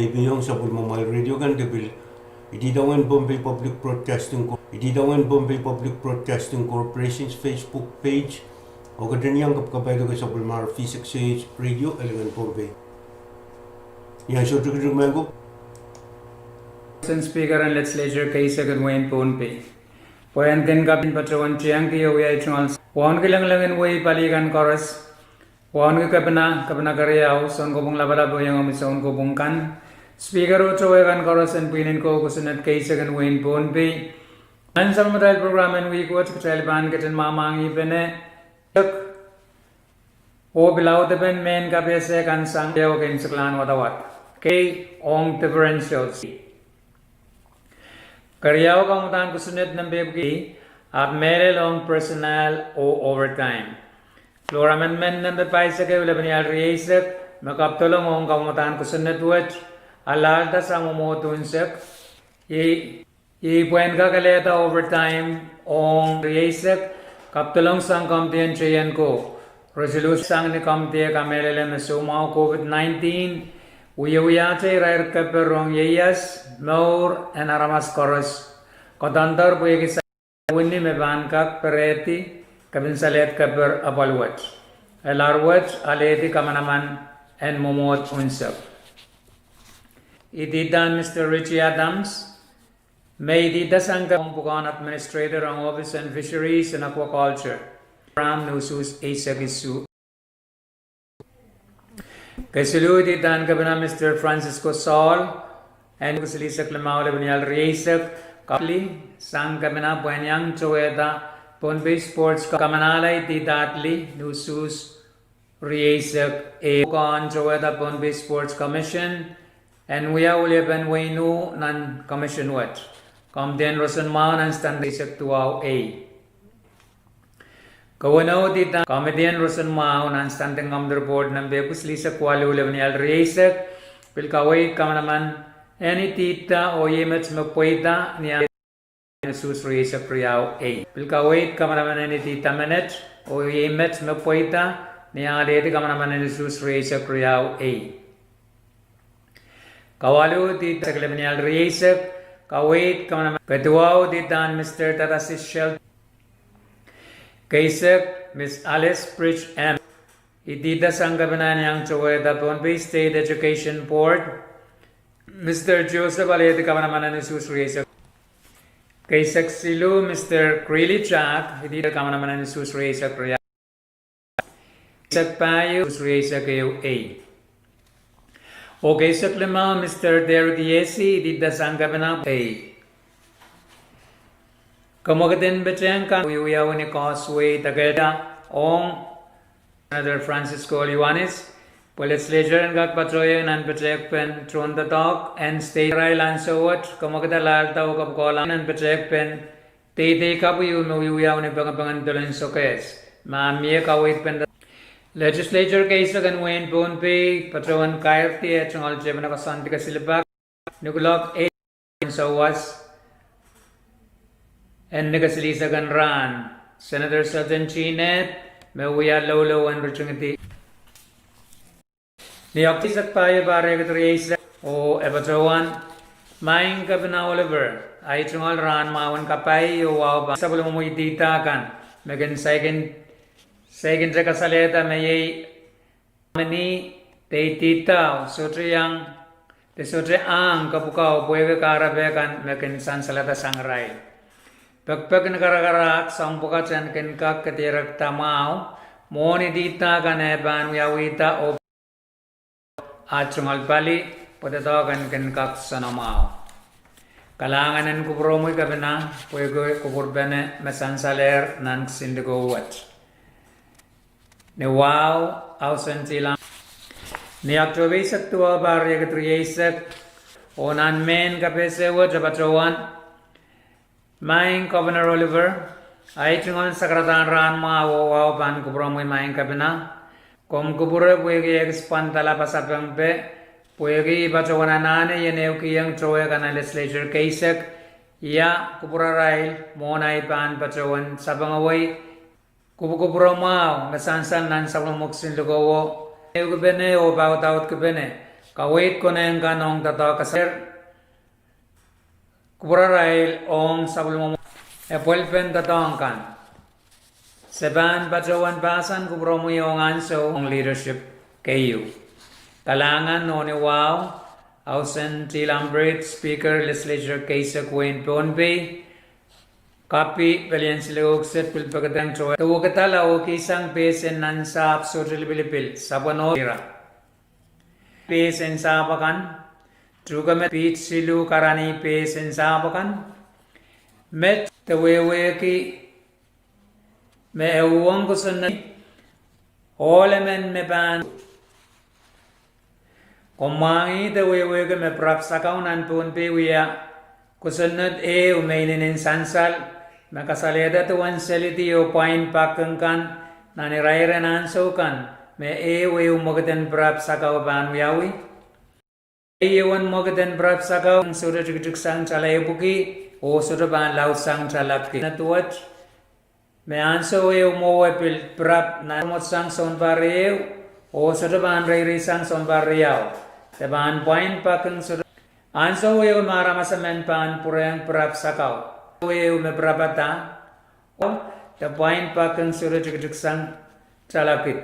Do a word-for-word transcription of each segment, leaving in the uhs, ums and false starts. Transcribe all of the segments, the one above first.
Peiong sapwellimamwail radio kan de pil idawehn Pohnpei Public Broadcasting Co-, idawehn Pohnpei Public Broadcasting Corporation's Facebook page, oh ketin iang kapakapaiada sapwellimomwi V six H radio, Alingan, Pohnpei. Iang sohte tikitik mehkot. Sen Speaker en Legislature keisek en wehin Pohnpei. Pwehn kin kapin patohwan tiengki oh wia itungal wauneki lengileng en wehi pali kan koaros. Wauneki kepina, kepina keriau, Sounkopwung Lapalap oh iengomwi sounkopwung kan, Speaker oh towe kan koaros en pwihn en kou kosonned keisek en wehin Pohnpei. Nan sapwellimatail program en wihk wet kitail pahn ketin mwahmwahngihpene oh pil audepen mehn kapehse kan sang oh kin siklahn wadawad. Kei ong differentials. Keriau, kamwadahn kosonned nempe pwuki, ahpw mehlel ong personnel oh overtime. Floor amendment nempe paisek ehu lepeni ahl rieisek, me kapdolong ong kamwadahn kosonned wet, alahlda sang mwomwohd unsek, iei pwehn kakehlehda overtime ong rieisek, kapdolong sang komdien teien ko. Resolution sang ni komdi kamehlele me soumwahu COVID nineteen wiewiahte irair keper ong ieias, mour en aramas koaros. Koadoandoar pwehki sa- wini me pahn kak perehdi kepin salehd keper apwal wet. Elahr wet alehdi kamanaman en mwomwohd unsek. Ididahn Mister Richie Adams, me idida sang kepina pwukoahn Administrator ong Office en Fisheries and Aquaculture. Ram ni usuhs eisek isuh. Kesiluh, ididahn kepina Mister Francisco Saul, en kisilihsek limau lepeni ahl rieisek, kapli sang kepina pwehn iang towehda Pohnpei Sports, kamanala ididahn ni usuhs rieisek, e pwukoahn towehda Pohnpei Sports Commission, en wia weliepen wehin uh nan commission wet. Komdien roson mwahu nan stand rieisek duwau ei. Kewenou, ididahn komdien roson mwahu nan Standing Committee Report nempe pwusilihsek waluh lepeni ahl rieisek, pil kaweid kamanaman en idida oh iei met me pweida ni ahl usuhs rieisek riau ei. Pil kaweid kamanaman en idida menet oh iei met me pweida ni alehdi kamanaman en usuhs rieisek riau ei. Kawaluh, ididahn lepeni ahl rieisek, kaweid kamanaman. Keduwau, ididahn Mister Tadasis Shelton. Keisek, Miss Alice Bridge M. Idida sang kepina en iang towehda Pohnpei State Education Board, Mister Joseph, alehdi kamanaman en usuhs rieisek. Keisek siluh, Mister Greeley Jack, idida kamanaman en usuhs rieisek riau. Keisek pahieu, usuhs rieisek ehu ei. Oh keisek limau, Mister Derek Iesi, idida sang kepina ei. Kamwakid en petehng kan wiewiawi ni causeway dakehda ong Senator Francisco Ioanis, pwe legislature en kak patohieng nan petehkpen tohndoadoahk en state arail ansou wet, kamwakid alahlda oh kapwukoahla nan petehkpen deidei kapw ieu me wiewiawi ni pengepengen dolen sokehs. Ma mie kaweid penda, legislature keisek en wehin Pohnpei patohwan kairdi eh tungoal tepin koasoandi kesilpak ni kuloak eisek en sawas en ni kesilihsek en rahn. Senator Sultan Chinet me wia loulou en ritingidi ni October eisek pahieu, pahr riekid rieisek, oh e patohwan Maing Kepina Oliver, ahi tungoal rahn mwahu en kapai oh wahu pahn sapwellimomwi idida kan me kin saikin, saikinte kasalehda me iei nominee de idida, sohte iang, de sohte ahng kapwukau pwehki kahrepe kan me kin sansalada sang irail. Pekpek ni karakarahk soahng pwukat en kin kak kedirekda mwahu mwohn idida kan eh pahn wiawihda oh ah tungoal pali pwe doadoahk en kin kak soanamwahu. Kalahngan en kupwuromwi Kepina pwehki kupwurpene me sansalehr nan kisinlikou wet. Ni wahu, ausen tilang, ni October eisek duwau, pahr riekid rieisek, oh nan mehn kapehse wet e patohwan Maing Governor Oliver, ahi tungoal sakaradahn rahn mwahu oh wahu pahn kupwuromwi Maing Kepina. Komw kupwure pwehki ekis pwandala pasapengpe, pwehki I patohwan anahne ien ehukihong towe kan nan legislature keisek ia kupwurarail mwohn ahi pahn patohwan sapengawei kupwukupwure mwahu me sansal nan sapwellimomwi kisinlikowo, ehukipene oh pahdaudkipene Kaweid konehng kan ong doadoahk kasar. Kupwurarail ong sapwellimomwi epwelpen doadoahk kan. Se pahn patohwan pahsan kupwuromwi ong ansou ong leadership keieu. Kalahngan oh ni wahu, Ausen T. Lamprecht, Speaker, Legislature keisek wehin Pohnpei, kapi pelien siluh eisek pil pekideng towe, de wekidala oh kihsang pehsen nan sahpw sohte lipilipil, sapwen oh ira. Pehsen sahpw akan, tuhke met piht siluh karani pehsen sahpw akan, met de wehwehki me e uhwong kosonned, ohl emen me pahn Komw mwahngih de wehwehki me pirap sakau nan Pohnpei wia kosonned ehu me inenen sansal, me kasalehda duwen selidi oh pwain pak kan nan irairen ansou kan me ehu ehu mwekid en pirap sakau pahn wiawi. Ehu ehu en mwekid en pirap sakau sohte tikitiksang tala epwiki oh sohte pahn laudsang tala kid. Neduwet me ansou ehu mwowe pil pirap nan mwohd sang sounpar ehu oh sohte pahn reireisang sounpar riau. De pahn pwain pak sohte ansou ehu me aramas emen pahn pwurehng pirap sakau. Ehu me pirapada de pwain pak sohte tikitiksang tala kid.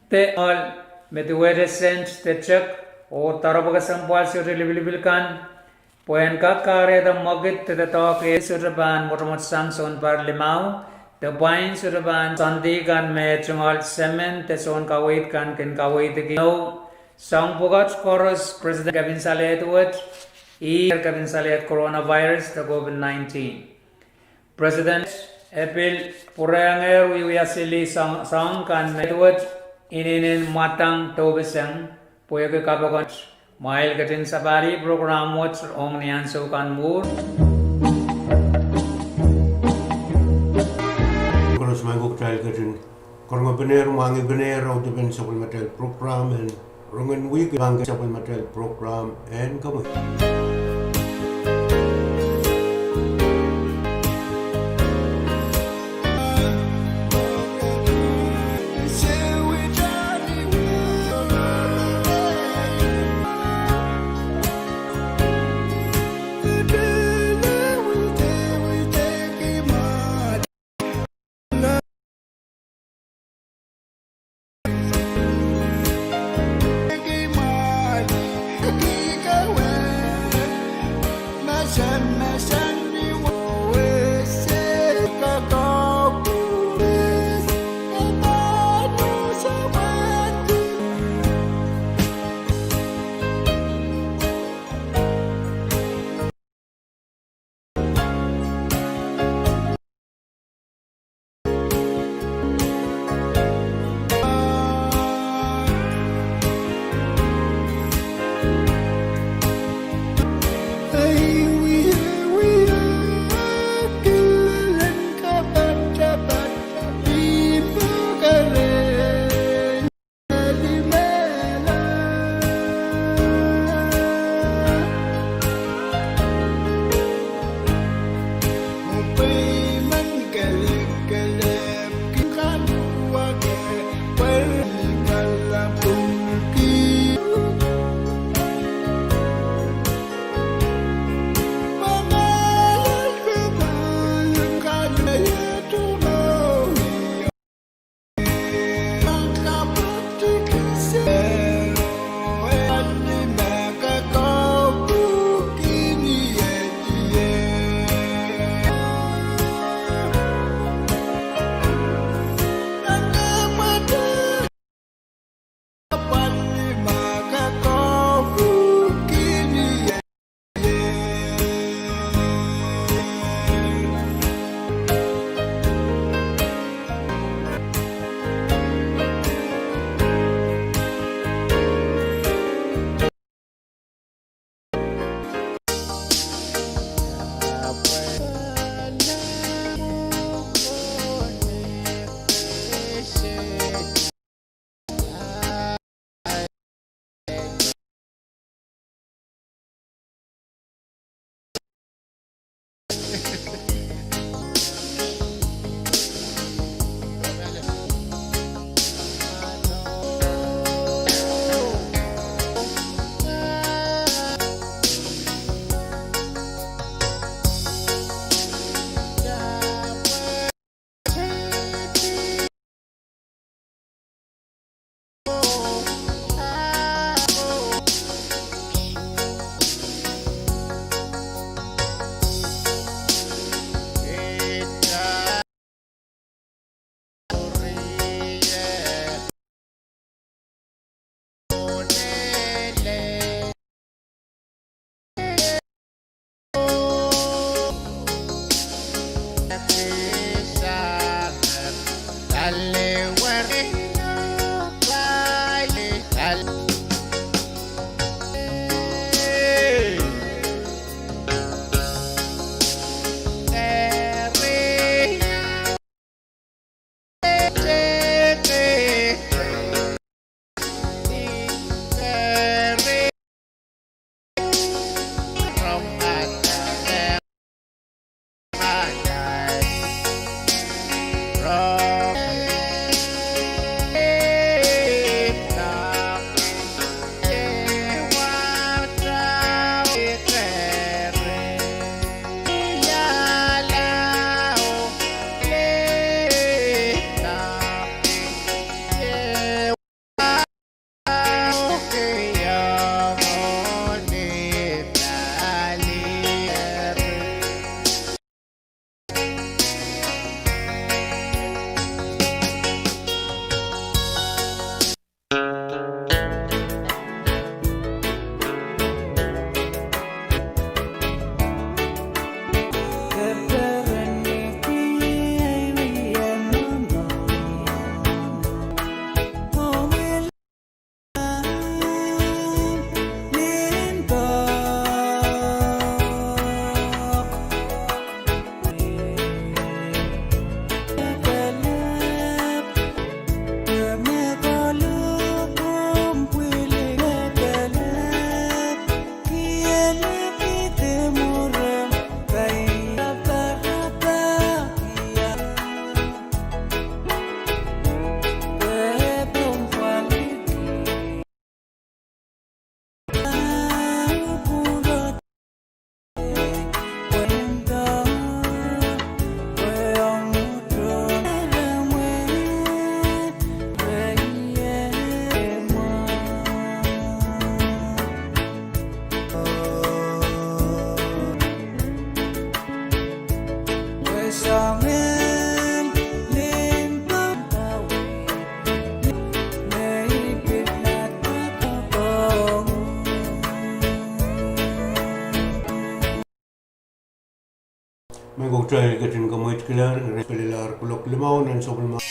De ohl me duwehte sent de tek oh doaropwe kesempwal sohte lipilipil kan, pwehn kak kahrehda mwekid de doadoahk ehu sohte pahn mwotomwot sang sounpar limau, de pwain sohte pahn soandi kan me tungoal semen de soun kaweid kan kin kaweidki. Soang pwukat koaros President kepin salehd wet, ih kepin salehd coronavirus de COVID nineteen. President e pil pwurehngehr wiewia sili soang, soang kan me wet inenen mwadang doupeseng pwehki kapokon. Mwail ketin sapahl program wet ong ni ansou kan mwuhr. Koaros me kitail ketin karonge penehr, mwahngih penehr, audepen sapwellimatail program en rongen wihk, pahn sapwellimatail program en komwi. Me kitail ketin kamweitkihla, ire pelilahr kuloak limau nan sapwellime.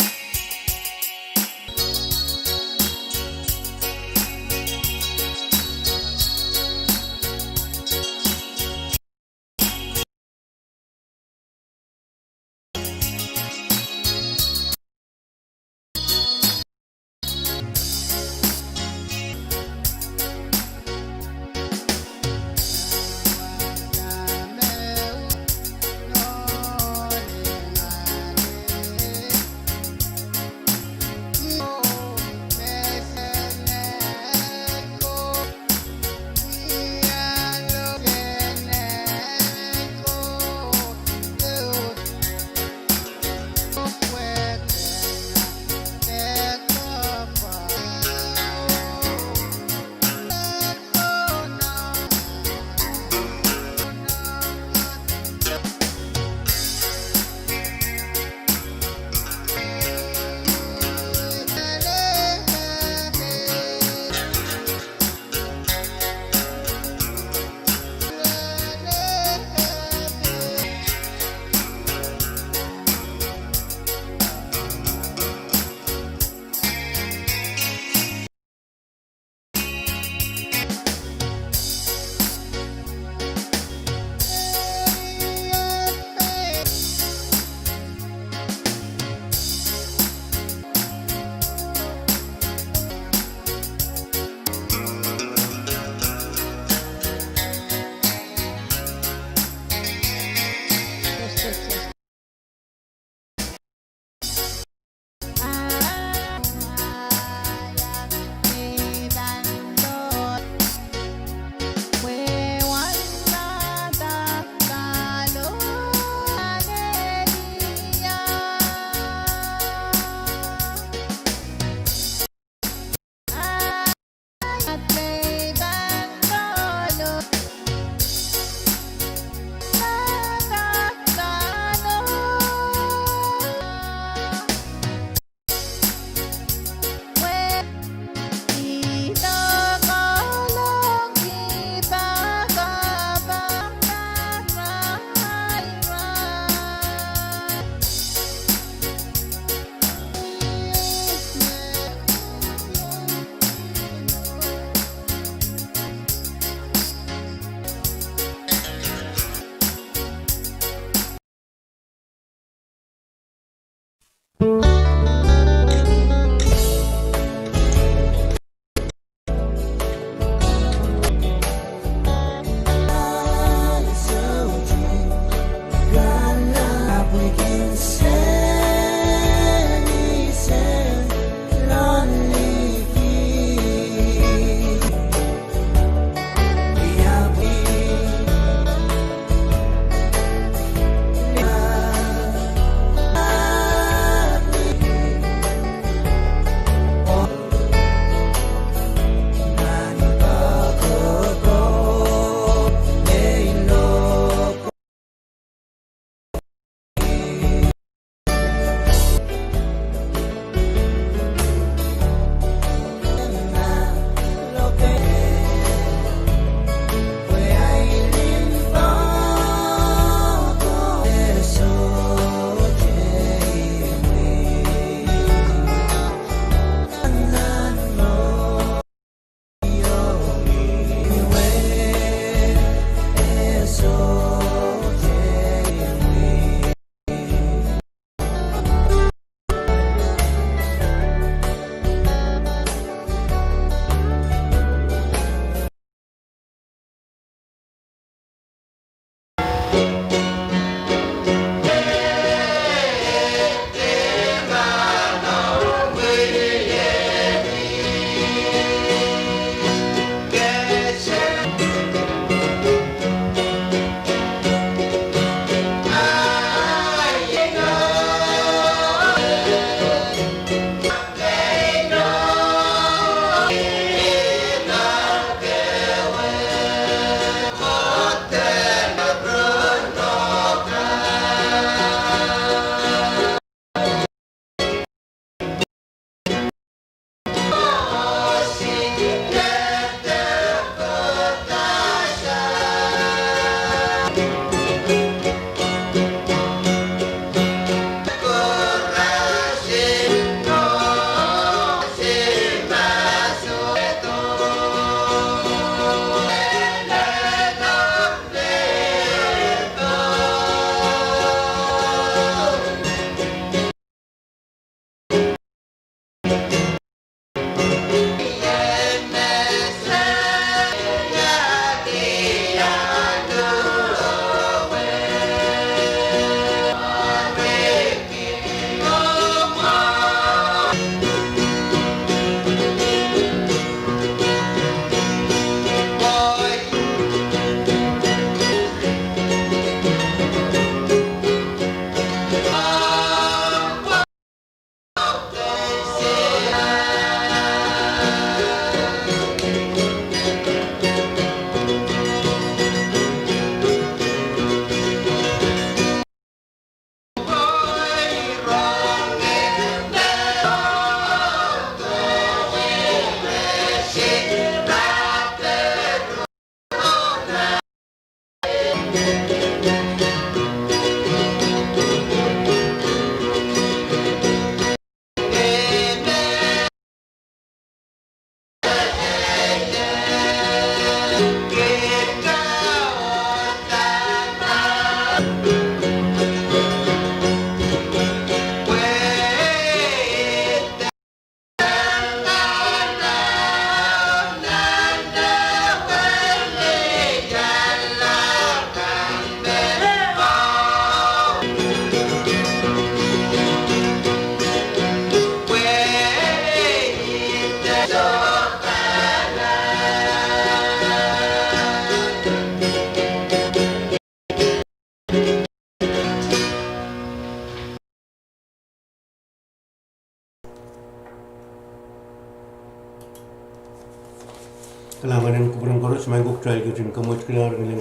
Kalahngan en kupwuren koaros, maing ko, kitail ketin kamwekid kalahngan en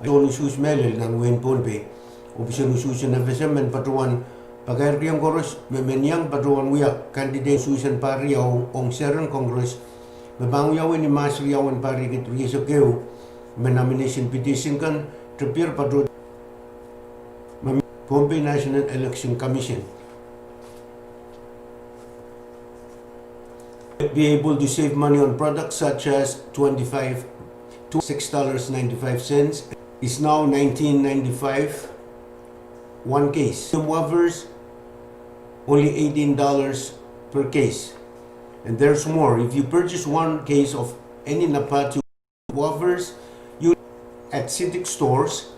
soun usuhs mehlel nan wehin Pohnpei. Ohpis en usuhs en FSM men patohwan pakairkihong koaros me men iang patohwan wia candidate usuhs en pahr riau ong seren Congress, me pahn wiawi ni Mahs riau en pahr riekid rieisek ehu, me nomination petition kan tepier patohdo me Pohnpei National Election Commission. Be able to save money on products such as twenty-five to six dollars ninety-five cents is now nineteen ninety-five one case. Some waivers, only eighteen dollars per case. And there's more. If you purchase one case of any Napatu waivers, you at CITIC stores,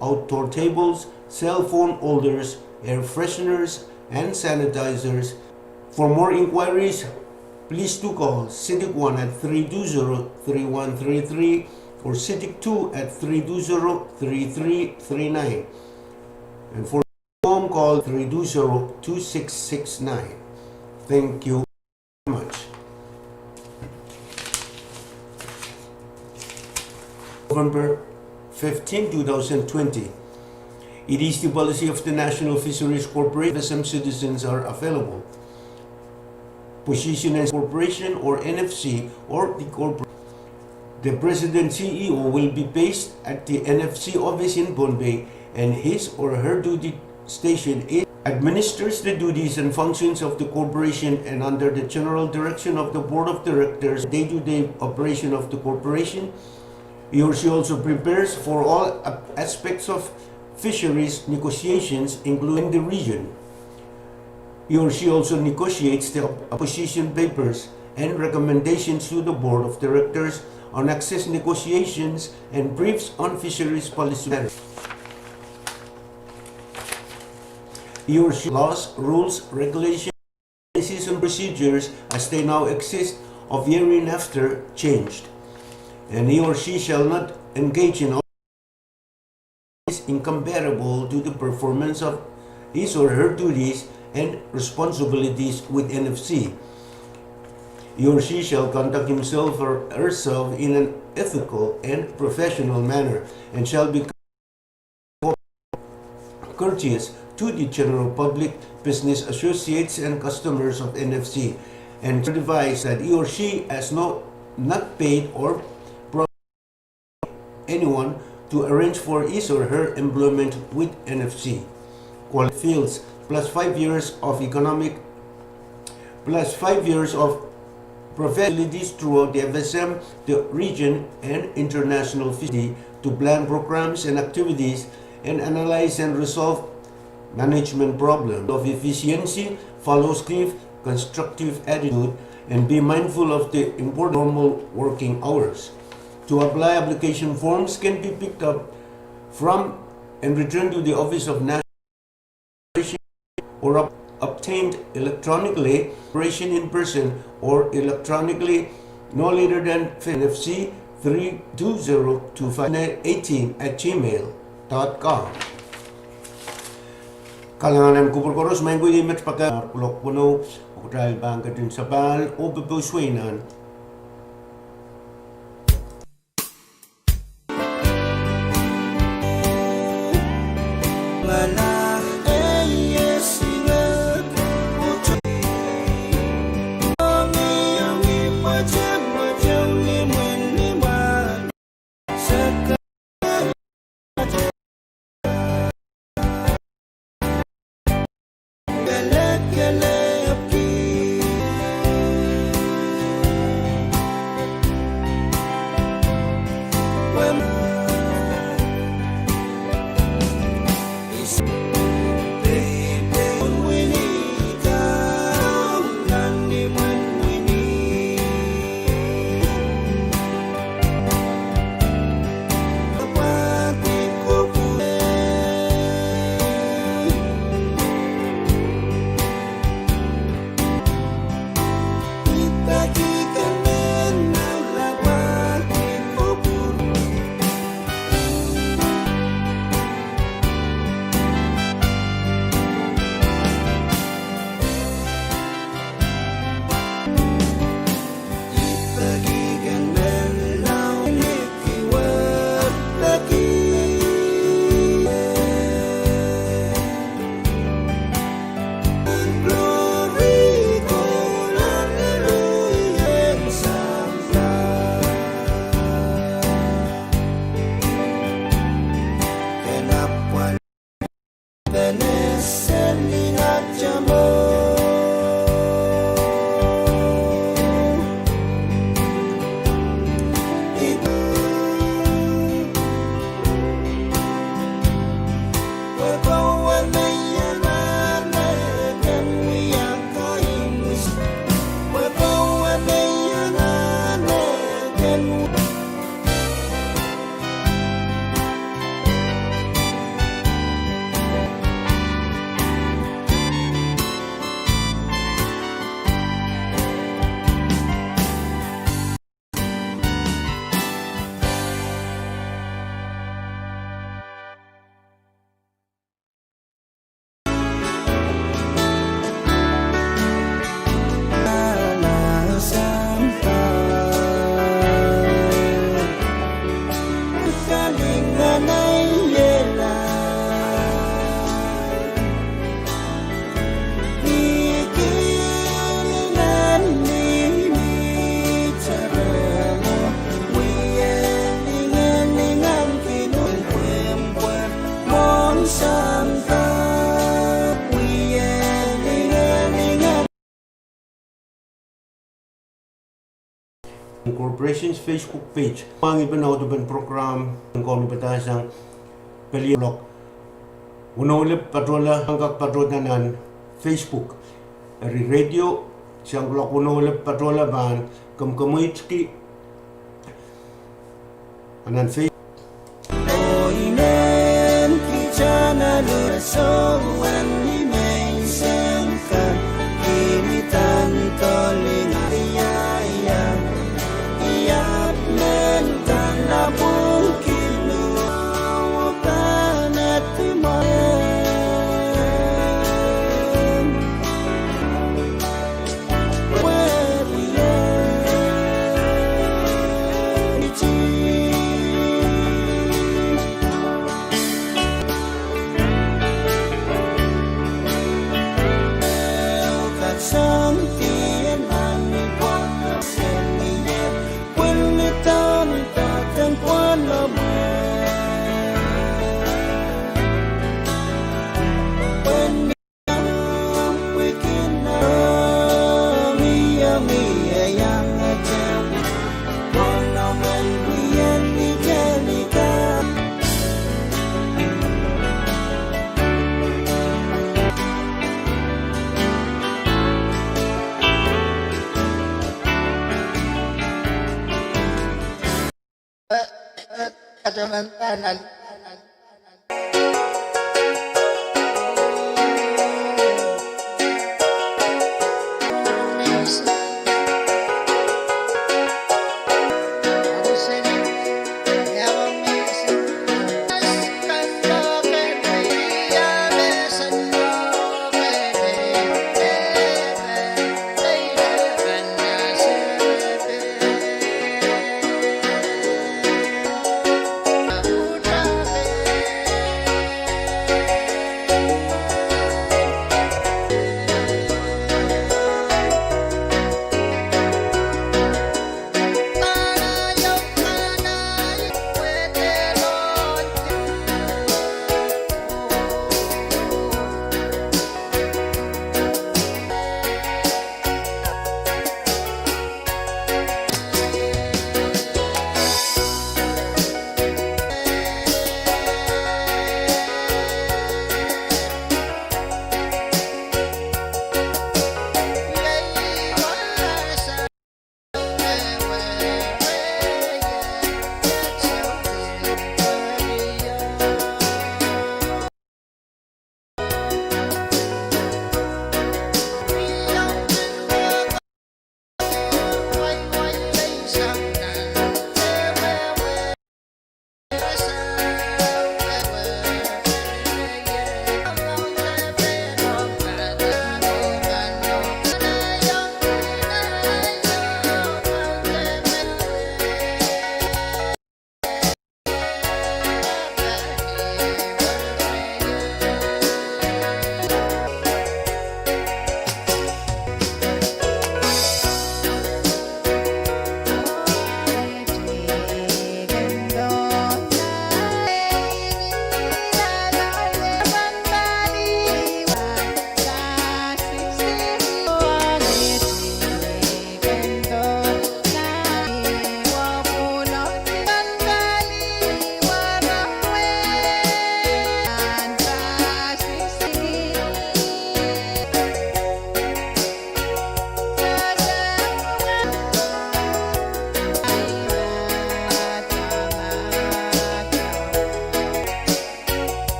outdoor tables, cell phone holders, air fresheners, and sanitizers. For more inquiries, please do call CITIC one at three two zero three one three three or CITIC two at three two zero three three three nine. And for home, call three two zero two six six nine. Thank you much. November fifteen, two thousand twenty. It is the policy of the National Fisheries Corporation, FSM citizens are available. Position and corporation or NFC or the corporate. The president CEO will be based at the NFC office in Pohnpei, and his or her duty station is administers the duties and functions of the corporation and under the general direction of the board of directors, day-to-day operation of the corporation. He or she also prepares for all a-, aspects of fisheries negotiations, including the region. He or she also negotiates the op-, opposition papers and recommendations to the board of directors on access negotiations and briefs on fisheries policy matters. He or she laws, rules, regulations, policies and procedures as they now exist of herein after changed. And he or she shall not engage in is incompatible to the performance of his or her duties and responsibilities with NFC. He or she shall conduct himself or herself in an ethical and professional manner and shall be courteous to the general public, business associates, and customers of NFC, and certifies that he or she has no, not paid or anyone to arrange for his or her employment with NFC. Qualified fields, plus five years of economic, plus five years of professionalities throughout the FSM, the region, and international fishery to plan programs and activities and analyze and resolve management problems of efficiency, follow script, constructive attitude, and be mindful of the important normal working hours. To apply, application forms can be picked up from and returned to the Office of National Corporation or ob-, obtained electronically, corporation in person or electronically, no later than F N F C three two zero two five eighteen at gmail dot com. Kalahngan en kupwur koaros, maing ko, iei met pakair kuloak weneu, oh kitail pahn ketin sapahl oh popouswe nan Corporation's Facebook page. Mwahngih pen audepen program en kaunopada sang pelien klok weneu lip patohla, kak patohda nan Facebook. Eri radio sang klok weneu lip patohla pahn kemkemweitki nan Facebook.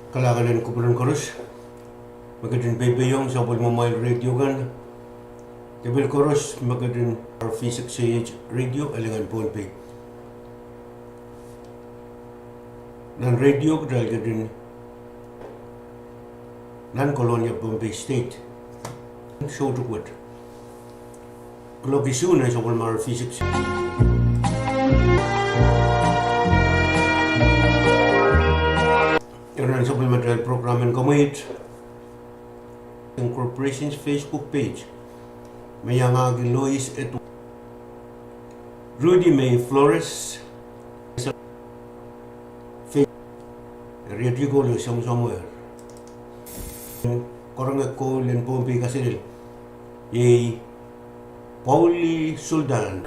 Kalahngan en kupwuren koaros me ketin peipeiohng sapwellimamwail radio kan. De pil koaros me ketin R V six A H radio, elingen Pohnpei. Nan radio kitail ketin nan Kolonia, Pohnpei State. Soutik wet. Kuloak isuh nan sapwellime R V six. Eri nan sapwellimatail program en Komweit Incorporation's Facebook page, me iangahki Lois Edward, Rudy May Flores, Fe-, Rieti Kolo Somsomwer. Korong en koul en Pohnpei kaselel, iei Pauli Sultan.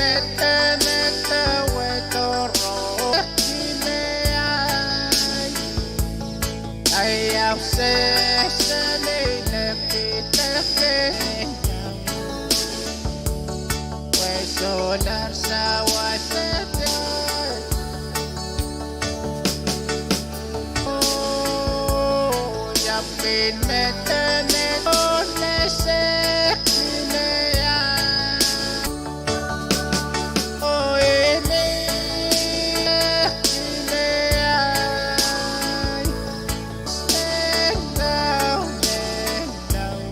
Medemedewe doarohng me ahi, ahi ahu sehse neilekidek me iang, pwe solahr sawas de. Oh, ia pil medemedewe doarohng me sehse me ahi, oh, ih me sehse me ahi, sehse me ahi.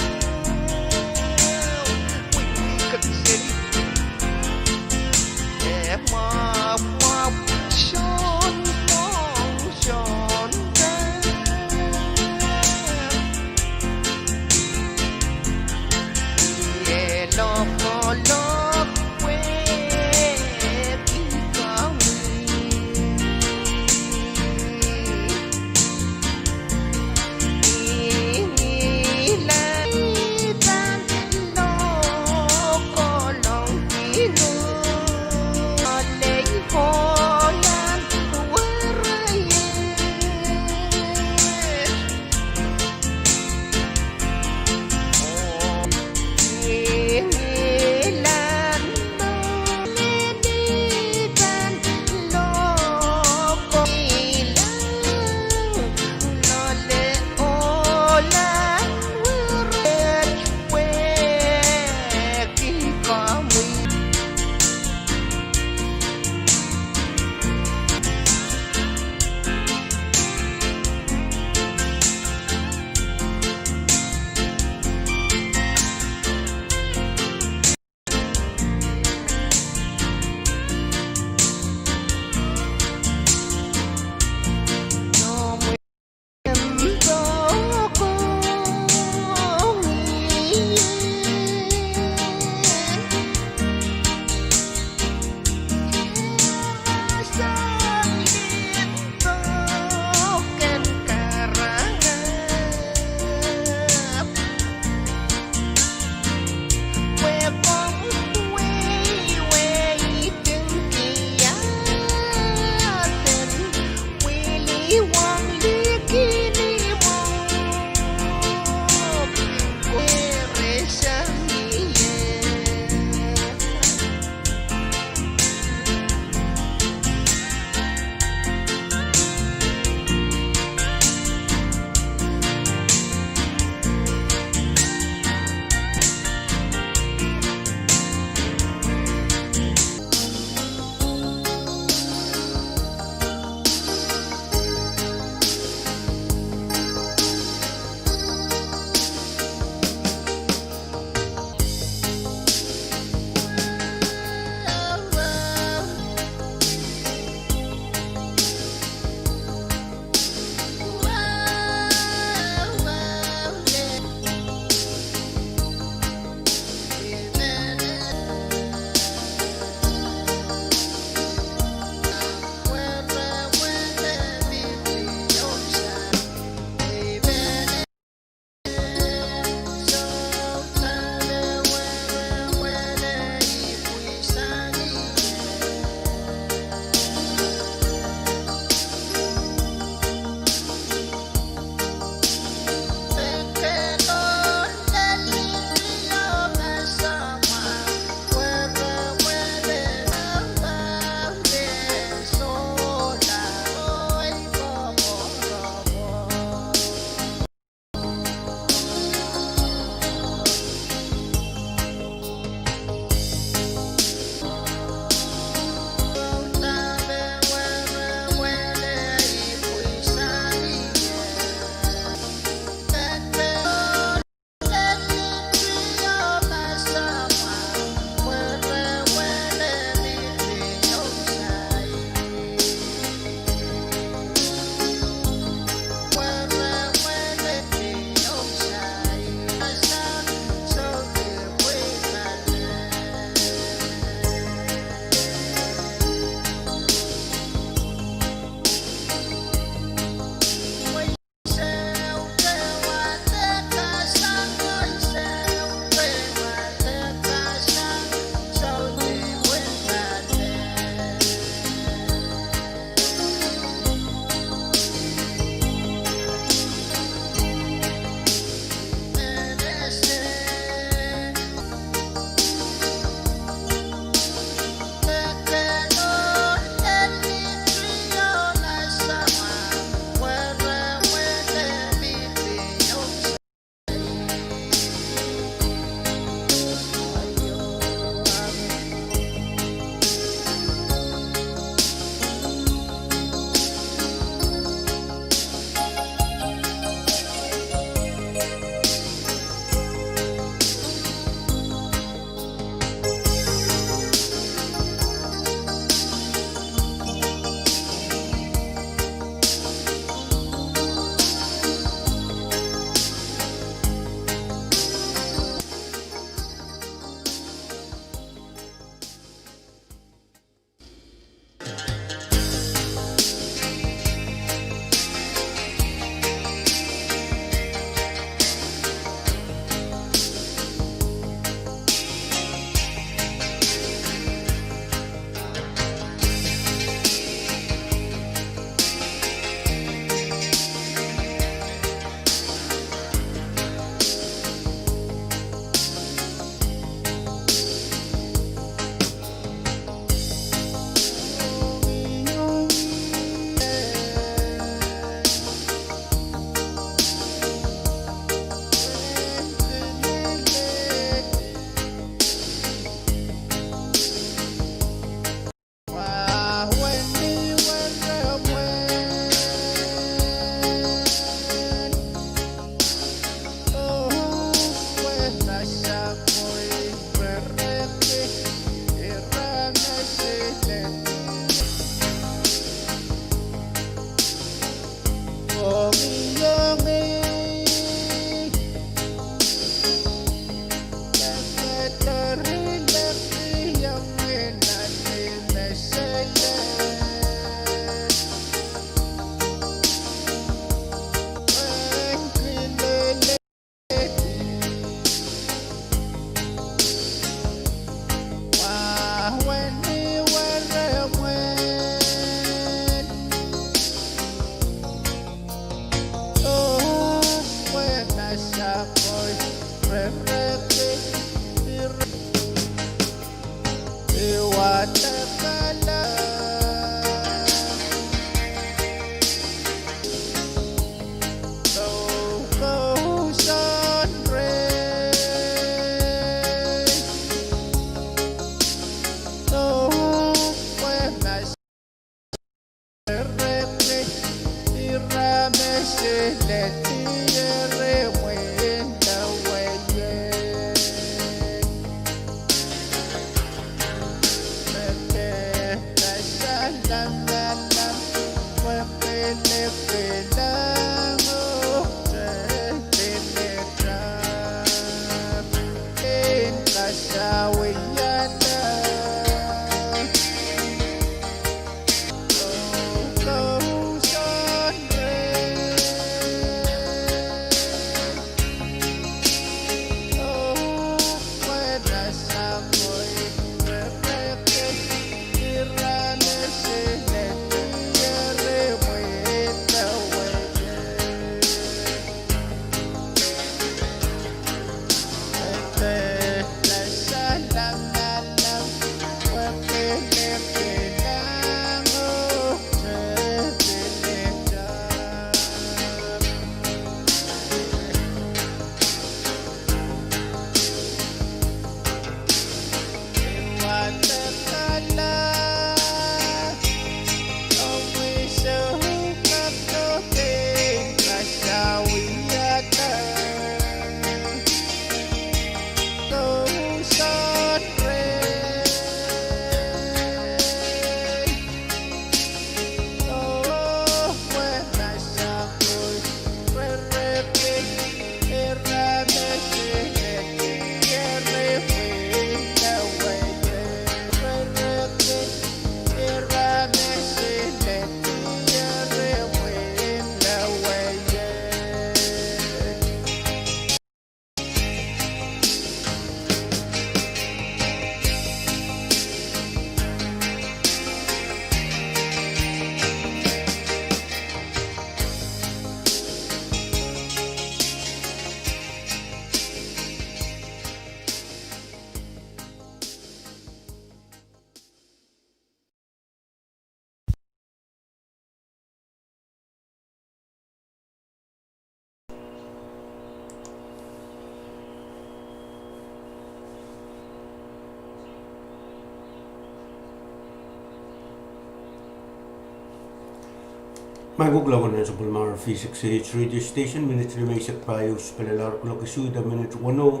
Maing ko, kuloak en sapwellimomwi V six H radio station, minit limeisek pahieu, pil lahr kuloak isuh de minit weneu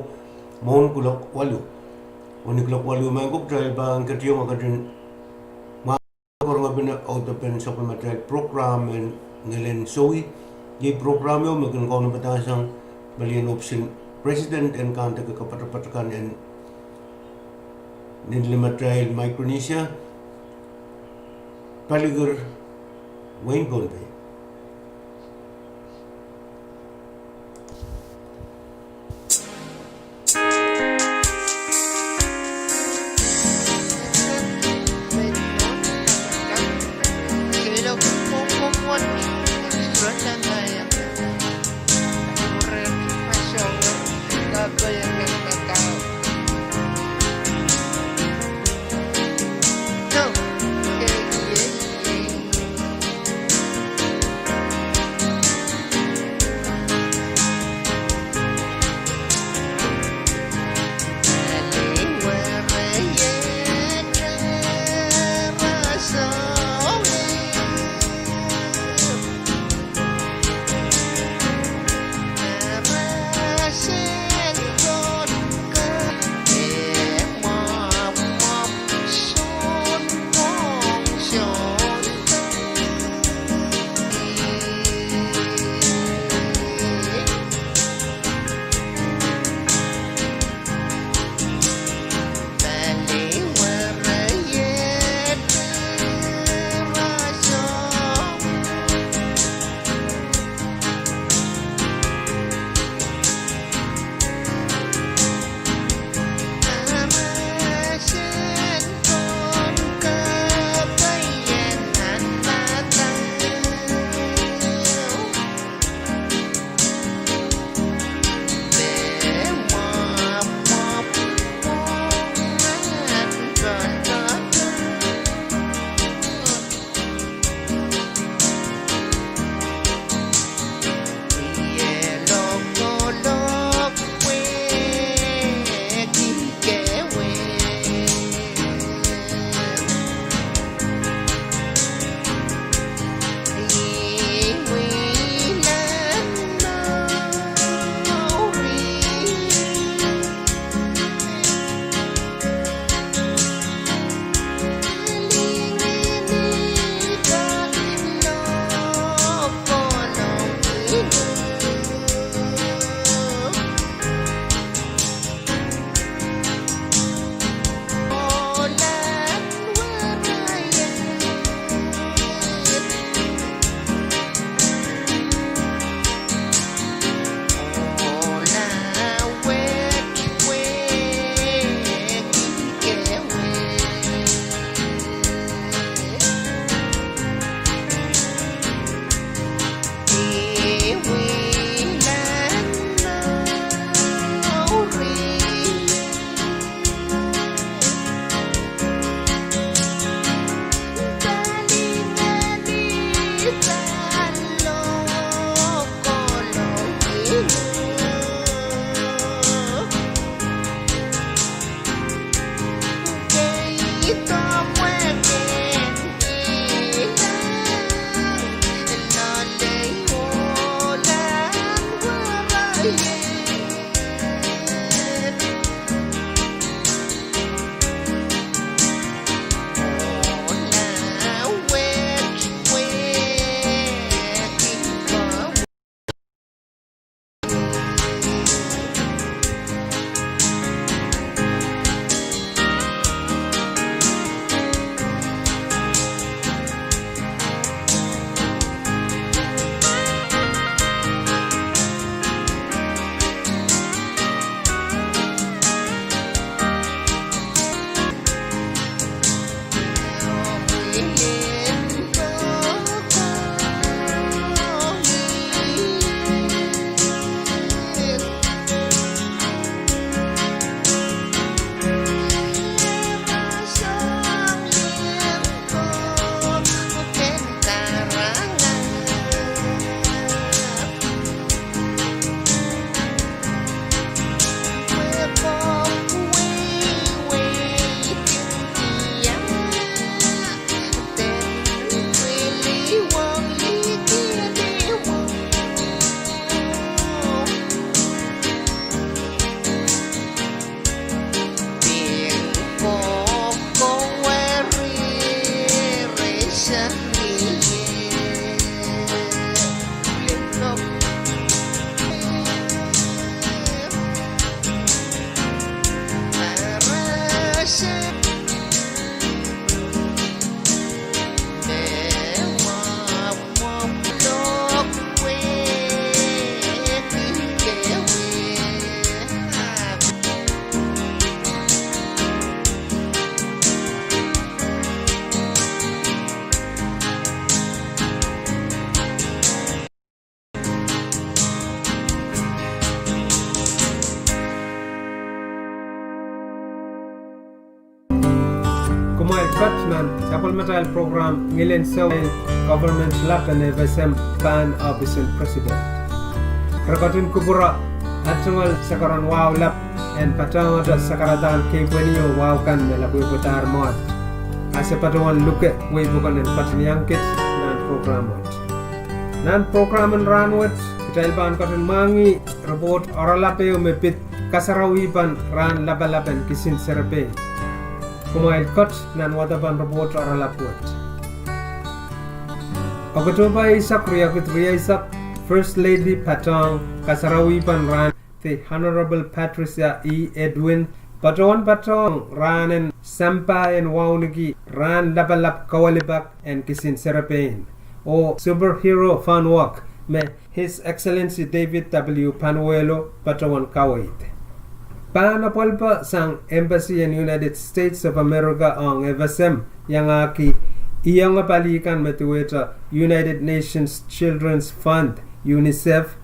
mwohn kuloak waluh. Oh ni kuloak waluh maing ko, kitail pahn ketikihong ketin mwahu korongopene audepen sapwellimatail program en Ngehlen Sowi. Iei program ieu me kin kaunopadahsang pelien ohpis en President en Kandeke Kapatapat kan en nin limatail Micronesia, Palikir, wehin Pohnpei. Kumwail ket nan sapwellimatail prokram ngilen sewese government lap en FSM pahn ohpis en president. Re ketin kupwure atungoal sakaradahn wahu lap en patohngete sakaradahn kepweni oh wahu kan me lapwehpwadahr mwoat. A se patohwan luke wei pokon en ketin iang kit nan prokram wet. Nan prokram en rahn wet, kitail pahn ketin mwahngih ripoht oaralap ehu me pid kasarawihpen rahn lapalap en kisin serepein. Kumwail ket nan wadepen ripoht oaralap wet. Oktohpa eisek, riekid rieisek, First Lady patohng kasarawihpen rahn The Honorable Patricia E. Edwin patohwan patohng rahn en sampah en wauneki rahn lapalap kawelipak en kisin serepein, oh superhero fahn wak me His Excellency David W. Panuelo patohwan kaweid. Pahn apwalpa sang Embassy en United States of America ong FSM iangahki ienge pali kan me duwehte United Nations Children's Fund, UNICEF,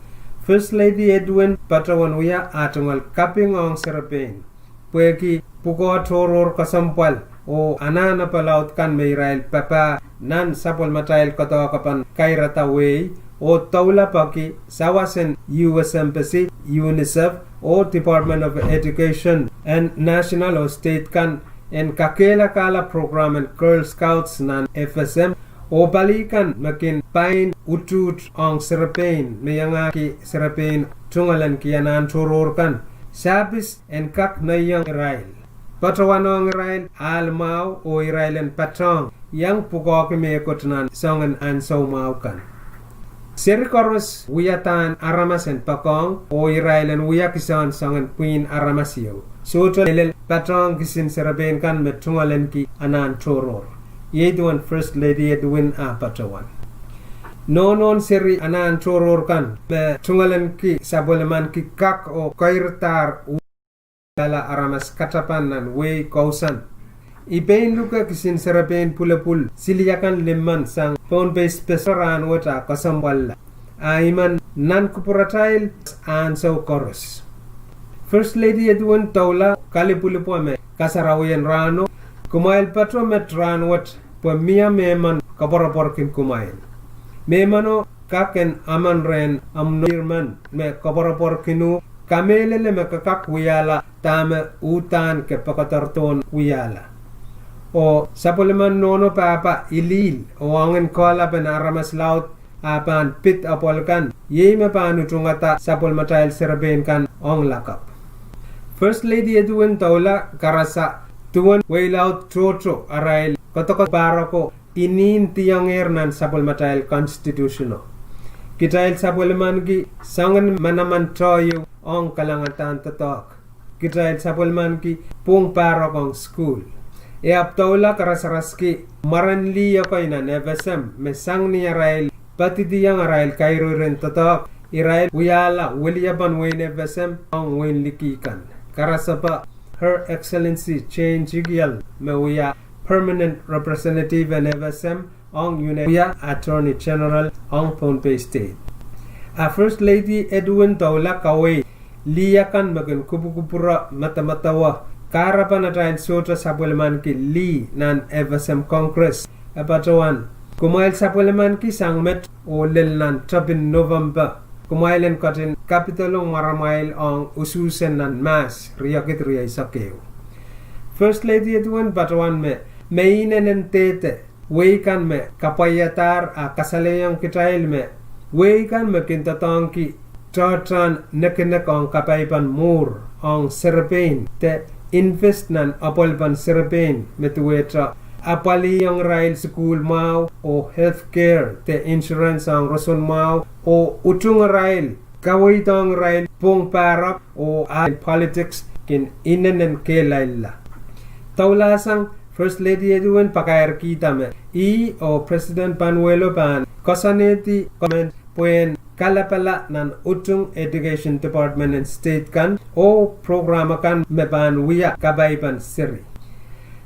First Lady Edwin patohwan wia atungoal kaping ong serepein pwehki pwukoa tohrohr kesempwal oh anahnepe laud kan me irail papah nan sapwellimatail doadoahk pahn kairada wehi, oh doula peki sawas en U S Embassy, UNICEF, oh Department of Education en national oh state kan en kakehlakahla prokram en Girl Scouts nan FSM, oh pali kan me kin pain utuht ong serepein me iangahki serepein tungoal en ki anahn tohrohr kan, sahpis en kak neiong irail, patohwanohng irail ahl mwahu oh irail en patohng iang pwukoahki mehkot nan soangen ansou mwahu kan. Seri koaros wiadahn aramas en poakohng oh irail en wia kisehn soangen pwihn aramas ieu. Sohte lel patohng kisin serepein kan me tungoal en ki anahn tohrohr. Iei duwen First Lady Edwin ah patohwan. Nohnohn seri anahn tohrohr kan me tungoal en ki sapwellimanki kak oh keirdahr pala aramas katapan nan wehi kousoan. I pein luke kisin serepein pwulopwul siliakan limmen sang Pohnpei Special rahn wet ah kesempwalla. A I men nan kupwuratail ansou koaros. First Lady Edwin doula kalipwulipwa me kasarawien rahno, kumwail patoh met rahn wet pwe mie mehmen koapworopworkin kumwail. Mehmeno kak en emen rehn omw neir men me koapworopworkin uhk, kamehlele me ke kak wiahla dahme uhdahn ke poakodoardohn wiahla. Oh sapwellimen nohno pahpa ilihl oh ongin kohlap en aramas laud ah pahn pid apwal kan, iei me pahn utungada sapwellimatail serepein kan ong lakapw. First Lady Edwin doula karasa duwen wehi laud tohto arail koadoadoahk pahreko inihn diangehr nan sapwellimatail constitutiono. Kitail sapwellimanki soangen manaman tohto ong kalangadahn doadoahk. Kitail sapwellimanki pwung pahrek ong sukuhl. E ahpw doula karasaraski mwaren lih ekei nan FSM me sang ni arail padidiong arail kairoiren doadoahk, irail wiahla weliepen wehin FSM ong wehin liki kan. Karasepe Her Excellency Jane Jekiel me wia Permanent Representative en FSM ong United States, wia Attorney General ong Pohnpei State. A First Lady Edwin doula kaweid lih akan me kin kupwukupwure medemedewe kahrepen atail sohte sapwellimanki lih nan FSM Congress. E patohwan, kumwail sapwellimanki sang met oh lel nan tepin November, kumwail en ketin kapidolong mwaremwail ong usuhsen nan Mahs riekid rieisek ehu. First Lady Edwin patohwan me, me inenen dehde, wehi kan me kapwaiadahr ah kasalehiong kitail me wehi kan me kin doadoahngki tohtohn nekinek ong kapaipen mwuhr ong serepein de invest nan apwalipen serepein me duwehte apwaliong irail sukuhl mwahu oh health care de insurance ong roson mwahu oh utung irail, kaweidohng irail pwung pahrek oh ah politics kin inenen kehlailla. Doulasang First Lady Edwin pakairkihda me ih oh President Panuelo pahn koasoanehdi government pwehn kalapala nan utung Education Department en state kan oh program akan me pahn wia kapaipen seri.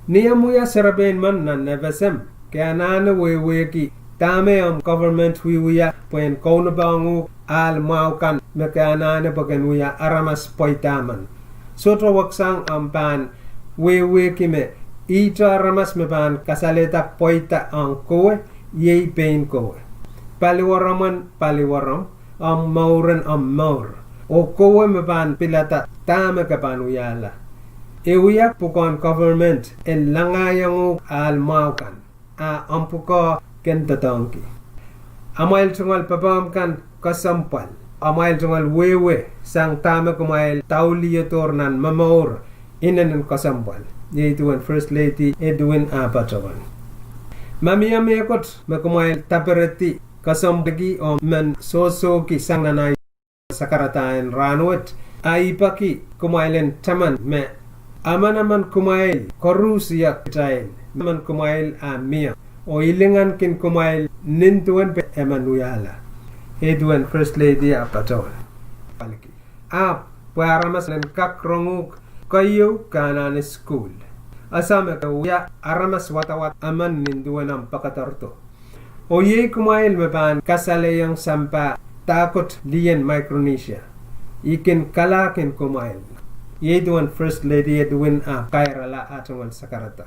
Ni omw wia serepein men nan FSM, ke anahne wehwehki dahme omw government wiewia pwehn kaunopohng uhk ahl mwahu kan me ke anahne pwe ken wia aramas pweida men. Sohte weksang omw pahn wehwehki me Ihte aramas me pahn kasalehda pweida ong kowe, iei pein kowe. Paliwaromwen paliwarom, omw mouren omw mour. Oh kowe me pahn pilada dahme ke pahn wiahla. E wia pwukoahn government en langaiong uhk ahl mwahu kan, a omw pwukoa kin doadoahngki. Amwail tungoal pepehm kan kesempwal. Amwail tungoal wehwe sang dahme kumwail dauliedor nan momour inenen kesempwal. Iei duwen First Lady Edwin ah patohwan. Ma mie mehkot me kumwail daperedi kesempwalki oh men sohsohki sang nan ahi sakarada en rahnwet, a I peki kumwail en taman me emenemen kumwail koaros, kitail, emen kumwail a mie, oh I lingankin kumwail nin duwen pwe emen wiahla. Edwin First Lady ah patohwan. Ahpw pwe aramas en kak rong uhk, keieu ke anahne sukuhl. Ese me ke wia aramas wadawad emen nin duwen omw pekederdo. Oh iei kumwail me pahn kasalehiong sampah dahkot lien Micronesia. I kin kalahkin kumwail. Iei duwen First Lady Edwin ah kairala ah tungoal sakarada.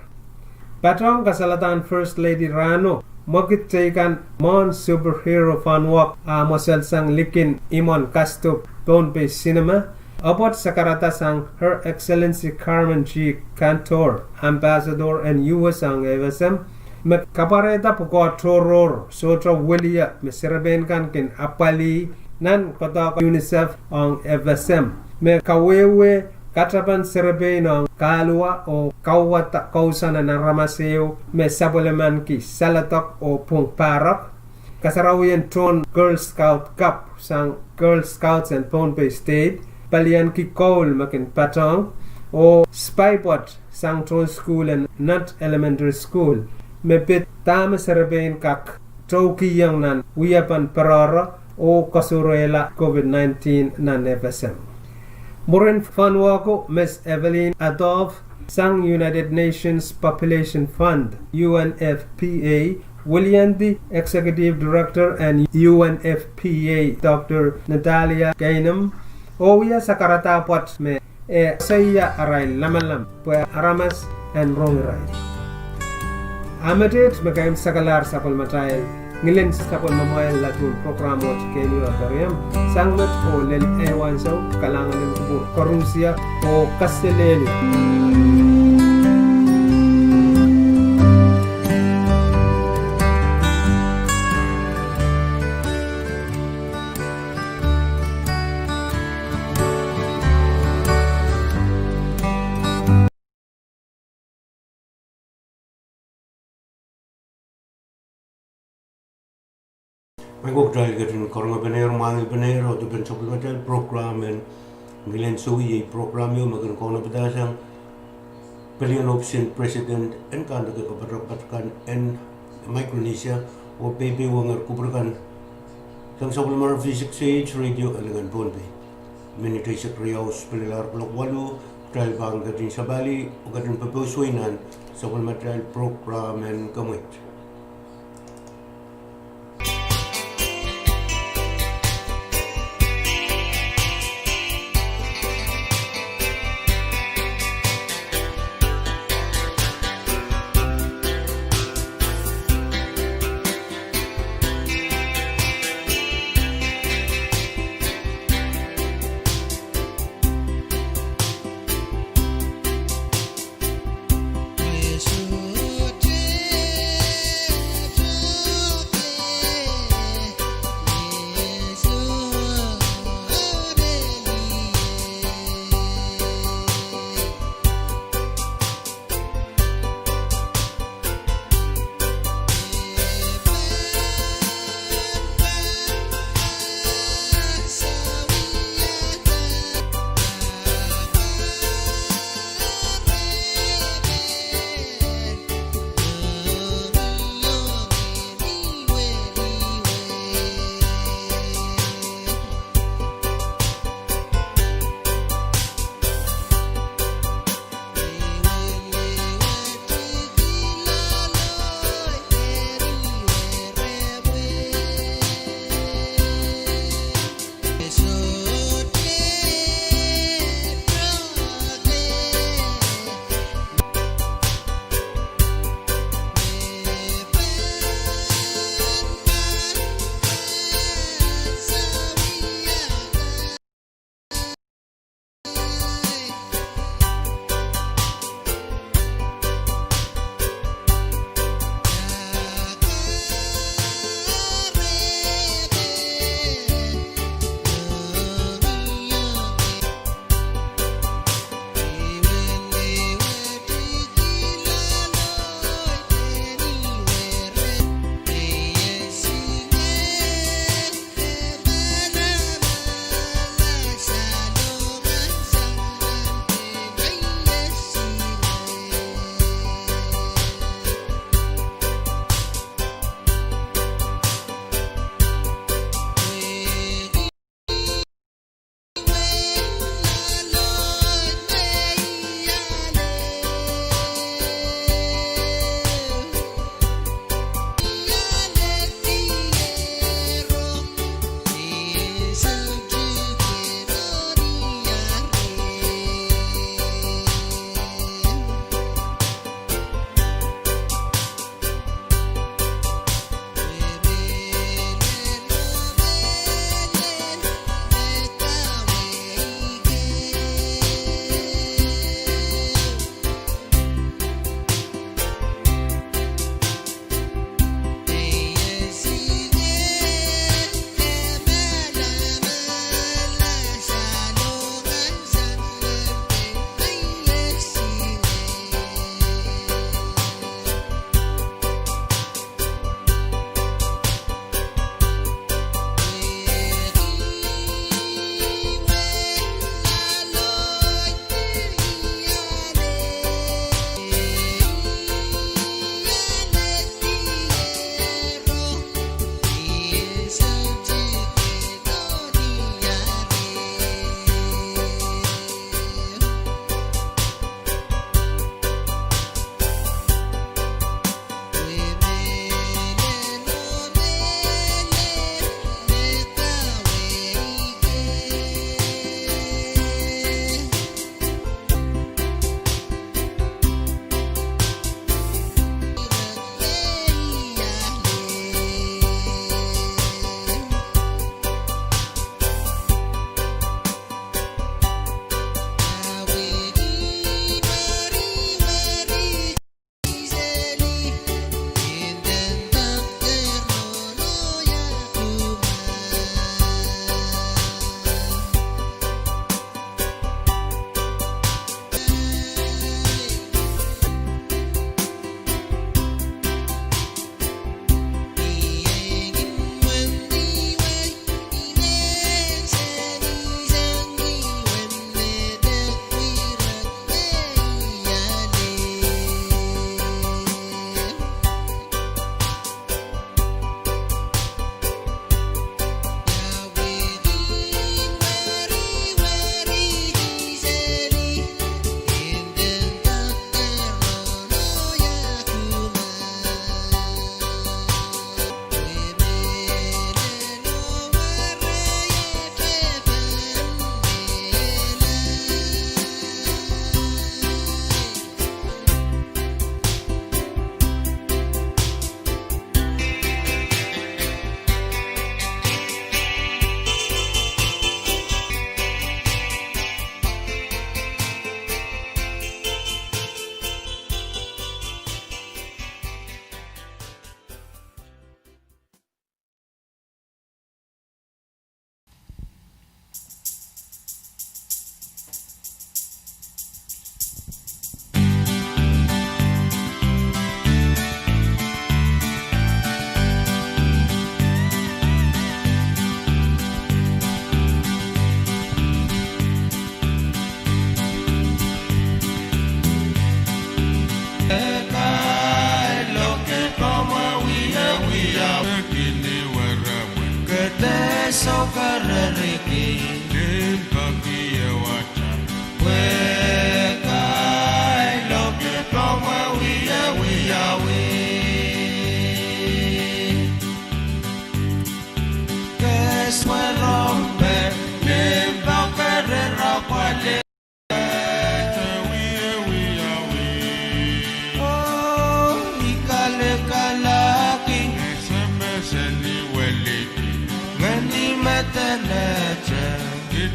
Patohng kasaledahn First Lady rahno, mwekid teikan mwohn superhero fanwok ah mwoselsang likin imwen kasdo Pohnpei Cinema, apwoat sakarada sang Her Excellency Carmen G. Cantor, Ambassador en U S ong FSM, me kapwarehda pwukoa tohrohr sohte weliho me serepein kan kin apwalih nan doadoahk UNICEF ong FSM, me kawehwe katapan serepein ong kahluwa oh kauwada kousoan en aramas ehu me sapwellimaniki saledek oh pwung pahrek. Kasarawien tohn Girl Scout Cup sang Girl Scouts en Pohnpei State, pelianki koul me kin patohng, oh spy boat sang tohn sukuhl en Nutt Elementary School, me pid dahme serepein kak toukihong nan wiepen peroro oh koasoarehla COVID nineteen nan FSM. Mwurin fanwoko, Miss Evelyn Adolph sang United Nations Population Fund, U N F P A, wiliandi Executive Director en U N F P A, Doctor Natalia Kanem, oh wia sakarada pwoat me e koasoia arail lamalam pwe aramas en rong irail. A met iet me kin sakalahr sapwellimatail ngilen sapwellimamwail laduwen prokram wet keieu, a pariam sang met oh lel ehu ansou, kalahngan en kupwur koarusie oh kaselehlie. Mwahu kitail ketin karongepenehr, mwahngipenehr, oh dipen sapwellimatail prokram en ngilen sou, iei prokram ieu me kin kaunopada sang pelien ohpis en President en Kandeke Kapatapat kan en Micronesia, oh peipeienger kupwur kan sang sapwellimar V six A H Radio Elingan Pohnpei. Minit eisek riau pil lahr kuloak waluh, kitail pahn ketin sapahlih oh ketin pepeusuwei nan sapwellimatail prokram en kemwet.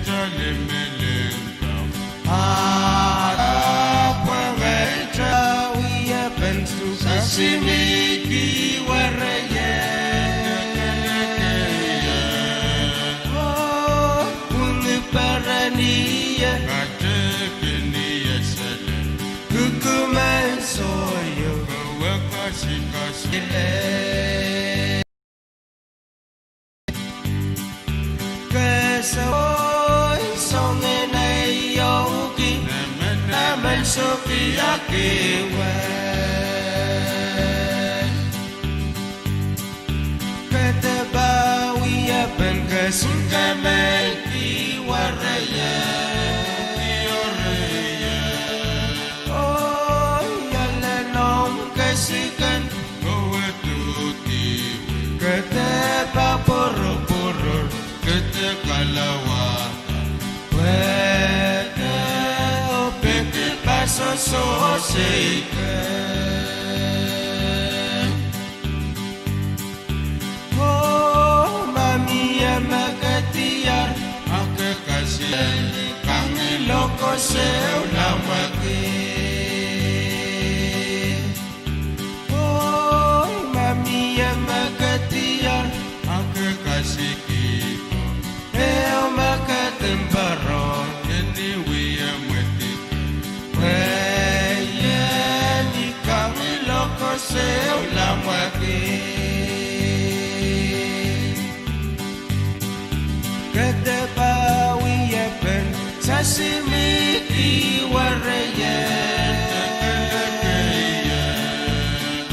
Tali me limpoak. Ah, pwe ngehi te wiepen sukasimi ki wereie. Oh, pwungi perenieie. Katekinie selen. Kukumen soio. Kawehwe kasikaso. Ke soh, soangen ei iouki, emen, emen sohki ahki wet. Ke dehr pahn wiepen kesinkemei ki wereie. Oh, ale noumw kesiken. Kowe dudi, ke dehr pahn pworopworor, ke dehr kalauwada, pwe ke, oh, peki pasoso seike. Oh, ma mie me ke diar, ahki kasiani kangiloko seulamweki. Oh, ma mie me ke diar, ahki kasikihong ehu mehkot en poaron, eni wie mwetiki, pwe ien I kangiloko seulamweki. Ke dehr pahn wiepen sasimi ki wereie.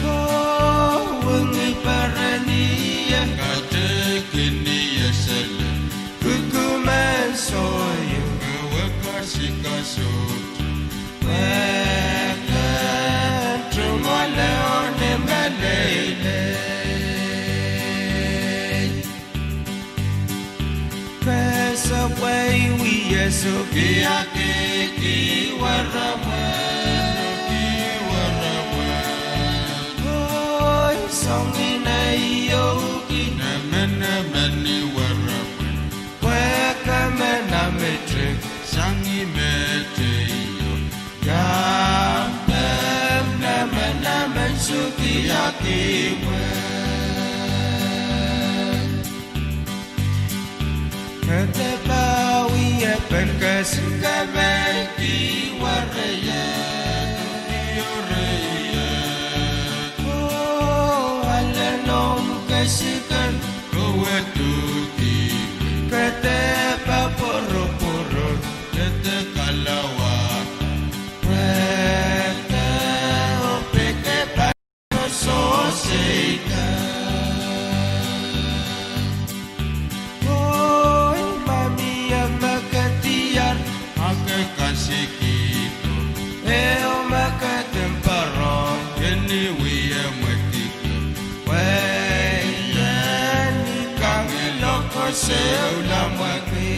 Oh, pwungi perenieie. Katekinie selen. Kukumen soio. Kawehwe kasikaso. Pwe ke tungoal ehu ni meleilei. Ke sohpwei wie sohki ahki ki weramwe, ki weramwe. Oi, soangen ei iouki, emen, emen ni weramwe. Pwe ke men amete sang I meteio. Ia, emen, emen, emen sohki ahki wet. Ke dehr pahn wiepen kesinkemei ki wereie, ki wereie. Oh, ale noumw kesiken. Kowe dudi, ke dehr pahn pworopworor, ke dehr kalauwada, pwe ke, oh, peki pasoso seike. Oi, ma mie me ke diar, ahki kasikihong ehu mehkot en poaron, eni wie mwetiki, pwe ien I kangiloko seulamweki.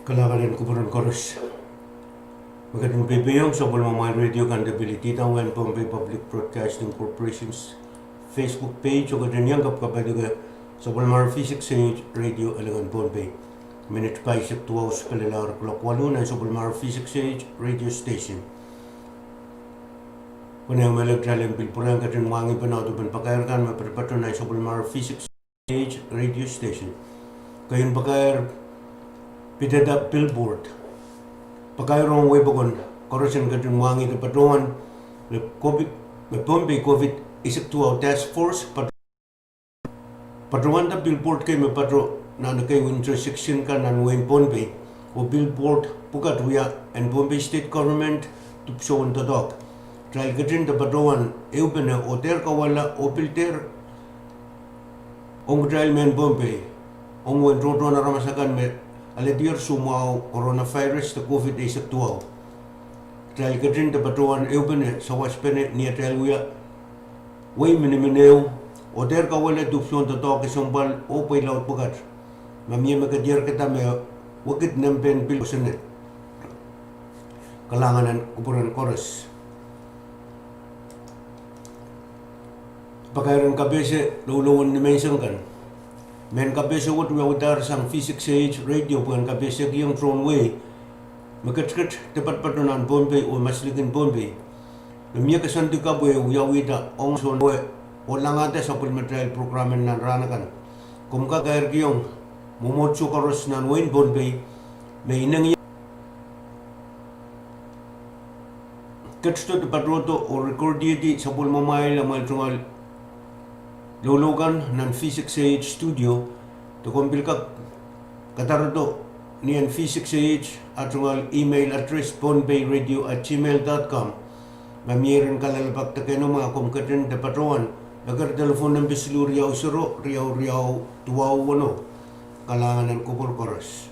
Kalahngan en kupwuren koaros. Me ketin peipeiohng sapwellimamwail radio kan de pil idawehn Pohnpei Public Broadcasting Corporation's Facebook page oh ketin iang kapkapaduke sapwellimomwail V six A H radio elingen Pohnpei. Minit pahisek duwau sipelelahr kuloak waluh nan sapwellimomwail V six A H radio station. Pwe ni mehla kitail en pil pwurehng ketin mwahngih pene audepen pakair kan me patopato nan sapwellimomwail V six A H radio station. Keieun pakair pidada billboard. Pakair ong wehipokon koaros en ketin mwahngih de patohwan me Pohnpei COVID eisek duwau task force patohwanda billboard kei me pato nan ekei jurisdiction kan nan wehin Pohnpei, oh billboard pwukat wia en Pohnpei State Government dipwisoun doadoahk. Kitail ketin de patohwan ehupene oh dehr kawehla oh pil dehr ong kitail mehn Pohnpei, ong uwen tohtohn aramas akan me alehdier soumwahu coronavirus de COVID eisek duwau. Kitail ketin de patohwan ehupene sawaspene ni atail wia wehi minimineo, oh dehr kawehla dipwisoun doadoahk kesempwal oh pweilaud pwukat. Ma mie me kediarkada me wekid nempehn pil kosonned. Kalahngan en kupwuren koaros. Pakair en kapehse loulouen nimenseng kan. Mehn kapehse wet wiawidahr sang V six A H radio pwehn kapehsekihong tohn wehi me ketiket de patopato nan Pohnpei oh maslikin Pohnpei. Me mie koasoandi kapw wiawihda ong soun wehi oh langada sapwellimatail program en nan rahn akan. Komw kak kairkihong mwomwohdiso koaros nan wehin Pohnpei me inengieng ketido de patohdo oh recordihdi sapwellimamwail amwail tungoal loulou kan nan V six A H studio, de komw pil kak kadarodo ni en V six A H ah tungoal email address pohnpeiradio at gmail dot com. Ma mie iren kalelapak de keinemwe, komw ketin de patohwan eker telephone nempe siluh riau sero riau riau duwau weneu. Kalahngan en kupwur koaros.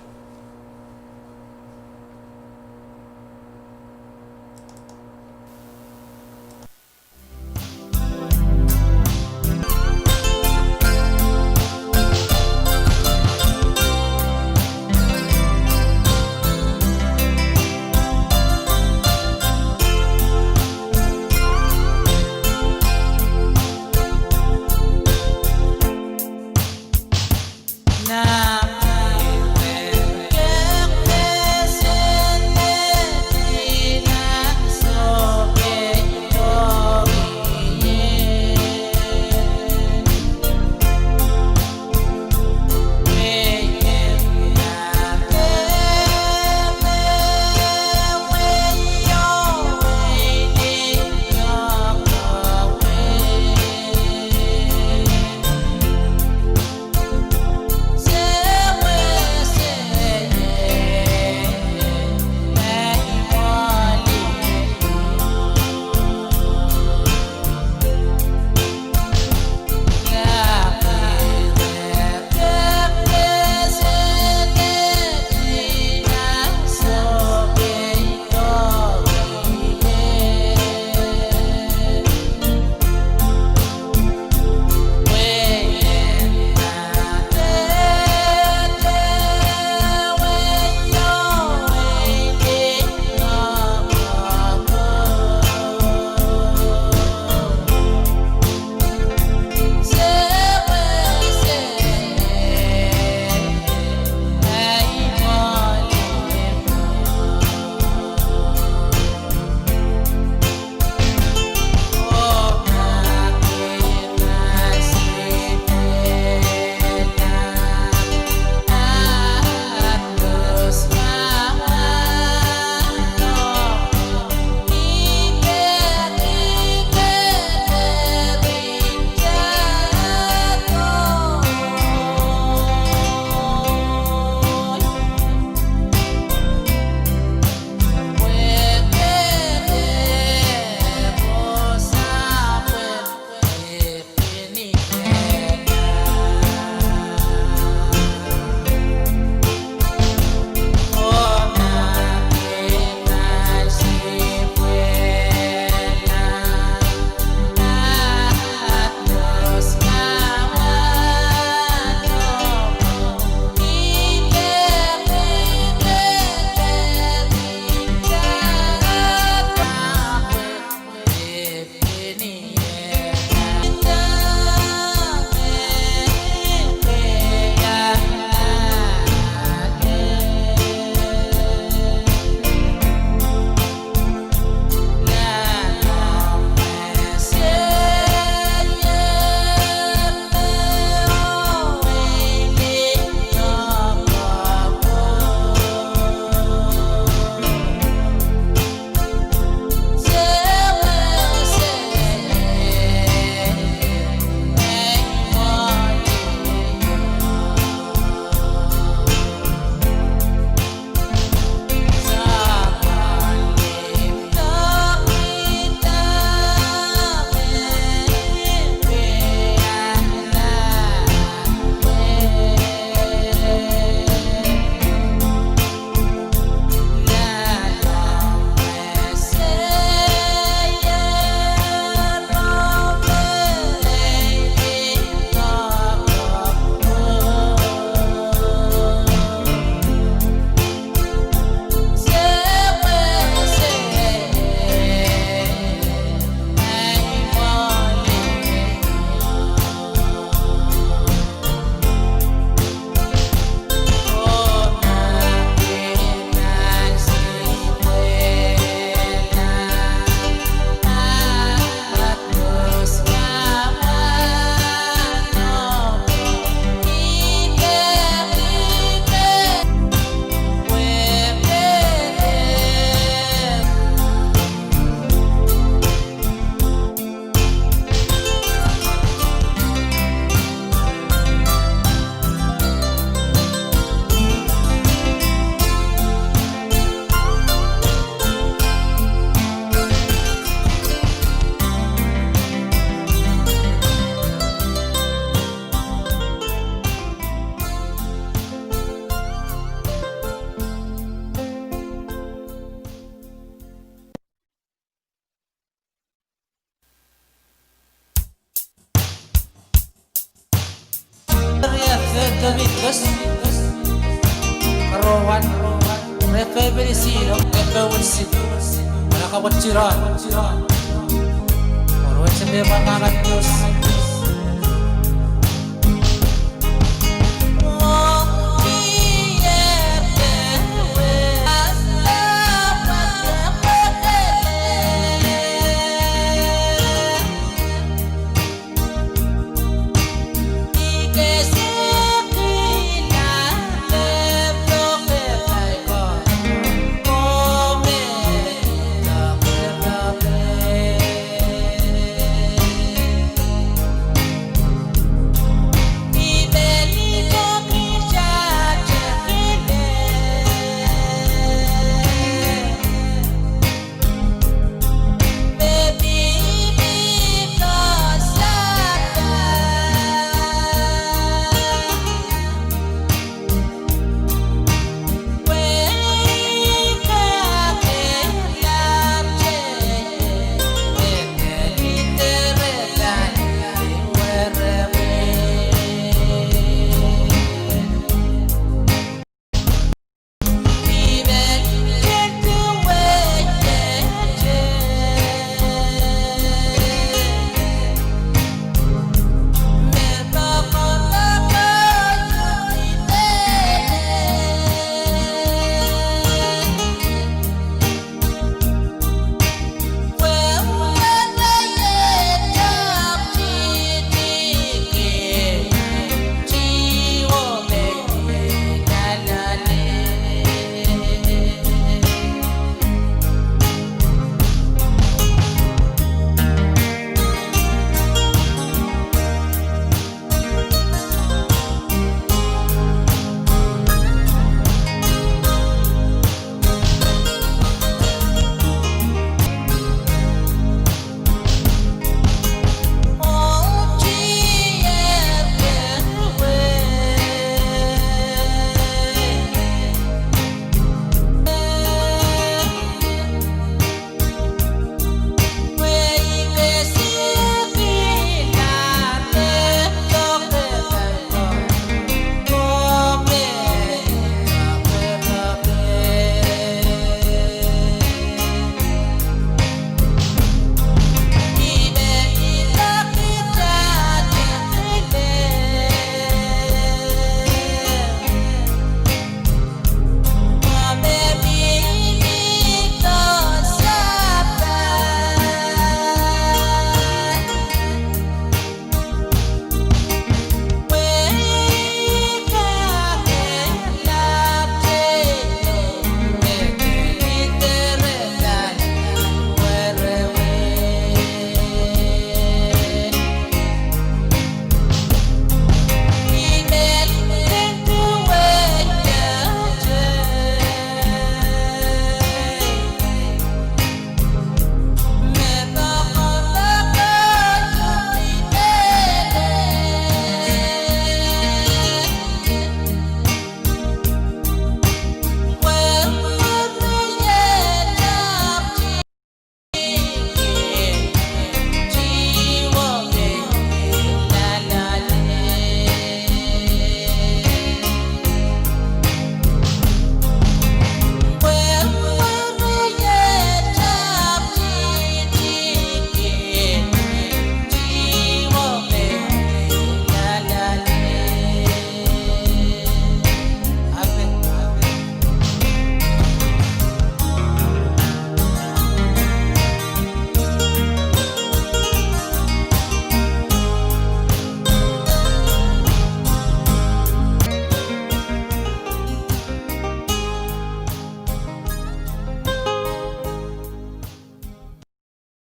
Karowan, re family silo, re family silo. Mala kapwat tiron. Oro se me mangangan Dios.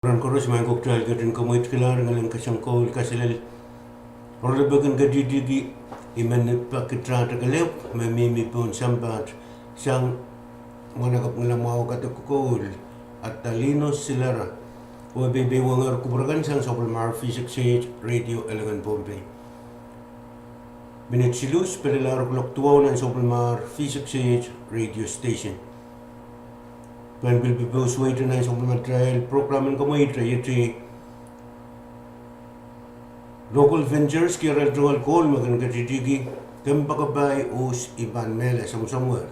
Pwuren koaros, maing ko, kitail ketin kamweitkilahr, ngilen kesempwal, kaselel, oaralap en ketidikih, I men pak kitail de kelehpw me mihmi pohn sampah sang mwahnakapw ngilamwahu kadek kokoul, Adelino Silera, oh e peipeiwengehr kupwur kan sang sapwellimar V six A H Radio Elengen Pohnpei. Minit siluh pil pelehr kuloak duwau nan sapwellimar V six A H radio station. Pwehn pil pepehs weite nan sapwellimatail prokram en kamweite, iei Local Ventures, kiharail tungoal koul me kin ketidikih Kompoakepahi uhs, I pahn mehlel samwsamwer.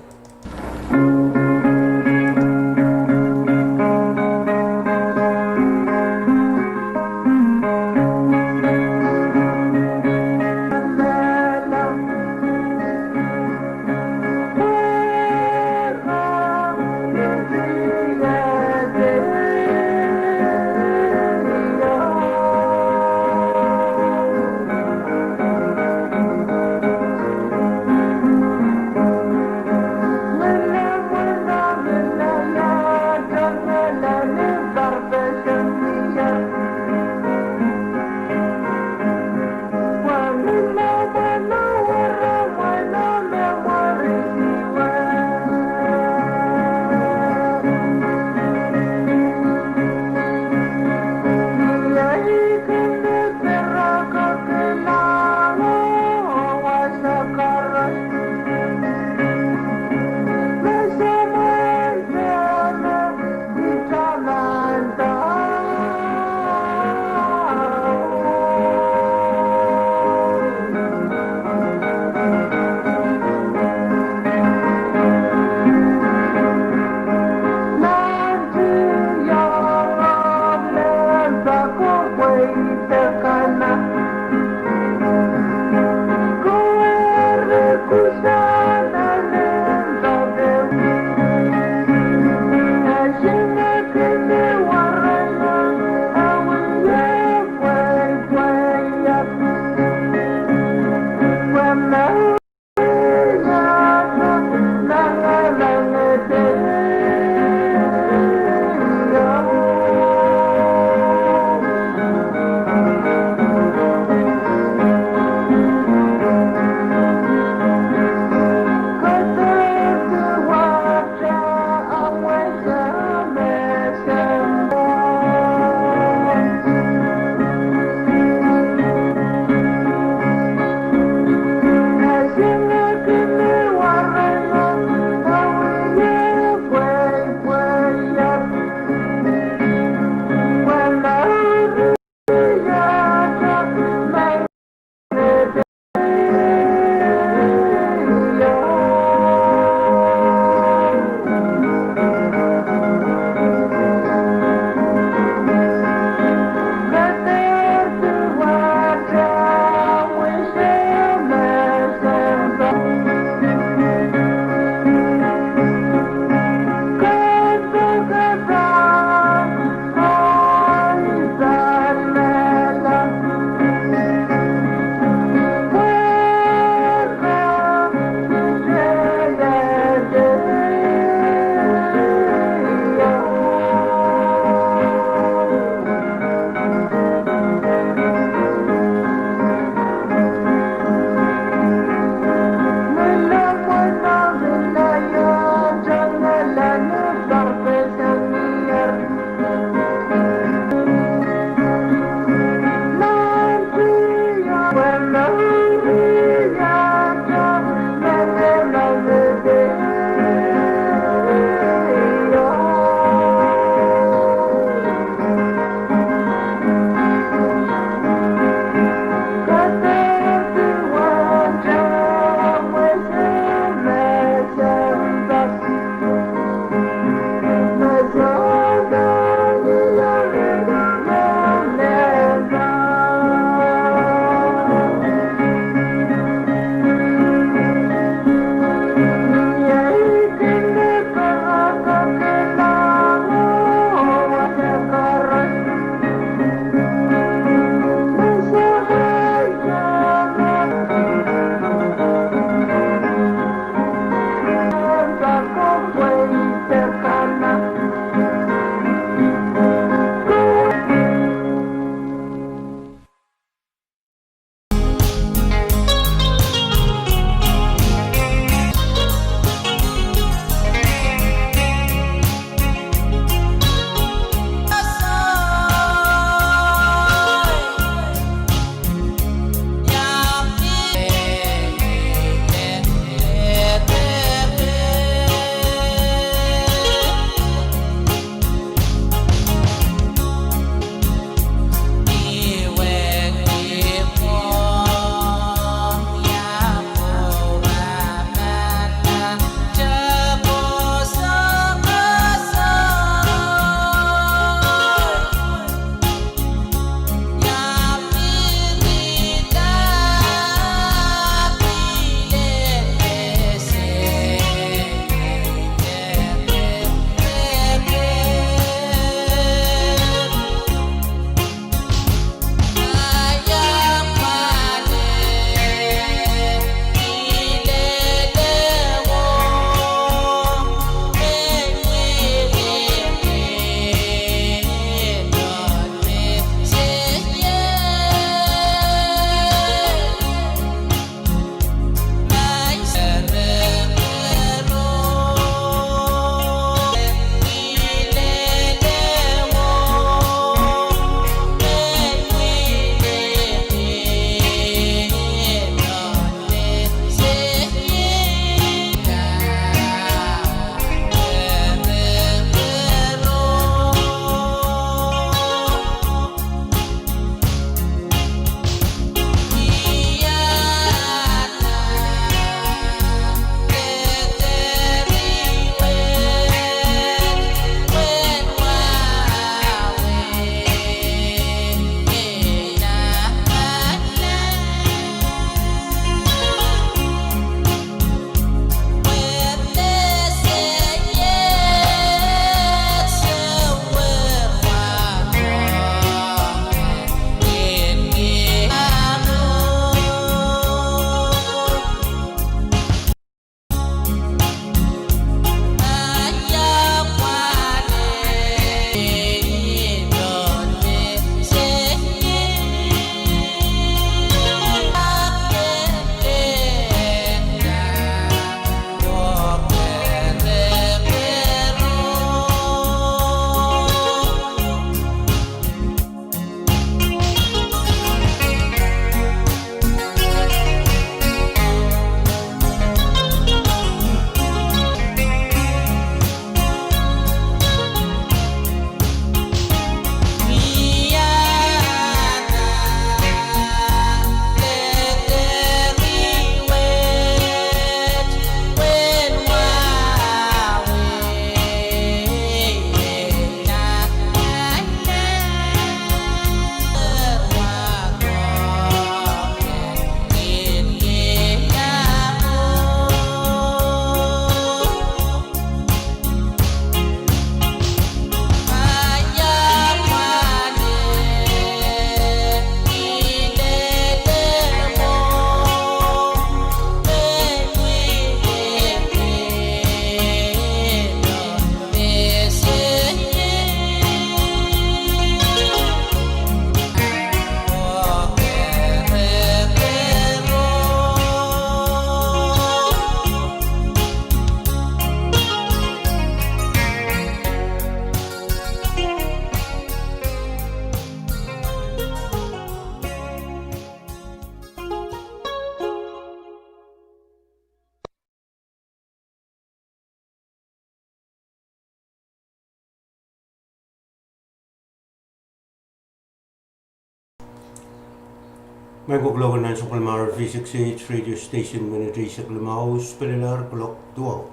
Maing ko, kuloak en nan sapwellime R V six eight radio station, minit eisek limau, spelelahr kuloak duwau.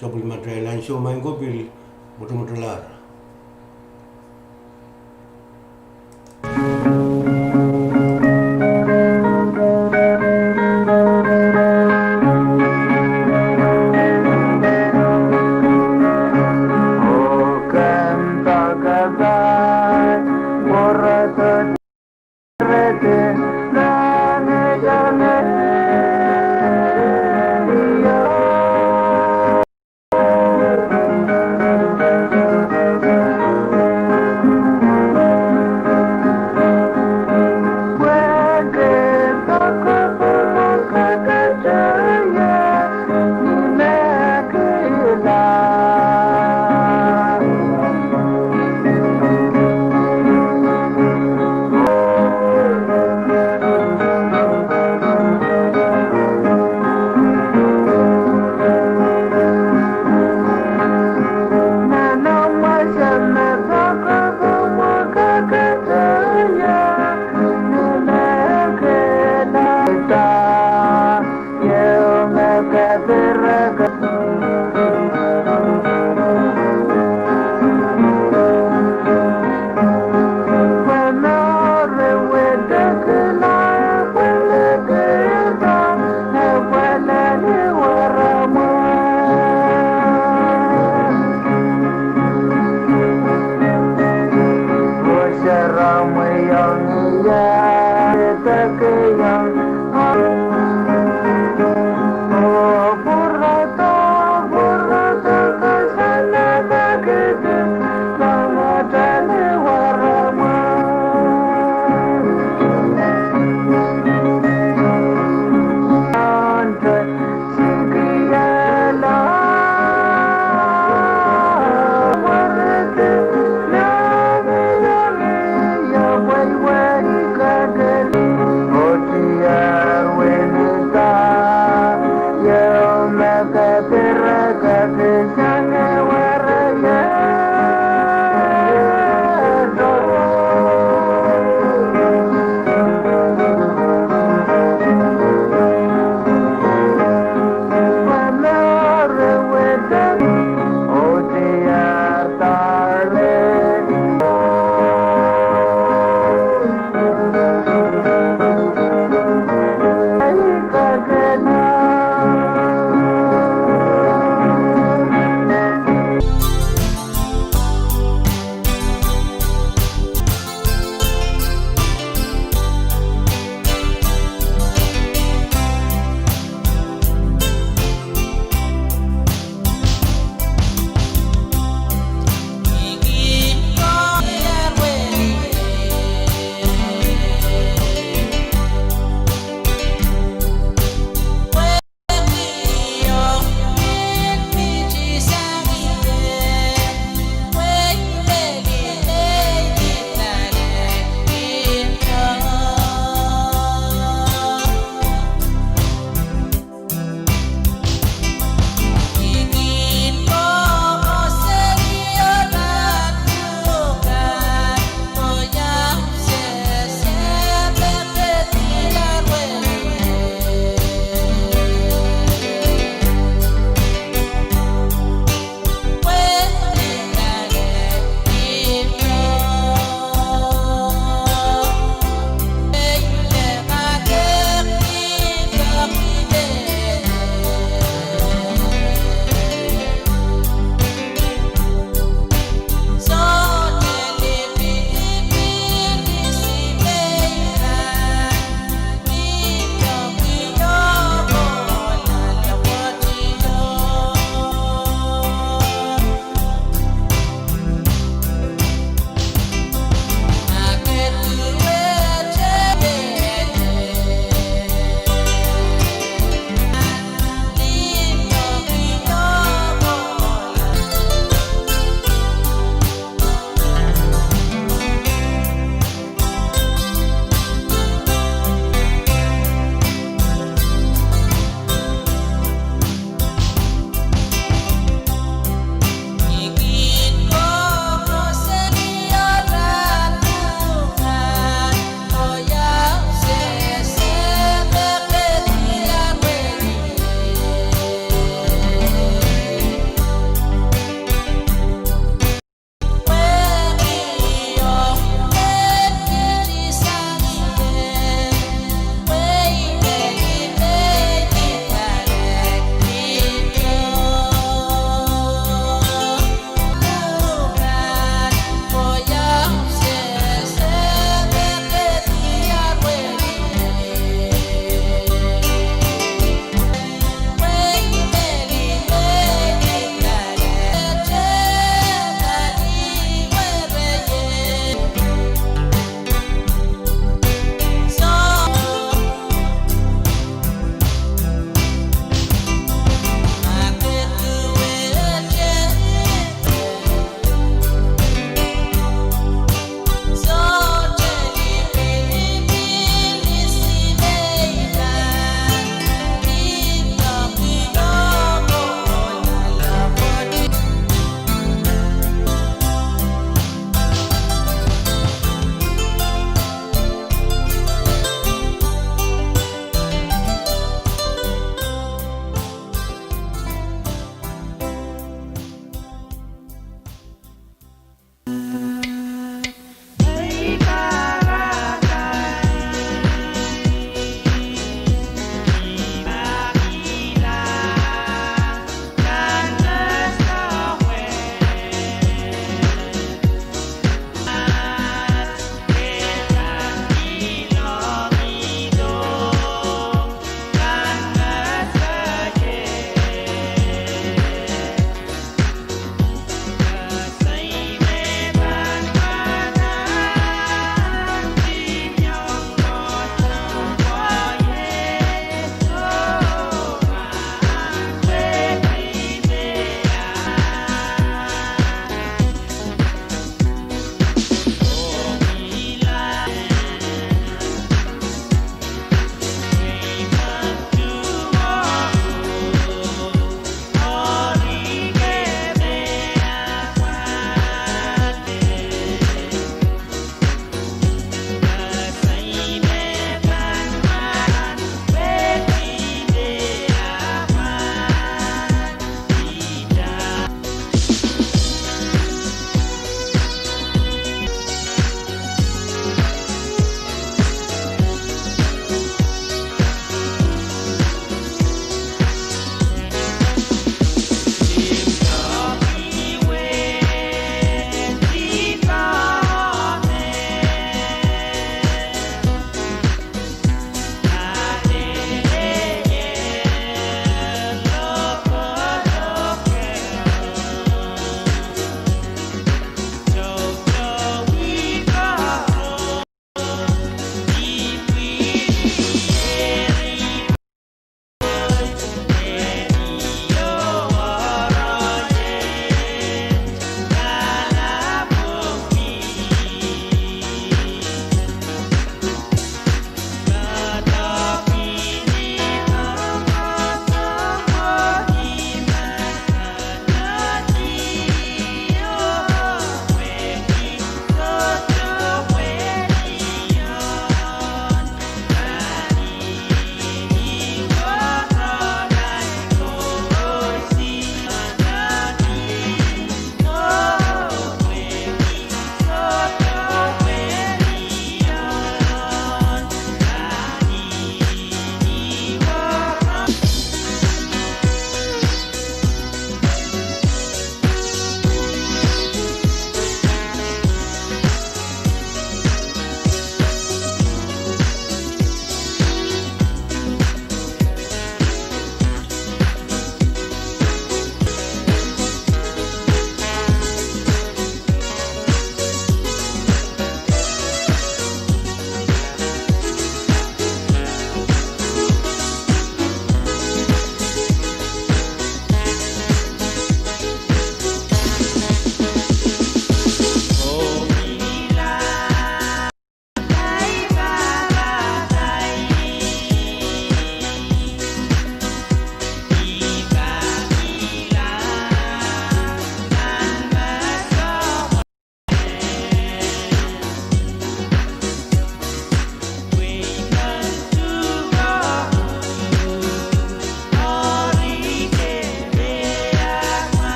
Sapwellime atail ansou, maing ko, pil mwotomwotalahr.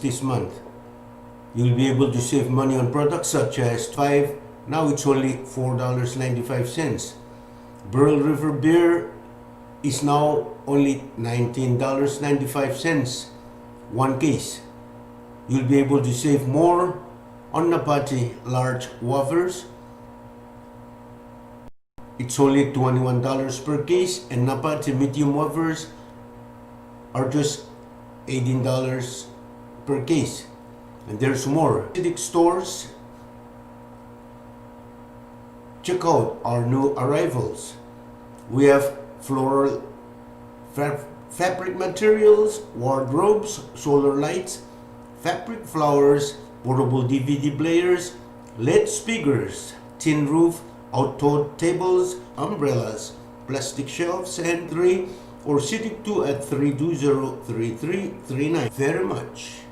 this month. You'll be able to save money on products such as five, now it's only four dollars ninety-five cents. Pearl River beer is now only nineteen dollars ninety-five cents one case. You'll be able to save more on Napati large wafers. It's only twenty-one dollars per case, and Napati medium wafers are just eighteen dollars per case. And there's more. Acidic stores, check out our new arrivals. We have floral fa-, fabric materials, wardrobes, solar lights, fabric flowers, portable D V D players, L E D speakers, tin roof, outdoor tables, umbrellas, plastic shelves, and three, or Acidic two at three two zero three three three nine. Very much.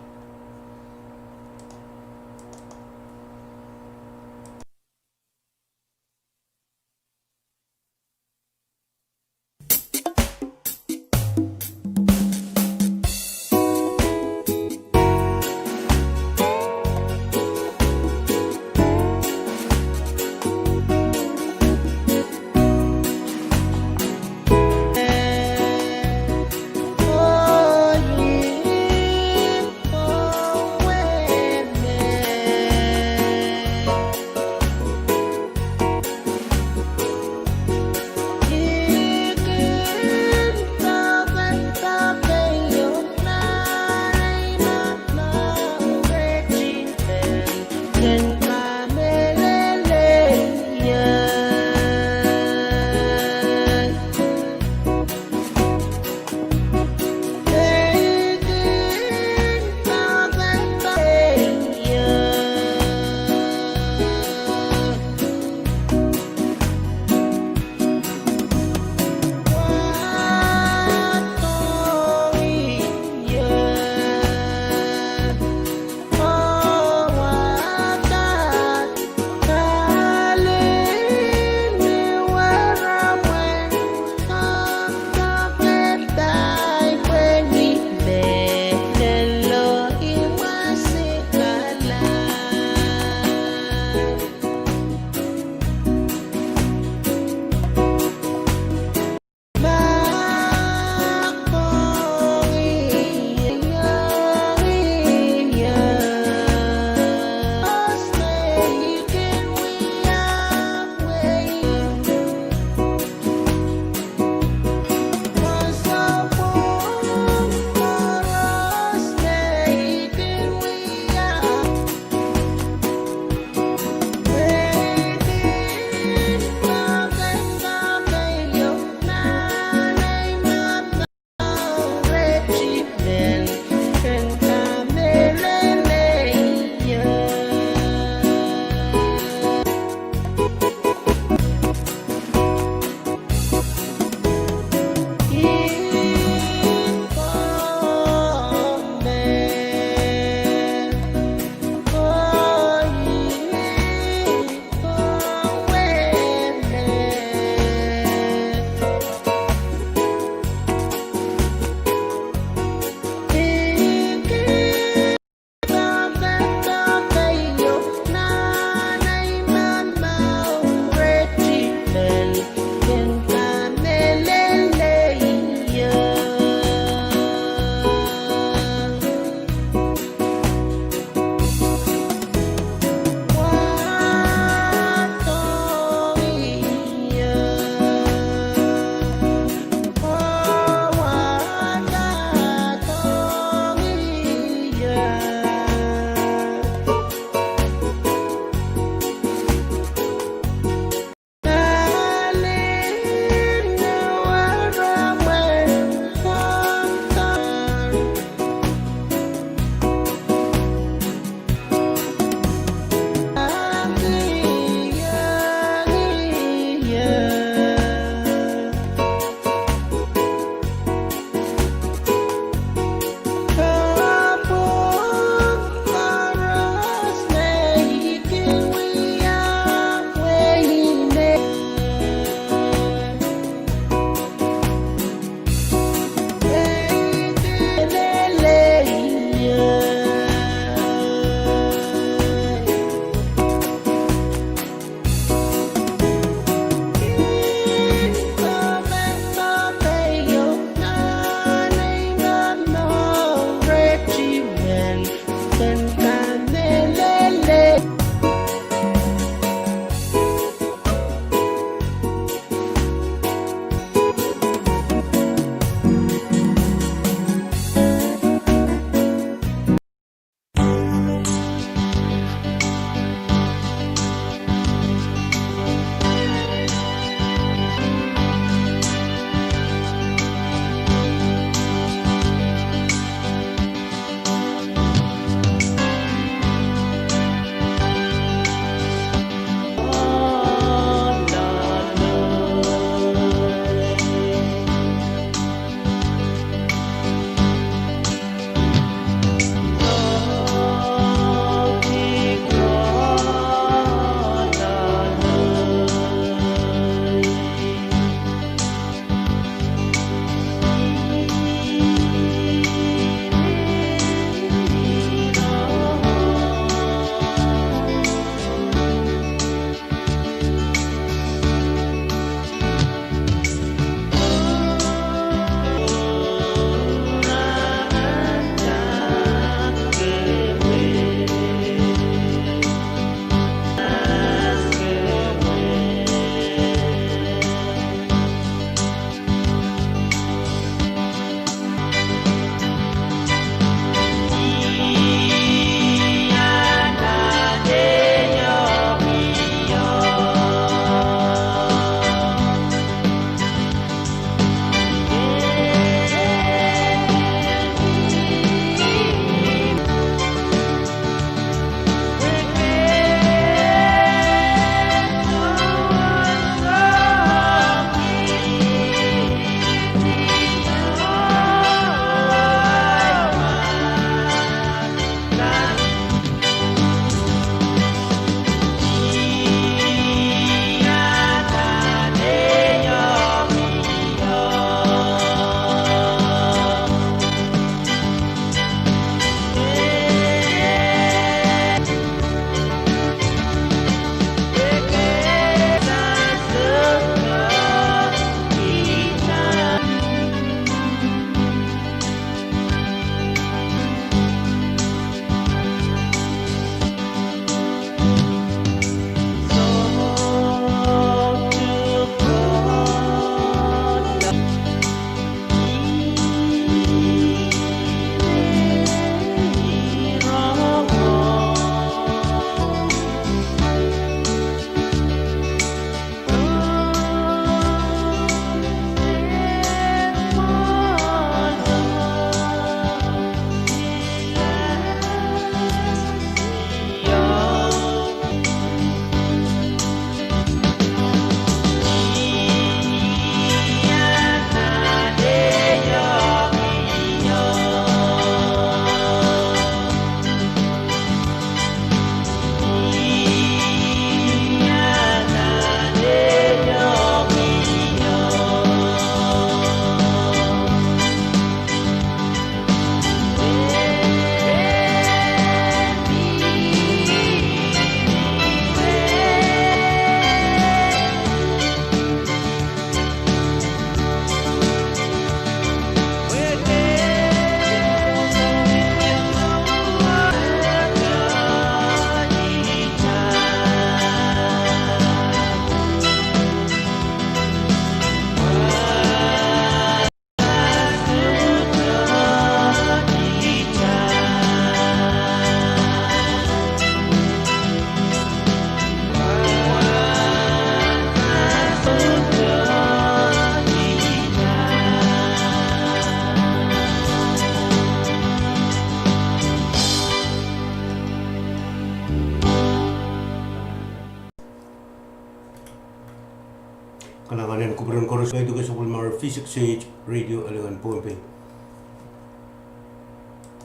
Kalahngan en kupwuren koaros, kaidehk sapwellimar V six H Radio Alingan Pohnpei.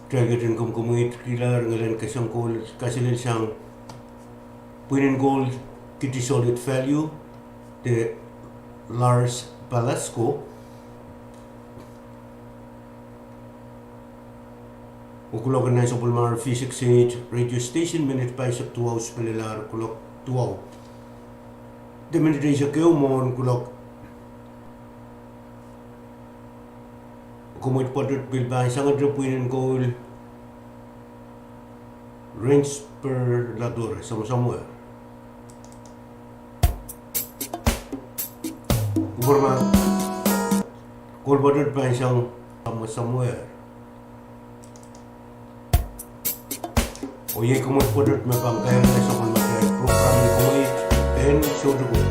Kitail ketin komkomweitkilahr ngilen kesempwal kaselel sang pwihnen koul Kitty Solid Value de Lars Palasco. Oh kuloak en nan sapwellimar V six H radio station minit pahisek duwau, spelelahr kuloak duwau de minit eisek ehu mwohn kuloak. Komwid pwoatet pil pahn sangete pwihnen koul Rensburg Latour, samwasamwer. Kupwur ma, koul pwoatet pahn sang samwasamwer. Oh iei komwid pwoatet me pahn kairda sapwellimatail program en komwid en soutuku.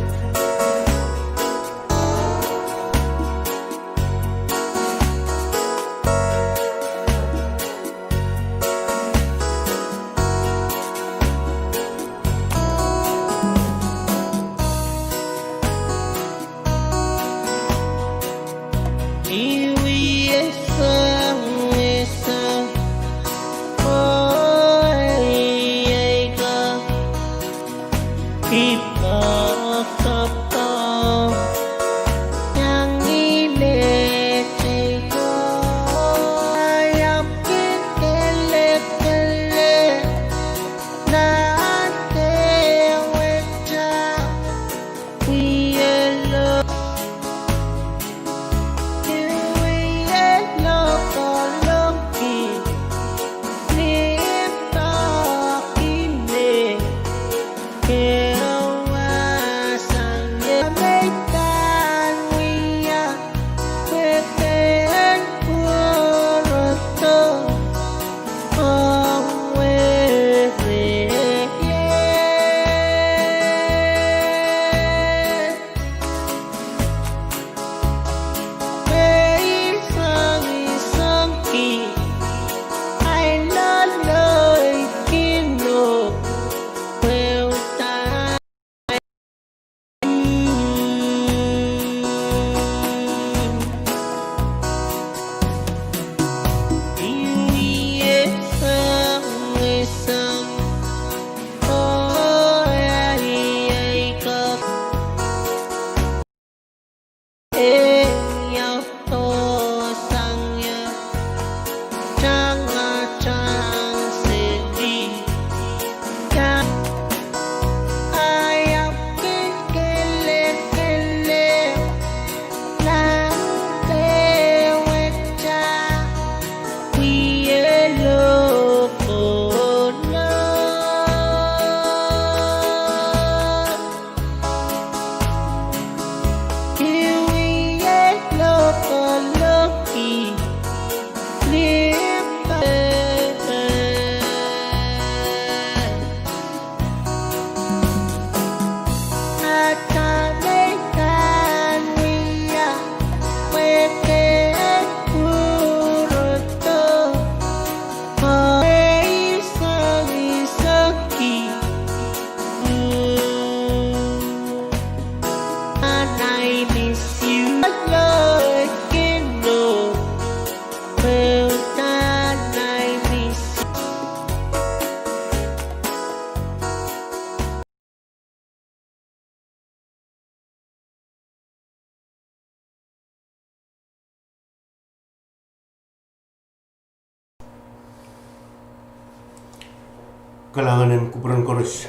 Kalahngan en kupwuren koaros.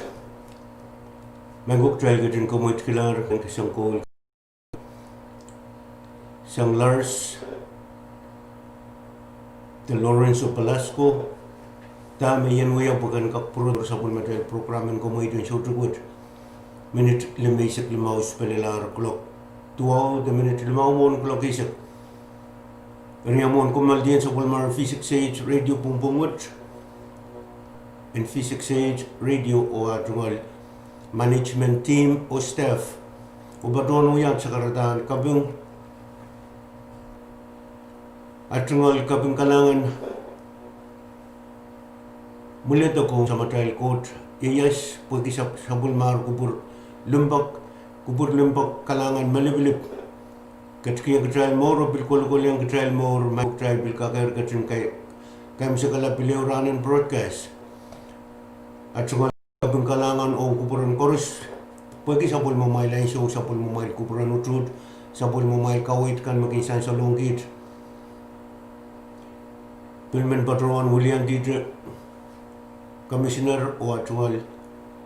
Menguk, kitail ketin komwid kilahr en kesempwal sang Lars de Lorenzo Palasco, dahme I en wia pwe ken kak pwurodo sapwellimatail program en komwid en soutuku wet. Minit limeisek limau spelelahr kuloak duwau de minit limau mwohn kuloak eisek. Eri mwohn kommoal diren sapwellimar V six H Radio pwungpwung wet, en V six H Radio oh ah tungoal management team oh staff, oh patohwan wia sakaradahn kaping, ah tungoal kaping kalahngan mwuledek ong Samatail Koht ieias pwehki sap-, sapwellimar kupwur limpoak, Kupwur limpoak kalahngan me lipilip ketikihong kitail mour oh pil kolokol ong kitail mour, ma kitail pil kakehr ketin kaimwisekala pil ehu rahnen broadcast. At tungoal kaping kalahngan ong kupwuren koaros, pwehki sapwellimamwail ansou, sapwellimamwail kupwuren utuht, sapwellimamwail kaweid kan me kin sansalohng kiht. Pil men patohwan wiliandi te Commissioner oh at tungoal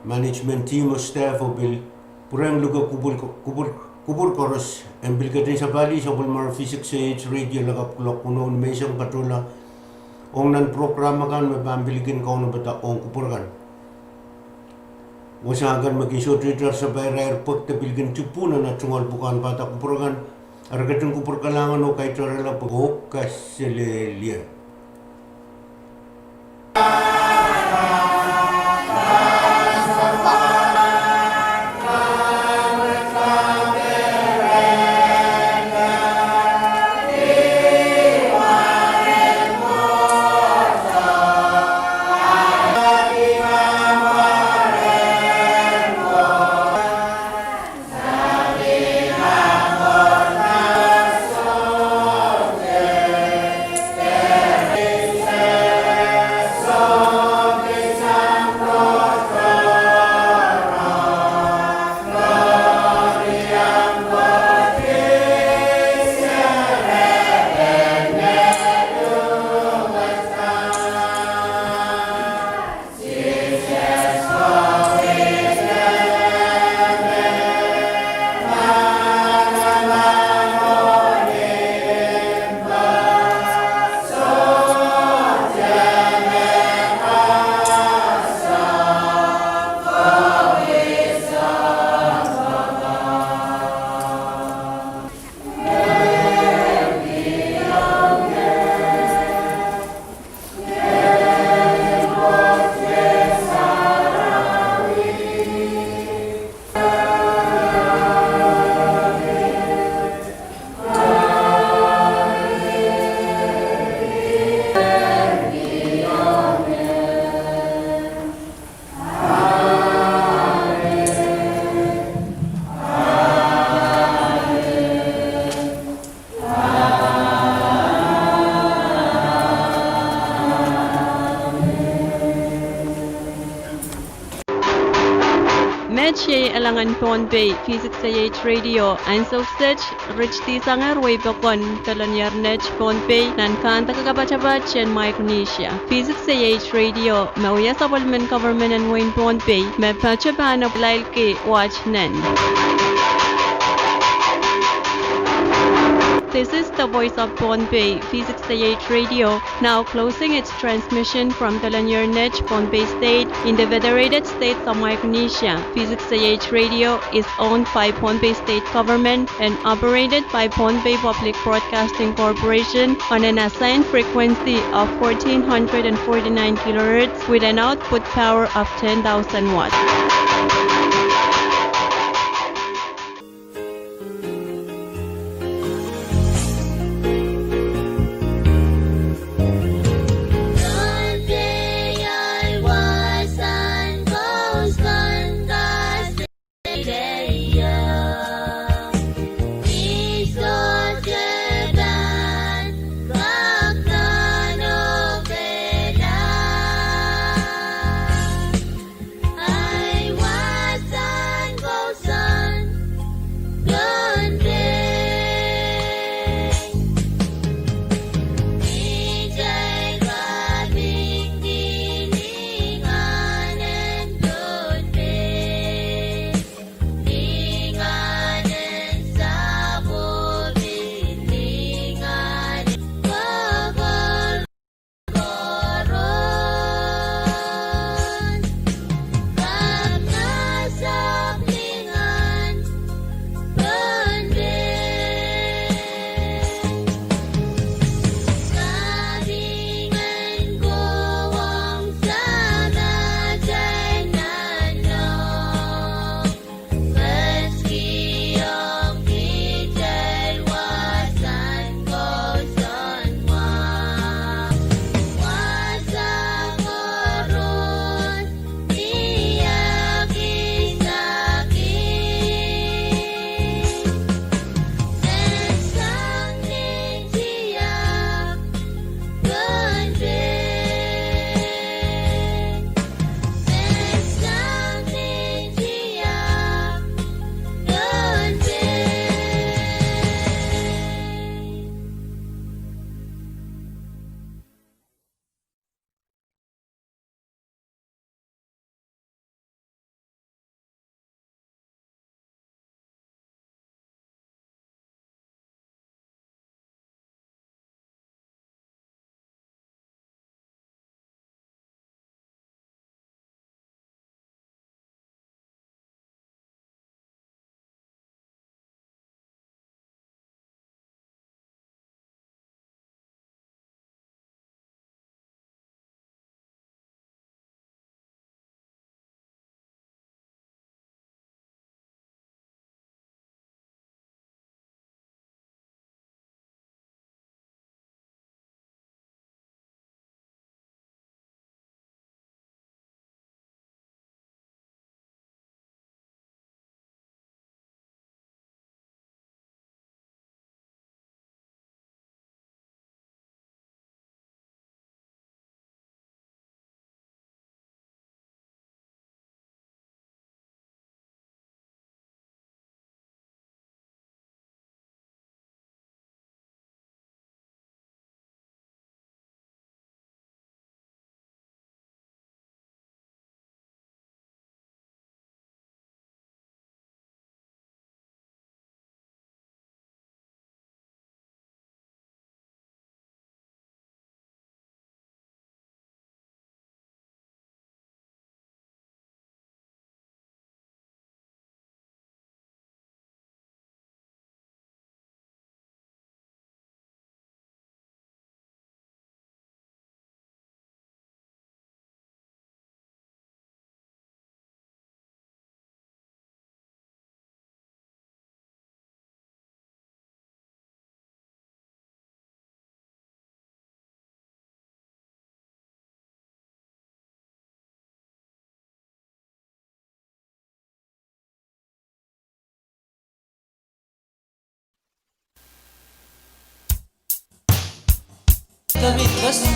management team oh staff oh pil pwurehng luke kupwur, kupwur, kupwur koaros en pil ketin sapahlih sapwellimomwi Physics A H Radio lakapw kuloak weneu ni menseng patohla ong nan program akan me pahn pil kin kaunopada ong kupwur kan. Wasa kan me kin sohte itar sapairair pwehki de pil kin tipu nan at tungoal pwukan pahda kupwur kan, eri ketin kupwur kalahngan oh kaitairala pwe oh kaselehlie. Met iei Alangen Pohnpei, V six A H Radio, ansou kiset, Ridge D. Sanger, wehi pokon, Pelenier Net, Pohnpei, nan kahnde kapatapat en Micronesia. V six A H Radio, me wia sapwellimen government en wehin Pohnpei, me patopato pahn applielki wet nan. This is the voice of Pohnpei, V six A H Radio, now closing its transmission from Pelenier Net, Pohnpei State, in the Federated States of Micronesia. V six A H Radio is owned by Pohnpei State Government and operated by Pohnpei Public Broadcasting Corporation on an assigned frequency of fourteen hundred and forty-nine kilohertz with an output power of ten thousand watts. David West,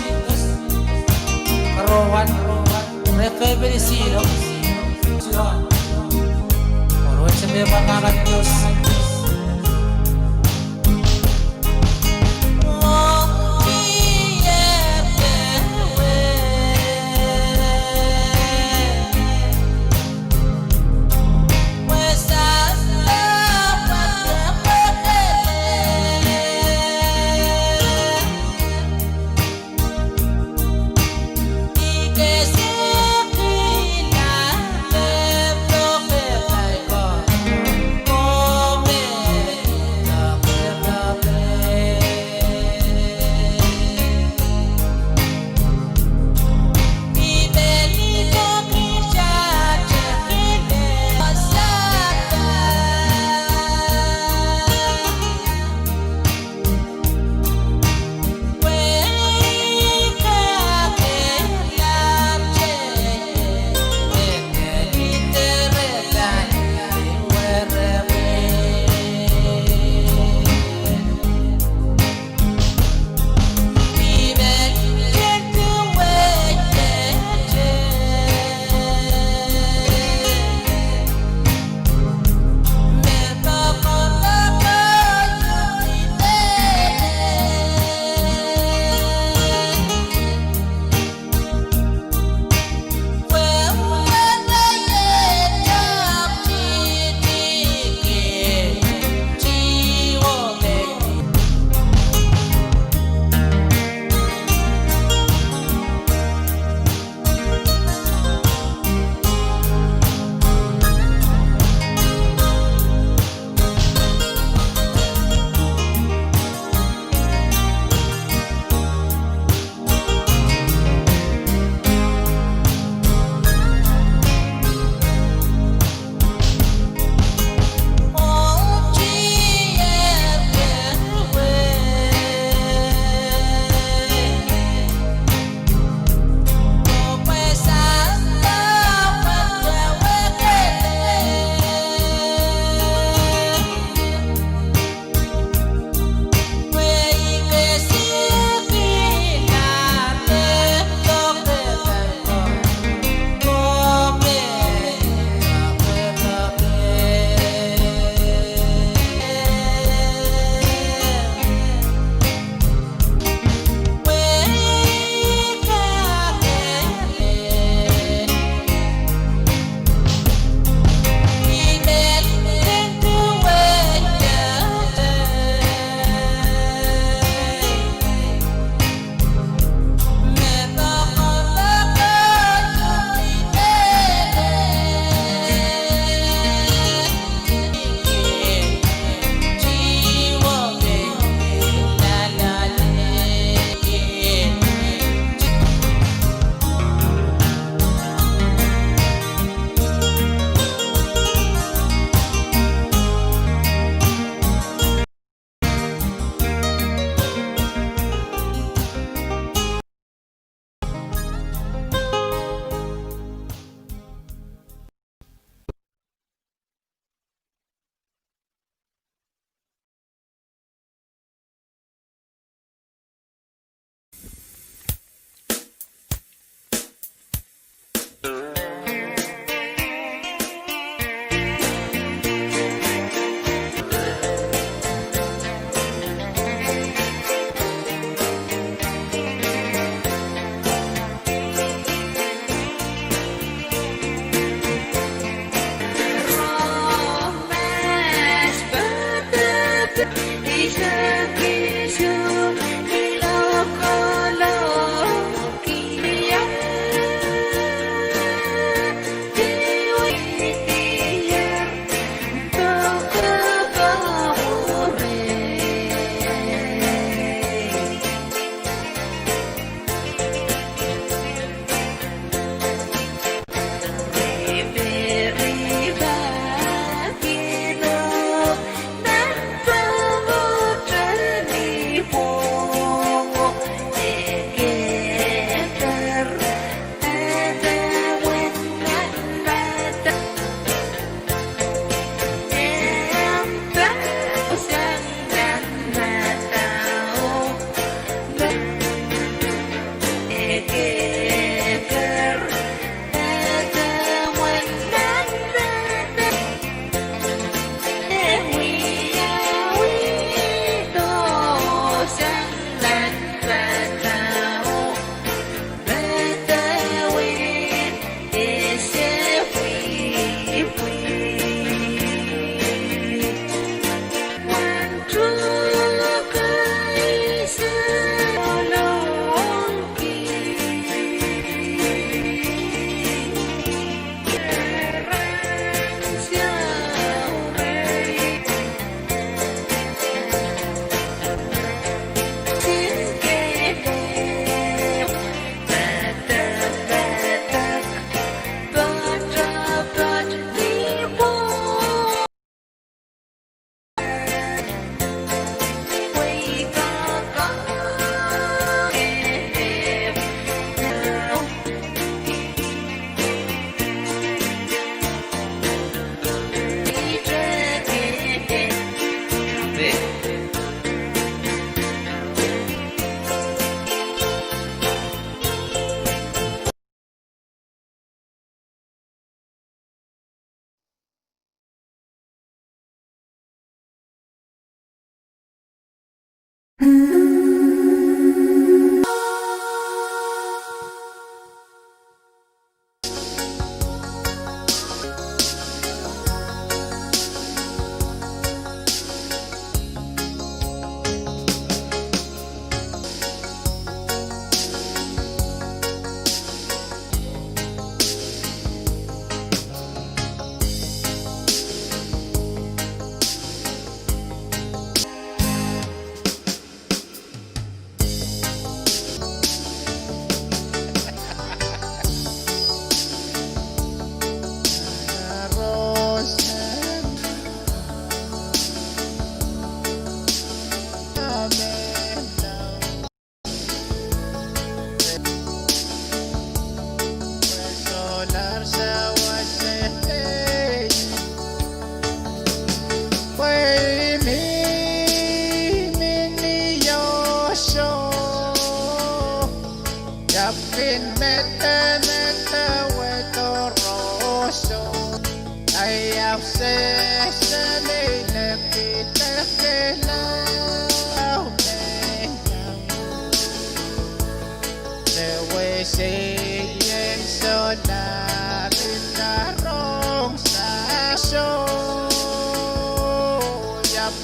Rowan, Refe Benisino, Rowan Semewa Kakadios.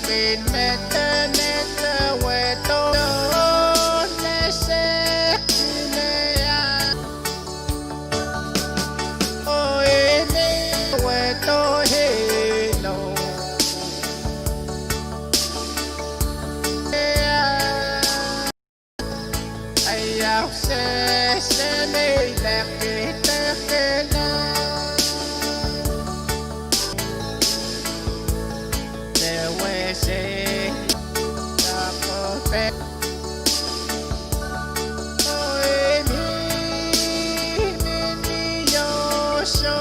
Pil medemedewe doh, doh, me sehki me iang. Oh, ih me we doh hilo. Ai, ah, se, se me leki, leki la. Se we se, ah, oh, pe. Oh, ih me, me, me, oh, so.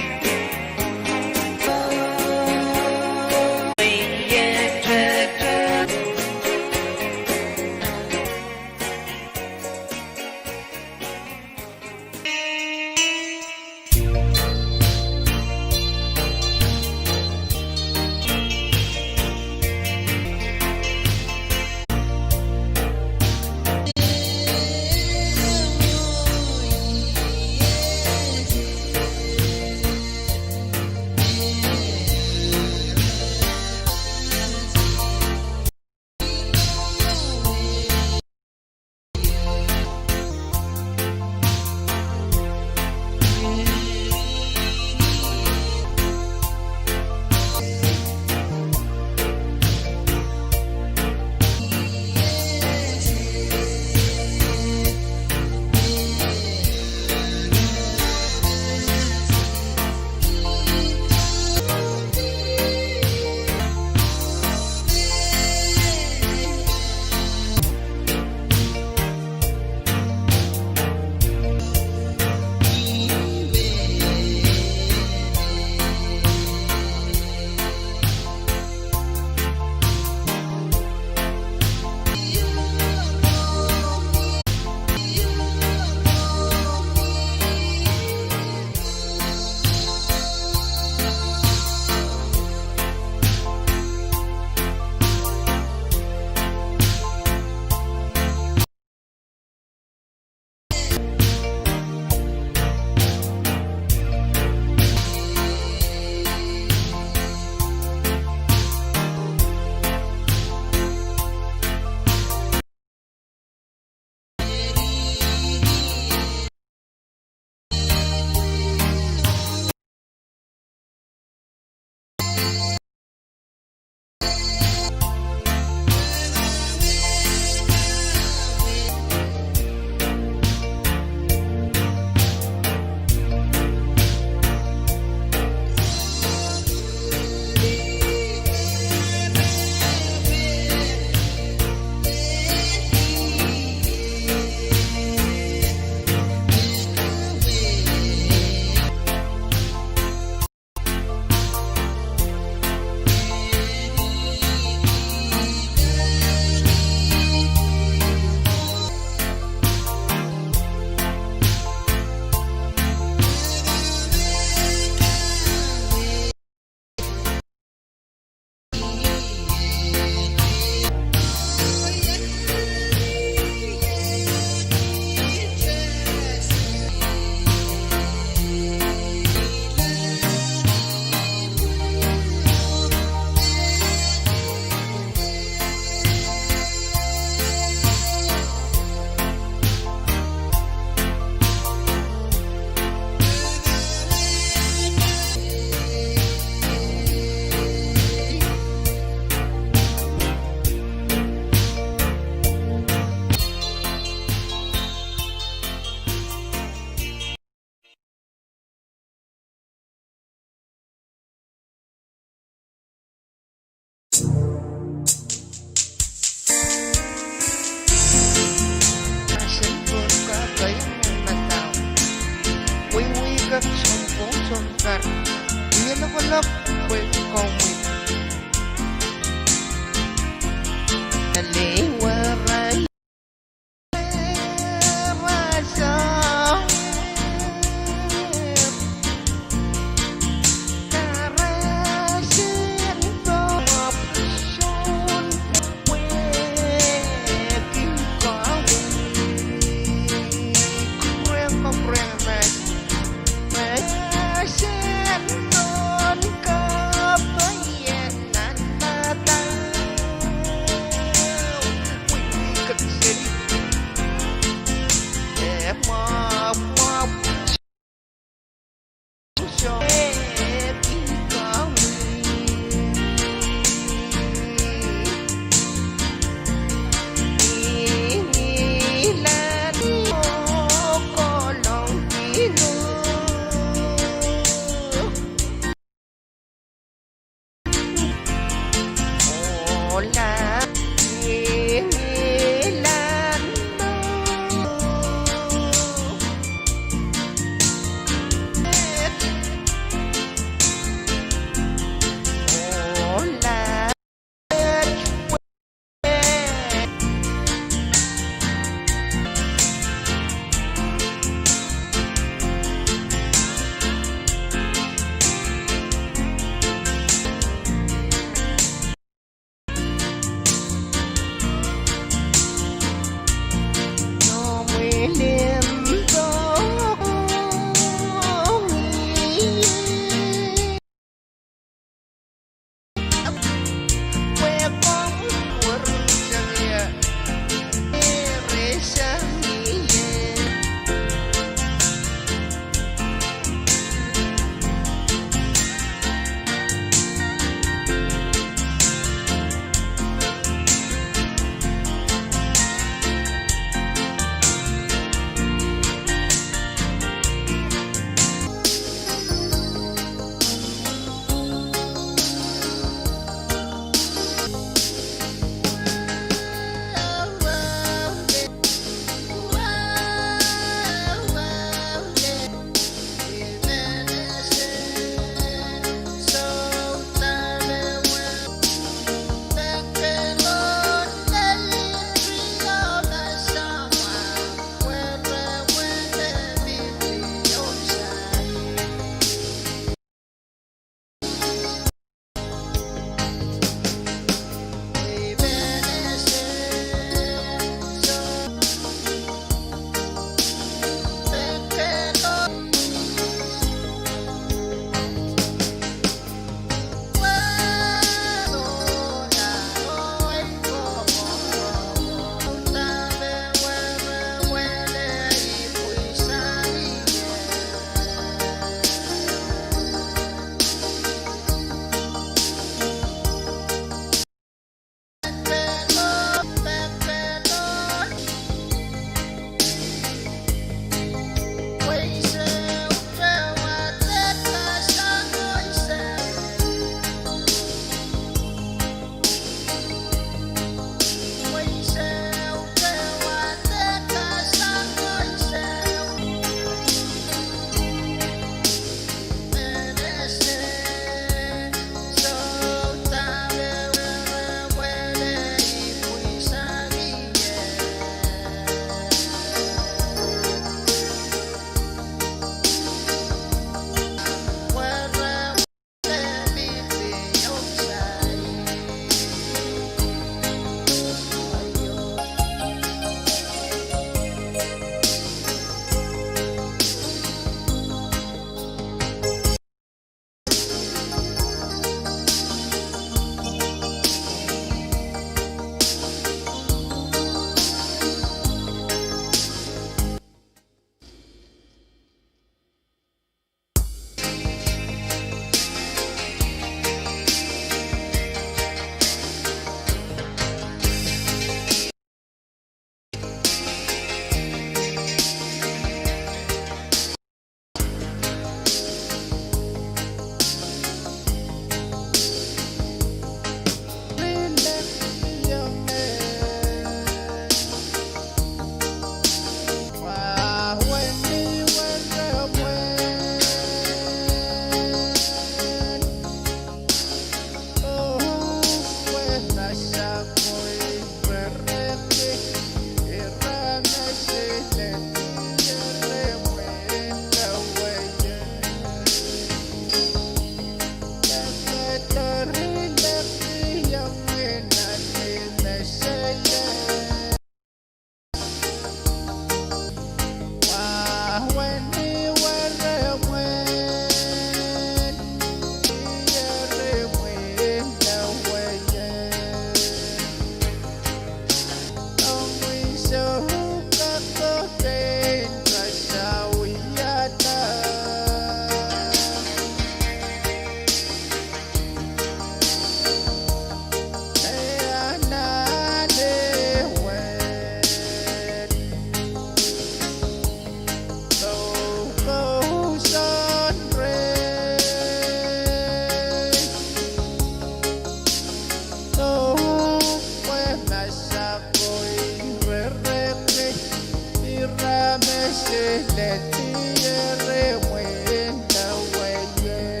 Letiere mwinda weye.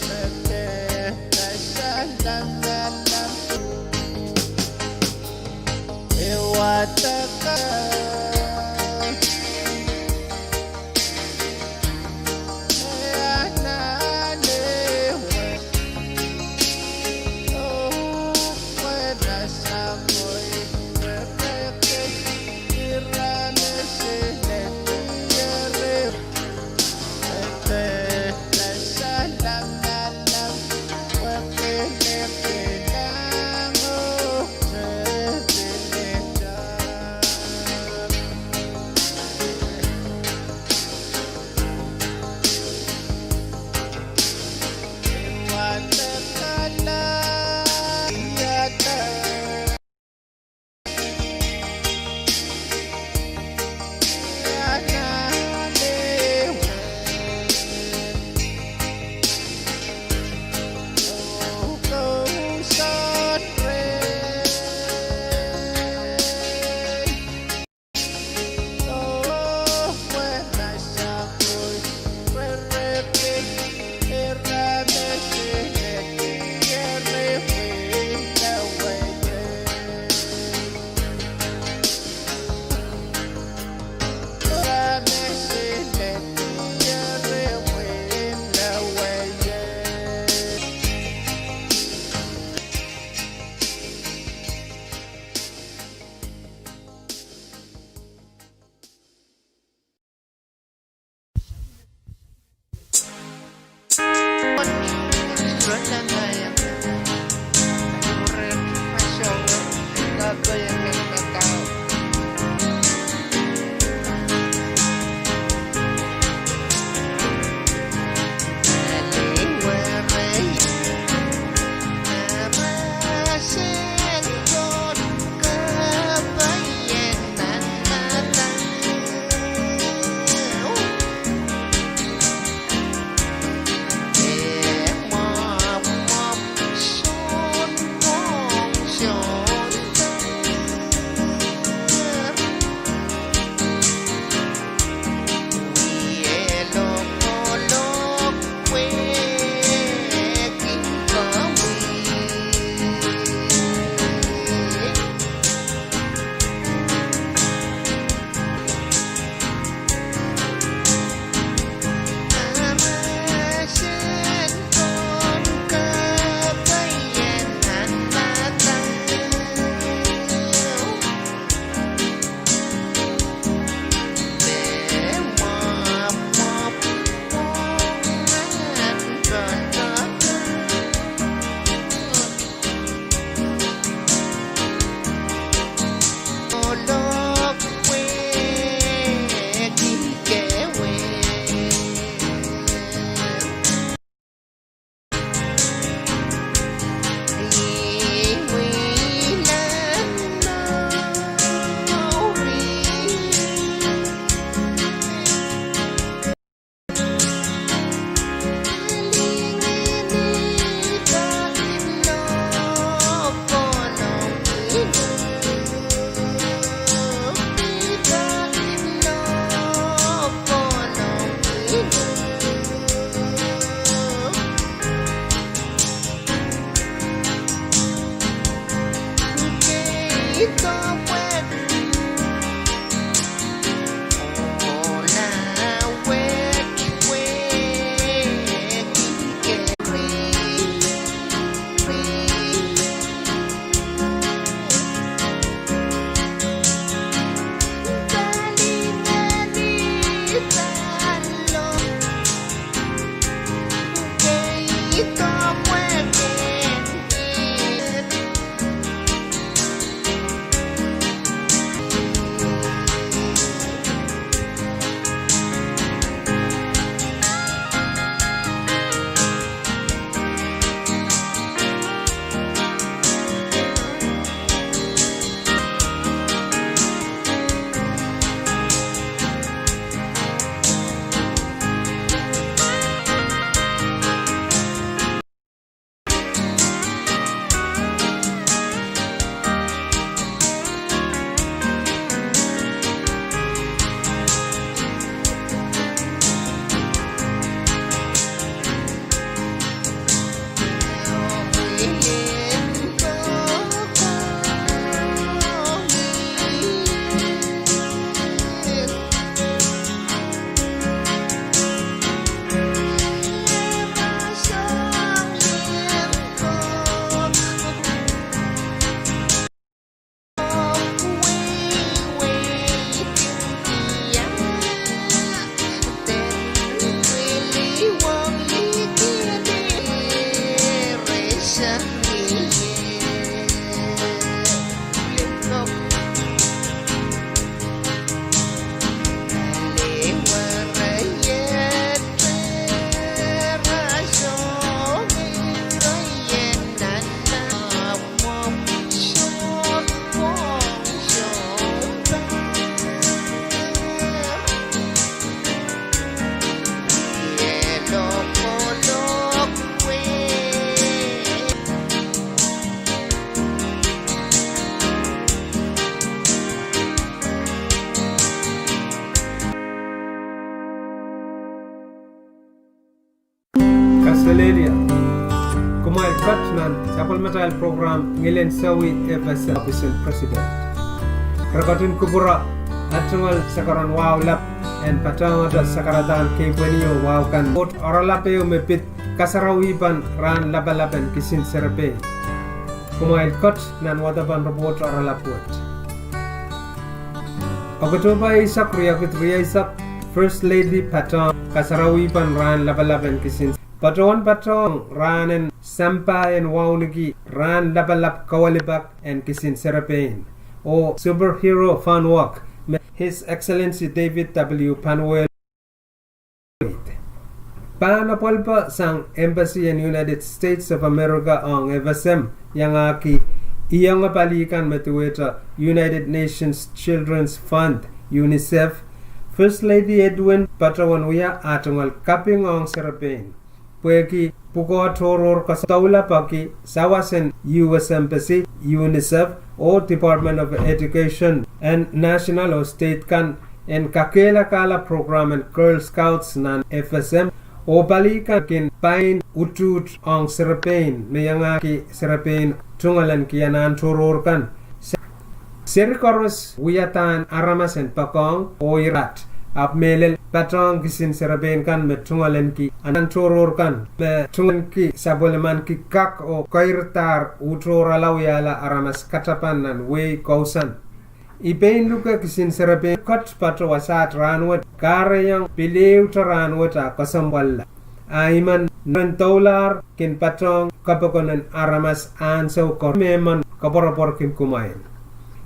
Mete kasalalam. Ewa taka. Kaselehlie. Kumwail kat nan sapwellimatail program Ngilen Sawih F S M Office en President. Re ketin kupwure tungoal sakaradahn wahu lap en patohwanohng sakaradahn kepwehn oh wahu kan. Oaralap ehu me pid Kasarawi Pahn Rahn Lapalap en Kisin Serepein. Kumwail kat nan wadepen ripoht oaralap wet. Oktohpa eisek, riekid rieisek, First Lady patohwanohng Kasarawi Pahn Rahn Lapalap en Kisin. Patohwan patohwanohng rahnen sampah en wauneki Rahn Lapalap Kawalipak en Kisin Serepein, oh superhero pahn wak me His Excellency David W. Panuwel. Pahn apwalih sang Embassy en United States of America ong F S M iangahki ienge pali kan me duwehte United Nations Children's Fund, UNICEF, First Lady Edwin patohwan wia ah tungoal kaping ong serepein. Pwehki pwukoa tohrohr koasoia doula peki sawas en U S Embassy, UNICEF, oh Department of Education en national oh state kan en kakehlakahla program en Girl Scouts nan F S M, oh pali kan kin pain utuht ong serepein me iangahki serepein tungoal en ki anahn tohrohr kan. Seri koaros wiadahn aramas en poakohng oh irail, ahpw mehlel patohwan kisin serepein kan me tungoal en ki anahn tohrohr kan me tungoal en ki sapwellimaniki kak oh keirdahr uhtohrala wiahla aramas katapan nan wehi kousoan. I pein luke kisin serepein kat patohwan wasaht rahnwet, kahrehiong pil ehute rahnwet ah kesempwalla. A I men, ren doulahr kin patohwan kapokon en aramas ansou koaros, me I men koapworopworki kumwail.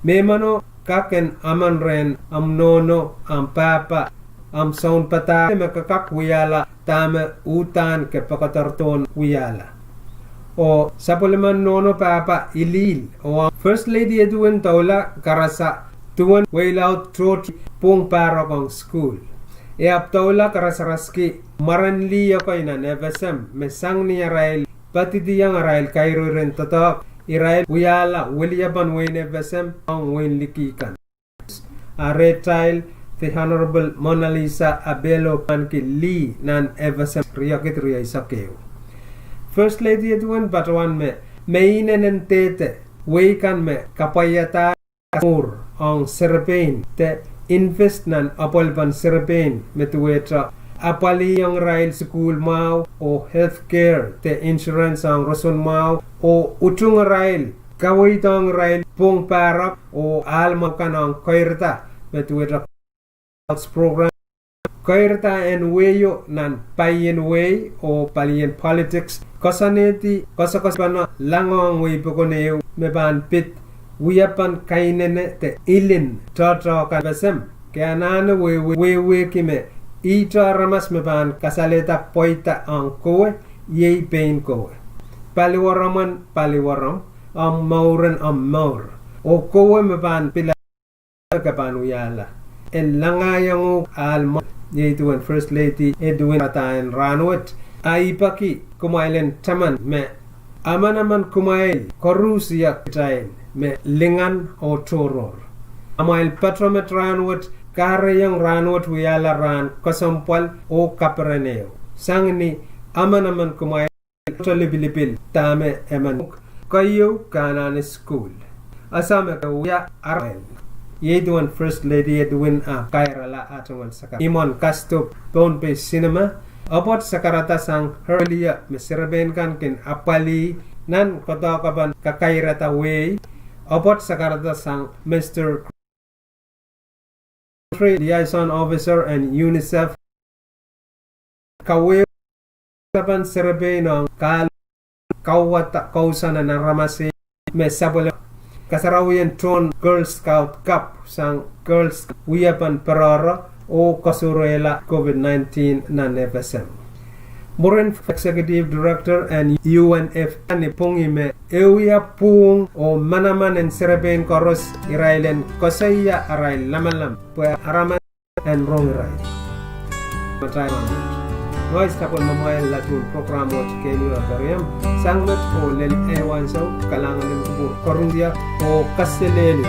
Mehmeno kak en emen rehn omw nohno, omw pahpa, omw sounpadahk me ke kak wiahla dahme uhdahn ke poakodoardohn wiahla. Oh sapwellimen nohno pahpa iliil, oh First Lady Edwin doula karasa duwen wehi laud tohto pwung pahrek ong sukuhl. E ahpw doula karasaraski mwaren lih ekei nan F S M me sang ni arail poadidiong arail kairiren doadoahk, irail wiahla weliepen wehin F S M ong wehin liki kan. A rehtail, The Honorable Monalisa Apelo, pahnkihla nan F S M riekid rieisek ehu. First Lady Edwin patohwan me, me inenen dehde wehi kan me kapwaiada mwuhr ong serepein de invest nan apwalipen serepein me duwehte apwaliong irail sukuhl mwahu oh health care de insurance ong roson mwahu oh utung irail, kaweidohng irail pwung pahrek oh ahl mwahu kan ong keirda me duwehte Girl Scouts program. Keirda en wehio nan palien wehi oh palien politics koasoanehdi koasokoasoanepen langohng wehi pokon ehu me pahn pid wiepen kainene de ilin tohto kan F S M. Ke anahne wehwehki me ihte aramas me pahn kasalehda pweida ong kowe iei pein kowe. Paliwaromwen paliwaromw, omw mouren omw mour. Oh kowe me pahn pil ke pahn wiahla. En langaiong uhk ahl mwahu, iei duwen First Lady Edwin patohwan rahnwet. A I peki kumwail en taman me emenemen kumwail koaros iei kitail me lingan oh tohrohr. Amwail patohwan met rahnwet, kahrehiong rahnwet wiahla rahn kesempwal oh kaperen ehu. Sang ni emenemen kumwail Sohte lipilipil dahme emen keieu ke anahne sukuhl. Ese me ke wia arail. Iei duwen First Lady Edwin ahpw kairala ah tungoal sakarada. Imwen Kasto Pohnpei Cinema, Abbott sakarada sang Herlia me serepein kan kin apwalih nan kodohkapan kakairada wehi. Abbott sakarada sang Mister Country Liaison Officer en UNICEF. Kawehwe sapan serepein ong kahlap, kauwada kousoan en aramas me sapwellime kasarawien tohn Girl Scout Cup sang Girls wiepen peroro oh kosohrehla COVID nineteen nan FSM. Mwurin Executive Director en UNFPA ni pwongih me e wia pwuhng oh manaman en serepein koaros irail en koasoia arail lamalam pwe aramas en rong irail. Matail rahnwet, ngehi sapwellimamwail ladu program wet Keieu Aperiam sang met oh lel ehu ansou, kalahngan en kupwur koaros oh kaselehlie.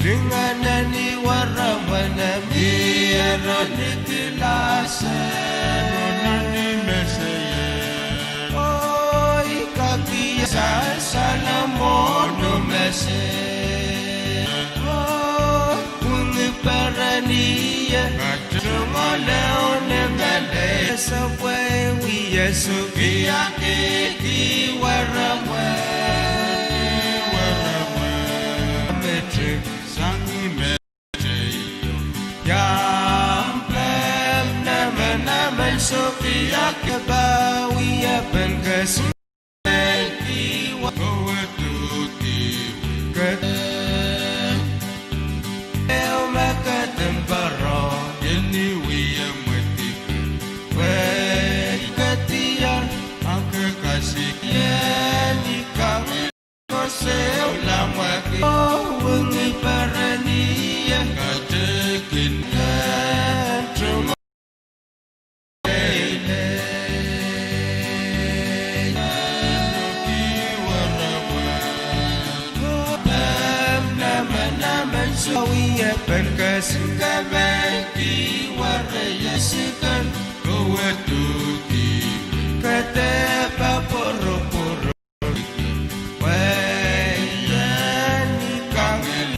Lingan en ih weremwen me mi ero ni kilas, oh, I kak iang sang Solomon mese, oh, pwung I peren ie, tungoal ehu ni mele, sapwe wie sukiaki weremwen, weremwen, metek sang ih me Iang pwehn nemenemen sukiaki pwe wie pahn kesikihla, oh, e duhdi ket, ehu me ketin paro, eni wie mweti pwe I ketier, a ke kasik ie ni kang. Koasoia lamweki, oh, Ie pekes kemehdi werei esiken kowe duhdi kadepe poroporo. Pwe ie ni kangel.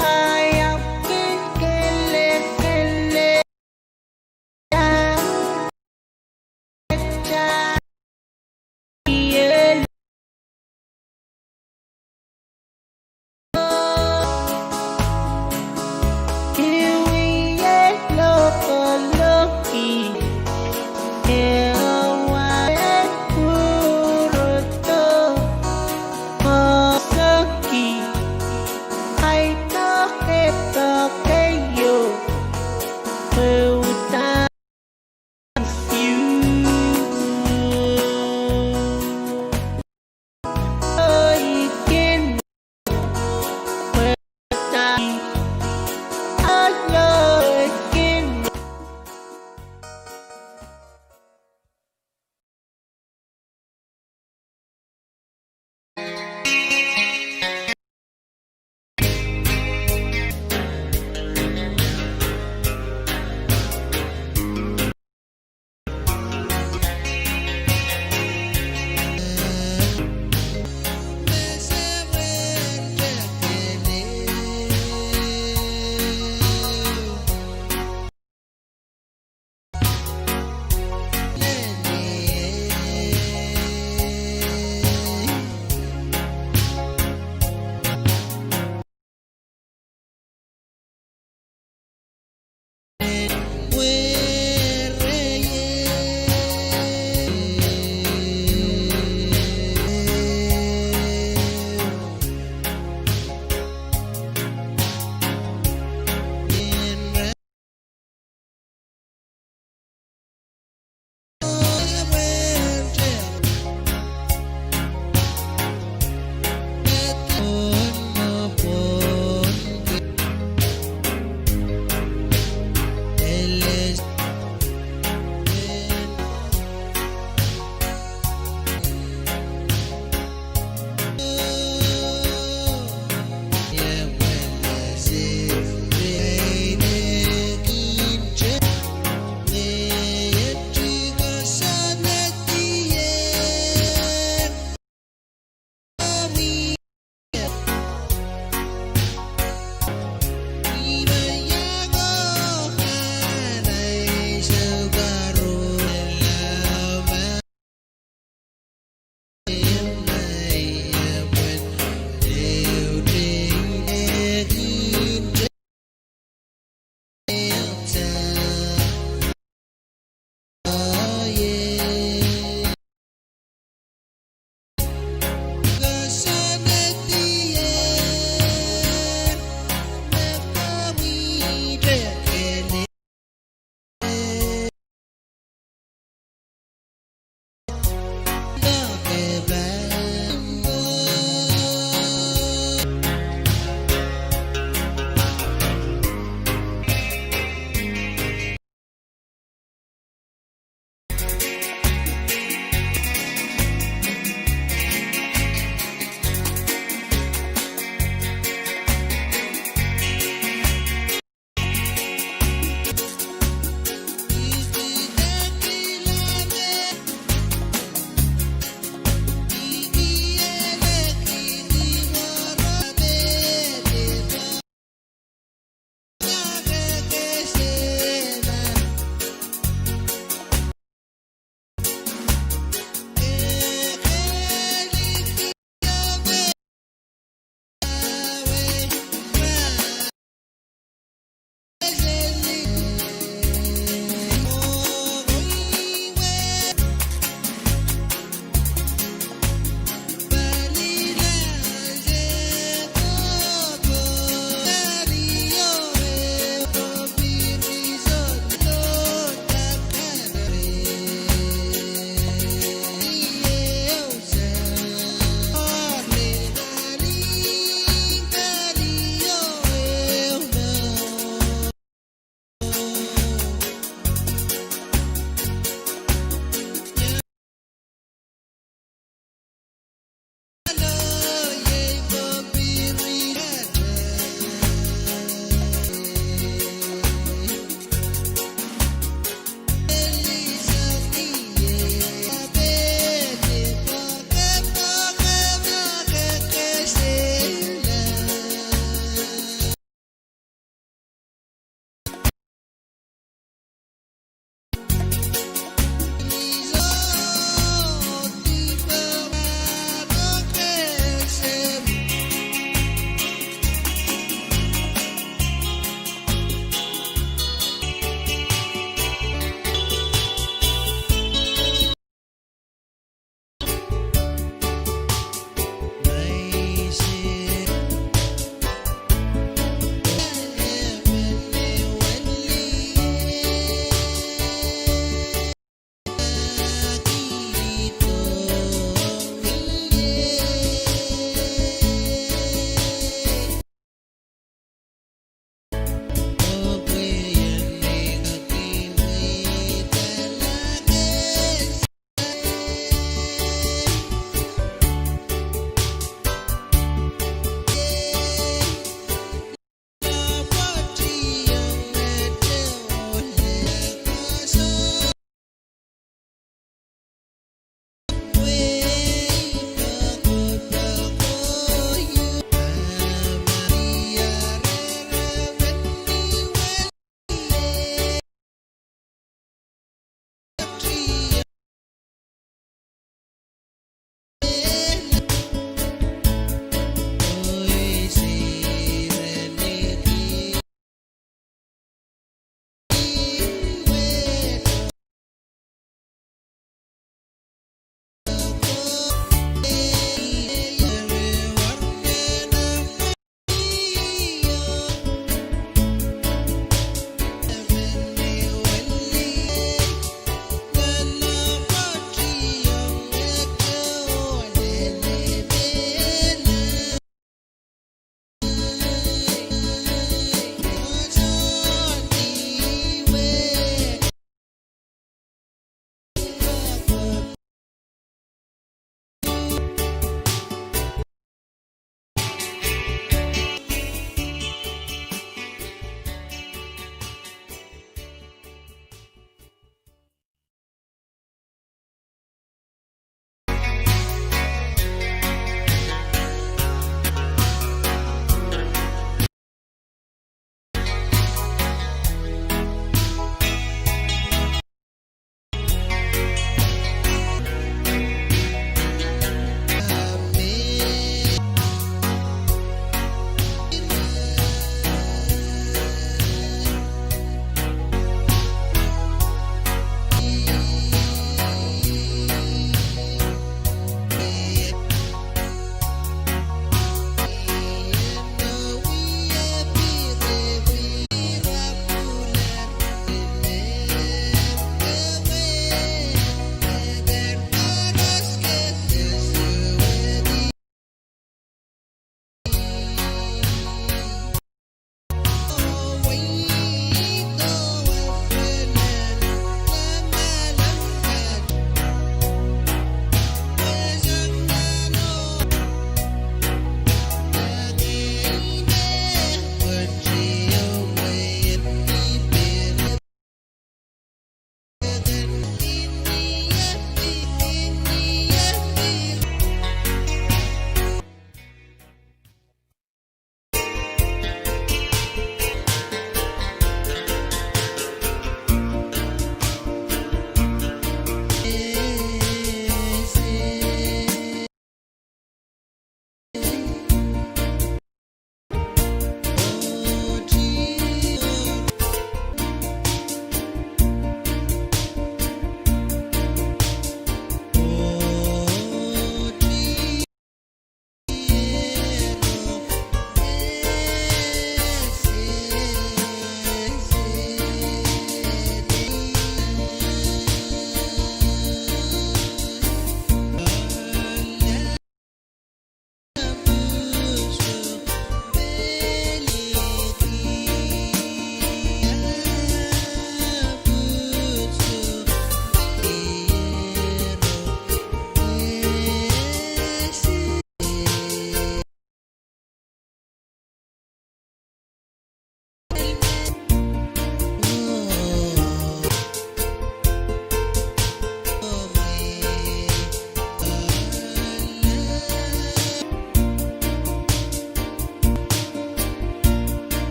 I am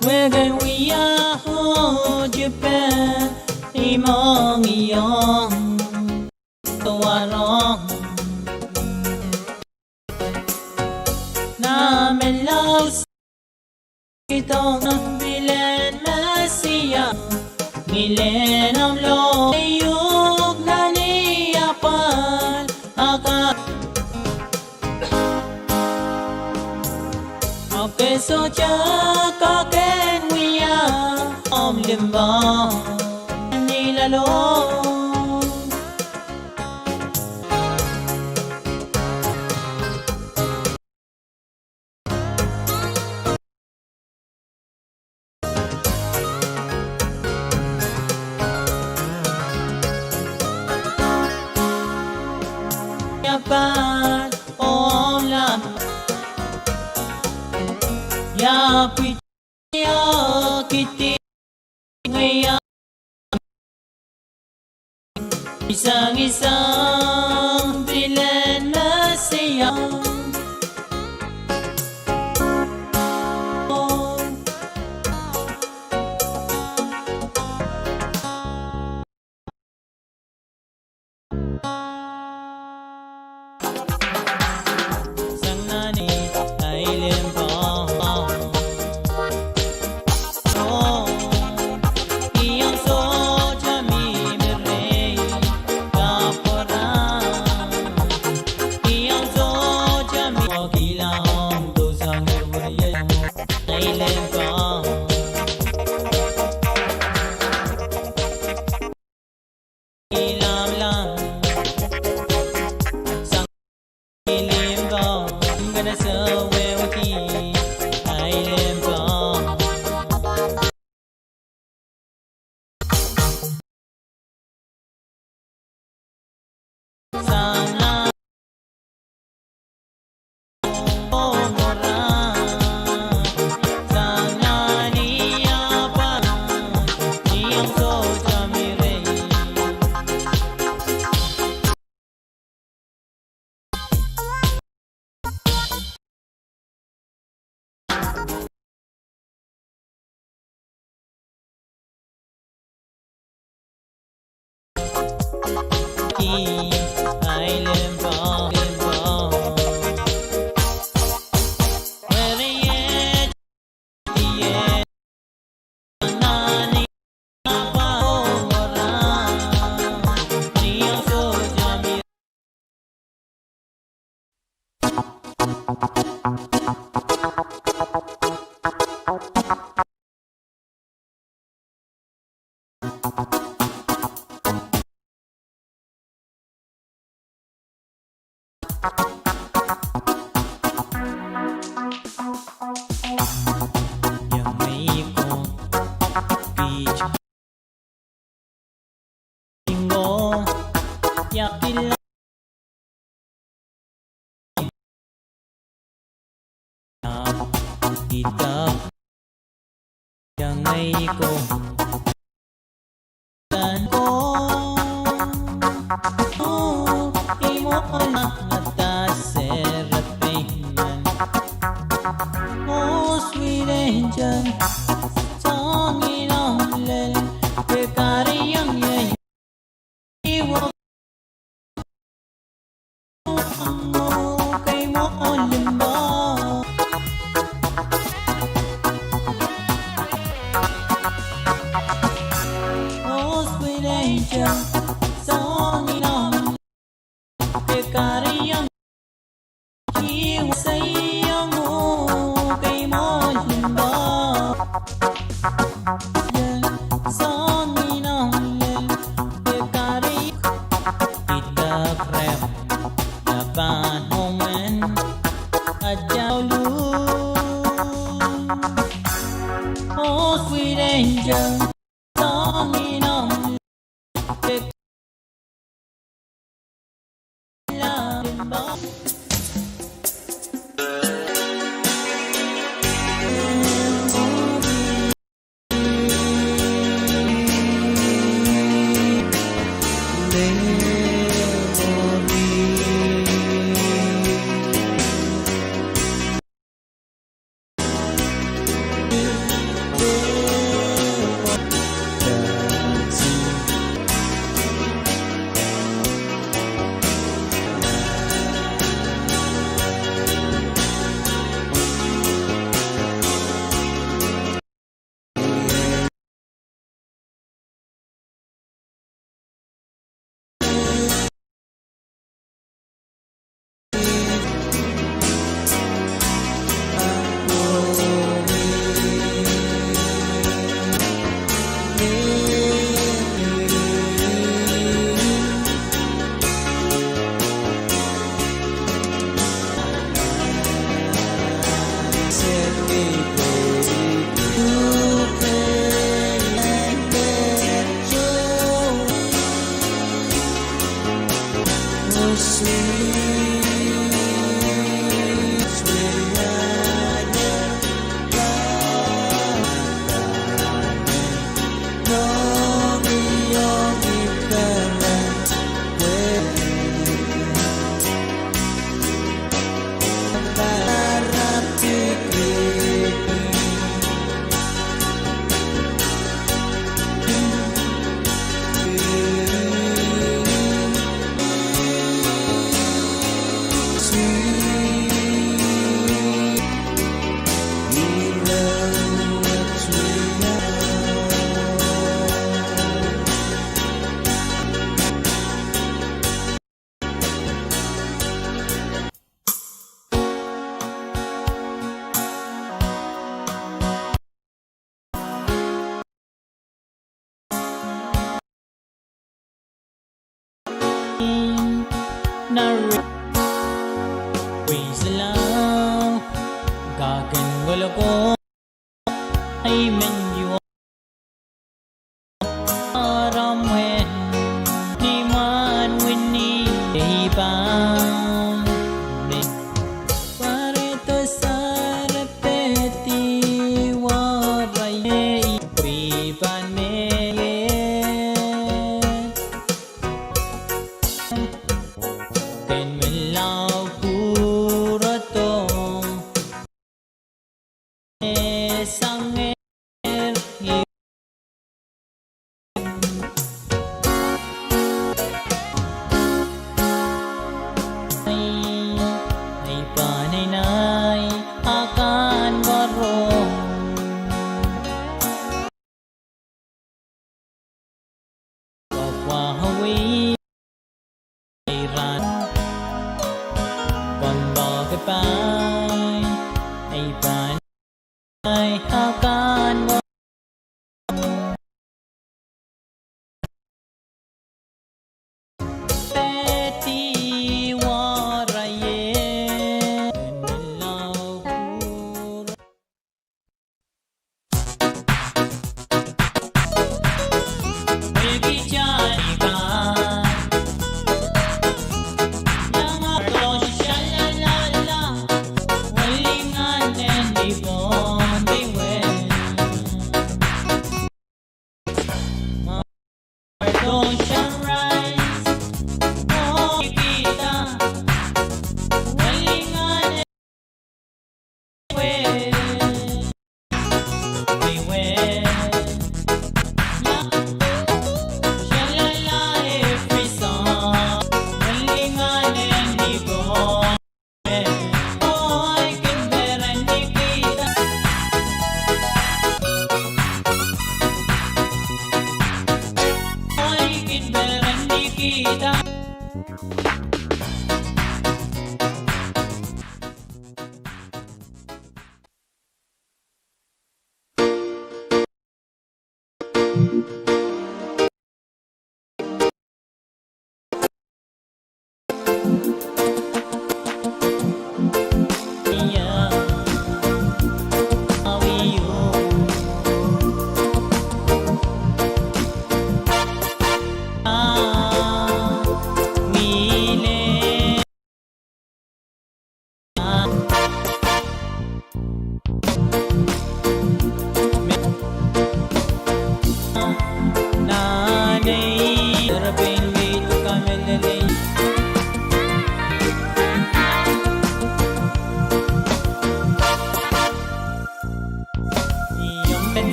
Wehwehki wia oh Japan, I mohngiong, warohng. Nan menlau se I kidohng pilen Mesia, ngilen omw loh iuk nan ni apwal akan. Ahpw ke sohte kak en wia omw limpoak ni loalomw. Ia pahn omw lam, ia pwidi, ia kidi, wia. Isangisang pilen Mesia. Sang nan ei limpoak.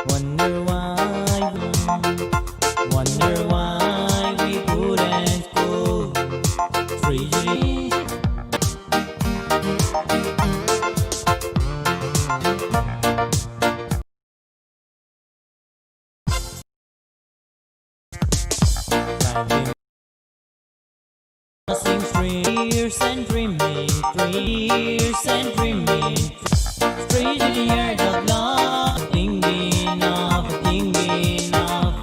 Wonder why, wonder why we couldn't go freely. I've been passing through years and dreaming, through years and dreaming, strangely heard of love, thinking of, thinking of.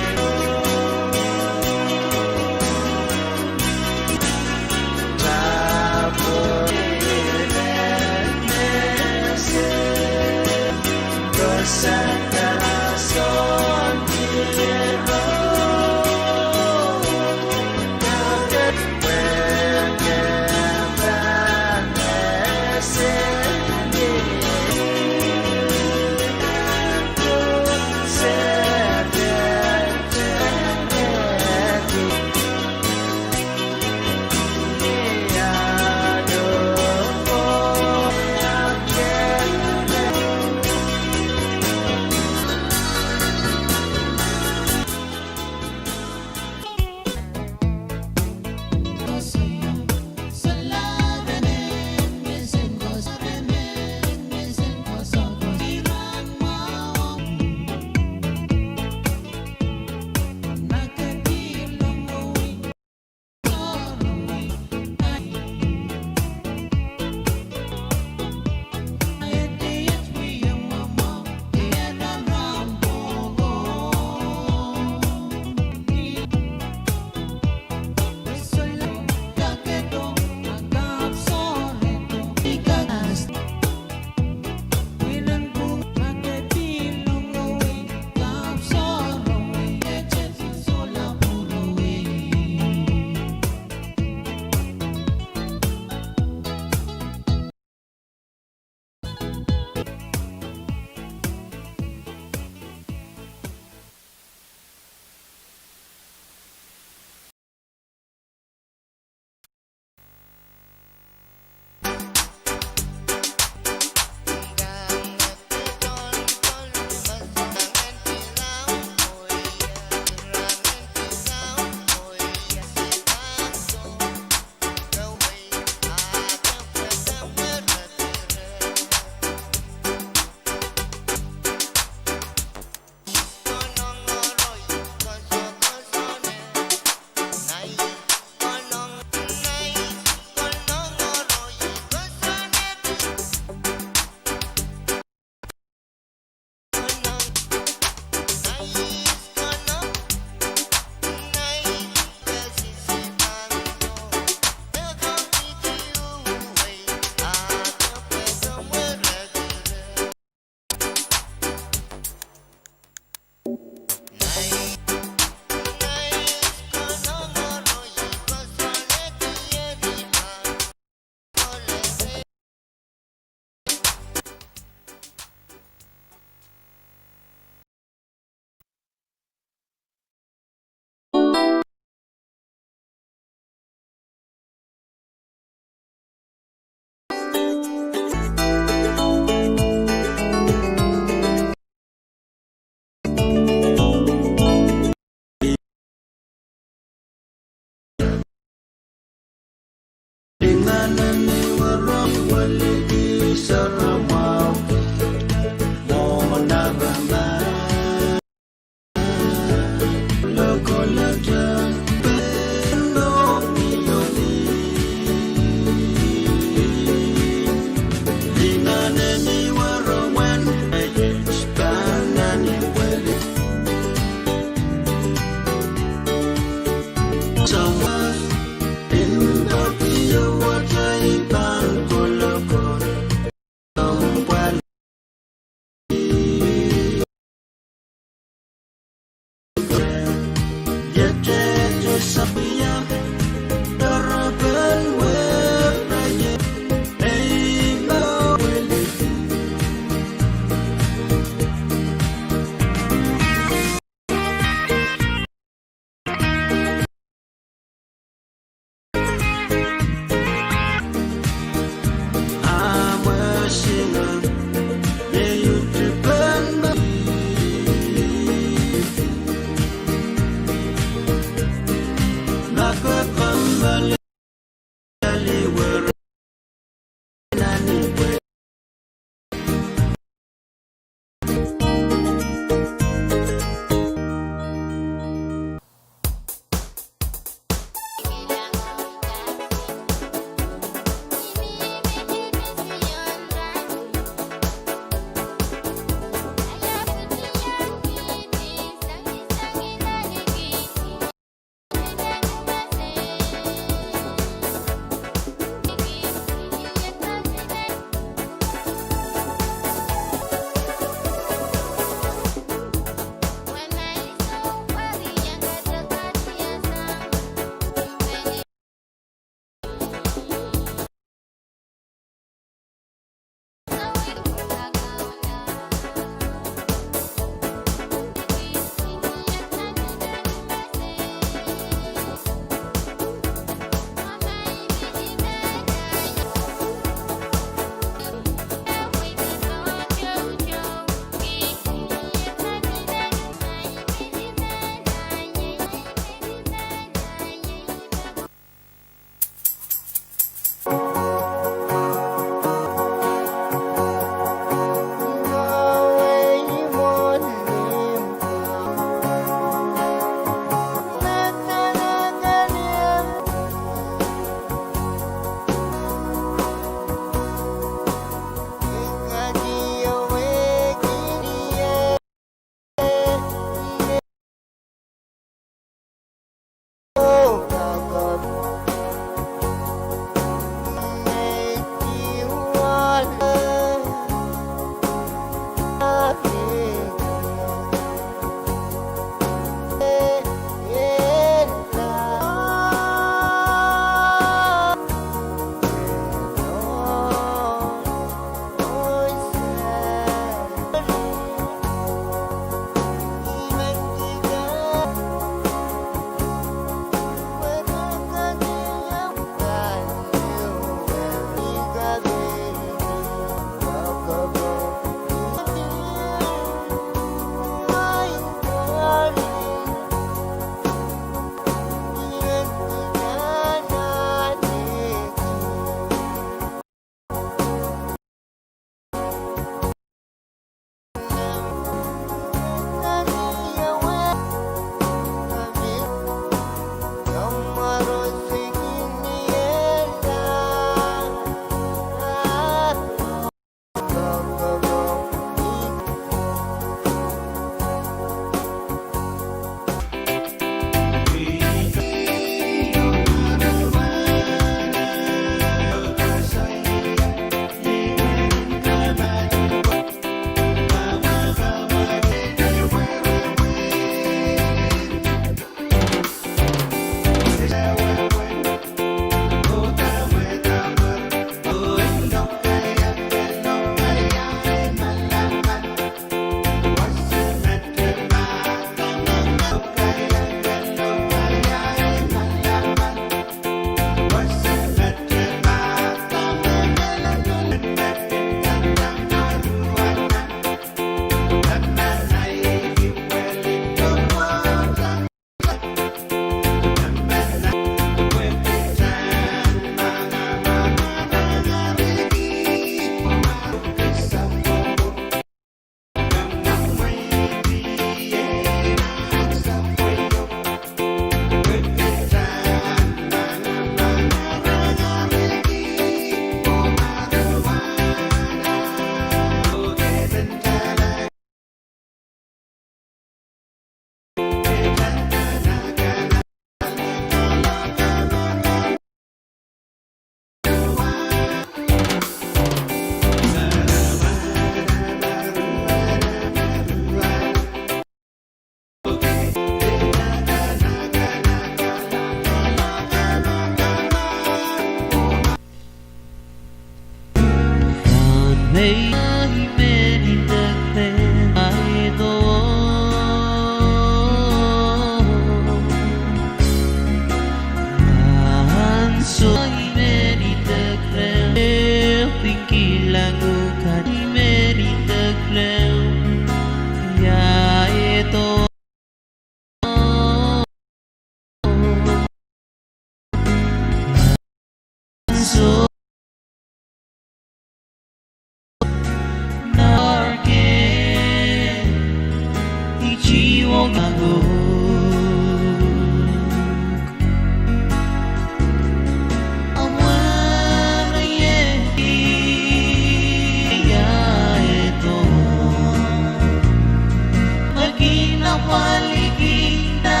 Walikihda,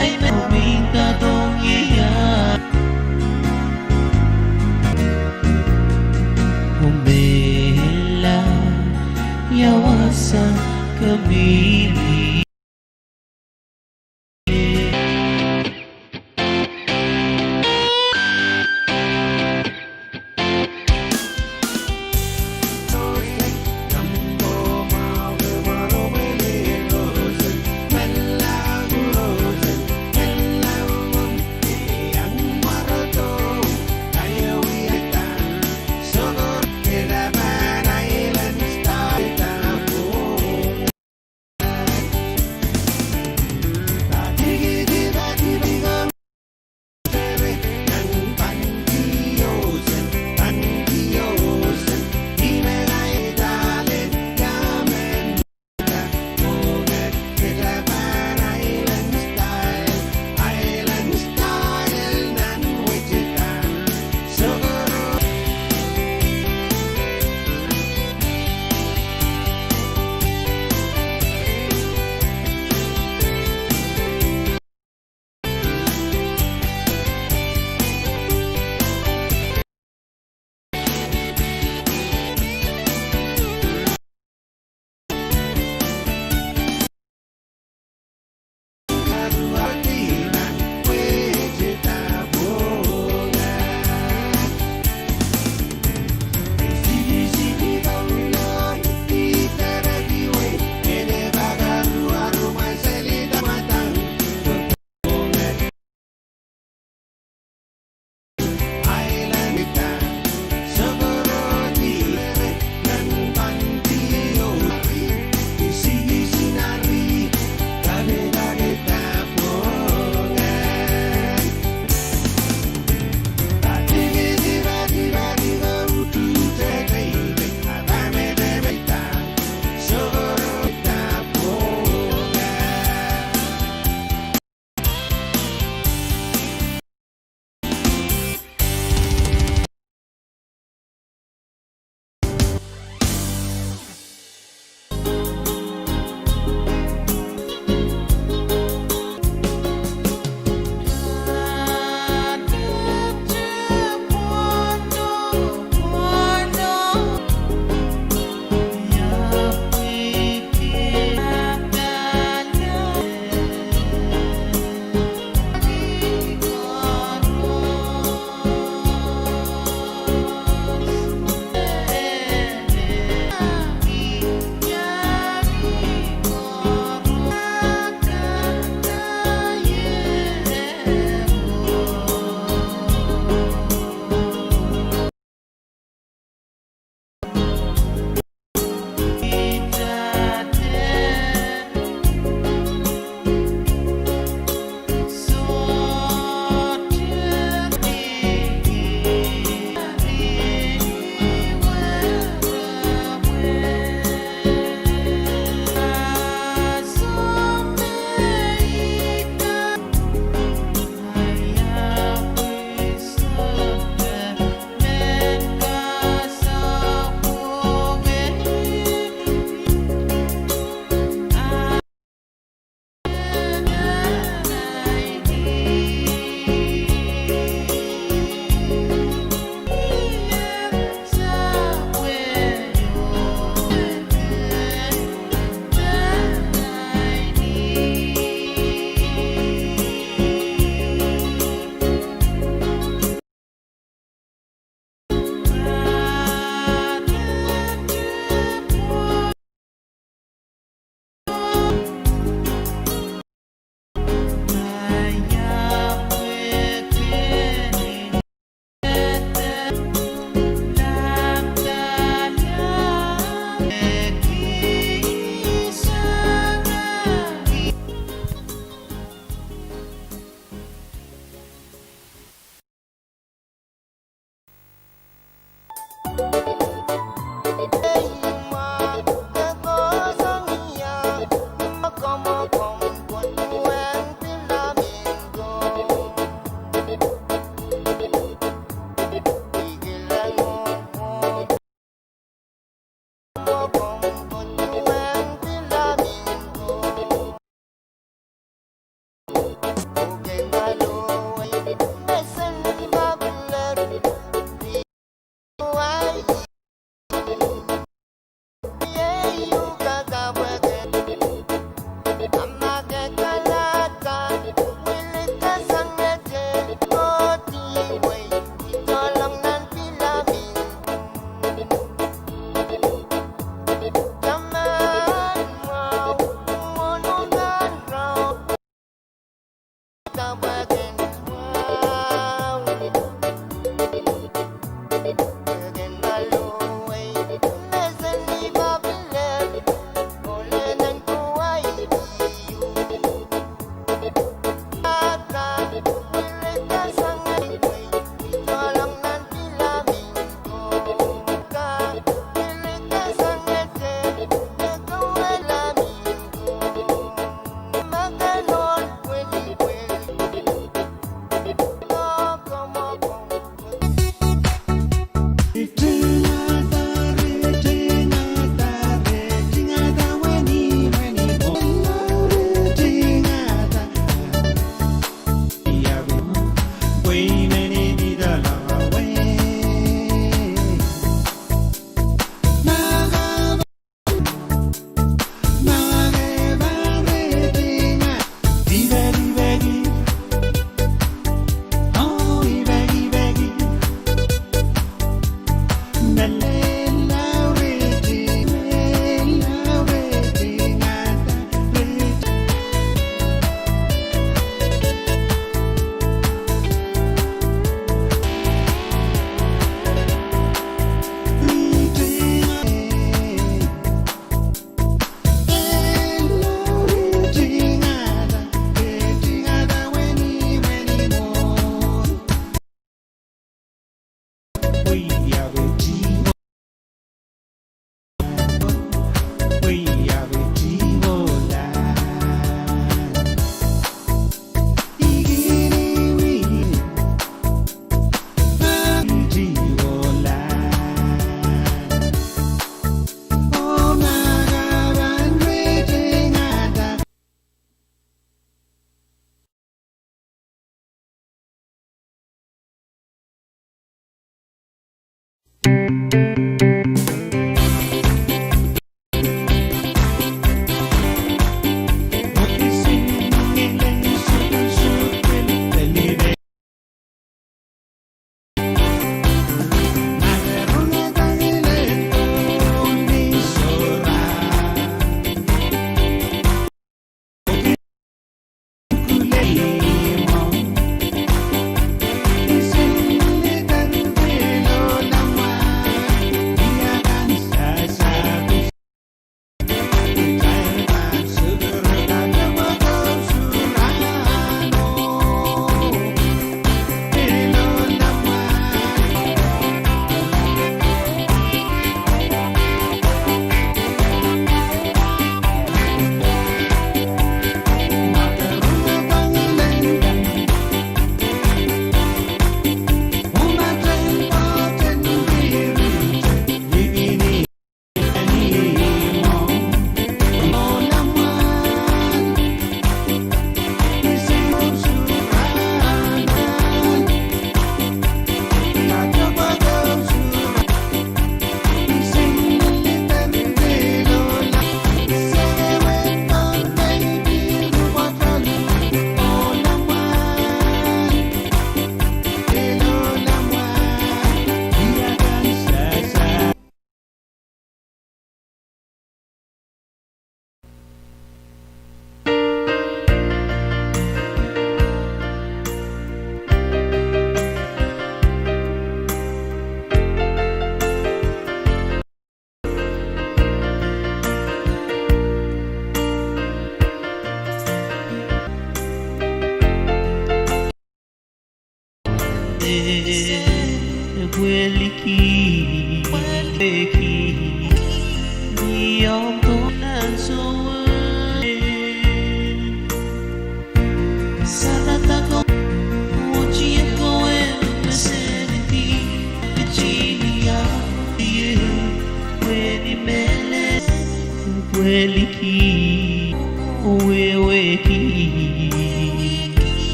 ahi me mihda dohng ie. Umela, ia wasa ke mihmi.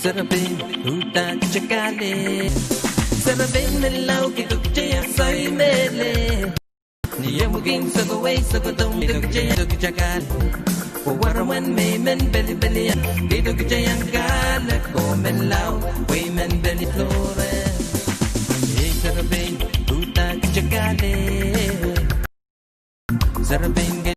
Serepein, uhdahn kitail kak ale. Serepein menlau, kitail kak iang soai mehlel. Ni omw kin sokowei sokohdo, kitail kak iang soai kitail kak ale. Pwe waramwan me I men pelipelian, kitail kak iang kahlek oh menlau, pwe I men peli lore. Ei serepein, uhdahn kitail kak ale. Serepein ke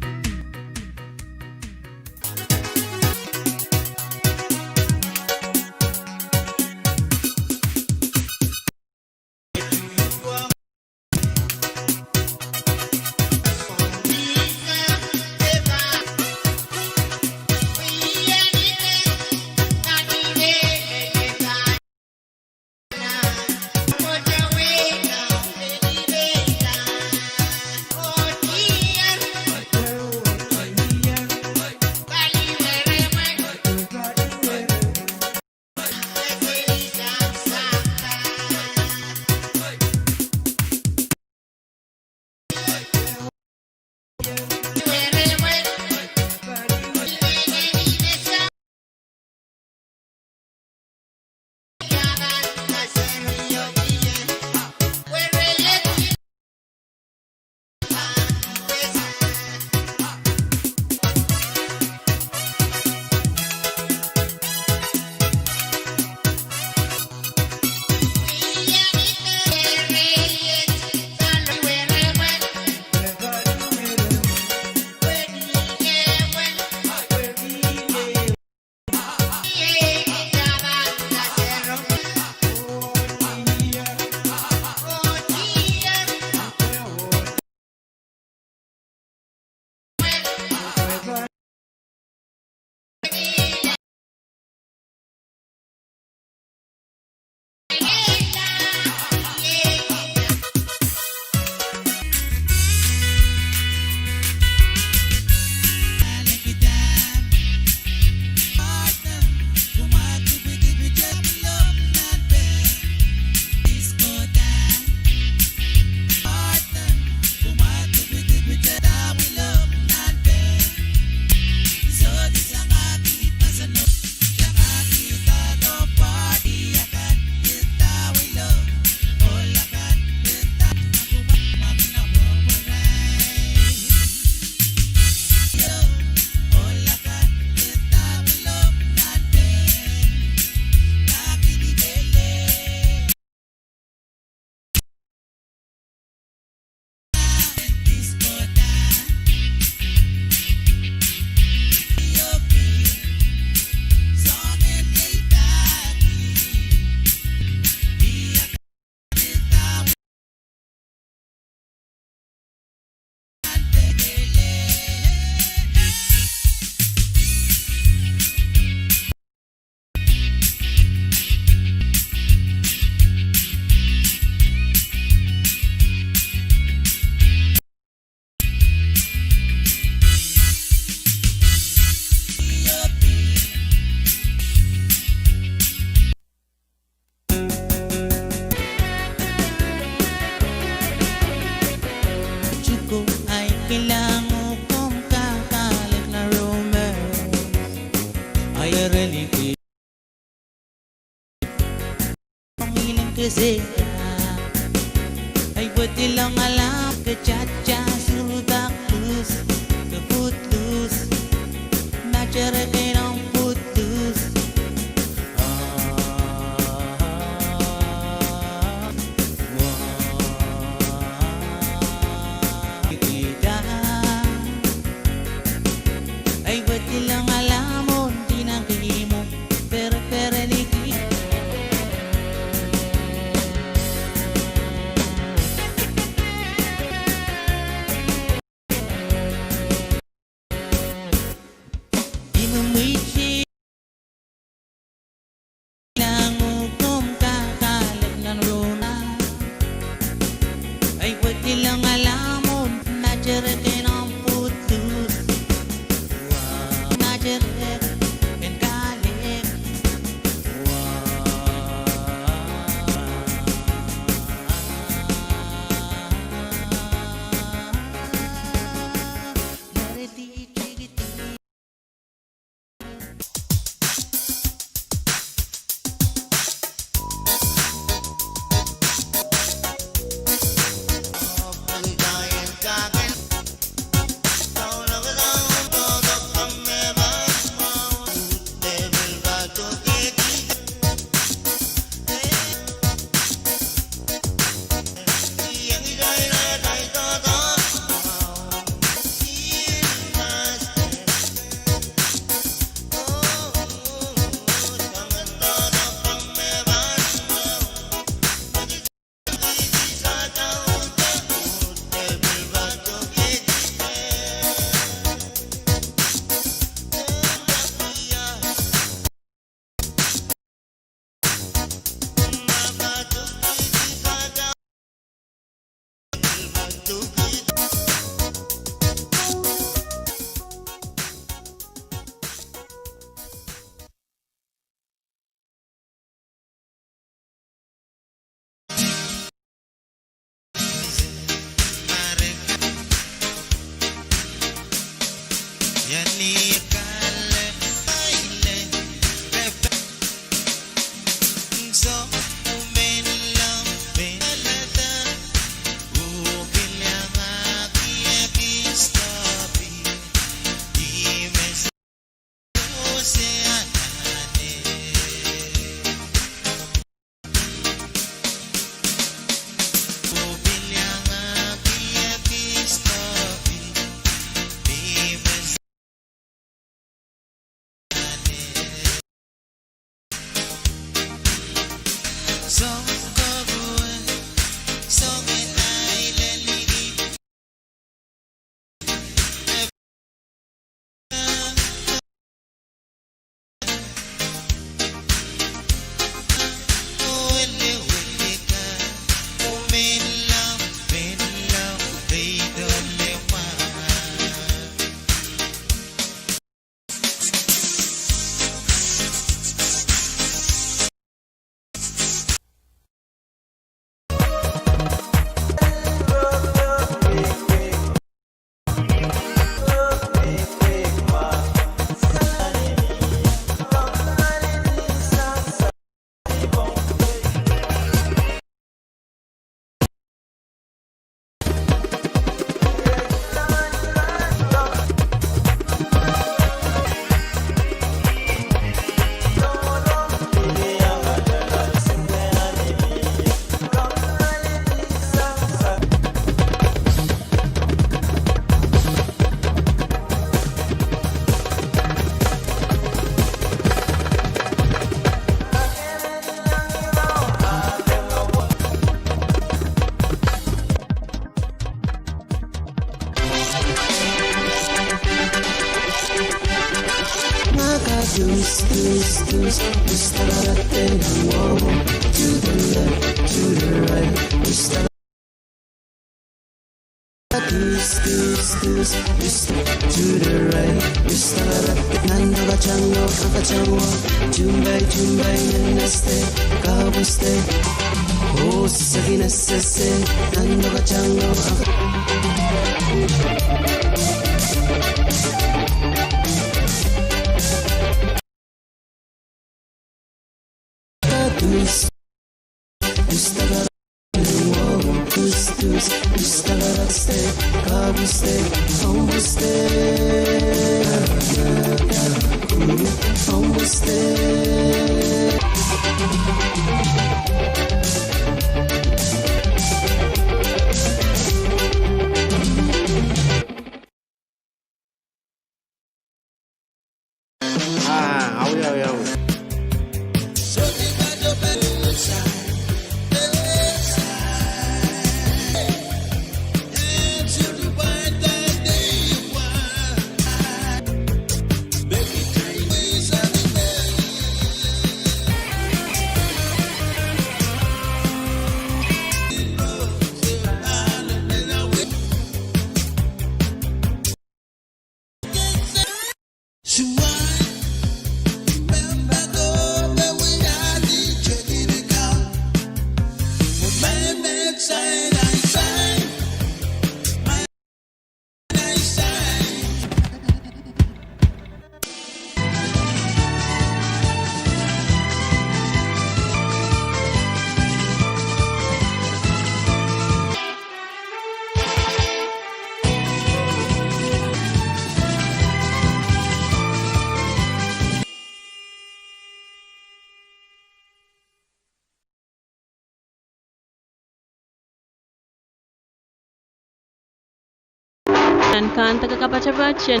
Nan kandek kapatapat en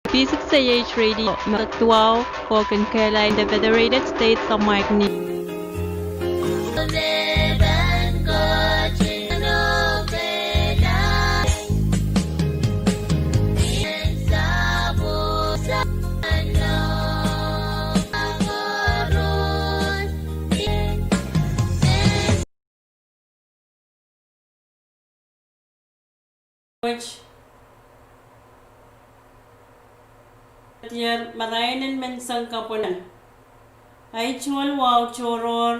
V six A H Radio, me duwau kohkin kehlail en the Federated States of Micronesia. Wet, diar marain en menseng kapwunod. Ahi tungoal wahu tohrohr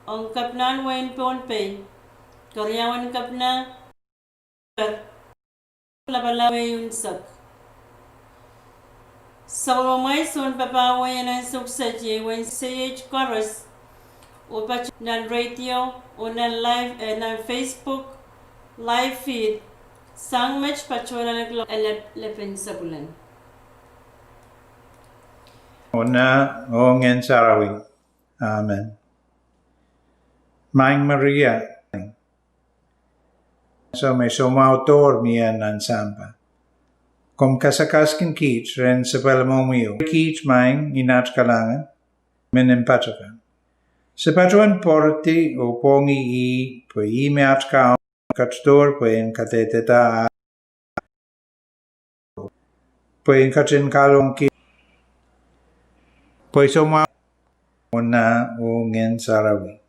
ong Kepina en wehin Pohnpei, keriaun Kepina, lapalap wehi unsek. Sapwellimamwail sounpapah wehi en ansou kiset iei wehin Seiet koaros, oh patohwan nan radio, oh nan live, eh, nan Facebook live feed, sang met patohwan ale, ale, ale lepin sapwelin. Ong Nah oh Ngehn Sarawi. Amen. Maing Maria, ansou me soumwahu doar mie nan sampah, komw kasakaskin kiht rehn sapwellimomwi oh kiht maing en at kalahngan, mehn mpatakan. Se patohwan pwaridi oh pwongih ih, pwe ih me at Kaun, ketidohr pwe en kadehdehda, pwe en ketin kalohk kiht, pwe soumwahu, oh Nah oh Ngehn Sarawi.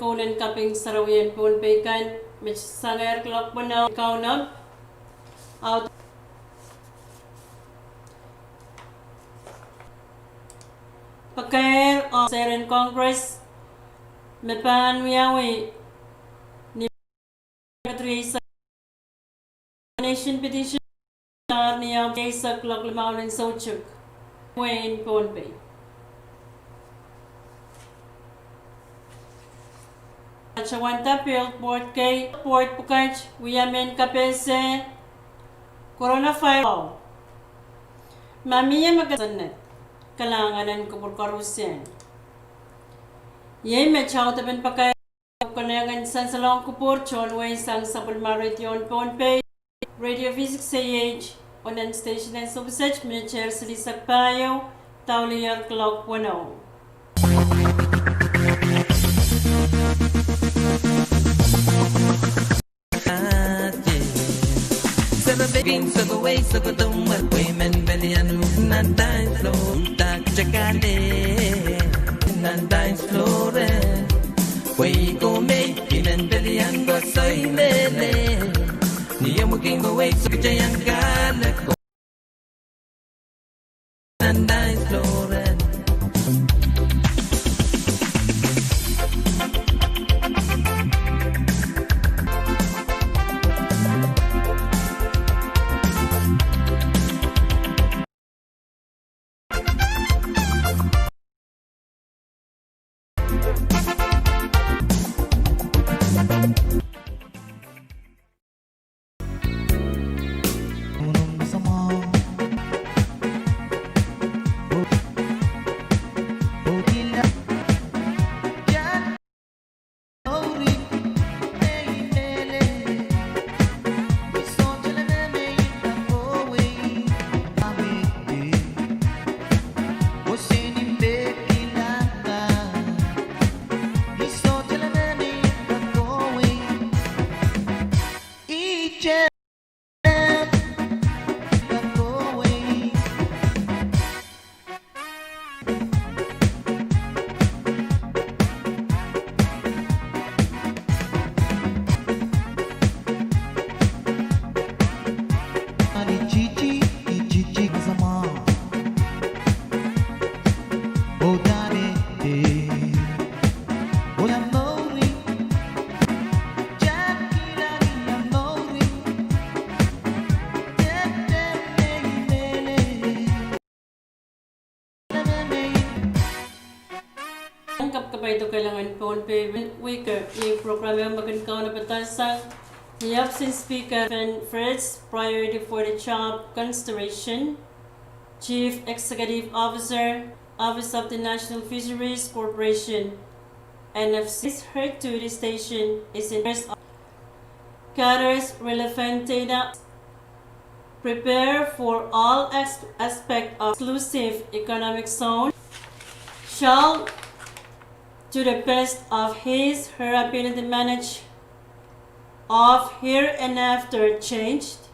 Kounen kaping sarawi en Pohnpei kan, me sangehr kuloak weneu, Kauno, audepen pakair oh seren Congress me pahn wiawi ni nomination petition, ni aht eisek kuloak limau en soutik, wehin Pohnpei. Atail wanda pil board kei, board pwukat wia mehn kapehse coronavirus. Ma mie me kesonne, kalahngan en kupwur koarusie. Iei me audepen pakair. Konehng en sansalohng kupwur tohn wehi sang sapwellime redio en Pohnpei, Radio V six A H, oh nan station en Sovosech, minit ehr silihsek pahieu, dahlier kuloak weneu. Kapakap ong Keieun Pohnpei, wike ni program ehu me kin kaunopada sang ni Acting Speaker Fen Fritz, Priority for the Job Consideration, Chief Executive Officer, Office of the National Fisheries Corporation, N F C. Her duty station is in gathers relevant data, prepare for all as- aspect of exclusive economic zone, shall to the best of his, her ability manage of hereinafter changed,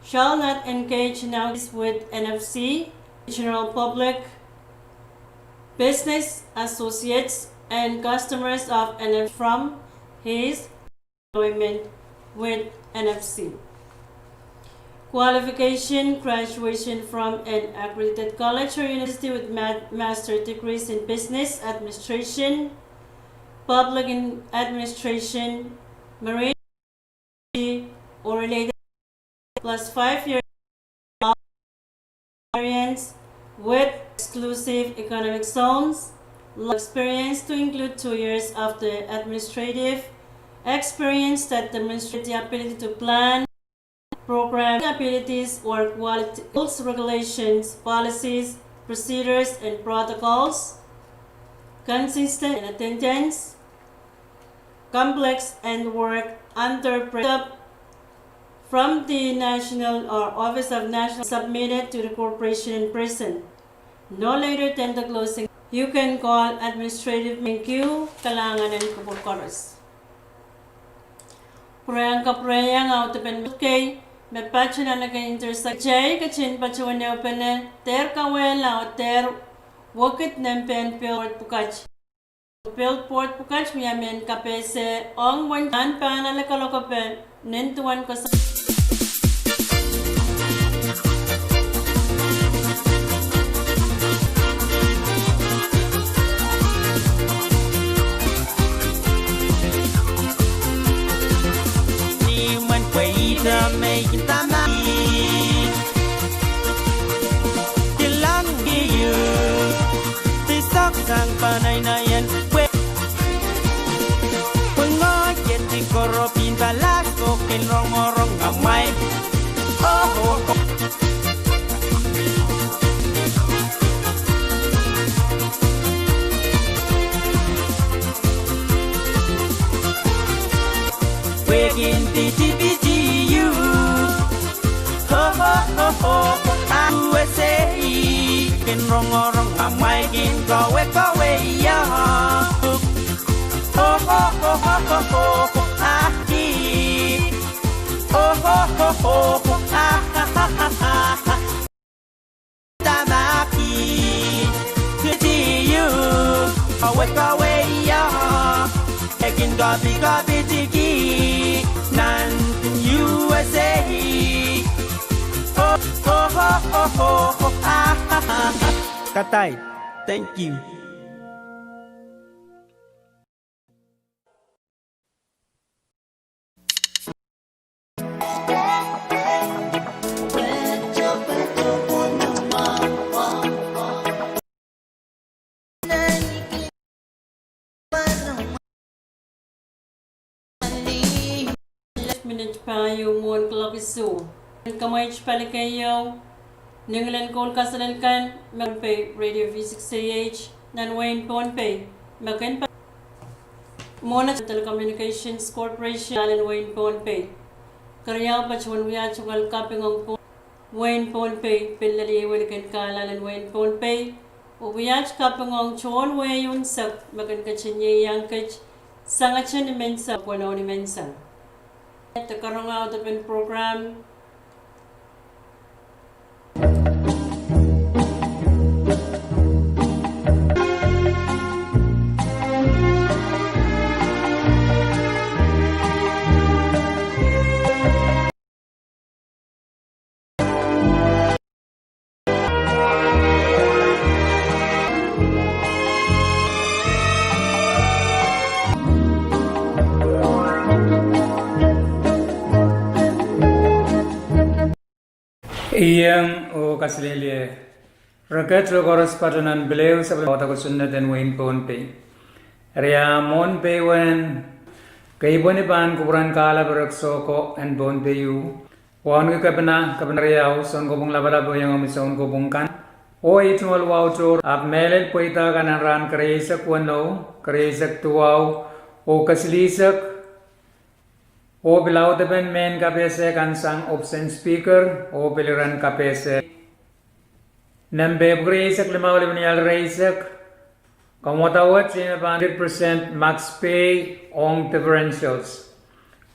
shall not engage in activities with N F C, general public, business associates, and customers of N F C from his employment with N F C. Qualification: graduation from an accredited college or university with ma-, master degrees in business administration, public in administration, marine or related, plus five years experience with exclusive economic zones, law experience to include two years of the administrative experience that demonstrate the ability to plan, program abilities or quality, rules, regulations, policies, procedures, and protocols, consistent in attendance, complex and work under pressure from the National or Office of National submitted to the corporation in person no later than the closing. You can call administrative. Thank you. Kalahngan en kupwur koaros. Pwurehng kapwurehiong audepen kei me patehng nan ekei intersection ei ketin patohwan ehupene dehr kawehla oh dehr wekid nan pehn pil pwukat. Pil pwukat wia mehn kapehse ong wen nan pahn ale kalokape nin duwen koasoandi. Ni mwen pweida me i dahme kilang iu. Di soksang panainaien pwe. Pwe ngoh ien di koaros pahn palas ko kin rongorong amwail. Oh, oh, oh. Pwe kin pitipiti iu. Ho, ho, ho, ho, ah, U S A, kin rongorong amwail kin kohwei kohwei ia. Ho, ho, ho, ho, ho, ho, ah, i. Ho, ho, ho, ho, ho, ah, ah, ah, ah, ah. Tamaki, kiti iu, kohwei kohwei ia. E kin kopi kopi tiki nan U S A. Oh, oh, oh, oh, oh, ah, ah, ah, ah. Katail, thank you. Minit pahieu mwohn kuloak isuh. Kamwait pali keieu, ni ngilin koul kaselel kan me kin pei Radio V six A H nan wehin Pohnpei, me kin pahn mwohn Telecommunications Corporation nan wehin Pohnpei. Keriau, patohwan wia tungoal kaping ong Pohnpei. Wehin Pohnpei, pil lel iei welikin kahlail en wehin Pohnpei, oh wia kaping ong tohn wehi unsek me kin ketin ieiang kit sangete ni menseng, pweno ni menseng. Te karonge audepen program. Iang oh kaselehlie. Reket oh koaros patohwan pil ehu sapwellime audaku sunned en wehin Pohnpei. Eri ah mwohn pei wen, kei pwehn pahn kupwuren kahlap rek soko en Pohnpei ieu. Wauneki kepina, kepina riau, Sounkopwung Lapalap oh iangahki sounkopwung kan. Oh ei tungoal wahu tohr, ahpw mehlel pweida kan en rahn kerieisek weneu, kerieisek duwau, oh kesilihsek, oh pil audepen mehn kapehse kan sang opposite speaker, oh pil iren kapehse. Nempe kerieisek limau limau ni al reisek, kamwadawet ime pahn hundred percent max pay ong differentials.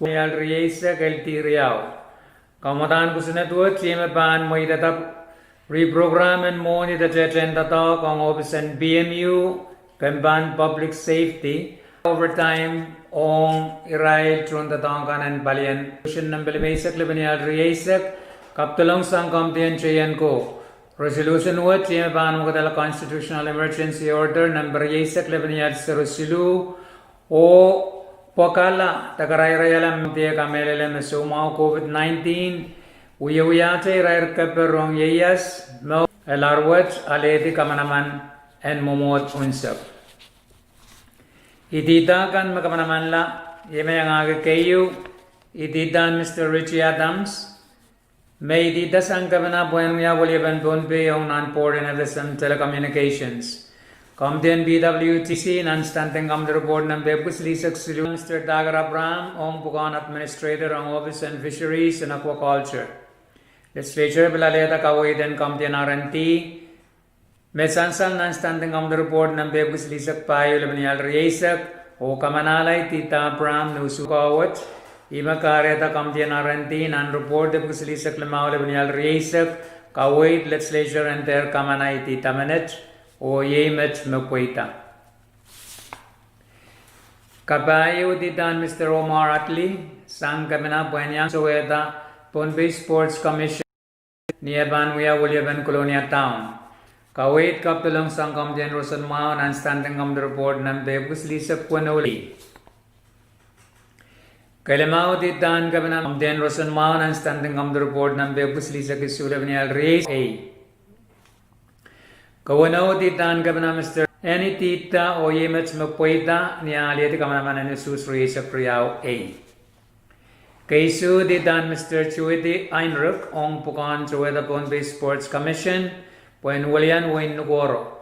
Winial rieisek el di riau. Kamwadahn kosonned wet, ihme pahn mweidada reprogram en mwohni de tehtehn doadoahk ong ohpis en P M U, kempen Public Safety, overtime ong irail tohndoadoahk kan en palien. Resolution number limeisek lepenial rieisek, kapwdolong sang Komidi en Teienko. Resolution wet ihme pahn mwekidala Constitutional Emergency Order number rieisek lepenial sero siluh, oh pwakala de karairaiala me de kamehlele me soumwahu COVID nineteen wiewiahte irair keper ong ieias me elar wet alehdi kamanaman en mwomwohd unsek. Idida kan me kamanamanla, ihme iangahki keieu, ididahn Mister Richie Adams, me idida sang kepina pwehn wia weliepen Pohnpei ong nan Board en F S M Telecommunications. Komidi en P W T C nan Standing Committee Report nan pehpwiki silihsek siluh, Mister Dagger Abraham ong pwukoahn Administrator ong Office en Fisheries and Aquaculture. Legislature pil alehda kaweid en Komidi en R and D me sansal nan Standing Committee Report nan pehpwiki silihsek pahieu lepenial rieisek, oh kamanahla idida Abraham ni usuhk wet, ihme kahrehda Komidi en R and D nan report pwuhk silihsek limau lepenial rieisek, kaweid Legislature en dehr kamana idida menet, oh iei met me pweida. Kapahieu ididahn Mister Omar Atlee sang kepina pwehn iang towehda Pohnpei Sports Commission ni eh pahn wia weliepen Kolonia Town. Kaweid kapwdolong sang Komidi en Roson Mwahu nan Standing Committee Report nan pehpwiki silihsek weneu lei. Kelimau ididahn kepina Komidi en Roson Mwahu nan Standing Committee Report nan pehpwiki silihsek isuh lepenial rieisek ei. Keweneu ididahn kepina Mister Eni idida oh iei met me pweida ni alehdi kamanaman en usuhs rieisek riau ei. Keisuh ididahn Mister Chuidi Heinrich ong pwukoahn towehda Pohnpei Sports Commission pwehn welian wehin Nukuoro.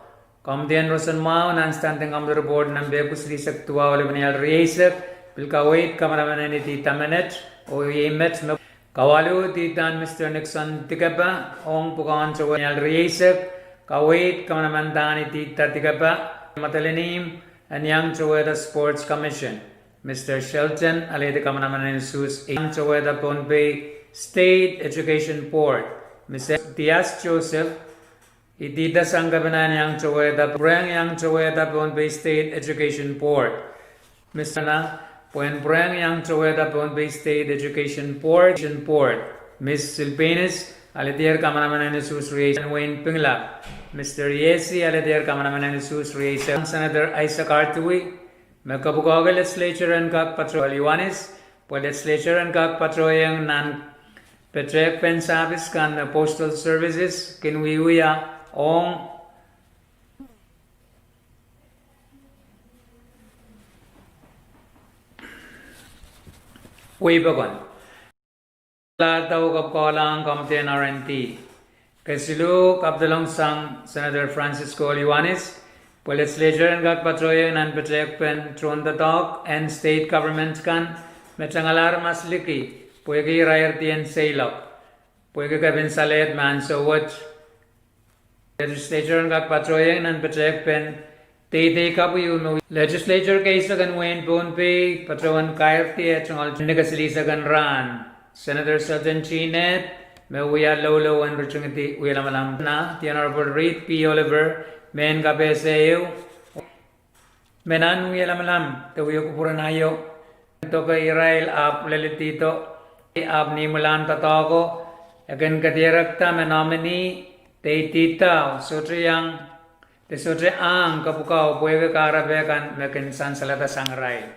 Komidi en Roson Mwahu nan Standing Committee Report nan pehpwiki silihsek duwau lepenial rieisek pil kaweid kamanaman en idida menet, oh iei met me kawalu ididahn Mister Nixon Dikepa ong pwukoahn towehda rieisek, kaweid kamanaman dahn idida Dikepa, Madeline Im, en iang towehda Sports Commission. Mister Shelton alehdi kamanaman en usuhs iang towehda Pohnpei State Education Board. Mister Dias Joseph idida sang kepina en iang towehda, pwurehng iang towehda Pohnpei State Education Board. Mister Na pwehn pwurehng iang towehda Pohnpei State Education Board, Education Board. Miss Silbanus alehdier kamanaman en usuhs rieisek wehin Pingelap. Mister Iesi alehdier kamanaman en usuhs rieisek. Senator Isaac Artui, me kapwukoahki Legislature en kak patohwan Ioanis, pwe Legislature en kak patohieng nan petehkpen service kan me Postal Services kin wiewia ong wehi pokon. Laudau kapwukoahla Komidi en R and D. Kesiluh, kapwdolong sang Senator Francisco Ioanis, pwe Legislature en kak patohieng nan petehkpen tohndoadoahk en state government kan me tengalahr masliki pwehki irair dien seiloak, pwehki kepin salehd me ansou wet. Legislature en kak patohieng nan petehkpen deidei kapw ieu me Legislature keisek en wehin Pohnpei patohwan kairdi eh tungoal ni kesilihsek en rahn. Senator Sultan T. Ned, me wia loulou en ritingidi wielamalam na, The Honorable Reed P. Oliver, mehn kapehse ehu, me nan wielamalam de wie kupwuren aio, doke irail ahpw lelidihdo, ahpw ni imwilahn doadoahko, e kin kadierekda me nominee de ididao sohte iang, de sohte ahng kapwukau pwehki kahrepe kan me kin sansalada sang irail.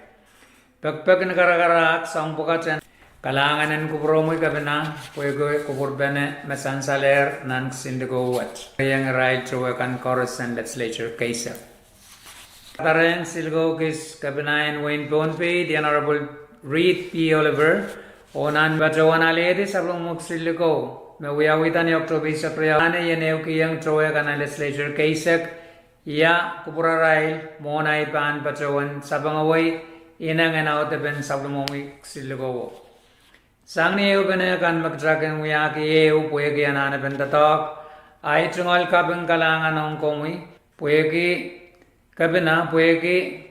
Pekpek ni karakarahk soahng pwukat en kalahngan en kupwuromwi kepina, pwehki kupwurpene me sansalehr nan kisinlikou wet. Iang irail towe kan koaros en Legislature keisek. Kadarehng silkou kis kepina en wehin Pohnpei, The Honorable Reed P. Oliver, oh nan patohwan alehdi sapwellimomwi kisinlikou me wiawihda ni October eisek riau, anahne I en ehukihong towe kan en Legislature keisek ia kupwurarail mwohn ahi pahn patohwan sapengawei ineng en audepen sapwellimomwi kisinlikouwo. Sang ni ehupene kan me kitail kin wiahki ehu pwehki anahnepen doadoahk, ahi tungoal kaping kalahngan ong komwi, pwehki kepina, pwehki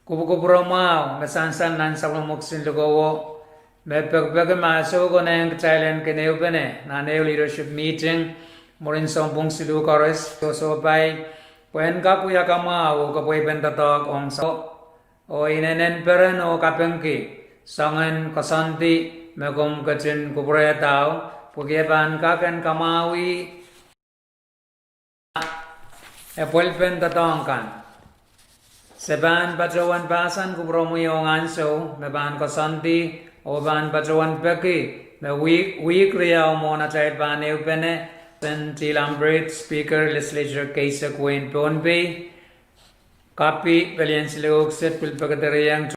Kupwukupwure mwahu me sansal nan sapwellimomwi kisin likowo, me pekipeki me e sou konehng kitail en kin ehupene nan ehu leadership meeting mwurin sounpwong siluh koaros, sohsohpai, pwehn kak wia kamwahu oh kepweipen doadoahk ong sa, oh inenen peren oh kapingki, soangen koasoandi me komw ketin kupwurehda, pwehki e pahn kak en kamwahwih epwelpen doadoahk kan. Se pahn patohwan pahsan kupwuromwi ong ansou me pahn koasoandi, oh pahn patohwan peki me wihk, wihk riau mwohn atail pahn ehupene, Sen T. Lambright, Speaker, Legislature keisek wehin Pohnpei, kapi pelien siluh kiset pil pekedereieng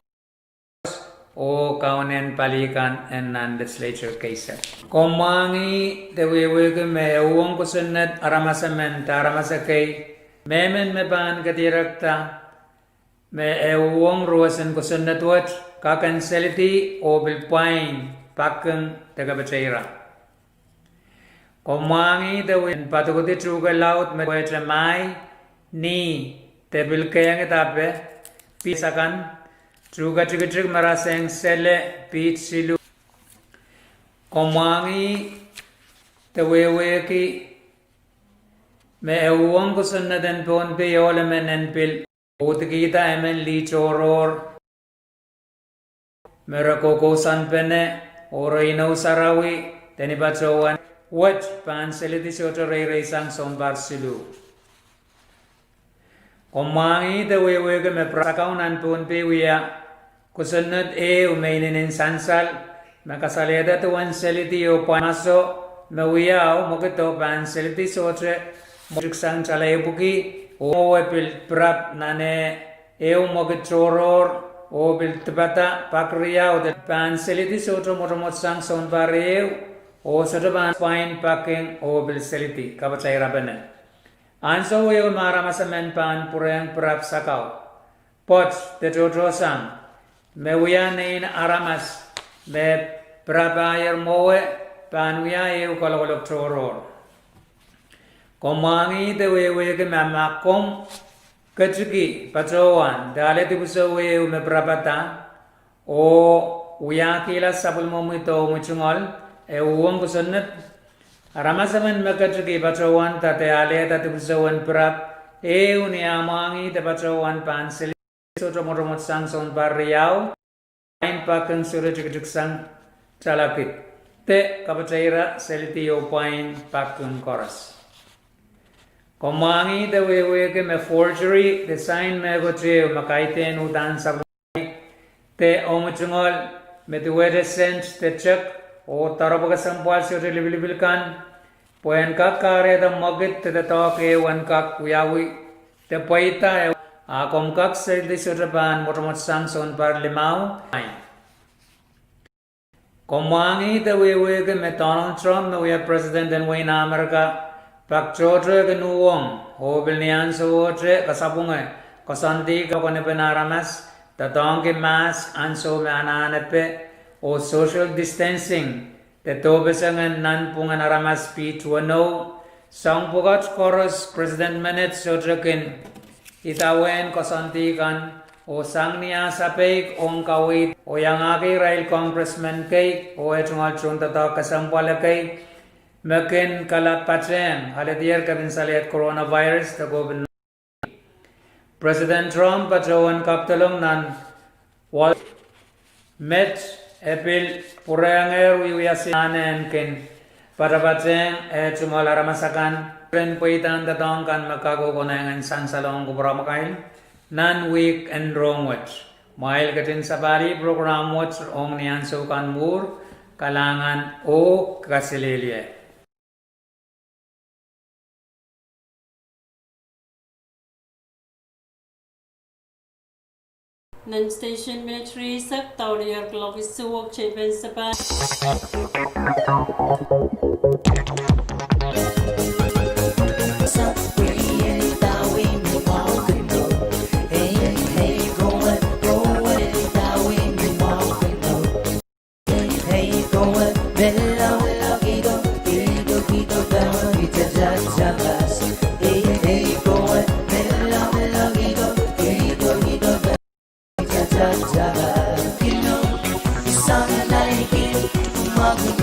oh kaunen pali kan en nan legislature keisek. Komw mwahngih de wehwehki me e uhwong kosonned aramas emen de aramas ekei, mehmen me pahn kedirekda me e uhwong ruwesen kosonned wet, kak en selidi oh pil pwain paking de kapateira. Komw mwahngih de wehwehki me padokedi tuhke laud me wehwehte mai, ni, de pil kehngid ape, pis akan, tuhke tikitik me rasehng sele, pid siluh. Komw mwahngih de wehwehki me e uhwong kosonned en Pohnpei ohl emen en pil uhdikihda emen lih tohrohr me re kohkousoanpene, oh re inou sarawi de ni patohwan wet pahn selidi sohte reireisang sounpar siluh. Komw mwahngih de wehwehki me pirap sakau nan Pohnpei wia kosonned ehu me inenen sansal, me kasalehda duwen selidi oh pwain maso me wiahu, mwekido pahn selidi sohte tikitik sang tala epwiki, oh mwowe pil pirap nan ehu mwekid tohrohr, oh pil dipada pak riau de pahn selidi sohte mwotomwot sang sounpar ehu, oh sohte pahn pwain paking oh pil selidi kapatairapene. Ansou ehu me aramas emen pahn pwurehng pirap sakau, pwoat de tohtohsang, me wia nein aramas me pirap ahier mwowe, pahn wia ehu kalokolok tohrohr. Komw mwahngih de wehwehki me ma komw ketiki patohwan de ale dipwisou ehu me pirapada, oh wiahkihla sapwellimomwi de omwi tungoal, e uhwong kosonned, aramas emen me ketiki patohwanda de alehda dipwisou en pirap ehu ni ah mwahngih de patohwan pahn selidi sohte mwotomwot sang sounpar riau, pwain paking sohte tikitik sang tala kid, de kapataira selidi oh pwain paking koaros. Komw mwahngih de wehwehki me forgery de sain mehkot ehu me kaidehn uhdahn sapwellime de omwi tungoal, me duwehte sent de tek oh doaropwe kesempwal sohte lipilipil kan, pwehn kak kahrehda mwekid de doadoahk ehu en kak wiawi de pweida, ah komw kak selidi sohte pahn mwotomwot sang sounpar limau. Komw mwahngih de wehwehki me Donald Trump me wia president en wehin Amerika pak tohtohki uhwong oh pil ni ansowohte kasapwunge koasoandi kakonepen aramas, doadoahngki mask ansou me anahnepe, oh social distancing de dohpesengen nanpwungen aramas pid weneu, soahng pwukat koaros president menet sohte kin idawehn koasoandi kan, oh sang ni ah sapeik ong kaweid oh iangahki irail congressmen kei oh eh tungoal tohndoadoahk kesempwal ekei me kin kalap patehng aledier kepin salehd coronavirus de COVID nineteen. President Trump patohwan kapedolong nan wal met e pil pwurehngehr wiewia sang en kin patapatehng eh tungoal aramas akan, ren pweidahn doadoahk kan me kak oh konehng en sansalohng kupwuramwail nan wihk en rohng wet. Mwail ketin sapahlih program wet ong ni ansou kan mwuhr, kalahngan oh kaselehlie. Nan station minit rieisek, daulier kuloak isuh wet teipen sapahl. I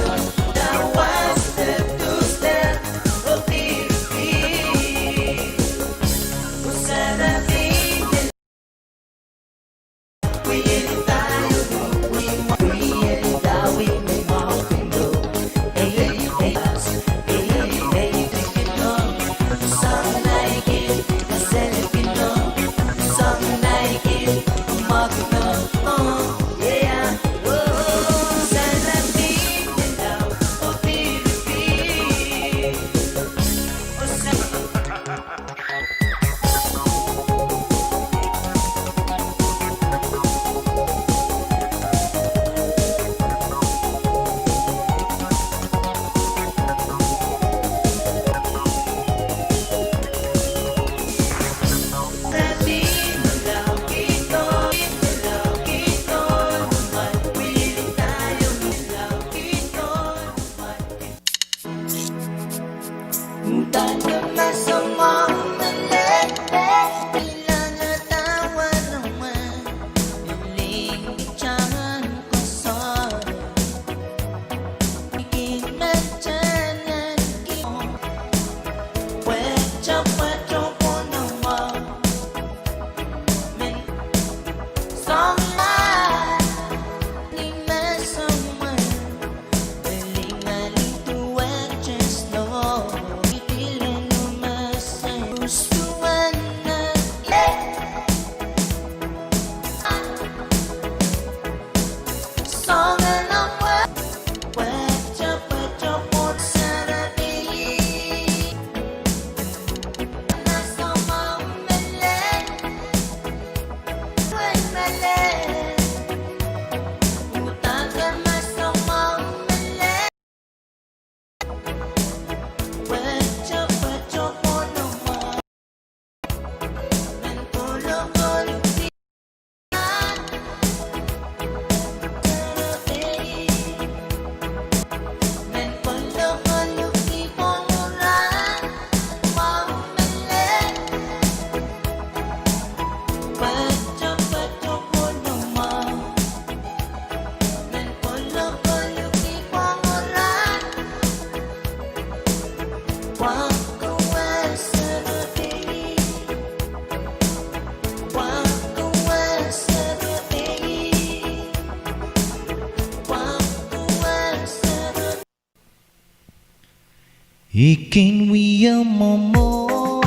kin wia mwomwohdiso,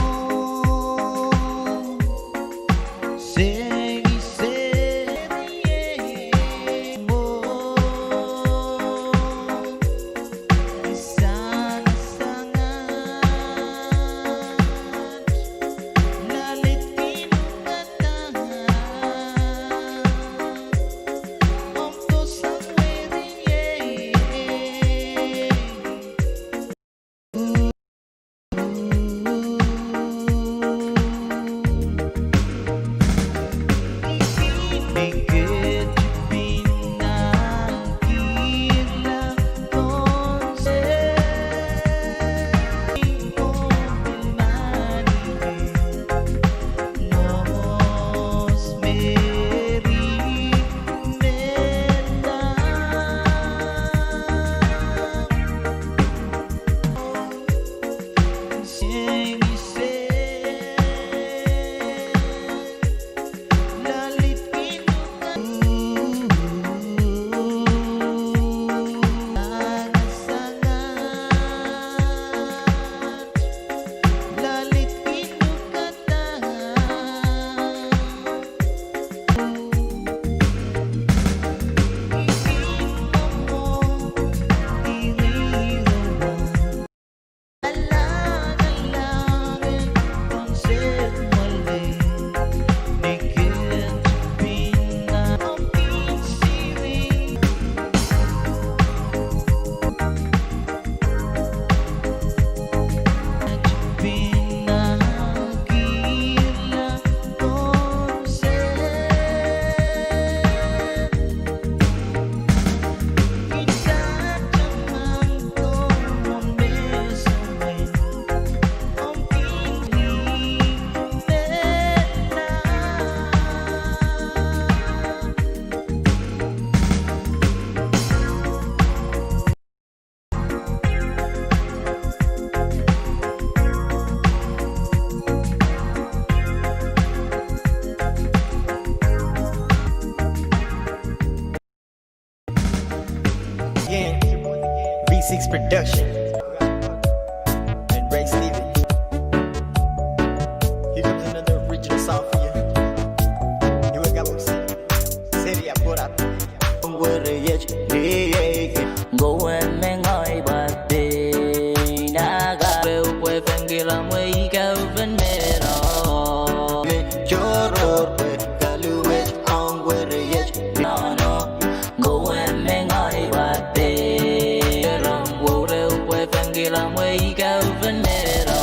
seri seri mwomwohdiso, sang sang Six Production. And Ray Steven. Here comes another original song for you. Here we go. City, I put up. Ngwere yet, eh, eh, eh. Go and mengai but they naga. Pwe, pwe fengila mwe ika ufen melo. Me choror pwe kaluwet ong were yet. No, no. Go and mengai but they. Rong wore pwe fengila mwe ika ufen melo.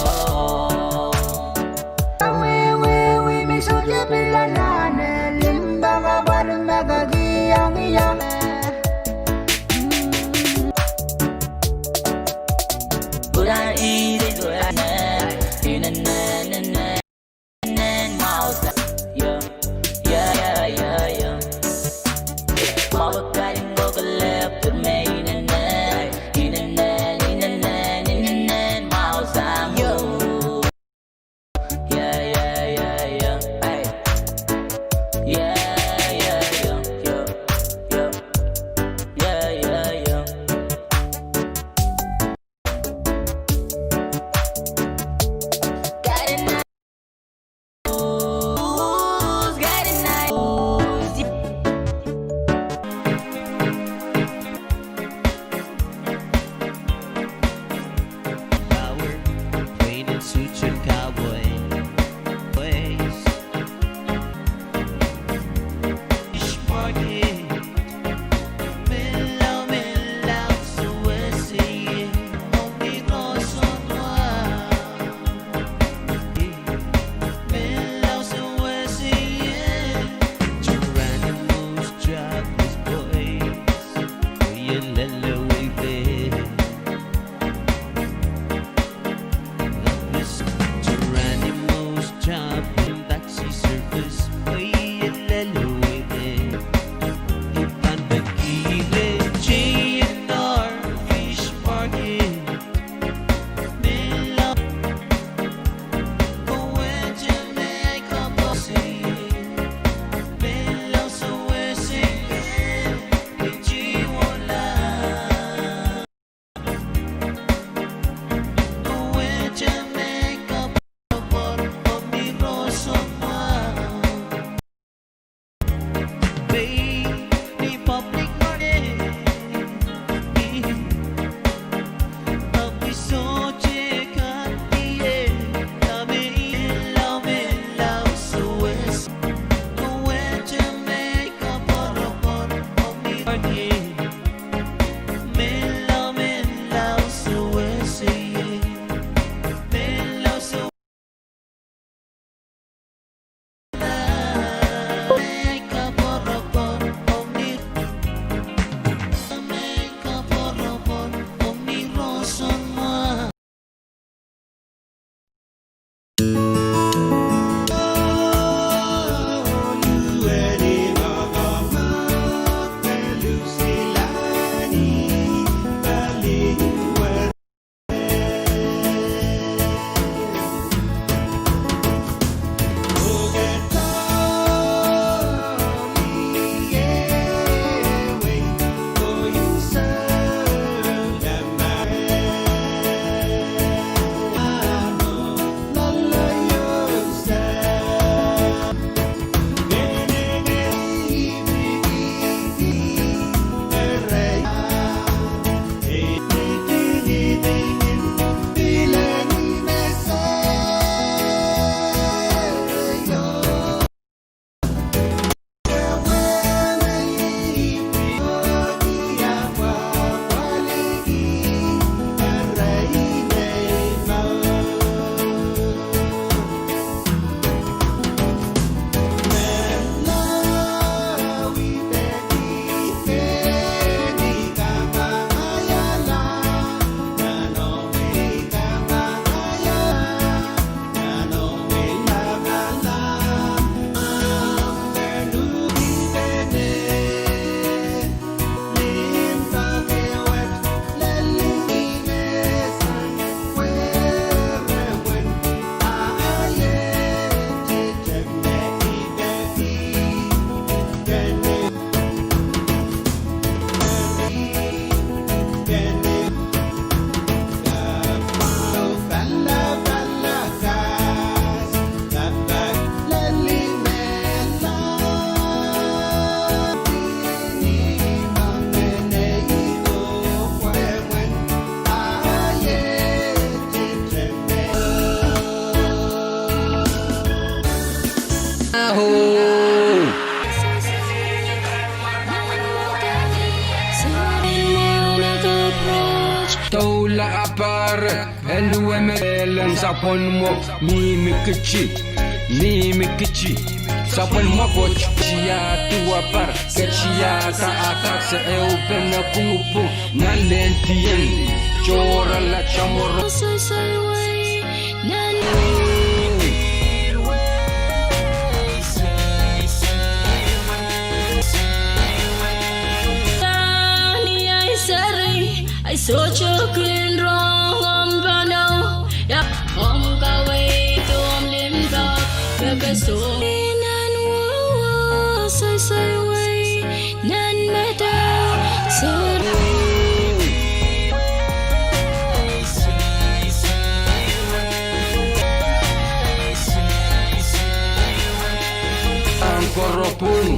Awe, we, we, me sohte pil anahne, limpoak apwal me kak iang iang. Doula apare, eluwe me elen sapwellimomw, mihmi kiti, mihmi kiti. Sapwellimomw koht, sia duwepar, ketia da akak se ehu pene pwungupwung, nan lehn dien, tohrala tamworo. Ni ahi seri, ahi sohte kin rong omw pahnou, dah omw kaweid, omw limpoak, pwe ke soh. Nan wehwe saiwei, nan madau seri. Ahn koaropwung.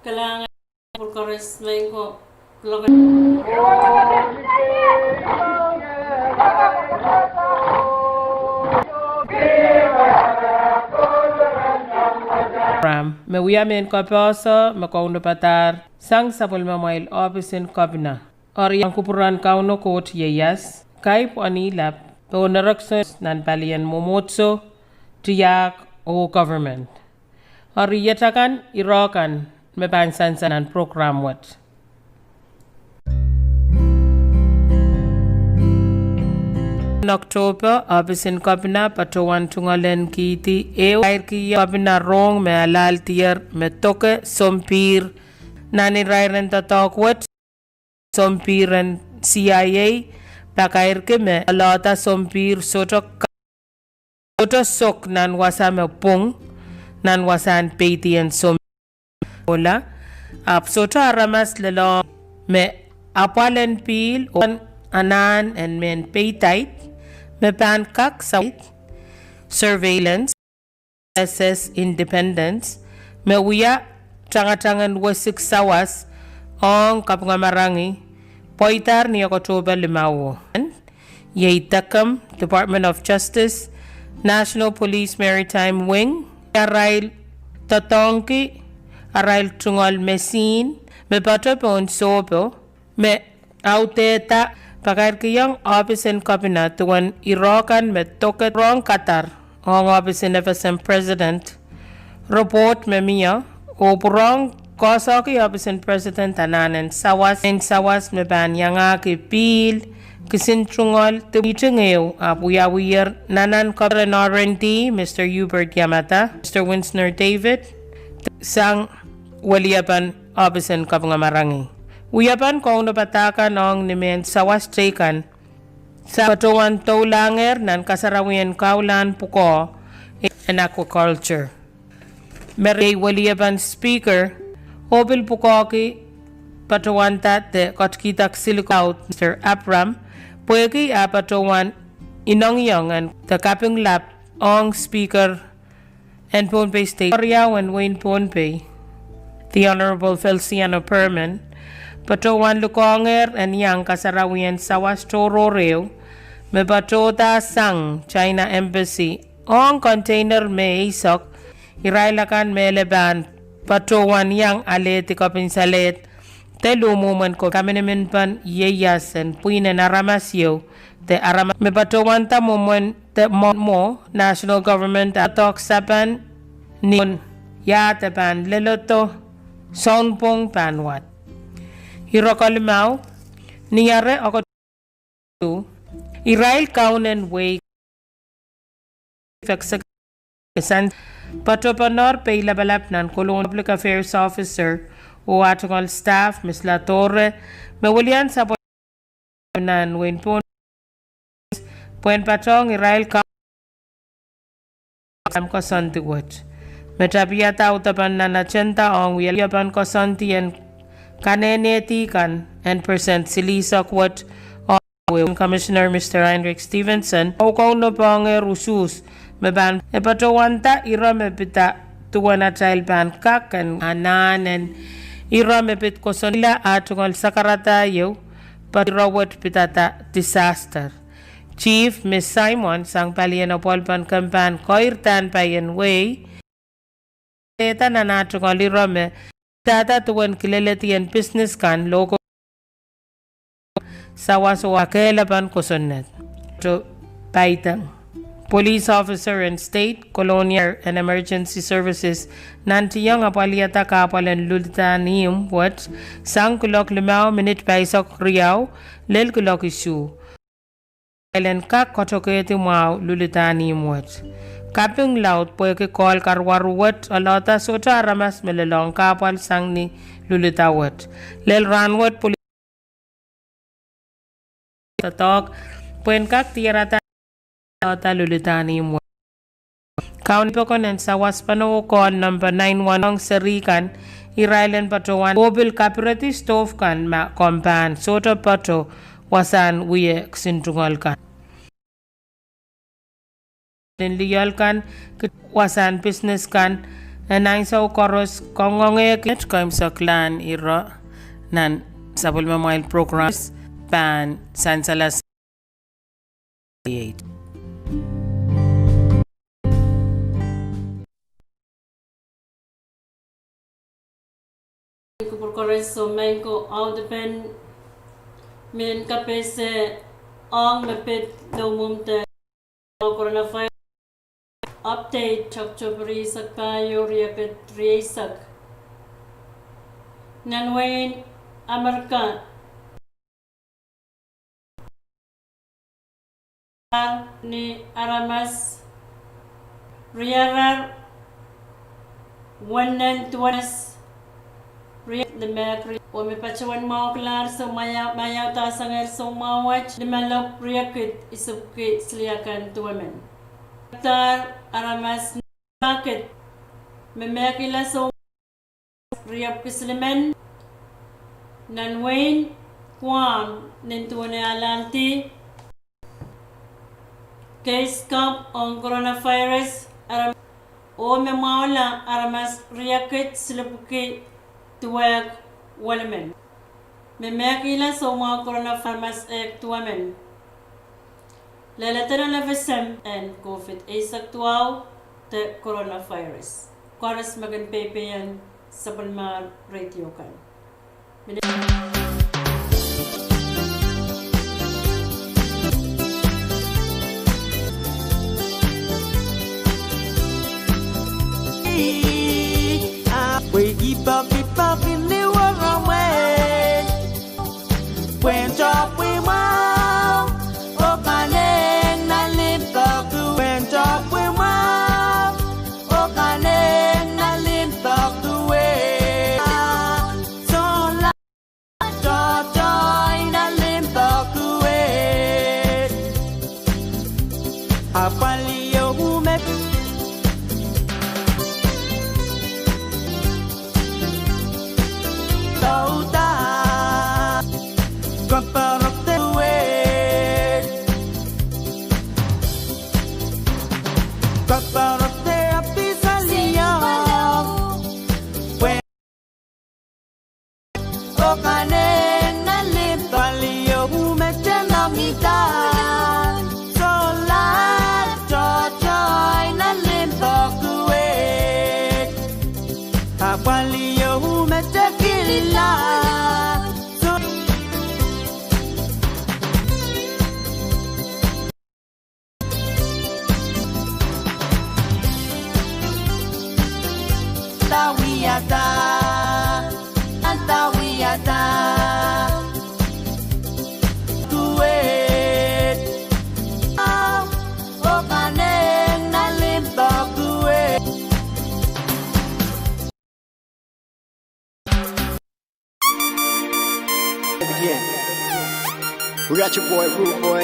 Kalahngan pwulkoaros me ko, lokan program me wia mehn kapehse me kaunopadahr sang sapwellimamwail ohpis en kopina. Eri iang kupwuren Kauno Koht ieias, kaipw oh nilap, pohn erekiso nan palien mwomwohdiso, tiahk oh government. Eri iet akan, ire kan me pahn sansal nan program wet. Nan Oktohpa, ohpis en kopina patohwan tungoal en kihdi ehu pakairki kopina rohng me alahldier me doke sompihr nan irairen doadoahk wet. Sompihr en C I A pakairki me alehda sompihr sohte ka-, sohte sok nan wasa me pwung, nan wasahn peidi en sompihr. Ohla, ahpw sohte aramas lelohng me apwal en pihl oh anahn en mehn peidaid me pahn kak sa-, surveillance, S S Independence, me wia tangatangen wesik sawas ong kapingamarangi, pweidahr ni Oktohpa limau. Iei DECOM, Department of Justice, National Police Maritime Wing, arail doadoahngki arail tungoal mesihnpw me patohwan sohpo, me audehda pakairkihong ohpis en Kepina duwen irokan me doke pwurehng kadar ong ohpis en F S M President report me mie, oh pwurehng koasoiki ohpis en President anahn en sawas, en sawas me pahn iangahki pihl kisin tungoal duwehte ngehu, ahpw wiawiher nan nan Kepina R and D, Mister Hubert Yamada, Mister Winsner David, sang weliepen ohpis en Kapinga Marangi. Wiepen kaunopada kan ong ni mehn sawas teikan, sang patohwan doulahngehr nan kasarawien kaulahn pwukoa en aquaculture. Me iei weliepen Speaker, oh pil pwukoahki patohwanda de ketkihda kisinlikou, Mister Abraham, pwehki ah patohwan inengieng en de kaping lap ong Speaker en Pohnpei State, keriau en wehin Pohnpei, the Honorable Feliciano Perman, patohwan lukohngehr en iang kasarawien sawas tohrohr ehu, me patohda sang China Embassy ong container me eisek, irail akan me ele pahn patohwan iang alehdi kepin salehd de luhmwuhmwen ko kaminiminpen ieias en pwihn en aramas ieu, de aramas me patohwanda mwomwen de mwo, mwo national government a doadoahk sapan ni iahd e pahn leledo sounpwong pahn wad. Ire kelimau, ni are oko irail kaunen wehi patohpanohr pei lapalap nan Colonia Public Affairs Officer oh ah tungoal staff, Miss Ladore, me welian sapwe nan wehin Pohnpei pwehn patohng irail ka- koasoandi wet. Me tapihada audepen nan agenda ong weliepen koasoandi en kanehnehdi kan en percent silihsek wet, ong Commissioner Mister Heinrich Stevenson, oh kaunopohngehr usuhs me pahn e patohwanda ire me pid duwen atail pahn kak en anahn en ire me pid kosonned ah tungoal sakarada ieu, pwe ire wet pidada disaster. Chief Miss Simon sang palien apwalipen kempahn keirdan paien wehi, eda nan ah tungoal ire me dahda duwen kileledi en business kan, local sawas oh akehlepen kosonned. To paideng Police Officer en State, Colonia and Emergency Services, nantihong apwaliada kahpwal en luludahn ihmw wet sang kuloak limau minit paisek riau lel kuloak isuh. Elen kak koatokehdi mwahu luludahn ihmw wet. Kaping laud pwehki kohl karuwaru wet, oalohda sohte aramas me lelohng kahpwal sang ni luluda wet. Lel rahnwet pwulis doadoahk pwehn kak diarada luludahn ihmw wet. Kaunopokon en sawas pahn kohl number nine one one ong seri kan, irail en patohwan oh pil kapiredi stove kan ma komw pahn sohte pato wasahn wie kisin tungoal kan. Lioal kan, wasahn business kan, en ansou koaros kongongehki. Keimwseklahn ire nan sapwellimamwail programs pahn sansal kupwur koaros, soh, maing ko, audepen mehn kapehse ong me pid lowmwomwdehn coronavirus update, October rieisek pahieu, riekid rieisek. Nan wehin Amerika, ni aramas riarar, wenen duwenes riekid limehk, oh me patohwan mwahukilahr soumwahu, mwahuiaudasangehr soumwahu wet, limehk riekid isipwiki silihakan duwemen. Dar aramas ni makit me mehkihla soumwahu riepwiki silimen nan wehin Guam, nin duwen e alahngdi case kapw ong coronavirus, oh me mwahula aramas riekid silipwiki duwehk welimen. Me mehkihla soumwahu coronavirus aramas ehk duwemen. Lel FSM en COVID eisek duwau de coronavirus. Koaros me kin peipeien sapwellimar radio kan. Ratchet Boy, Rude Boy.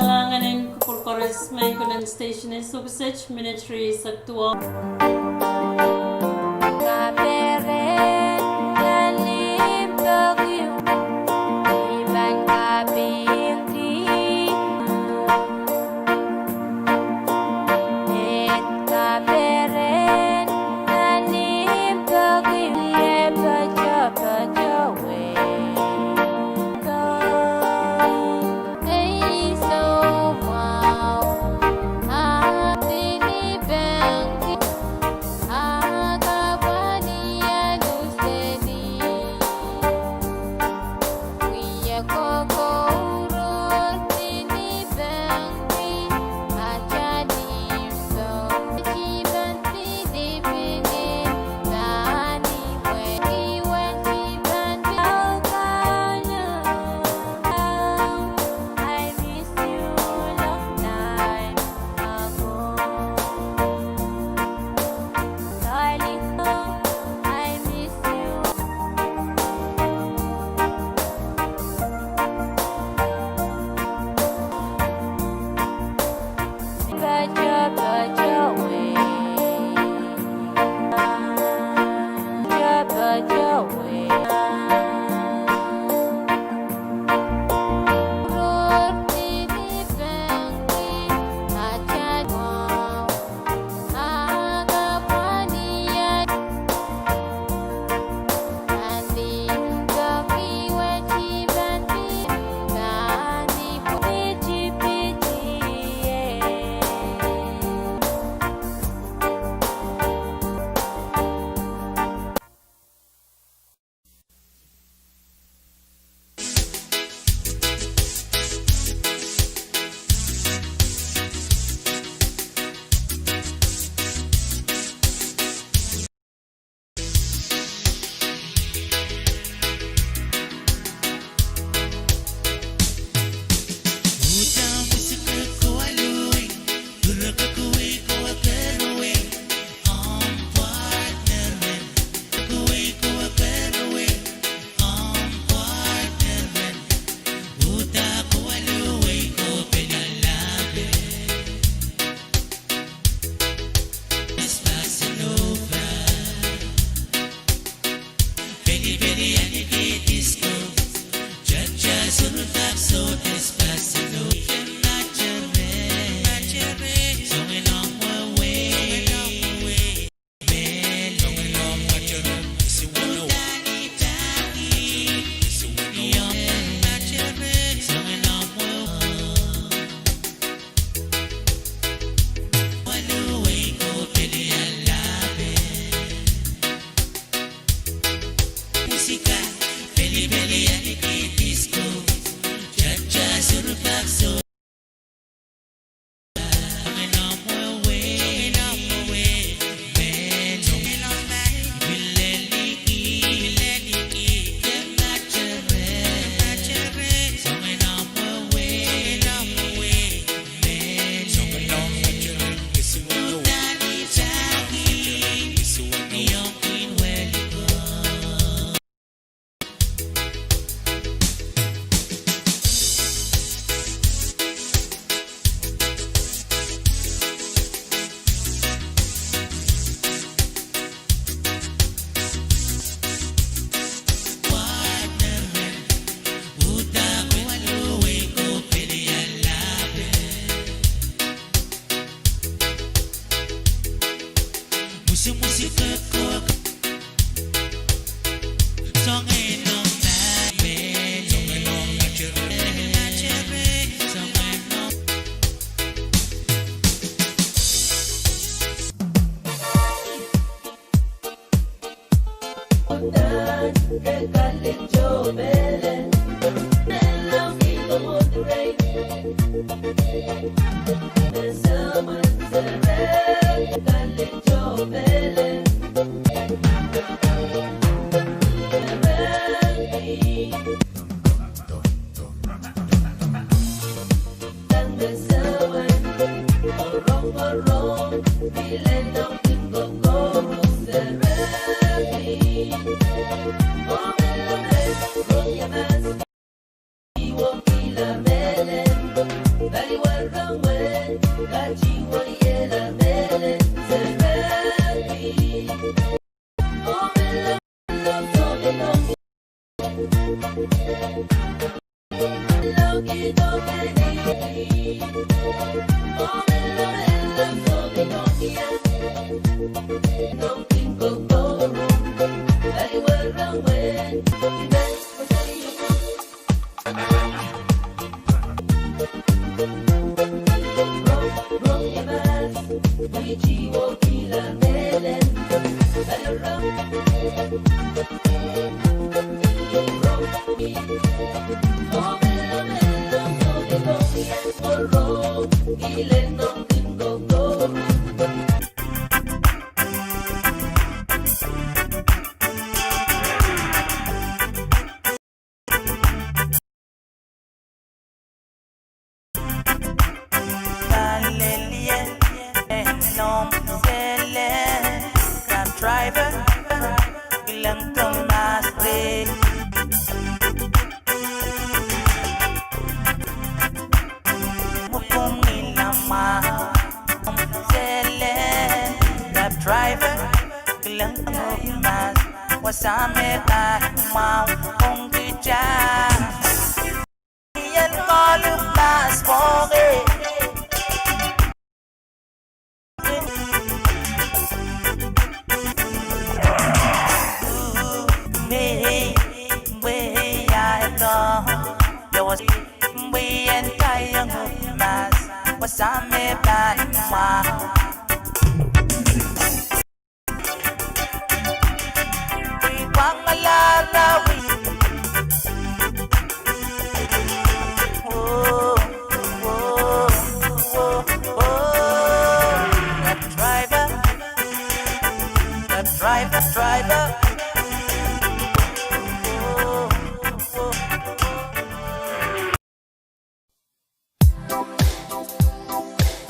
Kalahngan en kupwur koaros, maing ko nan station en Sopiset, minit rieisek duwau.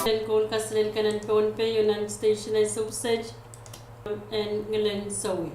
En koul kasalen kenen Pohnpei, uwen station en Sowset, en ngilen Sowi.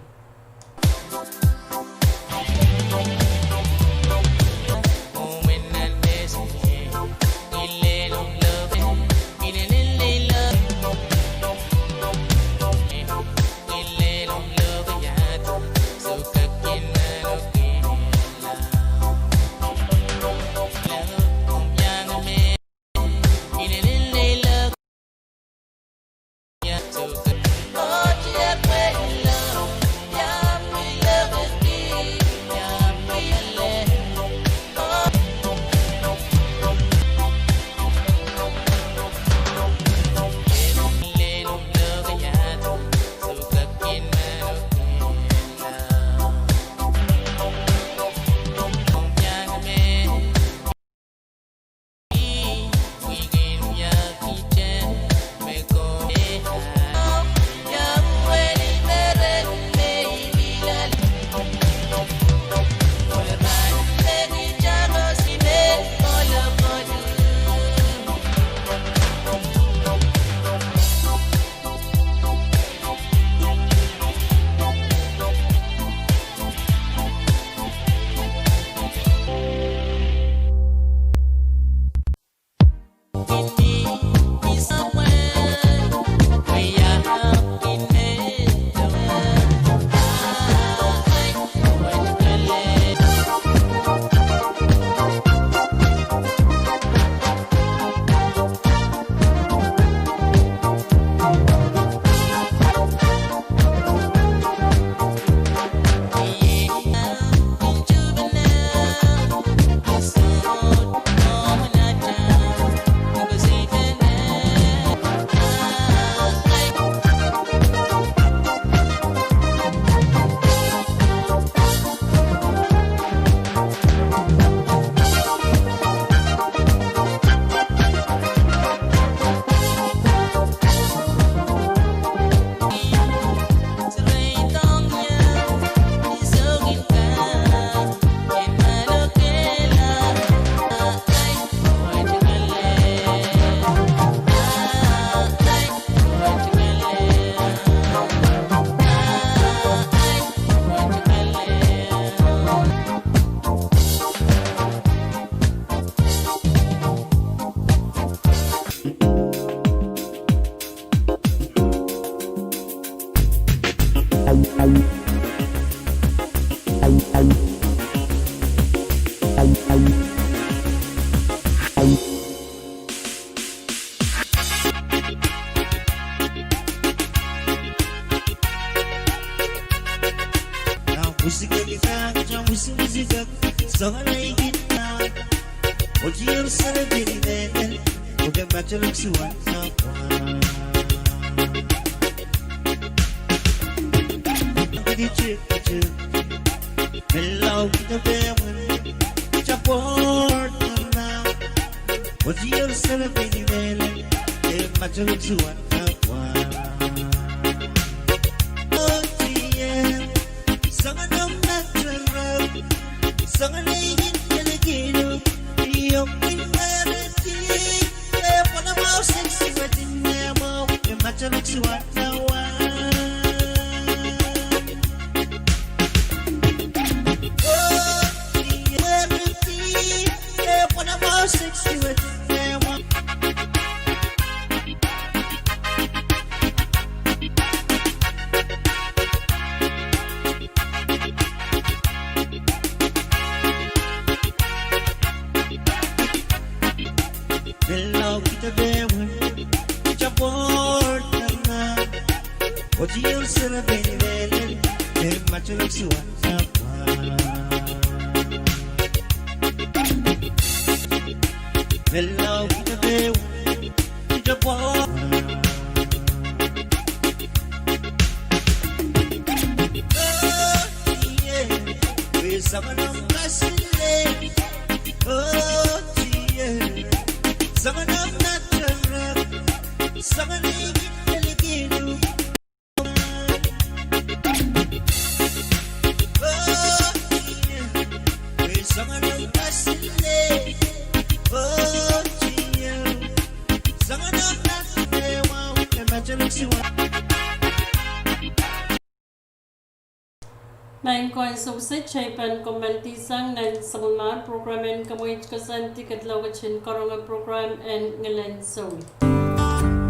Maing ko en sewese, kitail pahn kommoaldi sang nan sapwellimar prokram en Kamwaij Koasoandi, ketilong ketin karonge prokram en Ngilensoi.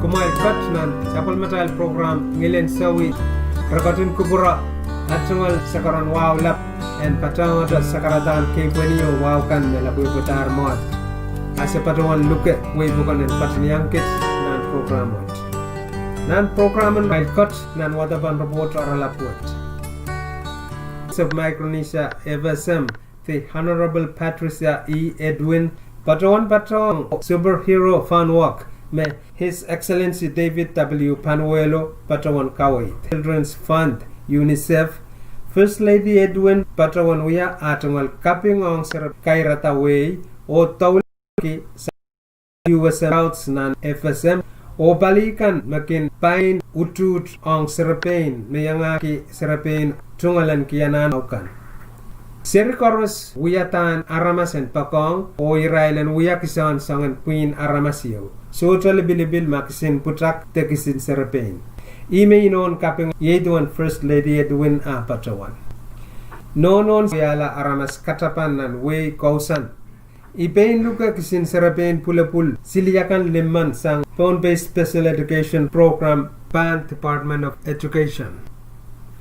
Kumwail kat nan sapwellimatail prokram Ngilensoi, re ketin kupwure tungoal sakaradahn wahu lap en patohwanohte sakaradahn kepwehn oh wahu kan me lapwehpwadahr mwohd. A se patohwan luke wei pokon en patehng kit nan prokram wet. Nan prokram en kumwail kat nan wadepen ripoht oaralap wet, Speaker of Micronesia F S M, the Honorable Patricia E. Edwin, patohwan patohwanohng Superhero Fund Work me His Excellency David W. Panuelo patohwan kaweid. Children's Fund, UNICEF, First Lady Edwin patohwan wia ah tungoal kaping ong serepein kairada wehi oh doulahki sang U S Scouts nan F S M oh pali kan me kin pain utuht ong serepein me iangahki serepein tungoal en kianahn kan. Seri koaros wiadahn aramas en poakohng oh irail en wia kisehn soangen pwihn aramas ieu, sohte lipilipil ma kisin pwutak de kisin serepein. Ih me inoun kaping iei duwen First Lady Edwin ah patohwan. Nohnohn wiahla aramas katapan nan wehi kousoan. I pein luke kisin serepein pwulopwul siliakan limmen sang Pohnpei Special Education Program pahn Department of Education.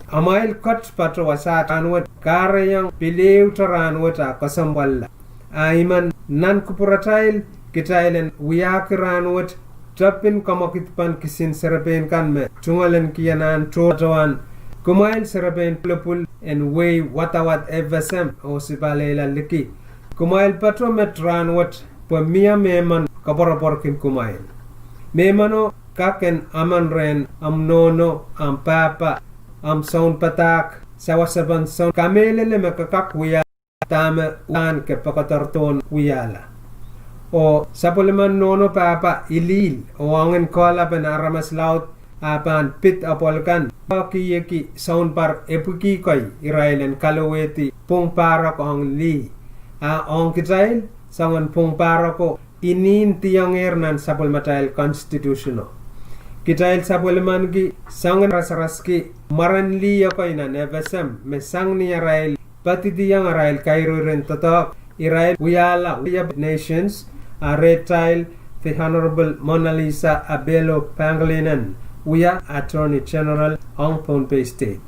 Amwail kat patohwan wasa rahnwet kahrehiong pil ehute rahnwet ah kesempwalla. A I men nan kupwuratail, kitail en wiahki rahnwet tepin kamwakidpen kisin serepein kan me tungoal en kianahn tohtohwan kumwail serepein pwulopwul en wehi wadawad F S M oh Sipaleila Liki. Kumwail patoh met rahnwet pwe mie mehmen koapworopworki kumwail. Mehmeno kak en emen rehn omw nohno, omw pahpa, omw sounpadahk, sawasepen soun, kamehlele me ke kak wia dahme uhdahn ke poakodoardohn wiahla. Oh sapwellimen nohno pahpa ilihl oh ongin kohlap en aramas laud ah pahn pid apwal kan, pahn kihkihki sounpar epwiki kei irail en kalowehdi pwung pahrek ong lih. A ong kitail, soangen pwung pahreko inihn diongehr nan sapwellimatail constitutiono. Kitail sapwellimanki soangen rasaraski mwaren lih ekei nan F S M me sang ni arail padidiong arail kaireiren doadoahk, irail wiahla wia Nations, a rehtail the Honorable Monalisa Abelo Pangilinan wia Attorney General ong Pohnpei State.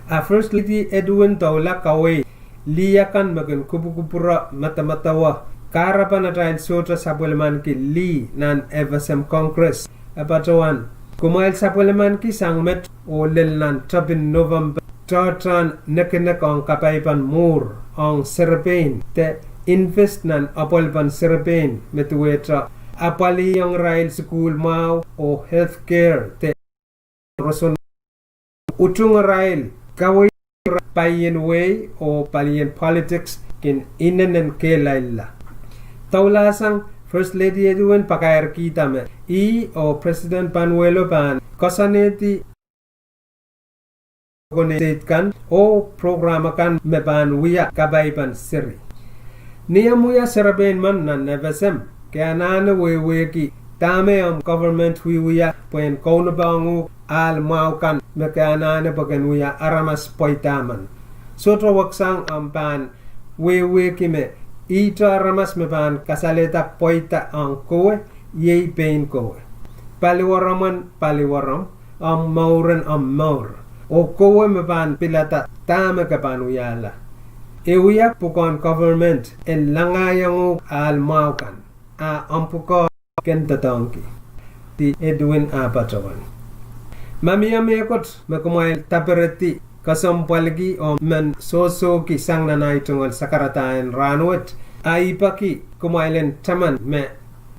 A First Lady Edwin doula kaweid lih akan me kin kupwukupwure medemedewe kahrepen atail sohte sapwellimaniki lih nan FSM Congress. E patohwan, kumwail sapwellimaniki sang met oh lel nan tepin November, tohtohn nekinek ong kapaipen mwuhr ong serepein de invest nan apwalipen serepein me duwehte apwaliong irail sukuhl mwahu oh health care de roson, utung irail kaweid, paien wehi oh palien politics kin inenen kehlailla. Doula sang First Lady Edwin pakairkihda me ih oh President Panuelo pahn koasoanehdi organization kan oh program akan me pahn wia kapaipen seri. Ni omw wia serepein men nan FSM, ke anahne wehwehki dahme omw government wiewia pwehn kaunopohng uhk ahl mwahu kan me ke anahne pwe ken wia aramas pweida men. Sohte weksang omw pahn wehwehki me ihte aramas me pahn kasalehda pweida ong kowe iei pein kowe. Paliwaromwen paliwaromw, omw mouren omw mour, oh kowe me pahn pilada dahme ke pahn wiahla. E wia pwukoahn government en langaiong uhk ahl mwahu kan, a omw pwukoa ken doadoahngki. Di Edwin ah patohwan, ma mie mehkot me kumwail daperedi kesempwalki oh men sohsohki sang nan ahi tungoal sakarada en rahnwet, a I peki kumwail en taman me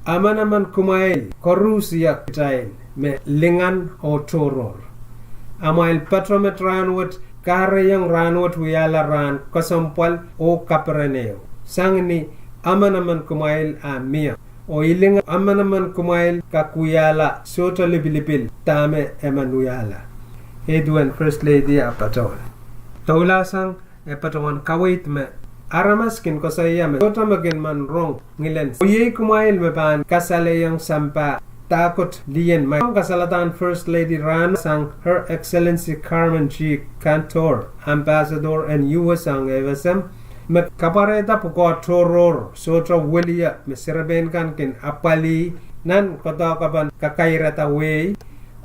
emenemen kumwail koaros iei kitail me lingan oh tohrohr. Amwail patoh met rahnwet kahrehiong rahnwet wiahla rahn kesempwal oh kaperen ehu. Sang ni emenemen kumwail ah mie, oh I lingan emenemen kumwail kak wiahla sohte lipilipil dahme emen wiahla. Edwin, First Lady ah patohwan, doula sang e patohwan kaweid me aramas kin koasoia me sohte me kin men rong ngilen, oh iei kumwail me pahn kasalehiong sampah dahkot lien. Ma I pahn kasaledahng First Lady rahnwet sang Her Excellency Carmen G. Cantor, Ambassador en U S ong FSM, me kapwarehda pwukoa tohrohr sohte weliho me serepein kan kin apwalih nan koadoahkepen kakairada wehi,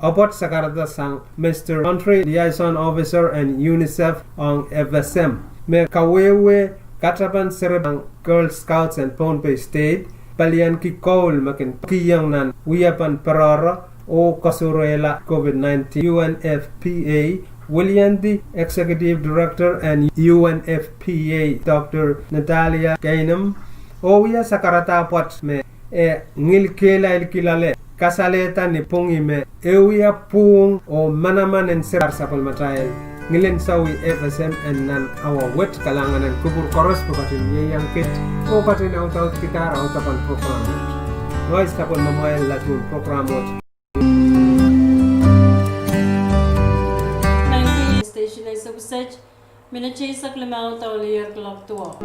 apwoat sakarada sang Mister Andre, Liaison Officer en UNICEF ong FSM, me kawehwe katapan serepein Girl Scouts en Pohnpei State palian ki koul me kin kihong nan wiepen perero oh kasohrehla COVID nineteen. UNFPA, weliandi Executive Director en UNFPA, Doctor Natalia Ghanem, oh wia sakarada pwoat me e ngil kehlailki loale kasalehda ni pwungi me e wia pwuhng oh manaman en seri sapwellimatail ngilen sawi FSM en nan awa wet. Kalahngan en kupwur koaros pwe ketin ieiang kit oh ketin audaudkihdahr audepen program wet. Ngehi sapwellimamwail ladu program wet. Station eisek kiset, minit eisek limau dohlier kuloak duwau.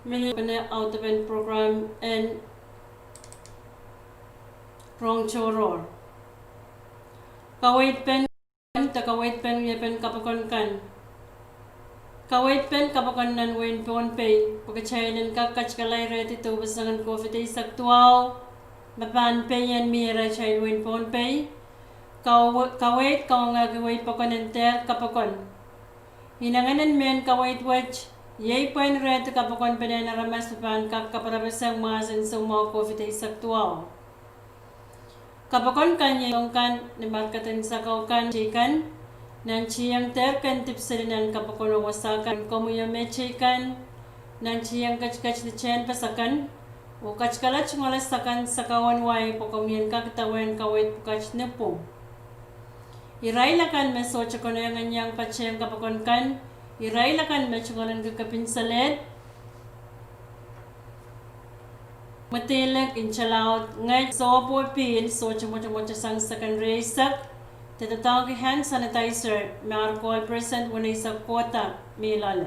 Mie pene audepen program en rong tohrohr. Kaweid pen, de kaweid pen wiepen kapokon kan. Kaweid pen kapokon nan wehin Pohnpei, pwe kitail en kak katikala irehdi dohpeseng en COVID eisek duwau, me pahn pein mie rehtail wehin Pohnpei. Kawe-, kaweid kawehwehki wei pokon en dehr kapokon. Inengen en mehn kaweid wet, iei pwehn irehdi kapokon pene en aramas me pahn kak kaparapeseng mwahs en soumwahu COVID eisek duwau. Kapokon kan iei ong kan ni marked en sakau kan teikan, nan tieng dehr ken dipwiseli nan kapokon oh wasa kan komwi oh me teikan, nan tieng ketiket ni tehnpas akan, oh katikala tungoale sakan sakau en wai pwe komwi en kak idawehn kaweid pwukat ni pwung. Irail akan me sohte konehng en iang patehng kapokon kan, irail akan me tungoalenki kepin seled, mwedilek, nta laud, nget, soap oh pihl sohte mwotomwot sang seken rieisek, de doadoahngki hand sanitizer me ar kohl percent weneisek kohda mi loale.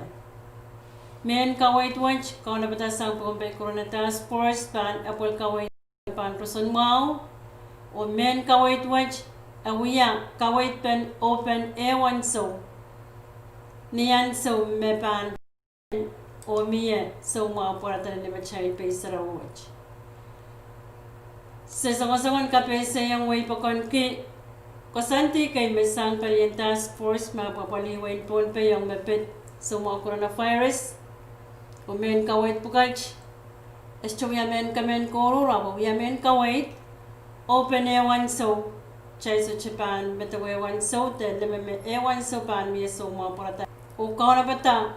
Mehn kaweid wet kaunopada sang Pohnpei Corona Task Force pahn apwal kaweid pahn roson mwahu, oh mehn kaweid wet e wia kaweid pen open air ansou, ni ansou me pahn oh mie soumwahu pwarada nan limatail pei sarawi wet. Se songosong en kapehsehiong wei pokon ki koasoandi kei me sang palien task force me apwapwalih wehin Pohnpei ong me pid soumwahu coronavirus, oh mehn kaweid pwukat e sohte wia mehn kemen kohrur, ahpw wia mehn kaweid open air ansou. Kitail sohte pahn medewe ansou de leme me air ansou pahn mie soumwahu pwarada. Oh kaunopada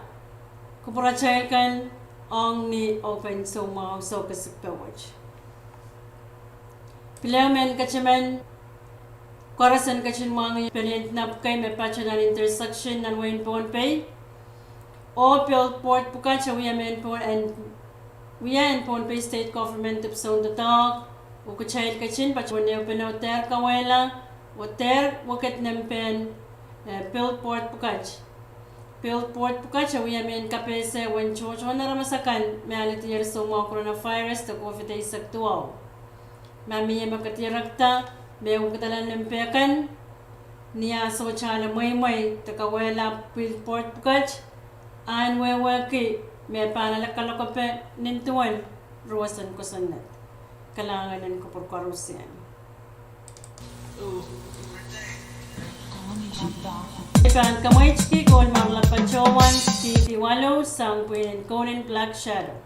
kupwuratail kan ong ni open soumwahu soh kesikpe wet. Pil ehu mehn ketemen koaros en ketin mwahngih pelien nap kei me patoh nan intersection nan wehin Pohnpei, oh billboard pwukat e wia mehn Pohn en, wia en Pohnpei State Government dipwisoun doadoahk, oh kitail ketin patohwan ehupene dehr kawehla oh dehr wekid nempehn, eh, billboard pwukat. Billboard pwukat e wia mehn kapehse uwen tohtohn aramas akan me aledier soumwahu coronavirus de COVID eisek duwau. Ma mie me kedirekda me wekidala nempehkan, ni ah sohte ale mweimwei de kawehla billboard pwukat, a en wehwehki me pahn ale kalokape nin duwen roson kosonned. Kalahngan en kupwur koarusie. I pahn kamweitki Koul Marla patohwan, D D waluh, sang pwihn en Koul en Black Shadow.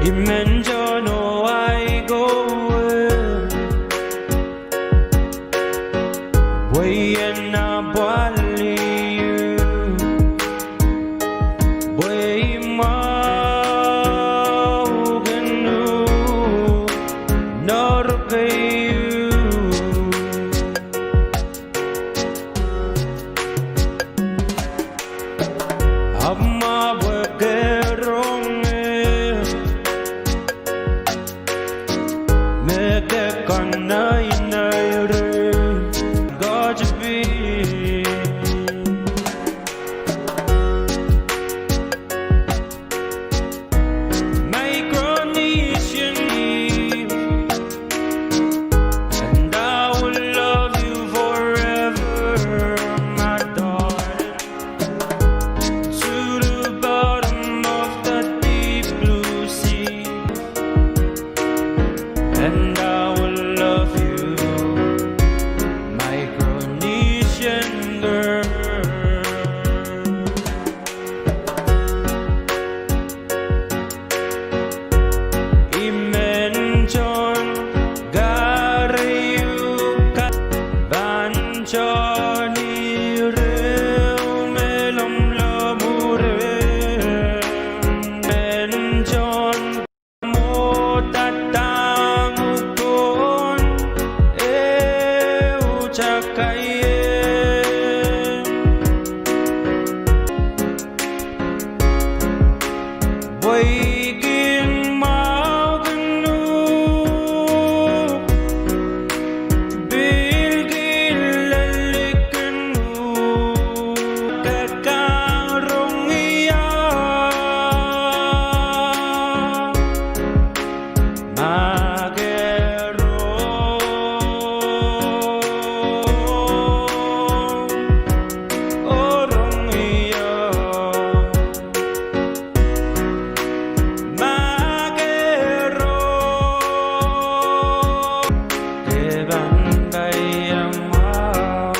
I men John oh ahi kowe, pwe I en apwalih ehu, pwe I mwahu ken uhk nohro keieu. Ahpw ma pwe ke rong ie, me ke kanaineire, Koht pil. Micronesian Eve, and I will love you forever, my darling, to the bottom of the deep blue sea. And I will love you, Micronesian girl. I men John, kari uhk kan, pahn John ire me lomwlomwure, men John. Mwo dahdahng uhk en ehu takai ie, pwe I kin mwahu ken uhk, pil kin lel ken uhk, ke kak rong ie. Ma ke rong, oh rong ie. Ma ke rong, ke pahn pai mwahu.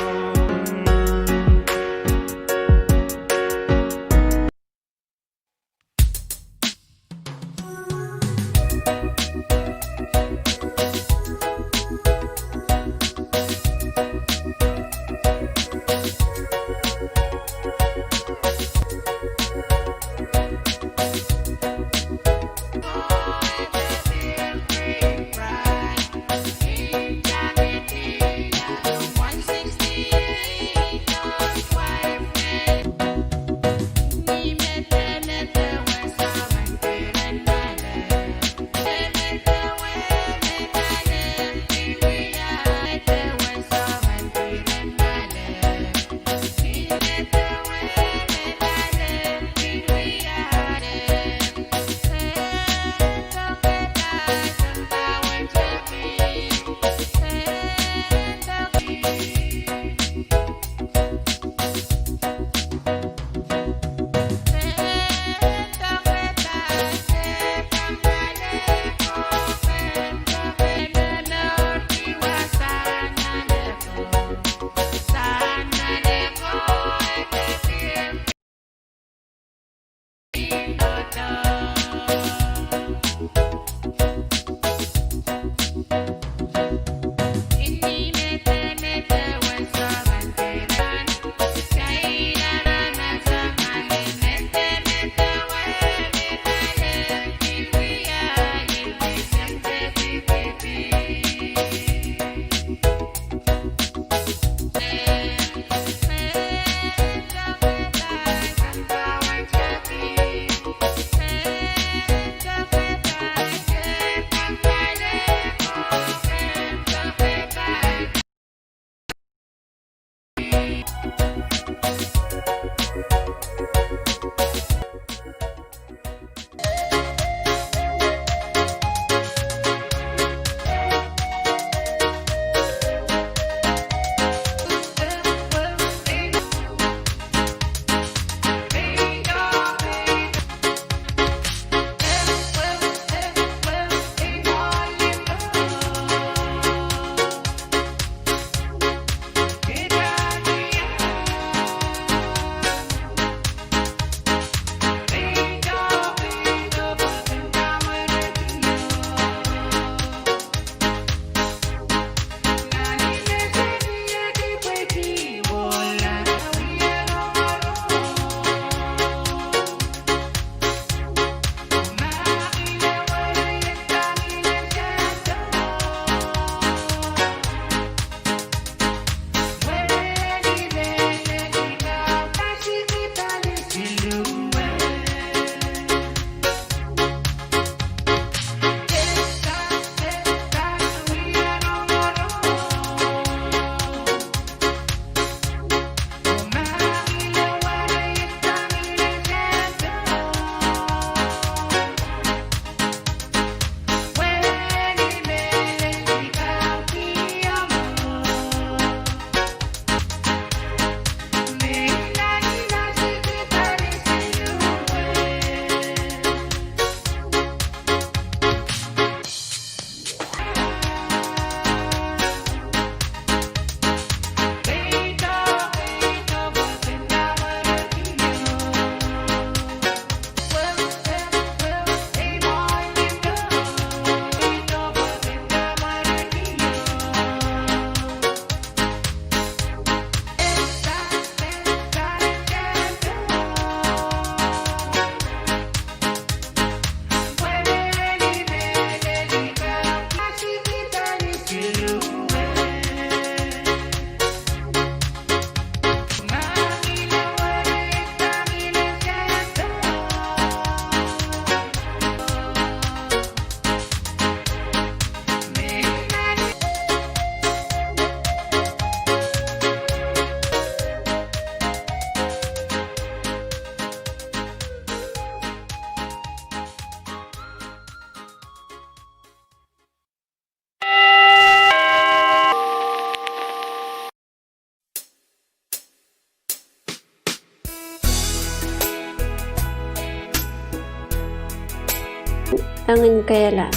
Kehlail.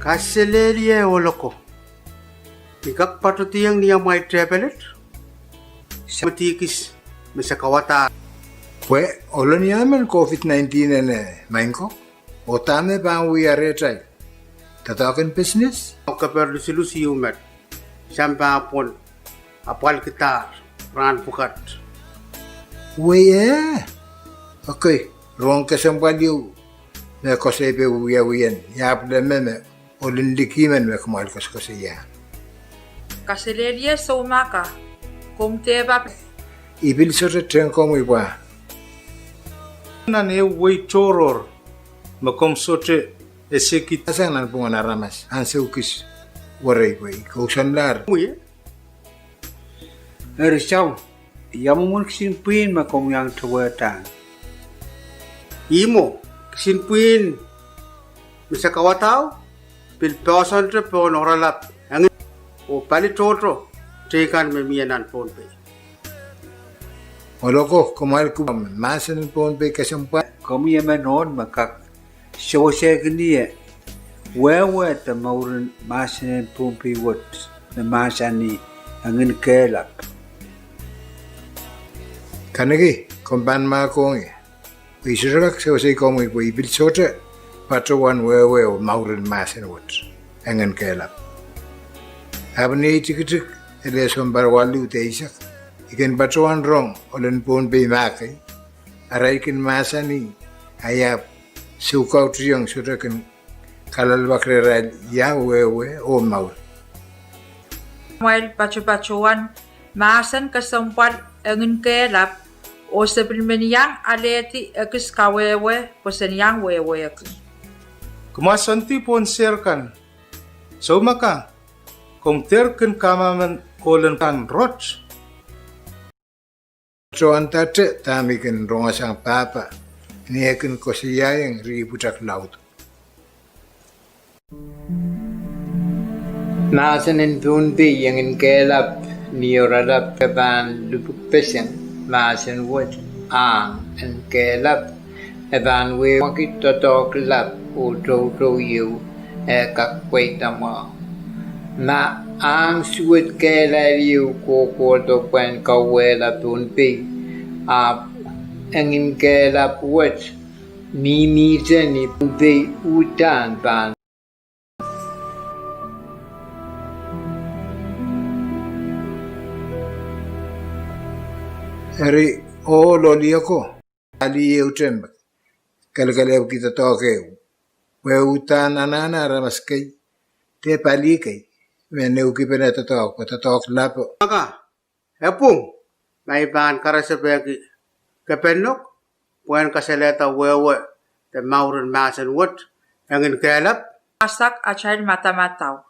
Kaselehlie ohl ko. I kak patohdiong ni amwail tepel et? Samwiti kis me se kawada. Pwe ohl en ia men COVID nineteen ene, Maing ko? Oh dahme pahn wia rehtail? Doadoahk en business? Keper lusilus ieu met. Sampah pwon. Apwalkidahr rahn pwukat. Wei eh? Okay, rong kesempwal ieu me koasoipe wiewien, ia pwulehng me ohl en liki men me kumwail koasokoasoia. Kaselehlie Soumaka, komw dehpa. I pil sohte teng komwi pwa. Nan ehu wei tohrohr me komw sohte eseki. Sang nanpwungen aramas, ansou kis werei pwe I kousoanlahr. Eri sau, ia mwomwen kisin pwihn me komw iang towehda? Ih mwo, kisin pwihn me se kawadao, pil poahsoante pohn oaralap, engin, oh pali tohto, teikan me mie nan Pohnpei. Ohl ko, kumwail kupwure mahsen en Pohnpei kesempwal. Komwi emen ohl me kak sewesehkin ie wehwe de mouren mahsen en Pohnpei wet, me mahsanih Engin Kehlap. Kanekiong, komw pahn mahkohng ie. I sohte kak sewesei komwi pwe I pil sohte patohwan wehwe oh mouren mahsen wet, Engin Kehlap. Ahpw ni ei tikitik ele sounpar waluh de eisek, I kin patohwan rong ohl en Pohnpei mahkei, arail kin mahsanih, a I ahpw soukautihong sohte kin kalelapak rehrail ia wehwe oh mour. Amwail patopatohwan mahsen kesempwal Engin Kehlap, oh se pil men iang alehdi ekis kawehwe pwe sen iang wehwehki. Kumwail soandi pohn sehr kan. Soumaka, komw dehr kin kahmamen kolen kan rot? Tohn dahte dahme I kin rongosang pahpa ni e kin koasoiaiong ri pwutak laud. Mahsen en Pohnpei Engin Kehlap, ni oaralap ke pahn lipwukpeseng mahsen wet, ahng en kehlap, e pahn wehwehki doadoahk lap oh toutou ieu e kak pweida mwahu. Ma ahng suwed kehlail ieu kohkohdo pwehn kauwehla Pohnpei, ahpw Engin Kehlap wet mihmihte ni Pohnpei uhdahn pahn. Eri ohl lih ako, pali ehute me kelekelehpwki doadoahk ehu, pwe uhdahn anahne aramas kei de pali kei me neukipene doadoahk, pwe doadoahk lapo. Aka, e pwung ma I pahn karasepehki Kepenlok pwehn kasalehda wehwe de mouren mahsen wet, Engin Kehlap? Asak atail madamadau.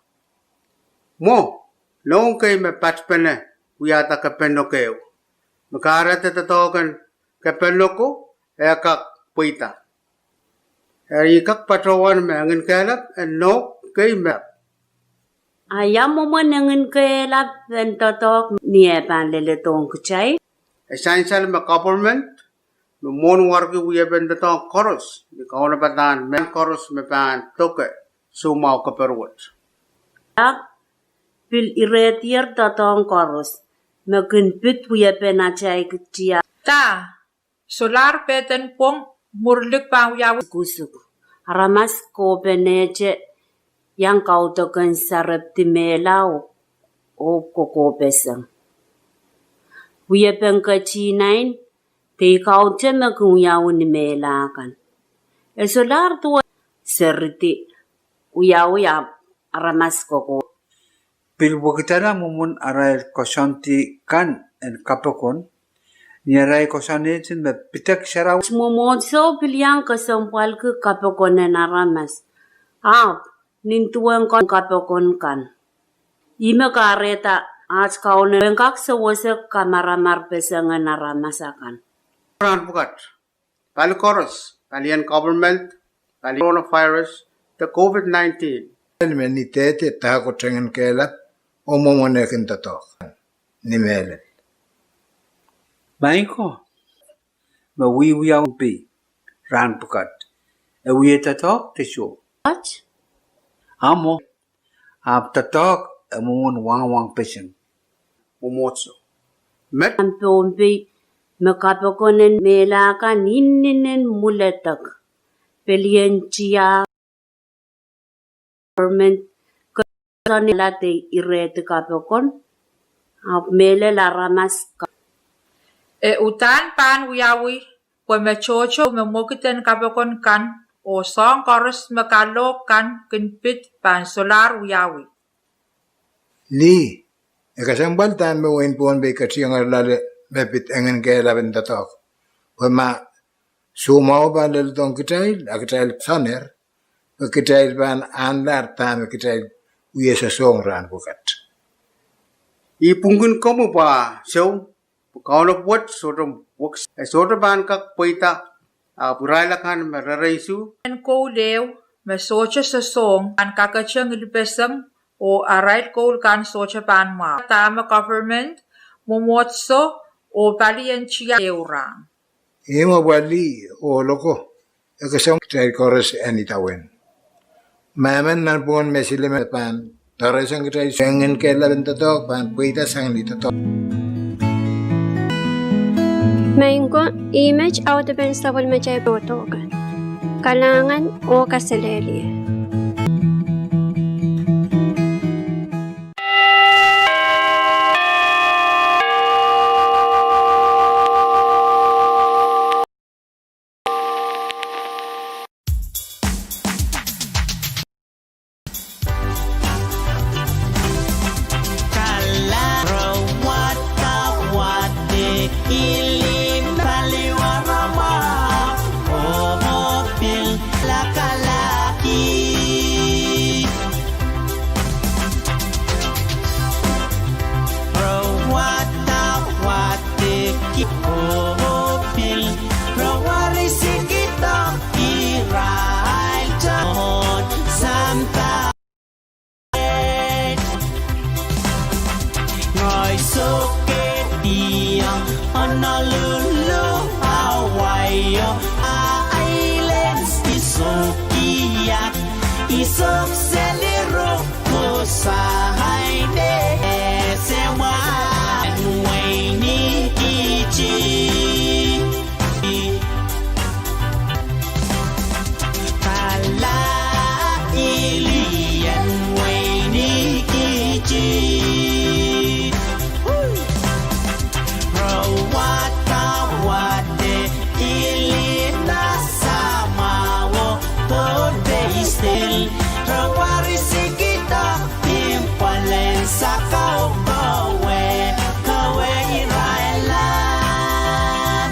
Mwo, nohn kei me patpene wiahda Kepenlok ehu, me kahrehda doadoahk en Kepenlok ko e kak pweida. Eri I kak patohwan me Engin Kehlap en nohn kei me. A ia mwomwen Engin Kehlap en doadoahk ni e pahn leledohng kitail? E sansal me government me mwohn warki wiepen doadoahk koaros, ni kaunopadahn mehn koaros me pahn doke soumwahu keper wet. Ak pil irehdier doadoahk koaros me kin pid wiepen atail kitiar. Da, solahr peden pwong mwurlik pahn wiawi. Kusuk. Aramas kopenehte iang kaudok en sarepdi mehla oh kokopeseng. Wiepen ketihnain de I kaudok me kin wiawi ni mehla kan. E solahr duwe seridi wiawi ahpw aramas koko. Pil wekidala mwomwen arail koasoandi kan en kapokon, ni arail koasoanehdi me pidek sarawi. Mwomwohdiso pil iang kesempwalki kapokon en aramas. Ahpw nin duwen kapokon kan, ih me kahrehda at Kauno en kak sewese kamaramar peseng en aramas akan. Rahn pwukat, pali koaros, palien government, palien coronavirus, de COVID nineteen. Pali me ni dehde dahkot Engin Kehlap oh mwomwen e kin doadoahk ni mehlel. Maing ko, me wiewiawi pei rahn pwukat. E wie doadoahk de soh. Ahmw mwo. Ahpw doadoahk e mwomwen wangwang peseng. Mwomwohdiso. Met. Nan Pohnpei me kapokon en mehla kan inenen mwiledek. Pelien tiahk. Government koasoanehla de irehdi kapokon, ahpw mehlel aramas kan. E uhdahn pahn wiawi, pwe me tohto me mwekid en kapokon kan, oh soahng koaros me kalohk kan kin pid pahn solahr wiawi. Lih, e kesempwal dahme wehin Pohnpei ketiengehr loale me pid enginkehlapen doadoahk. Pwe ma soumwahu pahn leledohng kitail, a kitail soaner, pwe kitail pahn ahnlahr dahme kitail wie sosohng rahn pwukat. I pwungkin komwi pwe sou, pwe kaunop wet sohte wek, e sohte pahn kak pweida, ahpw irail akan me rereisou. En koul ehu, me sohte sosohng, pahn kaketeng ilipeseng, oh arail koul kan sohte pahn mwahu. Dahme government, mwomwohdiso, oh palien tiahk ehu rahn. Ihme pwe lih oh loko, e kesempwal kitail koaros en idawehn. Ma emen nanpwungen me silimen pahn doaresang kitail, enginkehlapen doadoahk pahn pweida sang ni doadoahk. Maing ko, ih met audepen sapwellimatail pwukat. Kalahngan oh kaselehlie. Ngehi sohte ketiong Honolulu, Hawaii, a islands I sohte kihong, I sohte seli ro ko sahain de se mwahu en wehin Kiti. Kalahkilien wehin Kiti. Ro wadawad kilin a samwa wo Pohnpei State. Ro wari sikida impwalen sakau kowe, kowe irail ahn.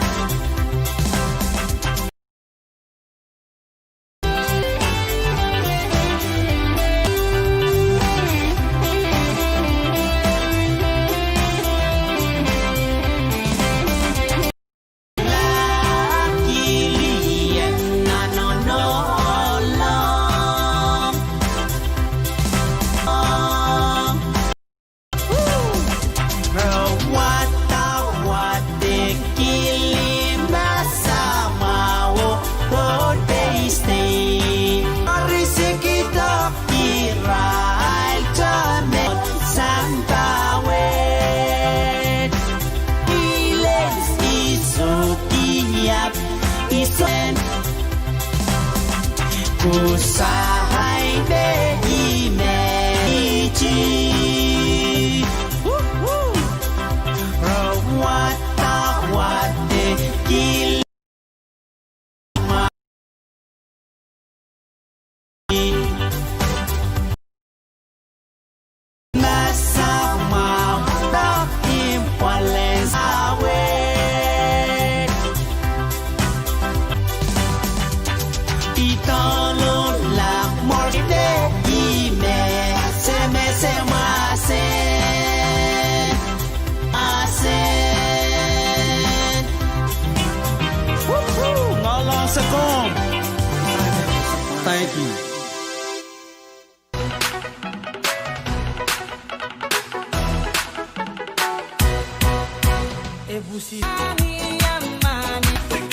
Ro wadawad kilin a samwa wo Pohnpei State. Ro wari sikida irail tohn sampah wet. Islands I sohte kihong, I sohte kusahain de imehiti. Ro wadawad kilin Thank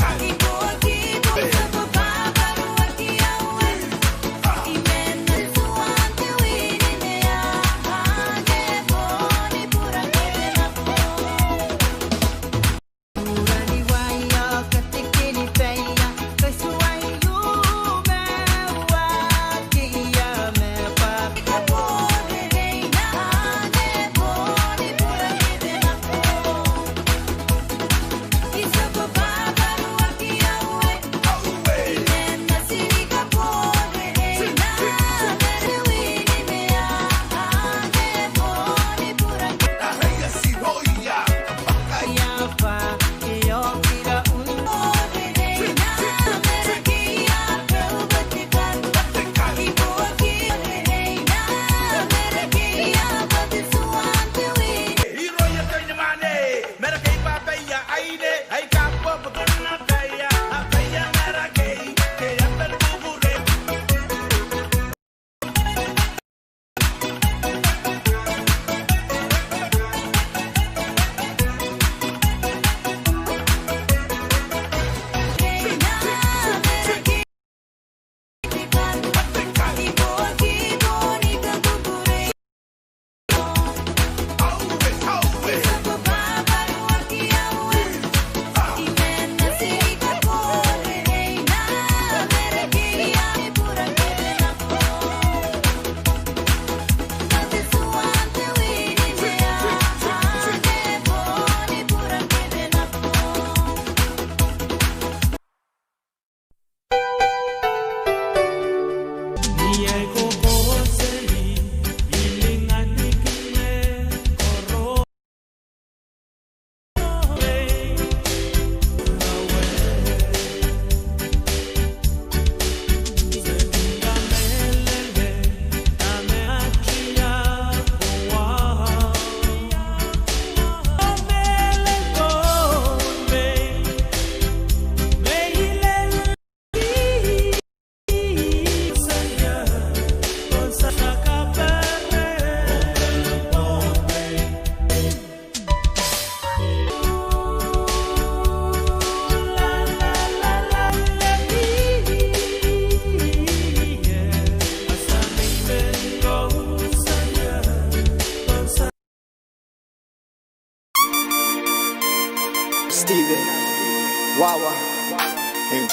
you.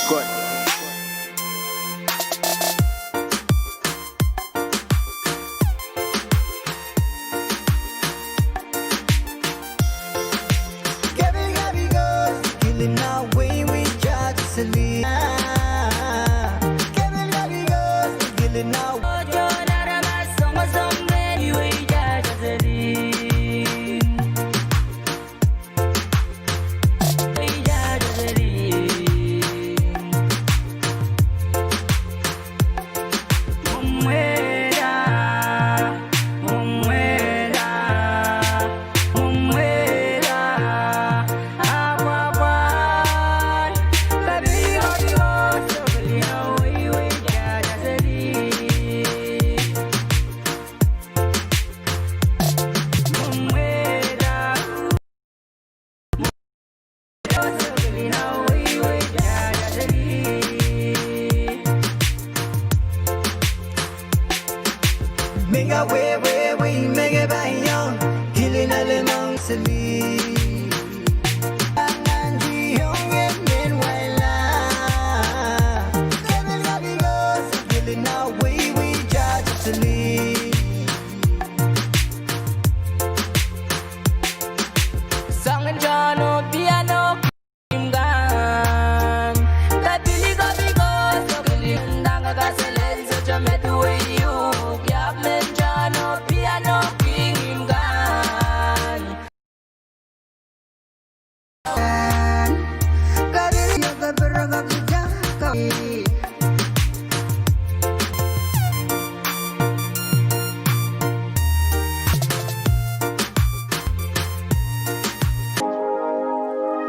Good.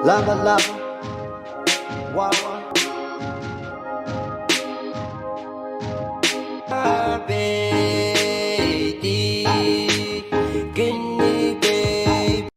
Lava, lava. Wawa. Baby, kini baby.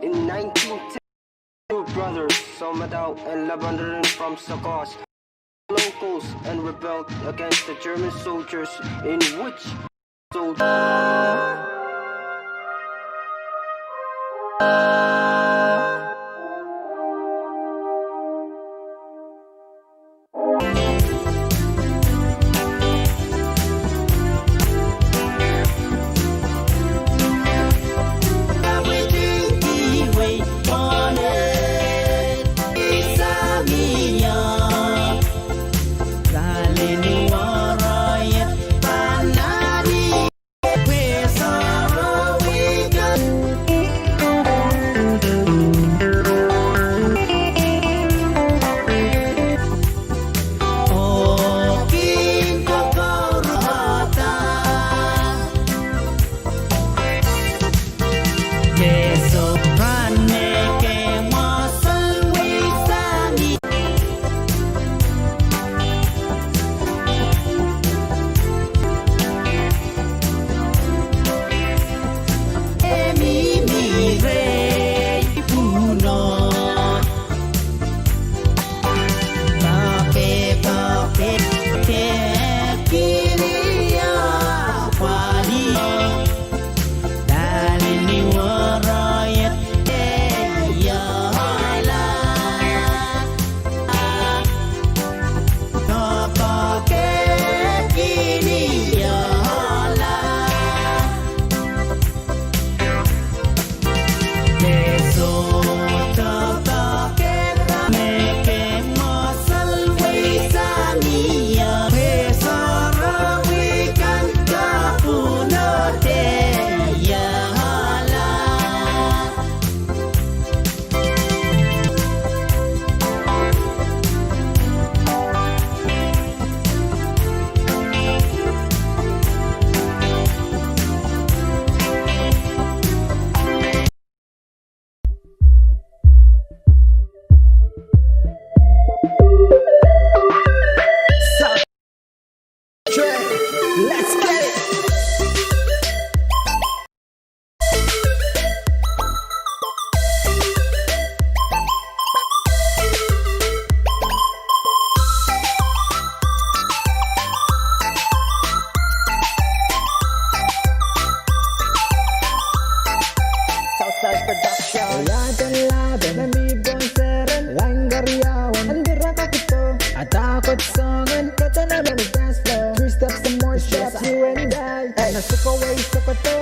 In nineteen ten, two brothers, Somadao and Labandaran from Sakos, locals and rebelled against the German soldiers, in which soldier Let's get it. Southside Production. Oya de lapen, me mi pwong seren, lain keriaun, anti rakakito, adakot songen, kete nan dance floor. Three steps and more steps, you and I. Hey, na sokowei sokoto,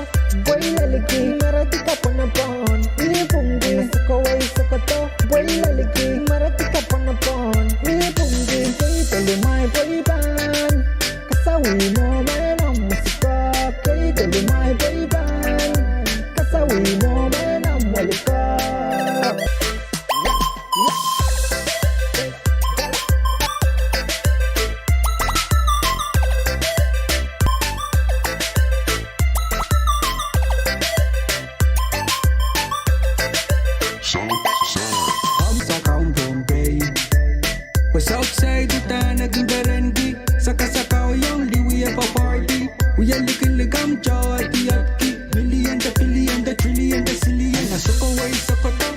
pwei leliki, marati kapwonopwon, ipwungki. Na sokowei sokoto, pwei leliki, marati kapwonopwon, ipwungki. Kei peli mai pwei pahn. Kasawih mwo mwein omw mwesikok, kei peli mai pwei pahn. Kasawih mwo mwein omw mwelikok. Southside. Omw sakau Pohnpei. Pwe Southside uhdahn e kin perenki, sakasakau iong liwi e pa party. Wie likilik omw tohn diotki, million de billion de trillion de zillion. Na sokowei sokoto,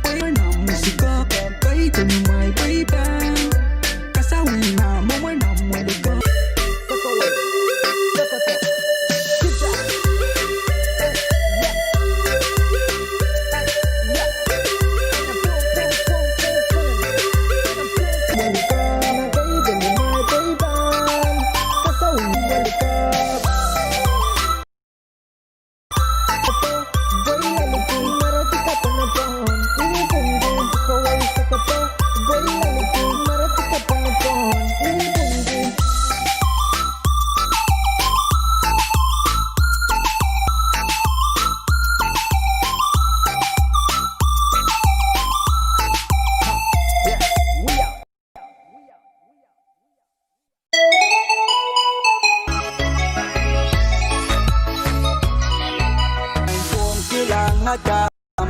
pwei mwein omw mwesikok, kei peli mai pwei pahn. Kasawih mwo mwein omw mwelikok.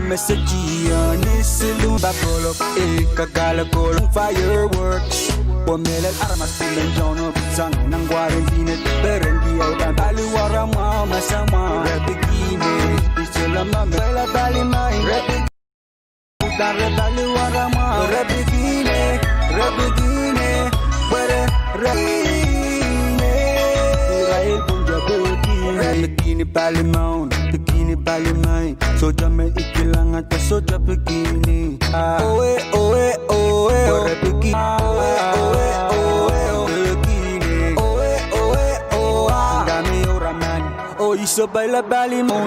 Message ian isilu bakolok e kakala kolong fireworks. Pwe mehlel aramas pil en tohn ong sang nan quarantine, perenki audan pali waramwahu me samwa. Repikine, isola ma me pali mai. Repik- Uhdahn re pali waramwahu, repikine, repikine, pwe re, repikine. Irail pwung de pekine, repikine pali maun, pekine pali mai. Sohte me I kilang ahda sohte pekine. Ah, owe, owe, owe, pwe repikine. Owe, owe, owe, pekine. Owe, owe, owe, ah. Dahme irail men. Oh, iso pali pali mo.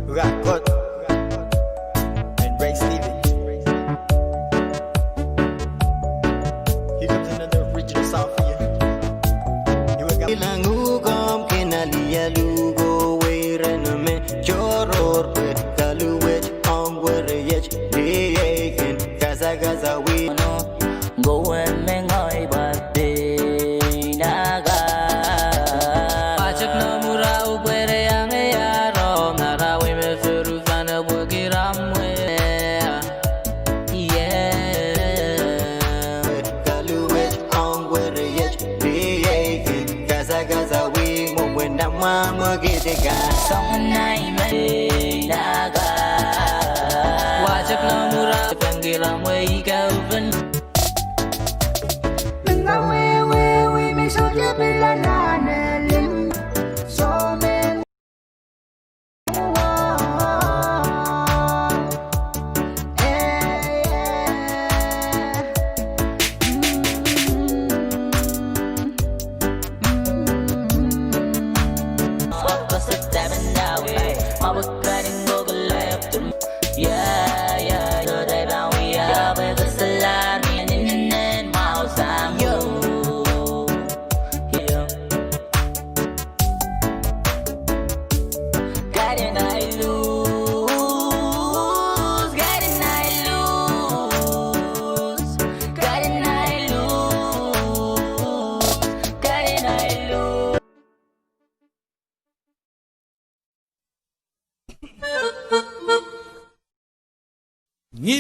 Rakot. And Ray Steven. Here comes another original song for you. Here we go. Ilang ukom kena lialu ko weiren me joror pwe kaluwet ong weriet lieiken kasakasa wino. Ngowen me ngehi pahn pein akan. Pahn chok noumw ura upwere ange iaro, ngara wei me feru fane pwekira mwe. Yeah. Kaluwet ong weriet lieiken kasakasa wino, mwomwen amwa mwekidika. Song nai me pein akan. Pahn chok noumw ura pengila mwe ika upen. Yeah, yeah, so they bound we are, we go salad. Ni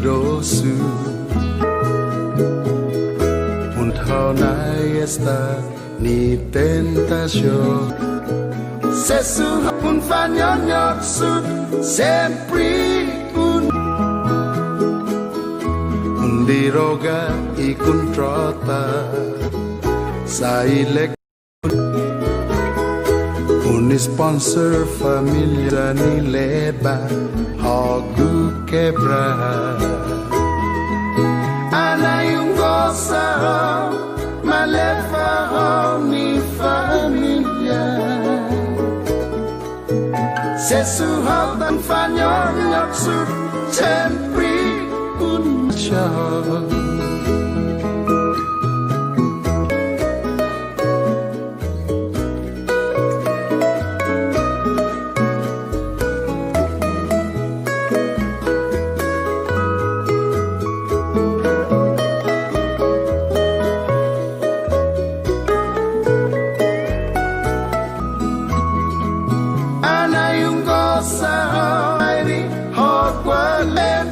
dohsu un taunai esta ni tendasio. Sesu un fanionio sud sempri un. Un diroga ikun trota sa ilek. Un sponsor familia ni leba hoku kebra. Ana iungosa ho malefa ho ni familia. Sesu ho dan fanionio sud sempri un show. Ana iungosa ho airi ho kwalen.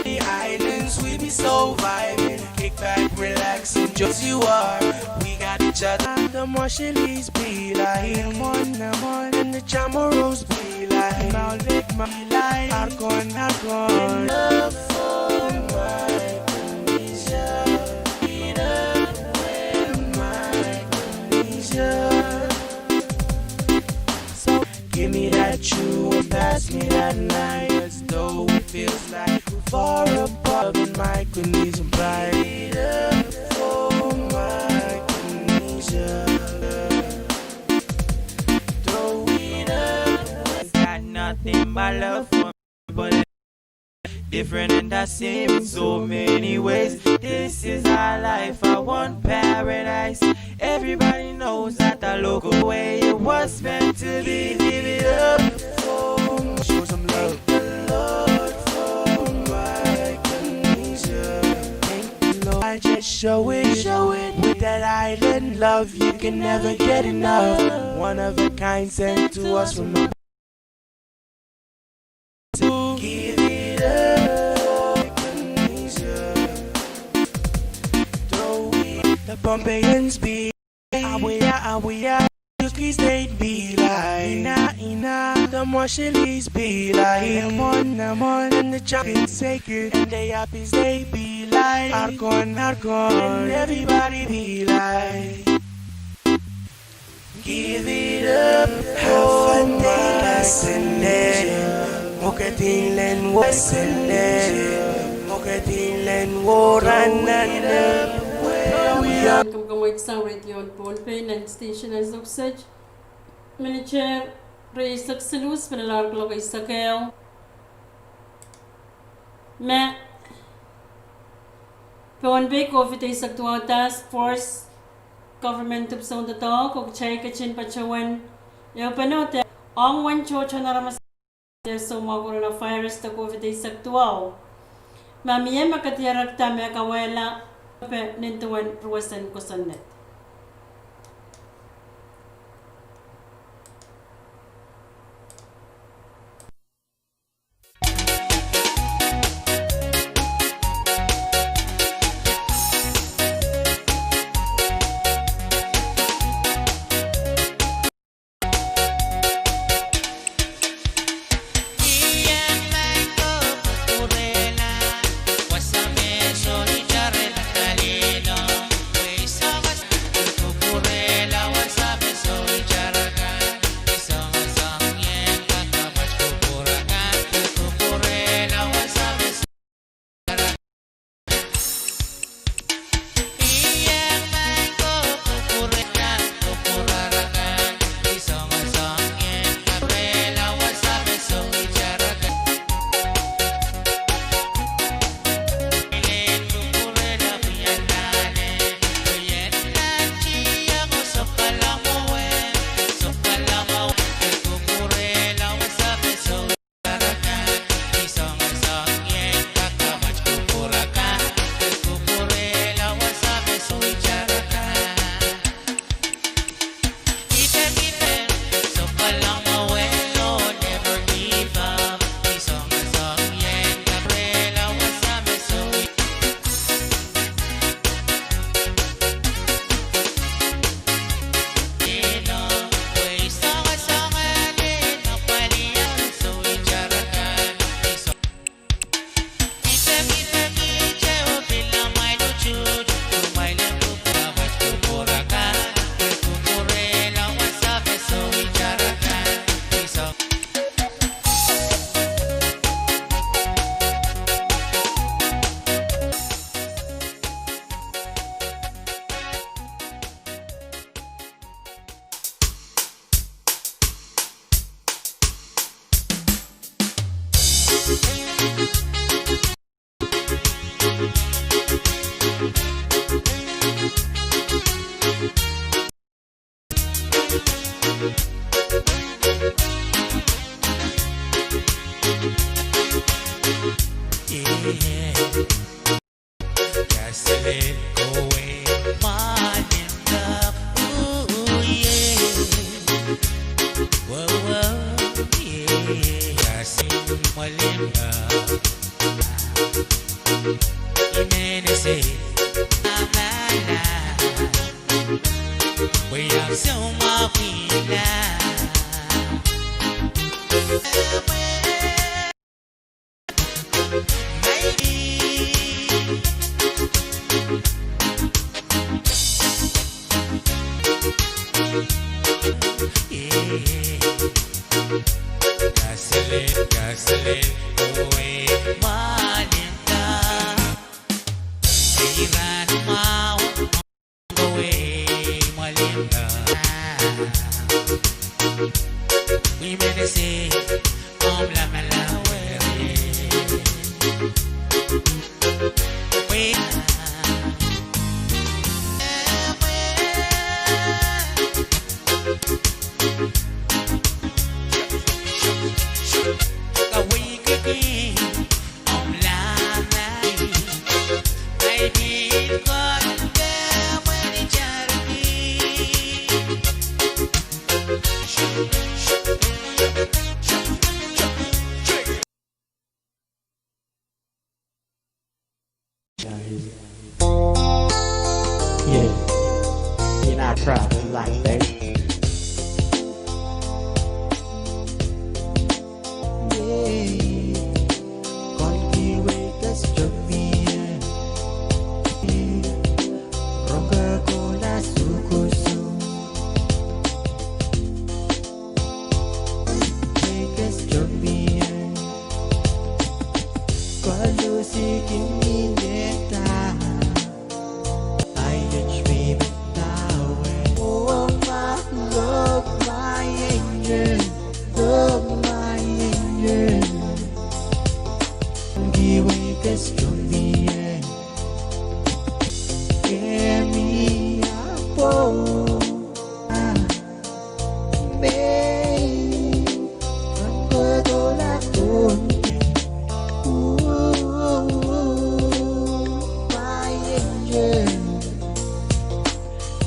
The islands, we be so vibing. Kick back, relax, enjoy as you are. We got each other. The Marshallese be like, I'm on, I'm on. And the Chamorros be like, Malbec, my like, Argon, Argon. Love for Micronesia. Freedom for Micronesia. So give me that you and pass me that night. As though it feels like we're far apart in Micronesia. Bright up for Micronesia. Throw it up. Got nothing but love for me, but different and the same in so many ways. This is our life, our one paradise. Everybody knows that the local way it was meant to be. Give it up for, show some love. Thank the Lord for Micronesia. Thank the Lord. I just show it, show it. With that island love, you can never get enough. One of a kind sent to us from a Give it up, Micronesia. Throw it. The Pohnpeians be, awia, awia. Yuskis, they be like, ina, ina. The Marshallese be like, I'm on, I'm on. And the Chapin Sacred and the Yappies, they be like, Argon, Argon. And everybody be like, give it up, half a day lesson. Moketilen wesen, moketilen woranen. Kem, kem wekisang radio en Pohnpei nan station en Soksej. Minit rieisek siluh pil loalokei sokeo. Me Pohnpei COVID eisek duwau task force, government dipwisou doadoahk oh kitail ketin patohwan ehupene de ong uwen tohtohn aramas de soumwahu coronavirus de COVID eisek duwau. Ma mie me kadiarekda me kauwehla pe nin duwen ruwesen kosonned. Kaselel kowe mwalimdak, oh, yeah. Whoa, whoa, yeah. Kaselel mwalimdak. I men ese amala. Pwe I ahpw soumwahu ila. Kaselel, kaselel, oh, eh, mwalimdak. Ei, I men ese amala. Yeah, you're not proud of life, baby.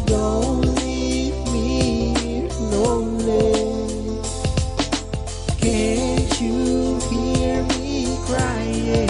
Don't leave me lonely. Can't you hear me crying?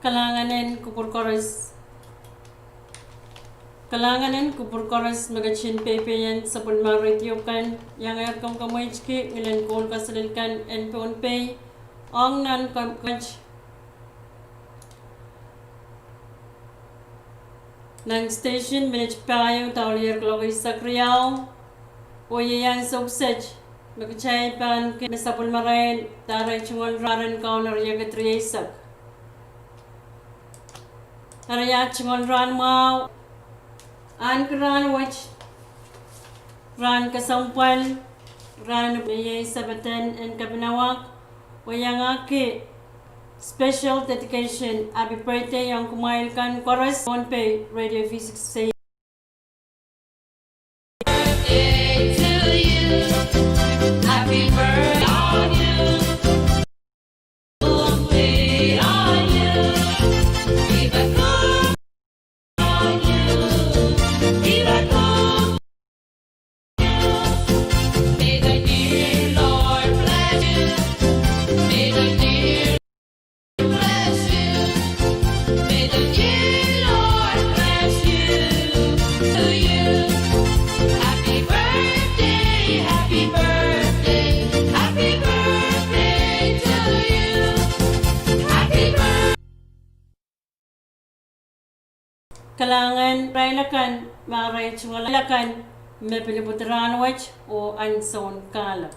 Kalahngan en kupwur koaros. Kalahngan en kupwur koaros me ketin peipeien sapwellime radio kan, iangehr kamwakamwaitki ngilen koul kaselel kan en Pohnpei, ong nan kam-, nan station minit pahieu dahlier kuloak eisek riau, oh iei ansou kiset me kitail pahn kin me sapwellimarail dahre tungoal rahn en Kauno riekid rieisek. Eri ah tungoal rahn mwahu, ahneki rahn wet rahn kesempwal, rahn en Mei seventeen en Kapinawak, oh iangahki special dedication, happy birthday ong kumwail kan koaros, Pohnpei Radio V six. Kalahngan irail akan, me arail tungoal akan, me pil ipwidi rahn wet oh ahnsoun kahlap.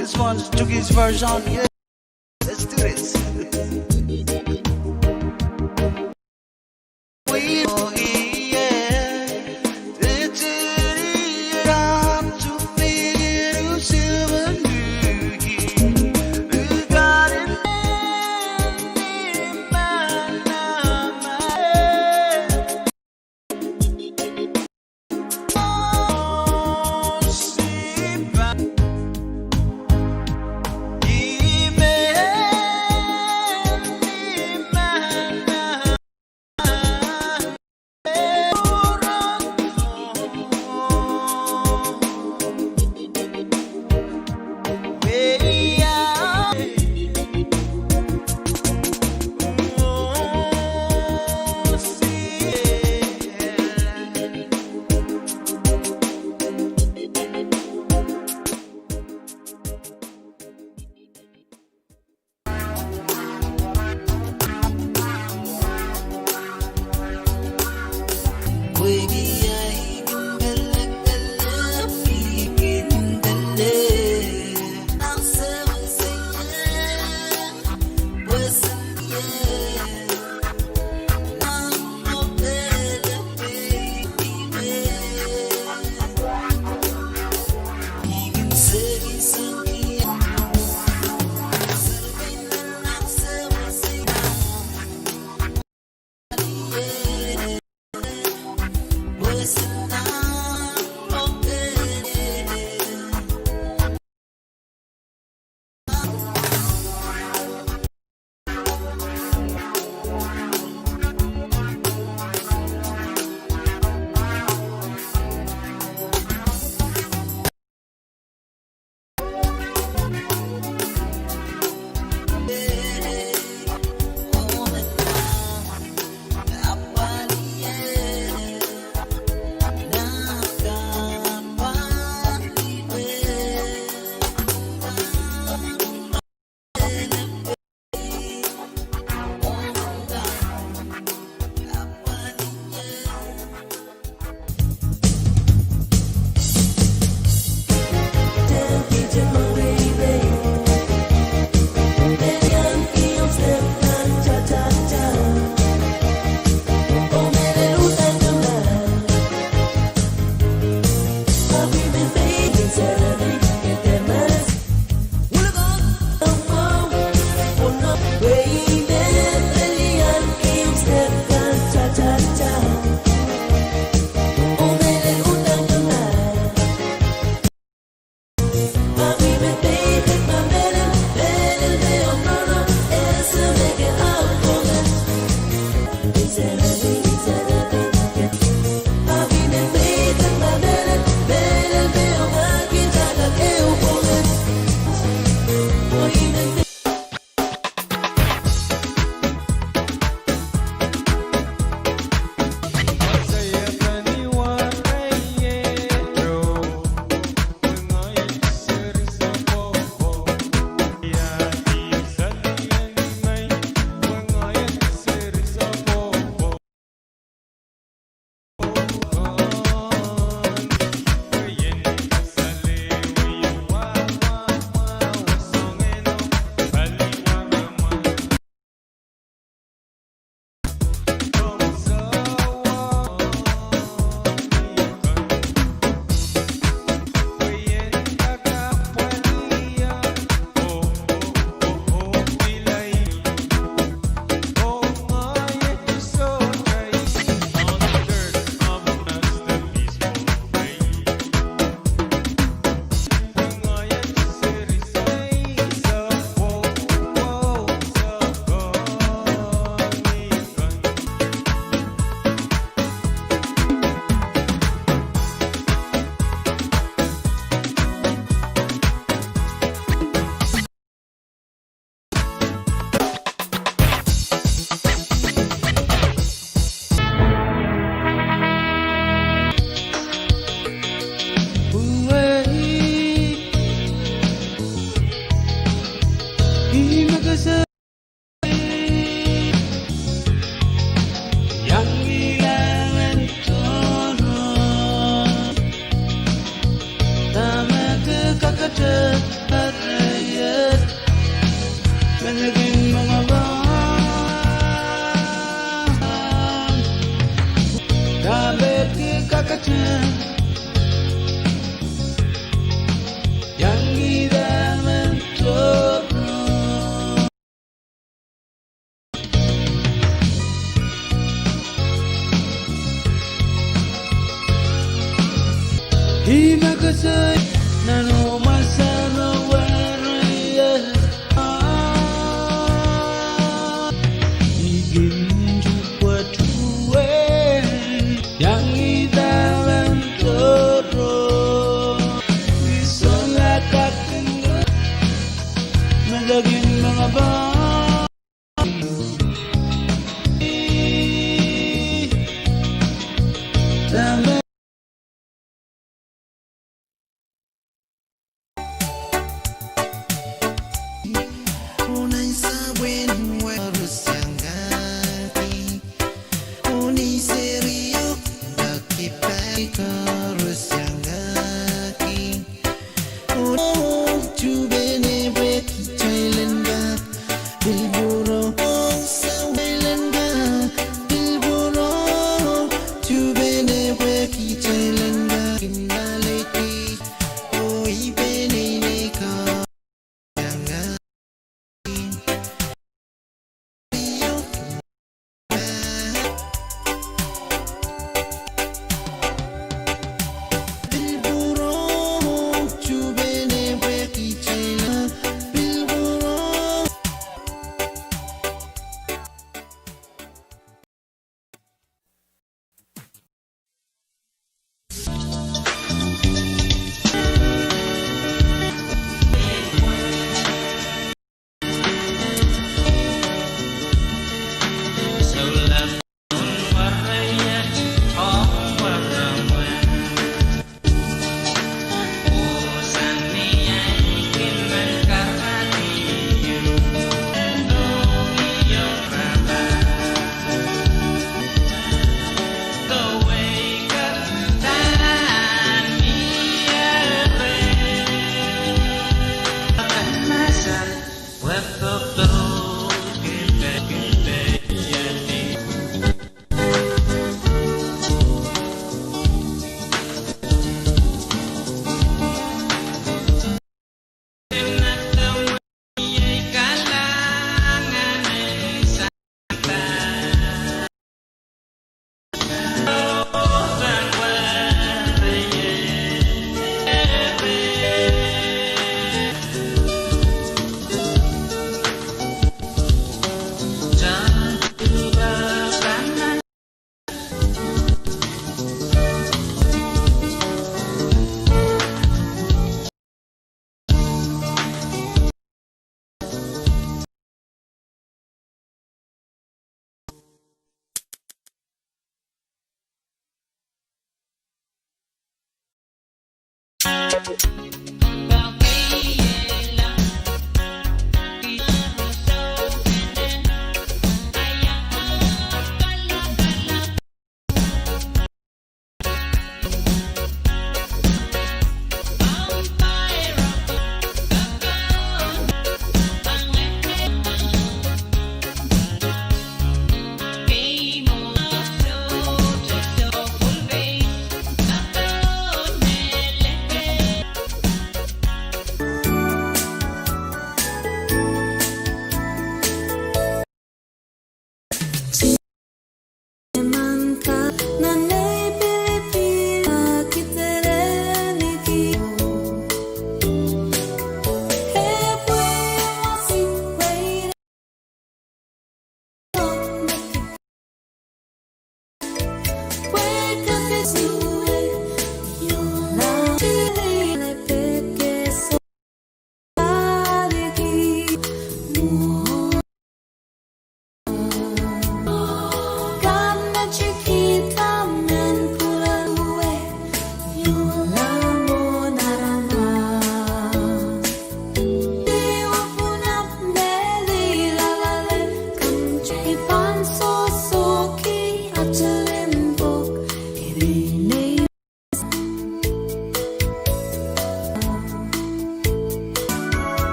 This one's Chuki's version. Yeah. Let's do this.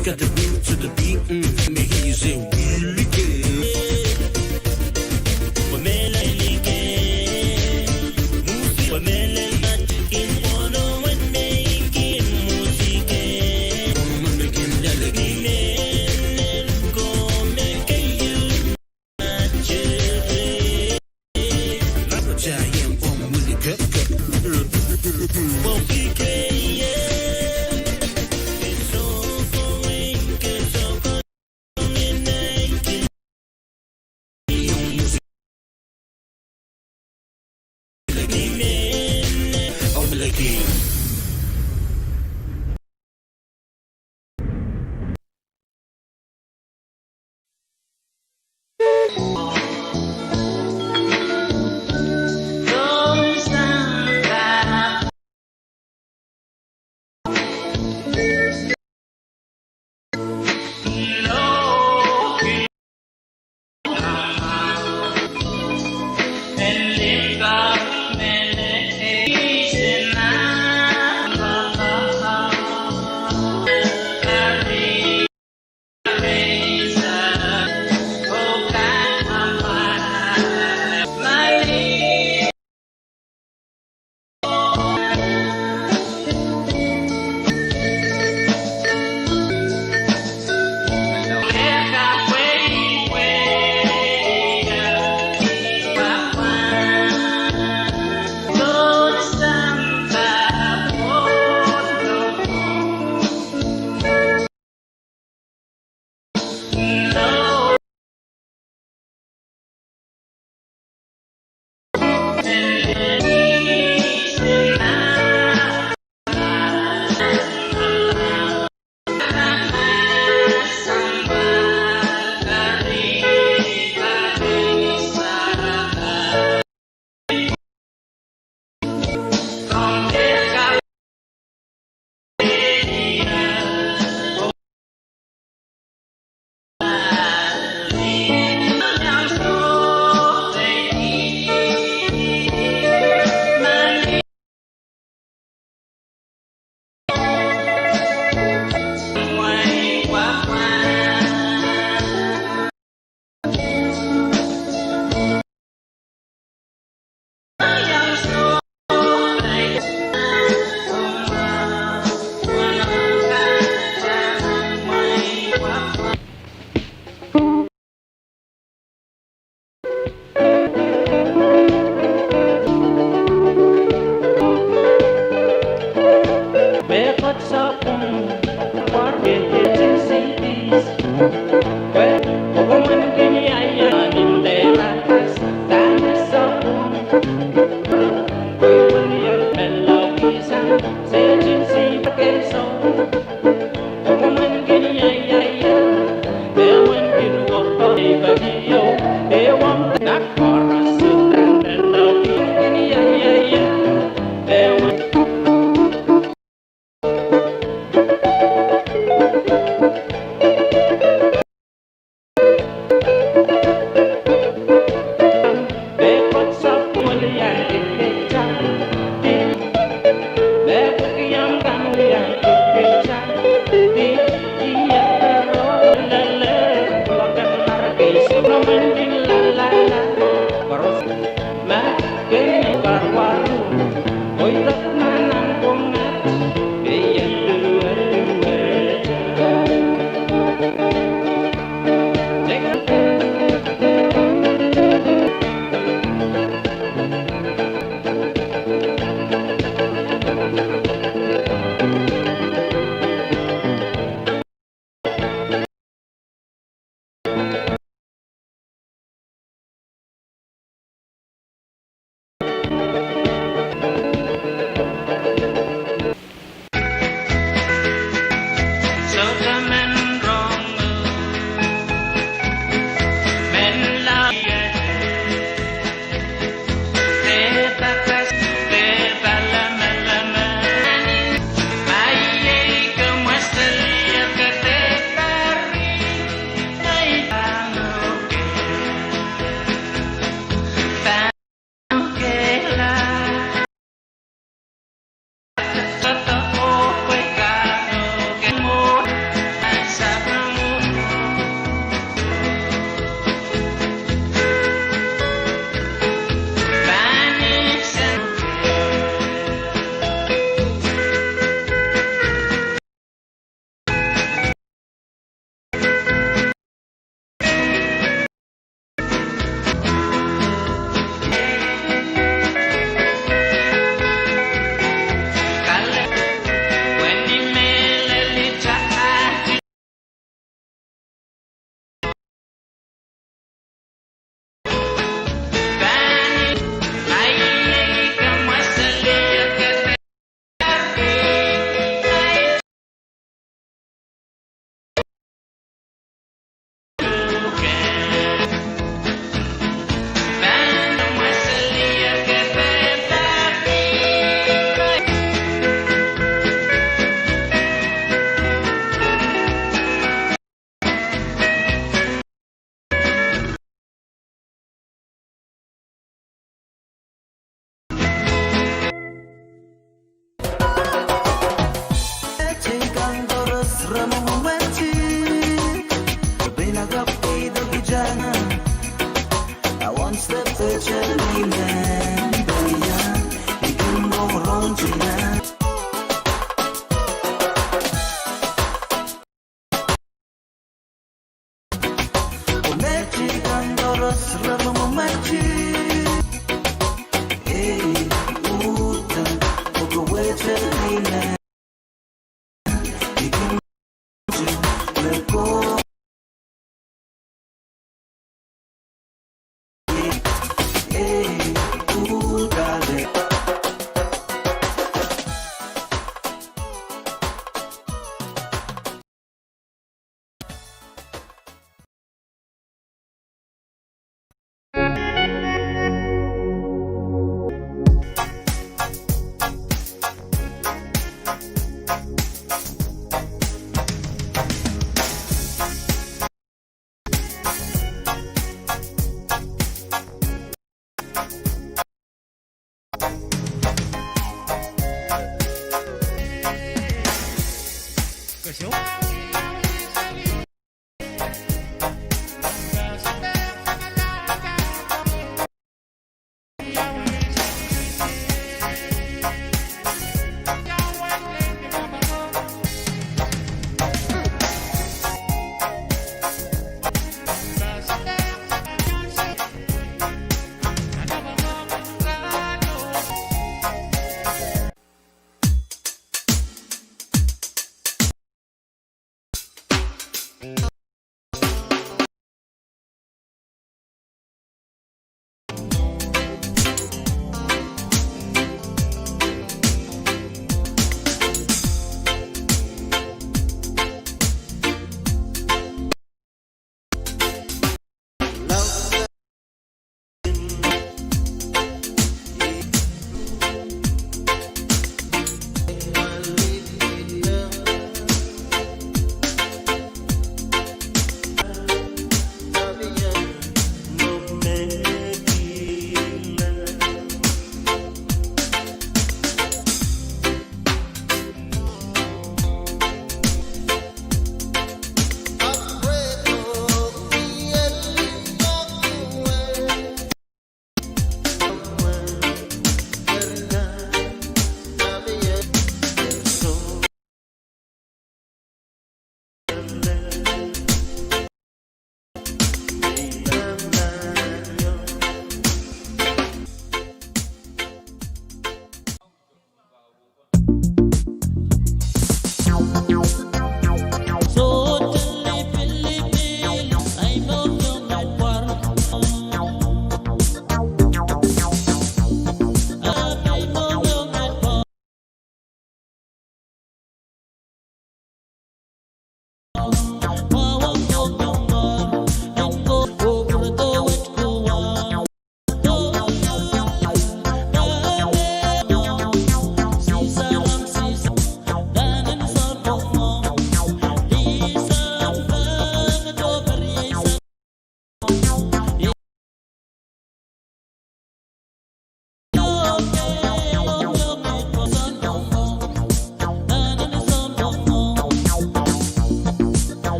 You got the groove to the beat, mm, making you say, "Really good." Wamele like it. Music. Wamele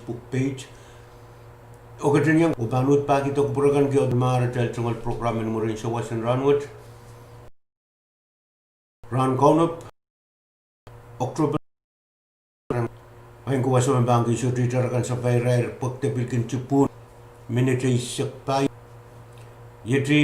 Pwuhk page. Okei, ketin iang, oh pahn uhd pahkihda kupwur akan ki oh mahsanih atail tungoal program en mwurin sawas en rahnwet. Rahn kaunop, October. Ain kowaso me pahn kihsotihdahr akan sapairair pwehk de pil kin tipwun minit eisek pahieu. Ieti.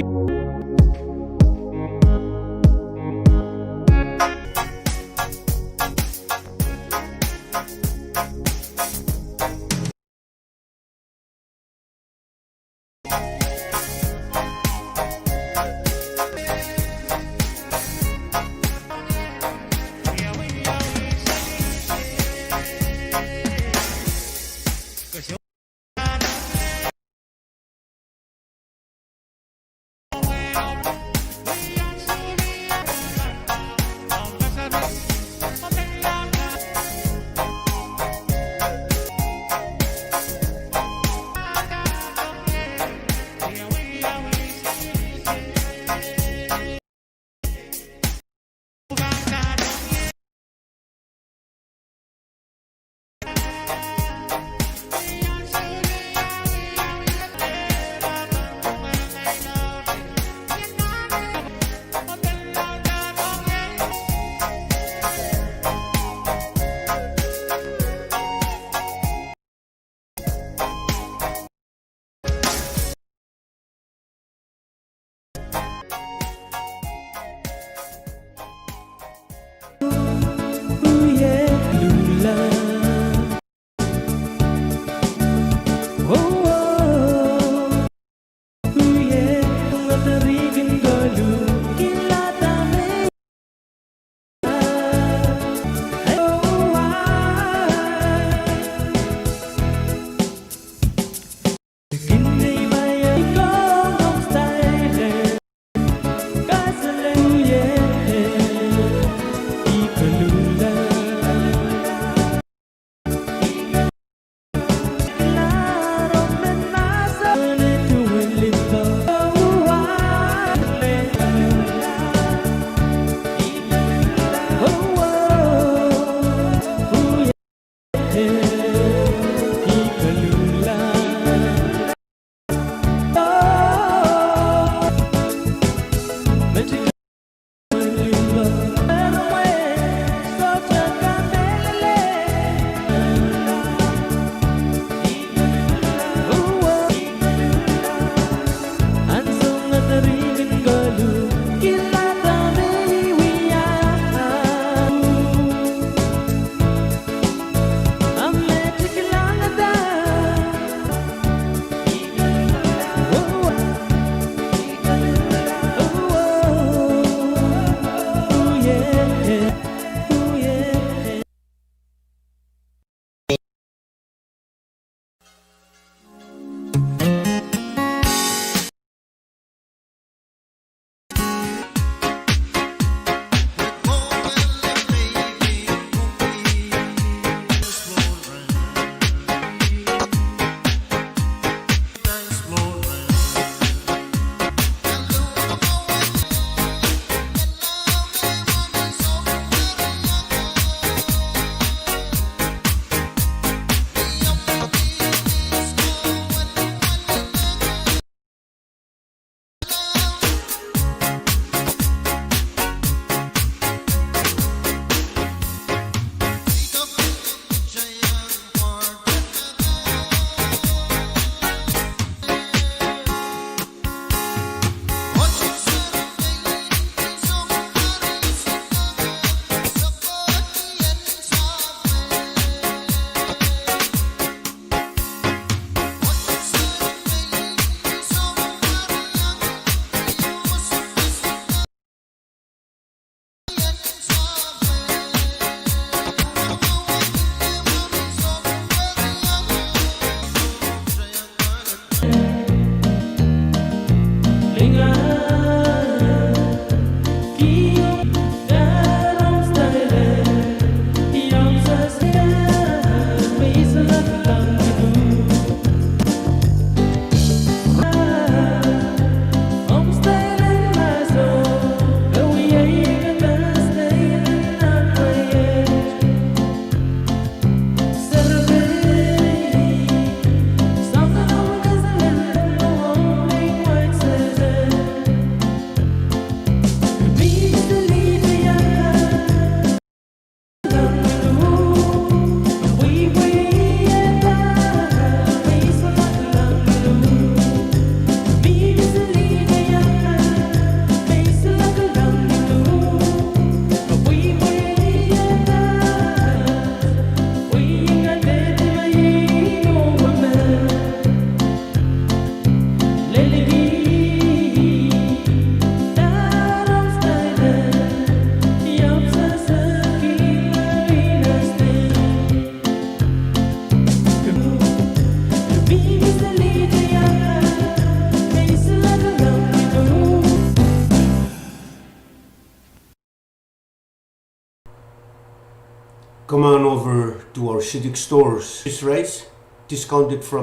Come on over to our Siddique stores. This rice, discounted from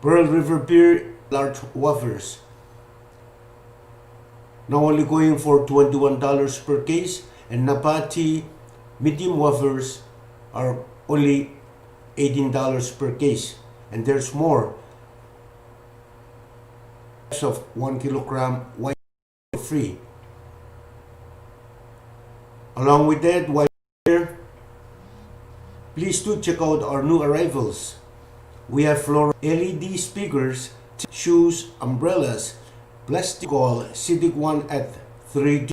Pearl River beer, large wafers. Now only going for twenty-one dollars per case, and Nabati medium wafers are only eighteen dollars per case. And there's more. Of one kilogram white free. Along with that, while here, please do check out our new arrivals. We have floor L E D speakers, t-, shoes, umbrellas, plastic. Call Siddique One at three.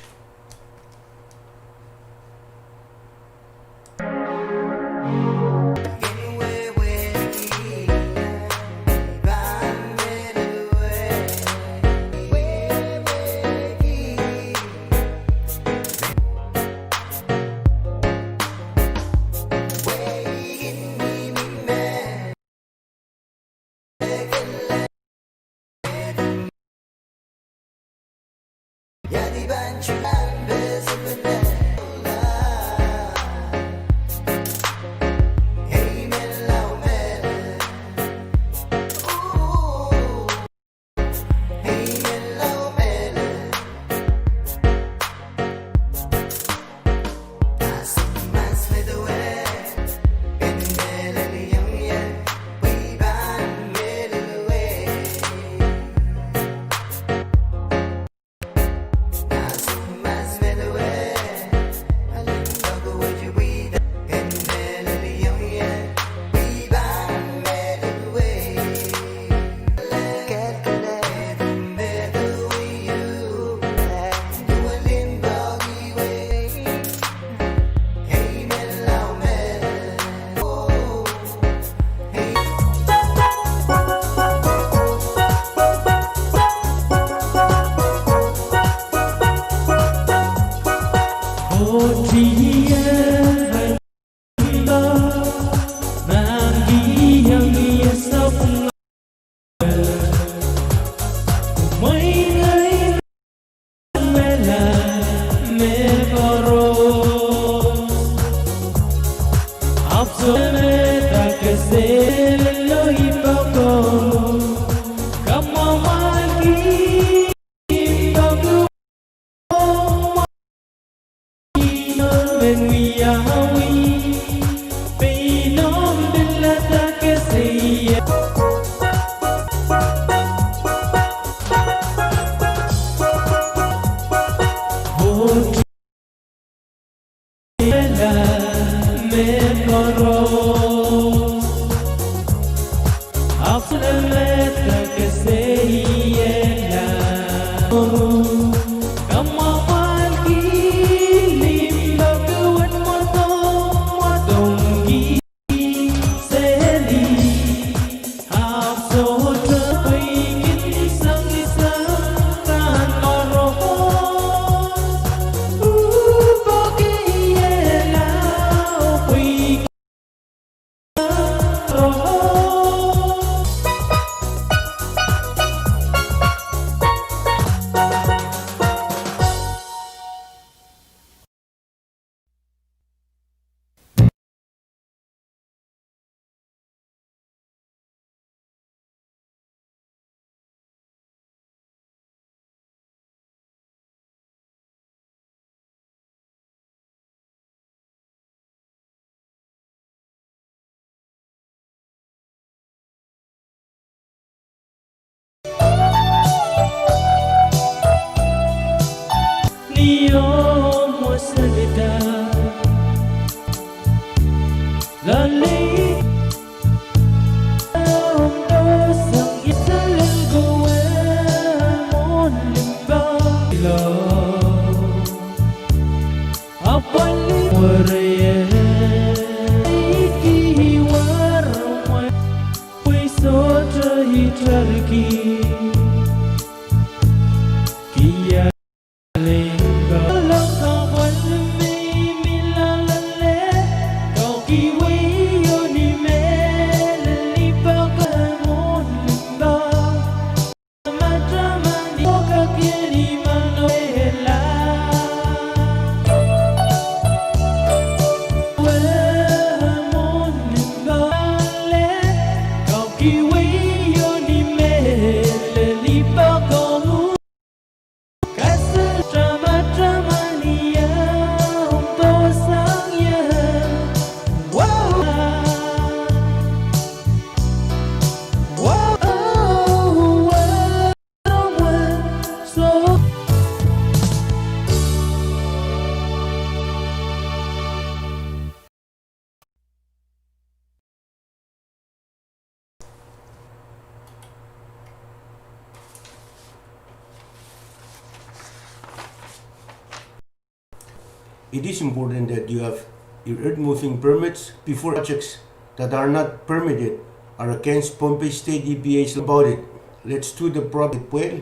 It is important that you have your earth moving permits before projects that are not permitted are against Pohnpei State E P A's about it. Let's do the proper well.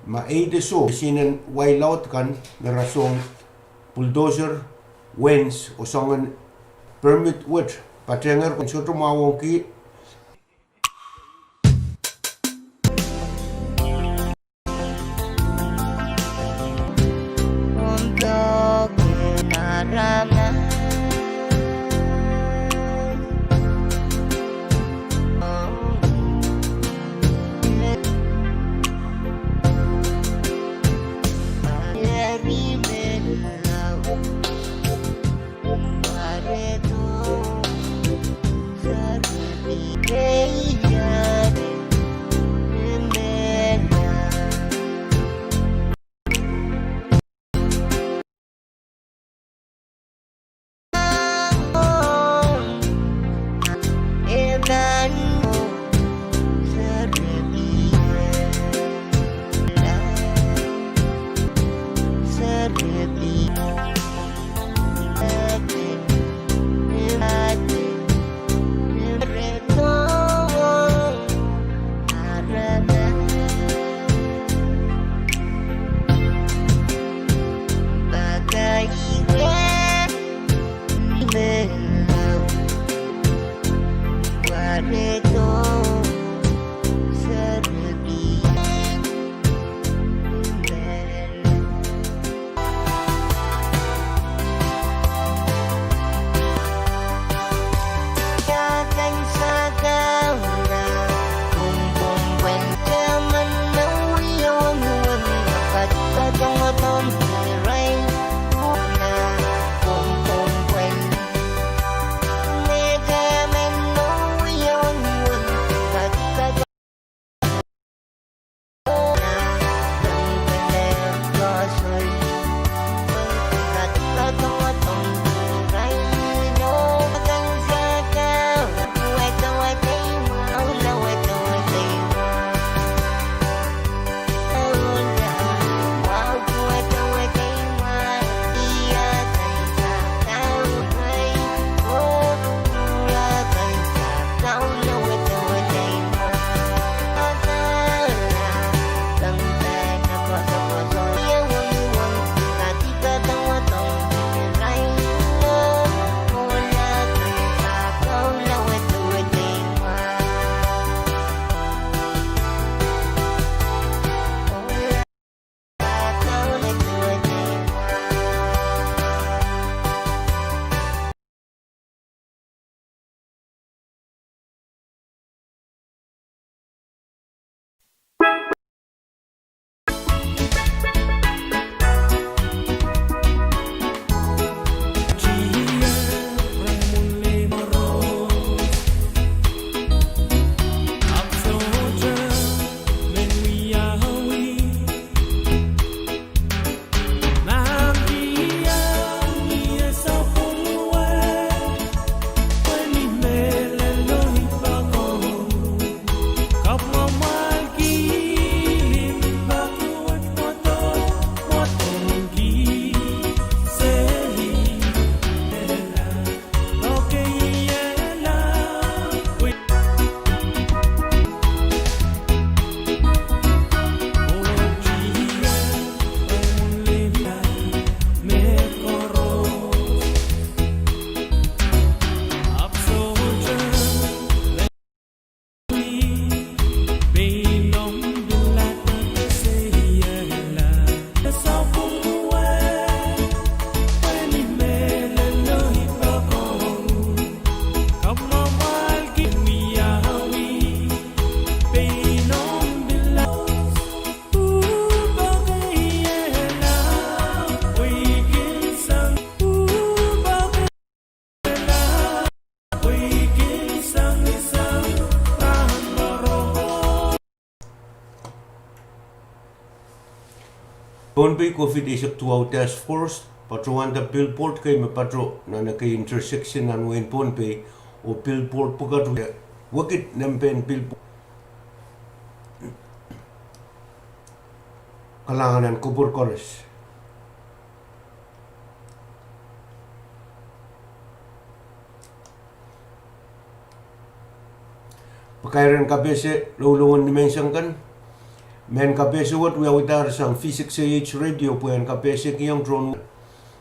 Ma eite soh, sinen wai laud kan me rasehng bulldozer, wens, oh soangen permit wet, patenger kan sohte mwahuwongki. Pohnpei COVID eisek duwau task force patohwanda billboard kei me patoh nan ekei intersection nan wehin Pohnpei, oh billboard pwukat wekid nempen billboard. Kalahngan en kupwur koaros. Pakair en kapehse loulouen nimenseng kan. Mehn kapehse wet wiawidahr sang V six A H radio pwehn kapehsekiong tohn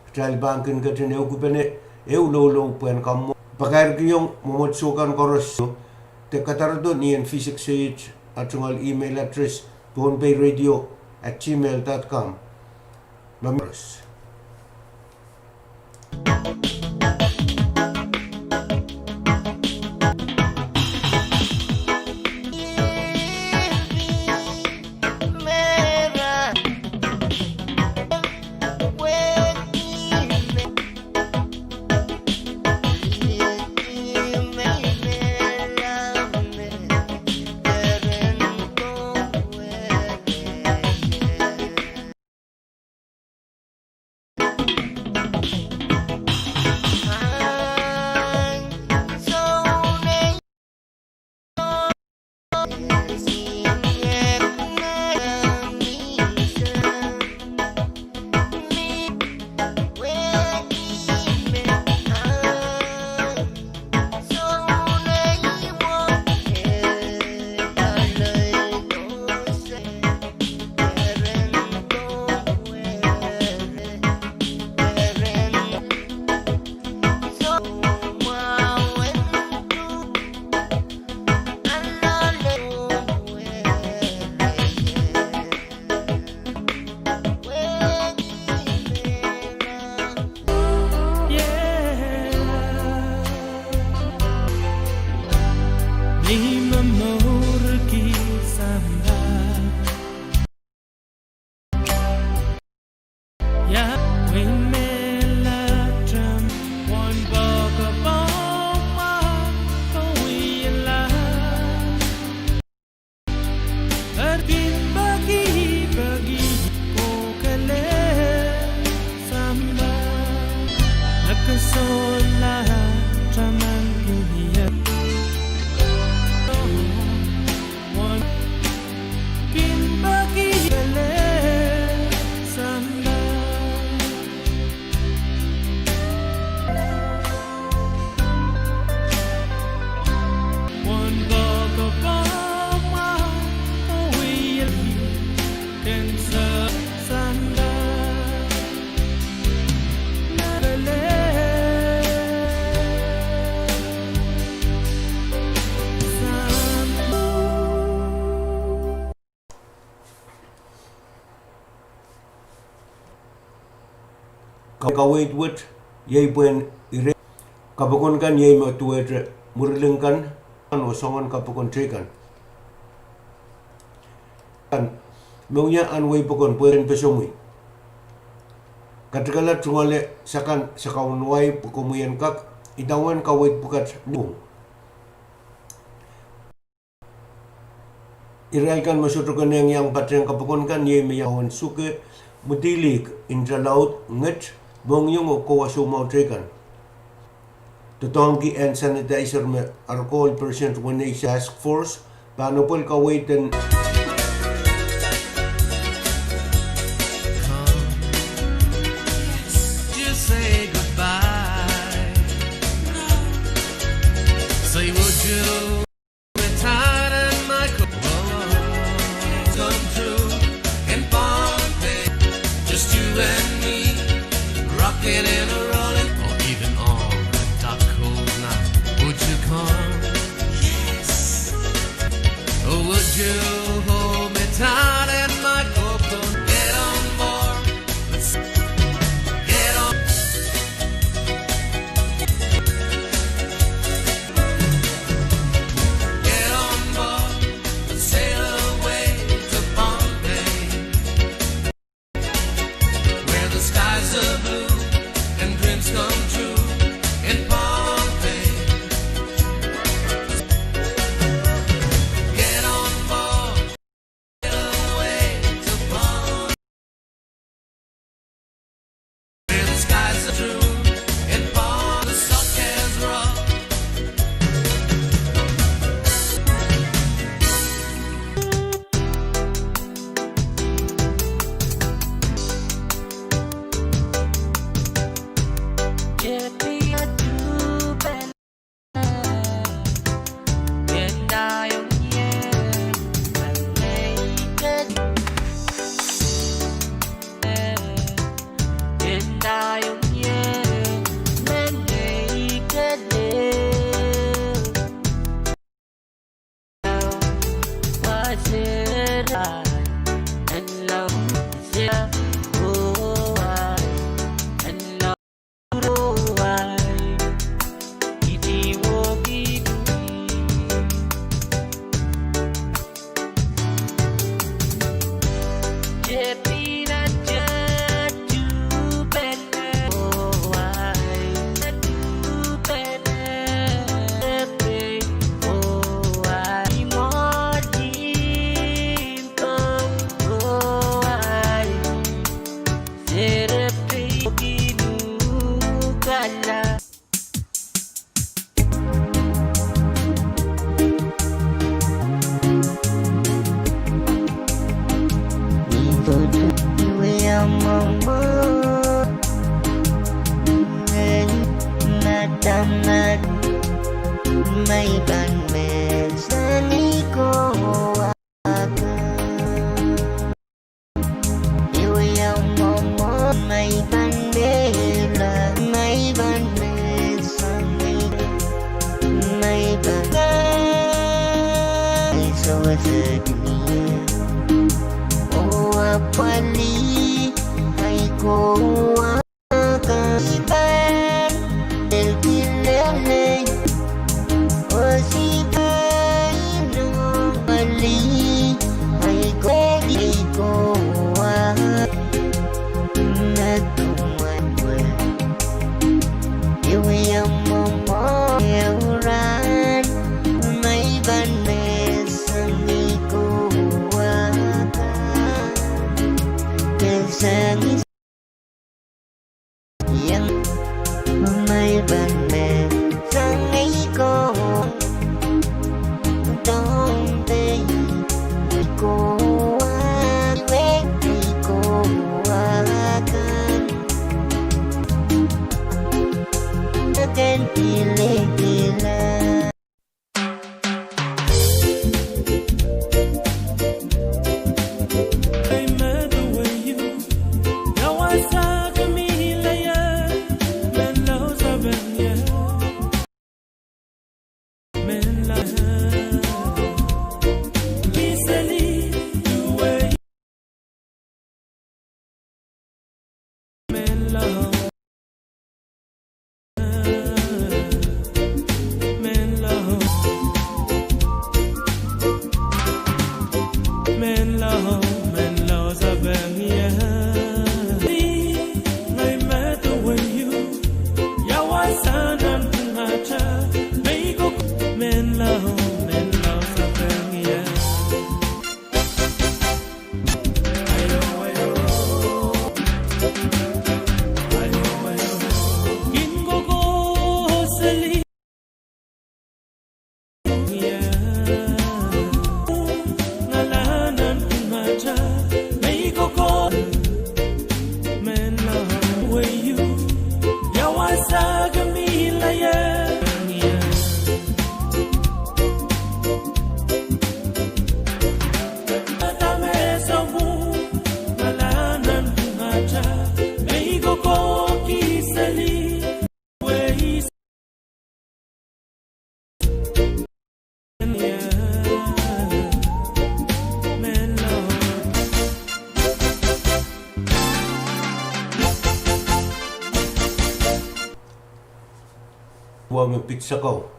atail pahn kin ketin ehukipene ehu loulou pwehn kamwo. Pakairkiong mwomwohdiso kan koaros de kadarodo ni en V six A H ah tungoal email address, pohnpeiradio at gmail dot com. Mamiros. Kaweid wet iei pwehn ire, kapokon kan iei me duwehte mwurileng kan, oh soangen kapokon teikan. Kan, me wia ahn wehi pokon pwehn pesomwi. Katikala tungoale sakan sakaun wai pwe komwi en kak idawehn kaweid pwukat lung. Irail kan me sohte konehng iang patehng kapokon kan iei me iang suke, mwidilihk, nta laud, nget, mohngiong oh kowa soumwahu teikan. Doadoahngki hand sanitizer me ar kohl percent wenei task force, pahn apwalih kaweid en Wang pid sakau.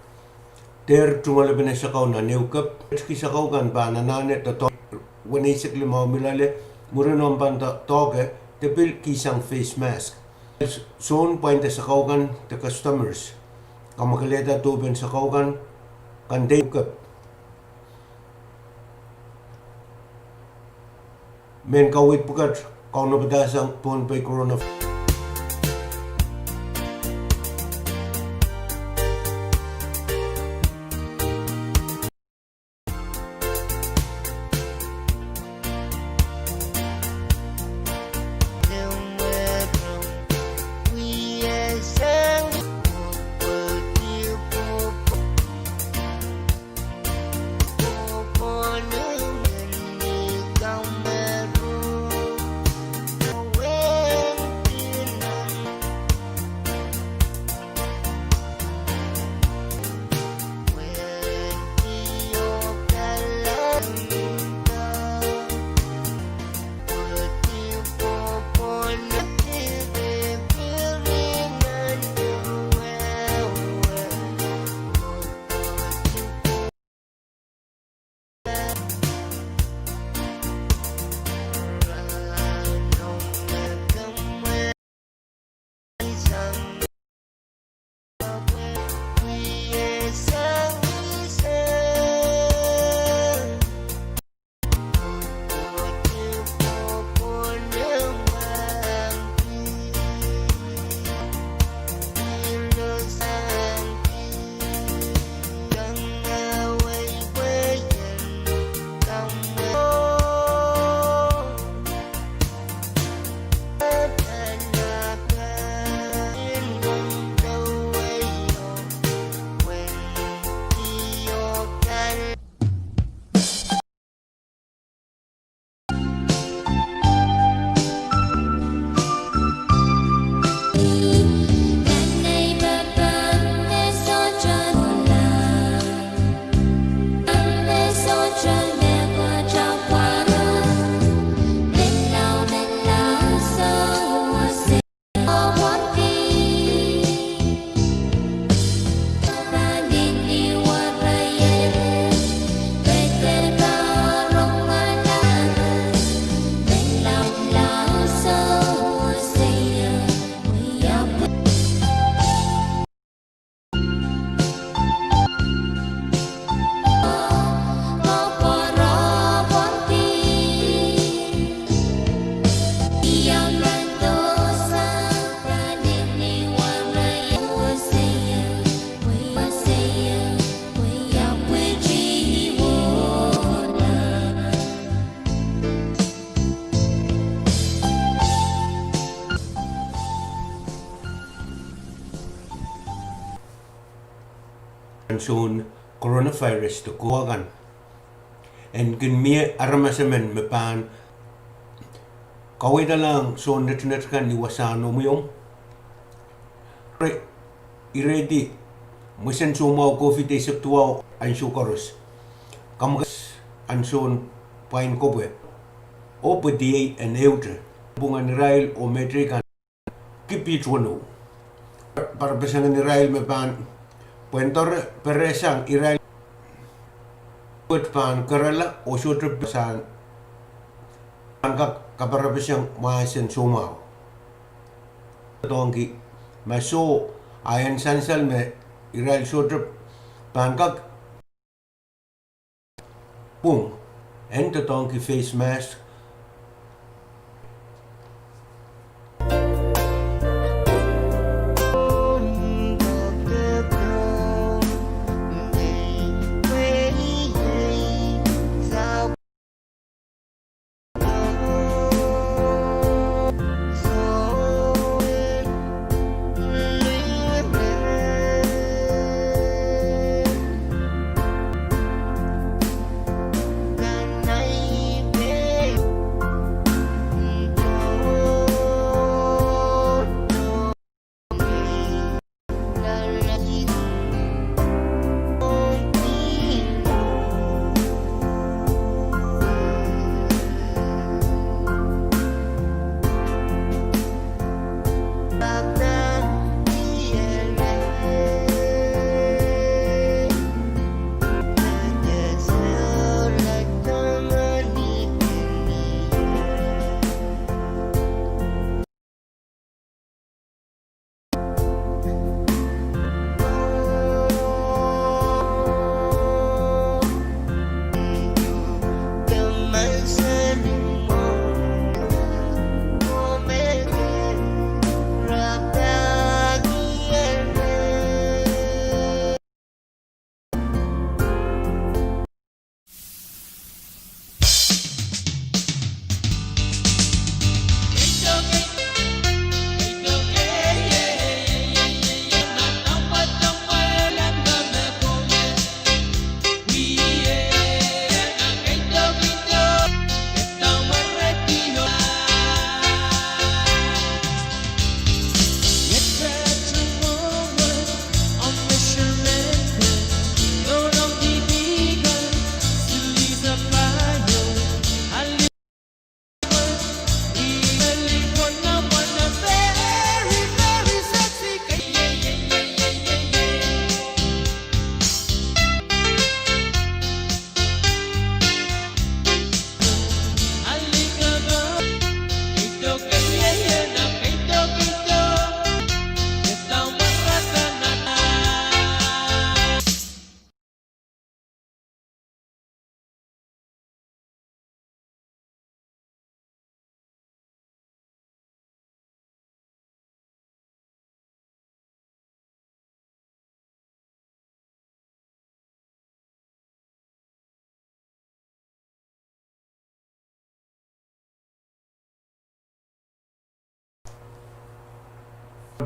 Dehr tungoalepene sakau nan ehu kep. Ki sakau kan pahn anahne doadoahk weneisek limau mi loale, mwurin omw pahn doahke, de pil kihsang face mask. Soun pwain de sakau kan de customers kamwakelehda duwen sakau kan, kan de ehu kep. Mehn kaweid pwukat kaunopada sang Pohnpei Corona. soun coronavirus de kowa kan. En kin mie aramas emen me pahn kaweidalahng soun netinetkan ni wasahn omwiomw. Re irehdi mwesen soumwahu COVID eisek duwau ansou koaros. Kamwakas ansoun pwain kopwe. Oh pwe diei en ehute. Pwungen irail oh mehteikan. Kipit weneu. Parapeseng en irail me pahn pwendore perehsang irail wet pahn kerala oh sohte pahn kak kaparapeseng mwahsen soumwahu. Doadoahngki ma soh a en sansal me irail sohte pahn kak pwung en doadoahngki face mask.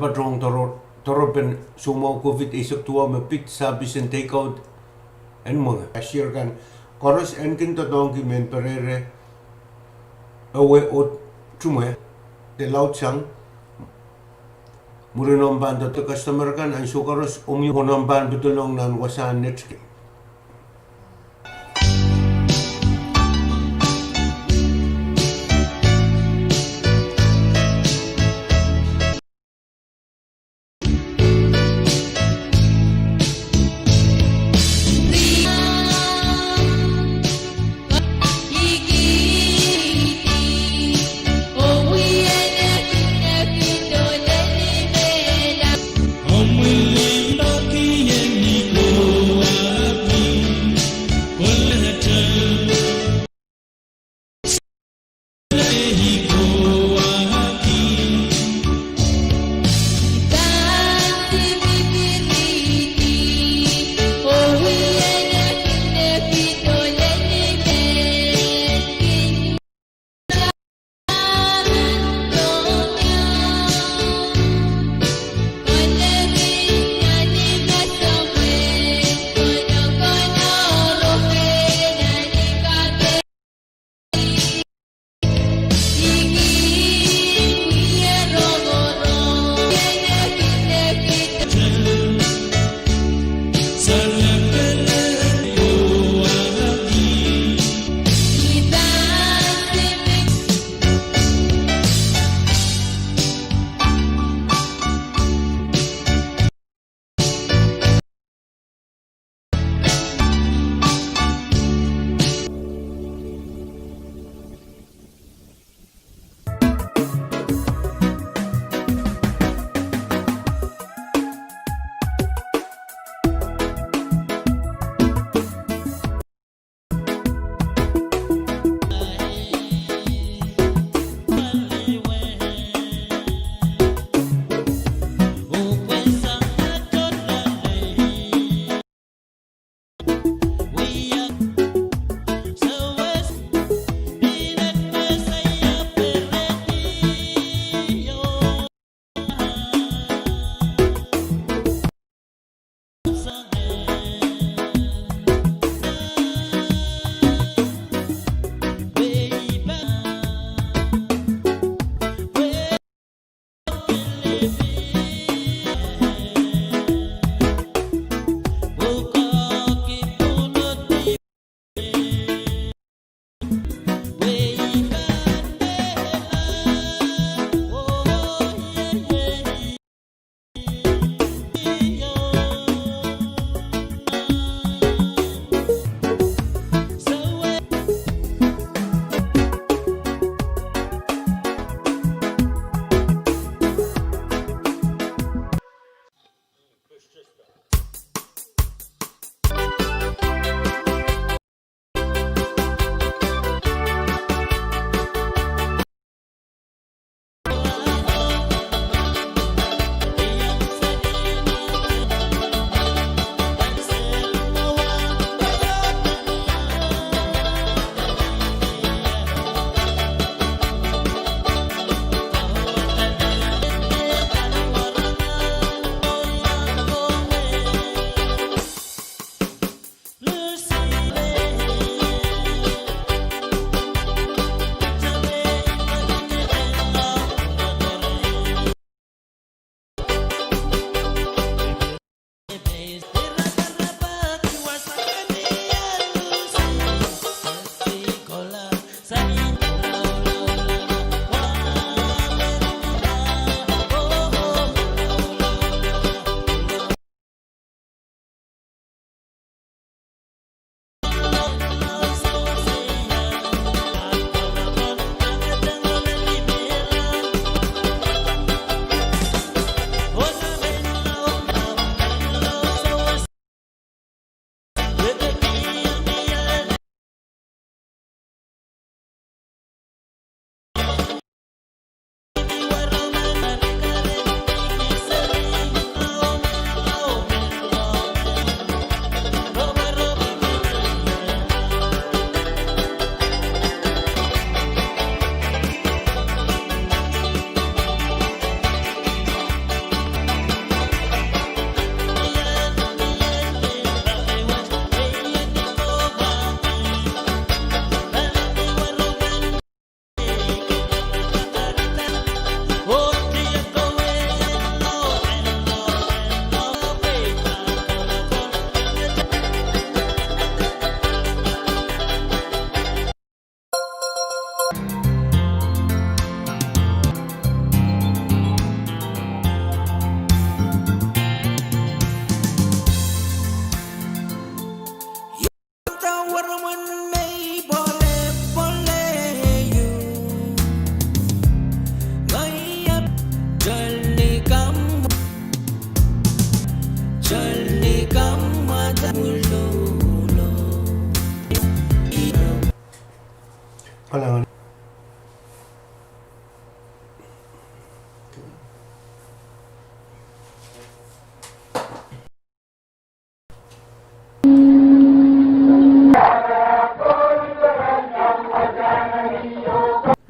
Patohng doaropin soumwahu COVID eisek duwau me pid service en take out en mwenge. Cashier kan koaros en kin doadoahngki mehn perehre, ewe oh tumwe de laudsang. Mwurin omw pahn doadoahngki customer kan ansou koaros omw ieu, omw pahn pedolong nan wasahn netkin.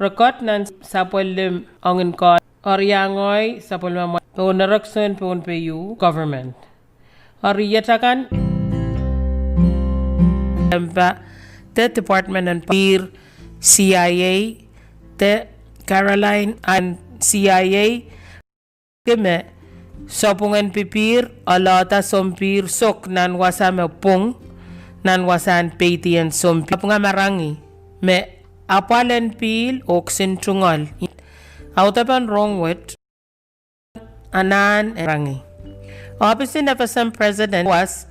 Rekod nan sapwellime ongin koaros, eri iangoi sapwellime mwahu, oh nerekson Pohnpei U government. Eri iet akan mpah de Department en Pihr, C I A, de Caroline en C I A, kihme sapwungen pipihr, alohda sompihr sok nan wasa me pwung, nan wasahn peidi en sompihr. Apwunga marangi me apwal en pihl oh kisin tungoal. Audepen rong wet anahn en marangi. Ohpis en F S M President was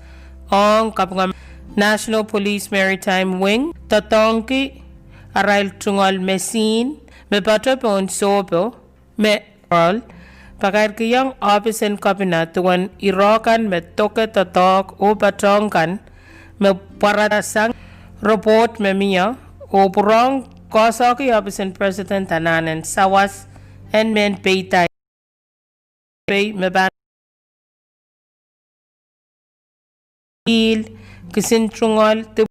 ong kapwunga National Police Maritime Wing doadoahngki arail tungoal mesin me patohwan sohpo me Carl pakairkihong ohpis en kepina duwen irokan me doke doadoahk oh patohng kan me pwarada sang report me mie oh pwurehng koasoahki ohpis en President anahn en sawas en mehn peidai pei me pahn pihl, kisin tungoal, dipwisou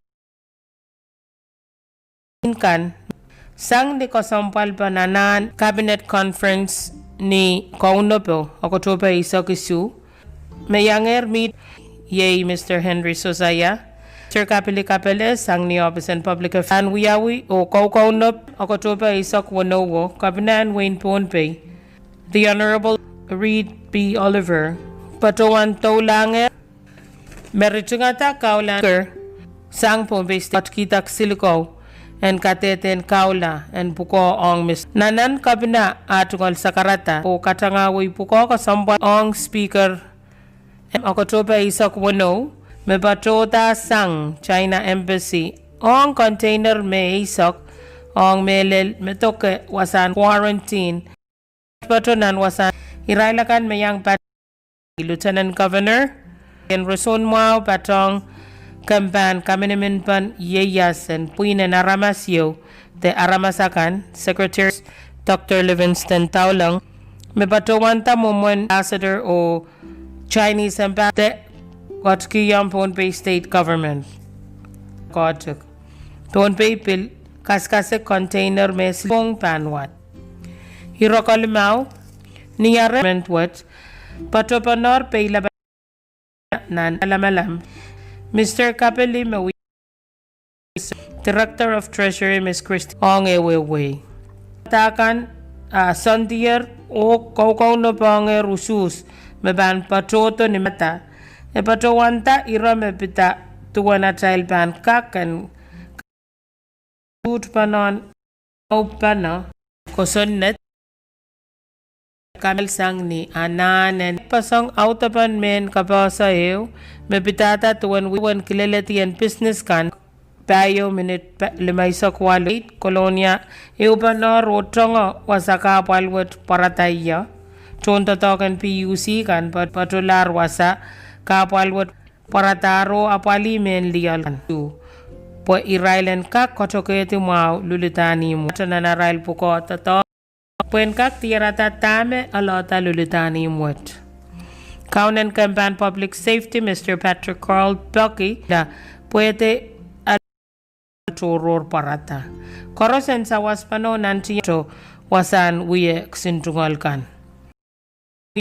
kan. Sang ni kesempwalpen anahn Cabinet Conference ni Kaunopo, Oktohpe eisek isuh, me iangehr mih iei Mister Henry Sosaya, Mister Kapili Kapele sang ni ohpis en Public Affairs, wiawi oh kaukaunop, Oktohpe eisek weneu, kepina en wehin Pohnpei, The Honorable Reed B. Oliver, patohwan doulahngehr me ritingada kaula sang Pohnpei State kihda kisilikau en kadehde en kaula en pwukoa ong Mister Nanan. Kepina ah tungoal sakarada oh katangawei pwukoa kesempwal ong Speaker, Oktohpe eisek weneu, me patohda sang China Embassy ong container me eisek ong mehlel me doke wasahn quarantine. Patoh nan wasahn irail akan me iang pat Lieutenant Governor en roson mwahu patohng kempan kaminiminpen ieias en pwihn en aramas ieu de aramas akan, Secretary Doctor Livingstone Taulong, me patohwanda mwomwen Ambassador oh Chinese Ambassador de koatkihong Pohnpei State Government. Koatik Pohnpei pil kasikasik container me siluh pahn wad. Ire kelimau, ni aren wet, patohpanohr peilapan nan lamalam, Mister Kapili me wia Director of Treasury, Miss Christine, ong ehuehu wei. Dakan, ah, sondier oh kaukaunopohngehr usuhs me pahn patohdo ni mada. E patohwanda ire me pid duwen atail pahn kak en kaupano kosonned kamel sang ni anahn en posong audepen mehn kapehse ehu me pidada duwen wihwen kilelehdi en business kan. Pahieu minit limeisek waluh, Kolonia ehupene rotongo wasa kahpwal wet pwarada ie. Tohndoadoahk en P U C kan patohlahr wasa kahpwal wet pwaradahro apwalih mehn lioal kan pwe irail en kak katokehdi mwahu luludahn ihmw wet nan arail pwukoa doadoahk pwehn kak diarada dahme alohda luludahn ihmw wet. Kaunen kempan Public Safety, Mister Patrick Carl Bucky, pwehdi tohrohr pwarada. Koaros en sawaspene nan tiahk wasahn wie kisin tungoal kan.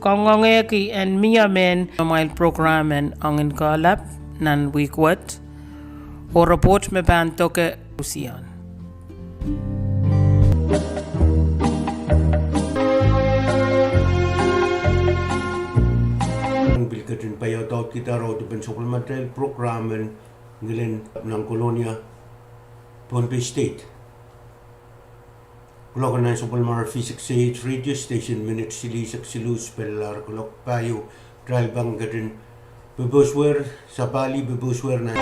Kongongehki en mie mehn amwail program en Ongin Kohlap nan wihk wet, oh report me pahn doke usian. Pil ketin paiadaudkihda audepen sapwellimatail program en ngilen nan Kolonia, Pohnpei State. Kuloak nan sapwellimatail V six A H radio station minit silihsek siluh pil lahr kuloak pahieu. Kitail pahn ketin popouswer, sapali popouswer nan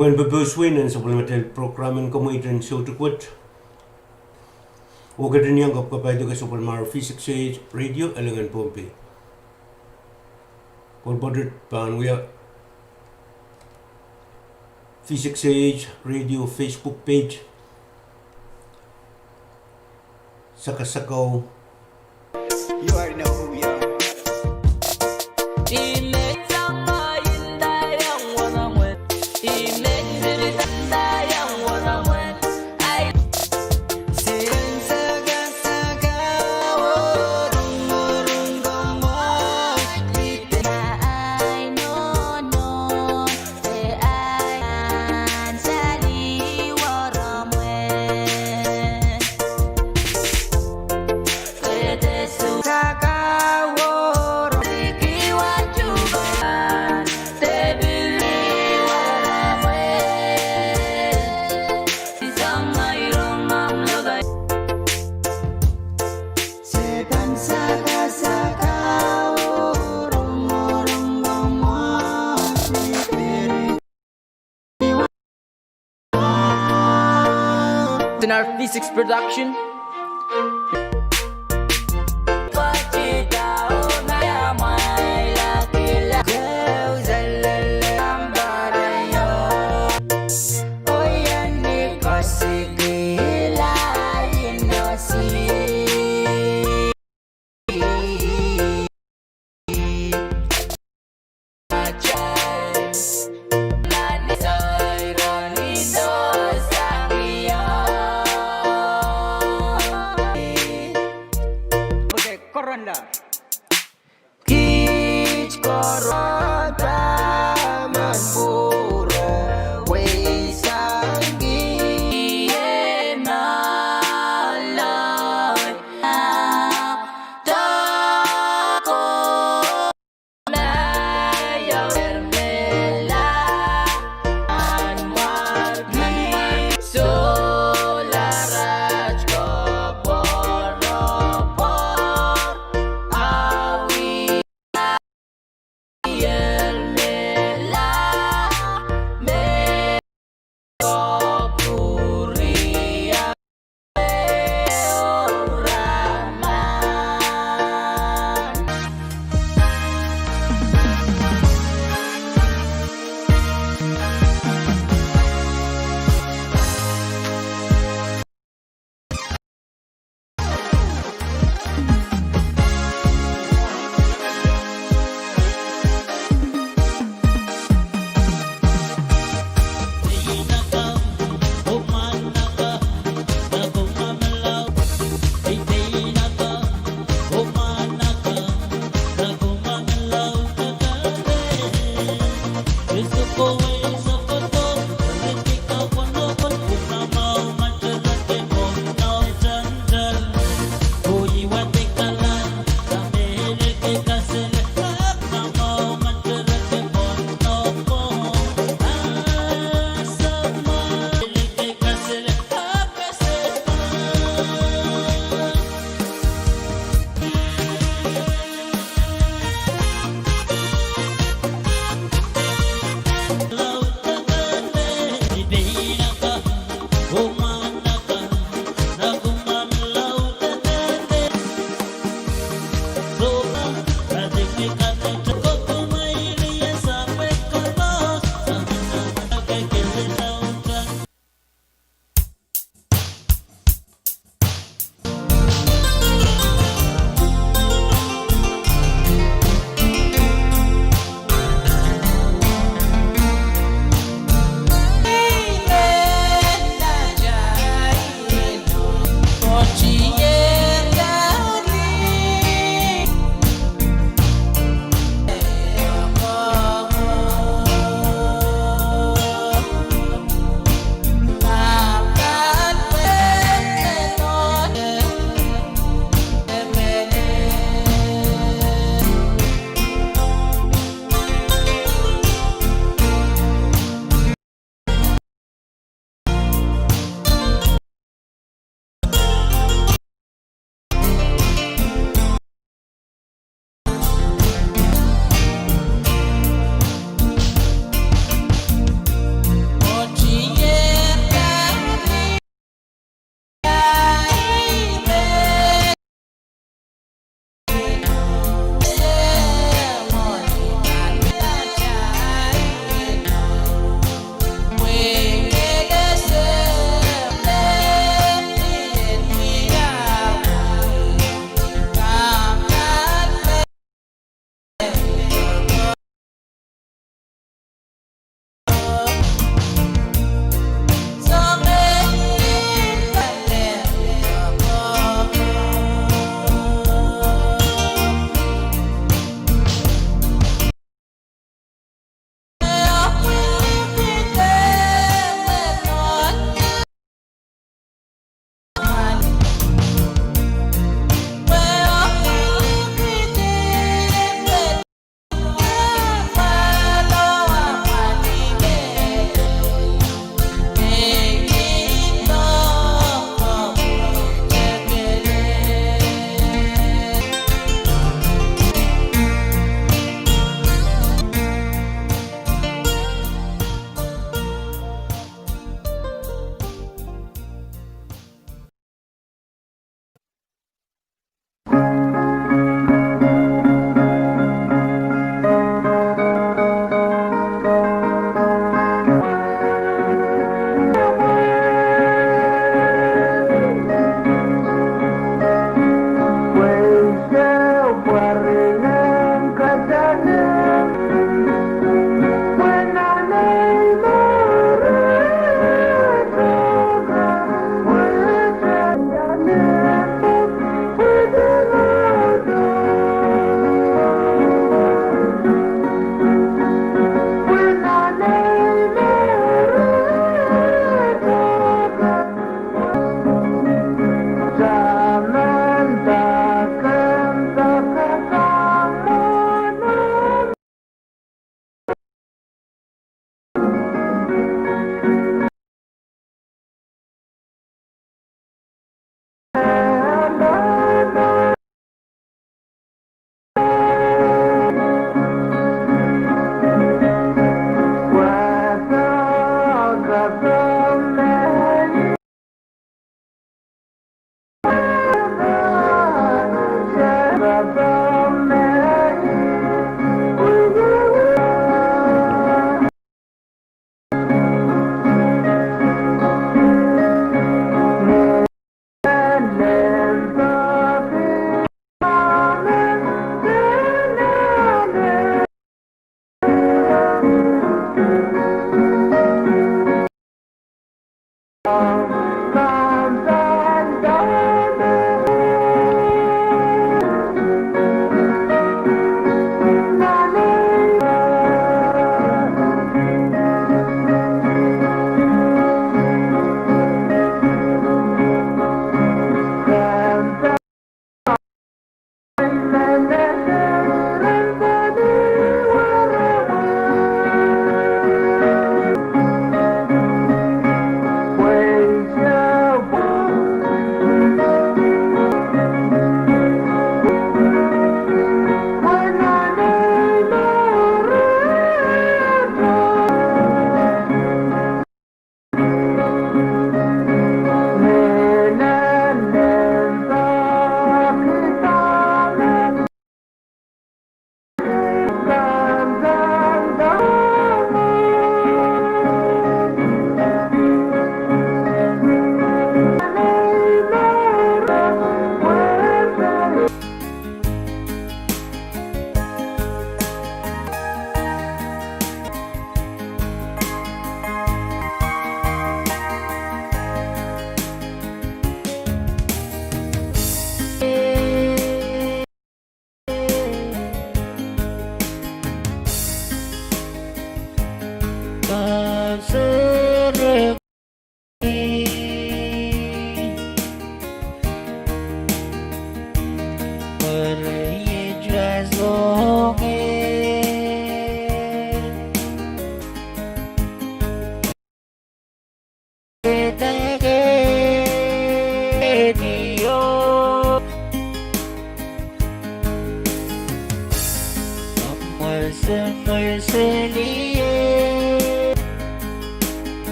Pwehn popouswe nan sapwellimatail program en Kamweid en Soutik wet. Oh ketin iang kapkapaiada sapwellimatail V six A H radio Elengen Pohnpei. Kolporter pahn wia V six A H radio Facebook page. Sekeseko. You already know who we are. In our V six production.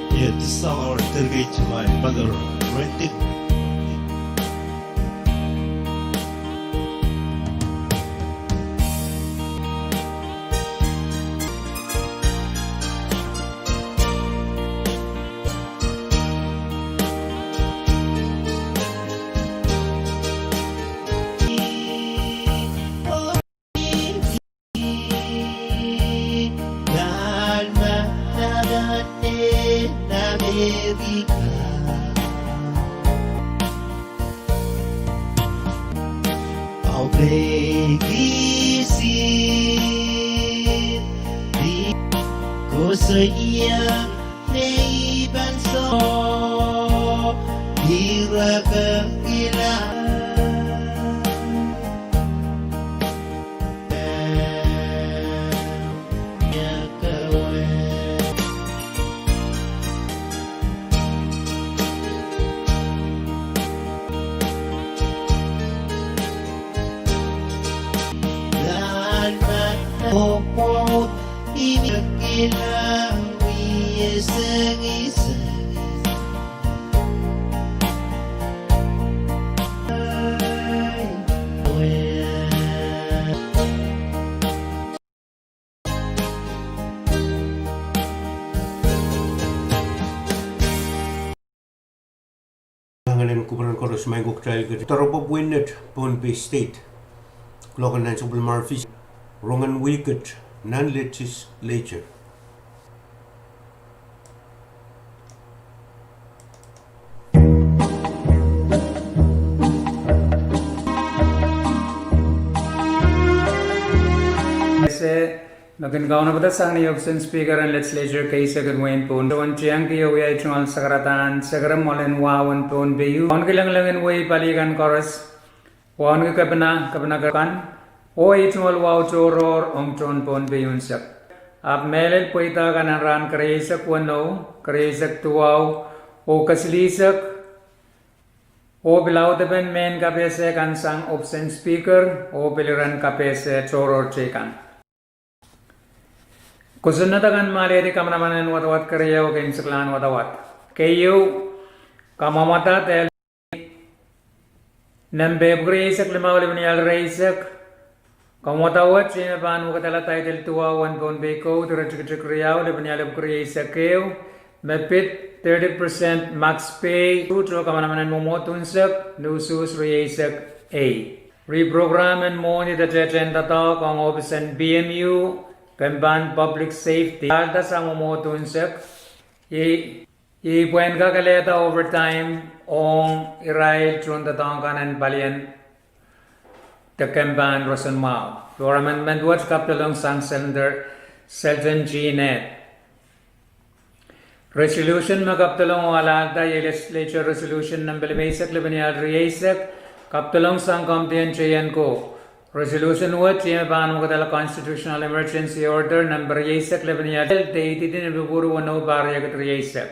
Ia, this song I want to dedicate to my mother, Renting. Ngehn en kupwuren koaros, maing ko, kitail ketin doaropwe pwihn et Pohnpei State. Kuloak en nan sapwellimomwi, rongen wihk et nan legislature. Ese, me kin kaunopada sang ni ohpis en Speaker en Legislature keisek en wehin Pohnpei. Soangen tiengki oh wia ei tungoal sakaradahn sekere mwoalen wahu en Pohnpei, wauneki lengileng en wehi pali kan koaros, wauneki kepina, kepina kan, oh ei tungoal wahu tohrohr ong tohn Pohnpei unsek. Ahpw mehlel pweida kan en rahn kerieisek weneu, kerieisek duwau, oh kesilihsek, oh pil audepen mehn kapehse kan sang ohpis en Speaker, oh pil iren kapehse tohrohr teikan. Kosonned akan me alehdi kamanaman en wadawad keriau, keimwseklahn wadawad. Keieu, kamwomwada dahla nempe epwiki rieisek limau lepin ialu rieisek. Kamwomwada wet, ih me pahn wekidala title duwau en Pohnpei Code, iretikitik riau lepin ialu epwiki rieisek ehu, me pid thirty percent max pay, utuh kamanaman en mwomwohd unsek, nuhsuhs rieisek ei. Reprogram en mwohni de tehtehn doadoahk ong ohpis en P M U, kempahn public safety, alda sang mwomwohd unsek, iei pwehn kakehlada overtime ong irail tohndoadoahk kan en palien de kempahn roson mwahu. Floor amendment wet kapidolong sang Senator Selton G. Ned. Resolution me kapidolong oh alahda iei Legislature Resolution nempe limeisek lepin ialu rieisek, kapidolong sang Komidi en Teien Ko. Resolution wet iei me pahn wekidala Constitutional Emergency Order nempe rieisek lepin ialu, de ididin epwiki weneu pahr riekid rieisek.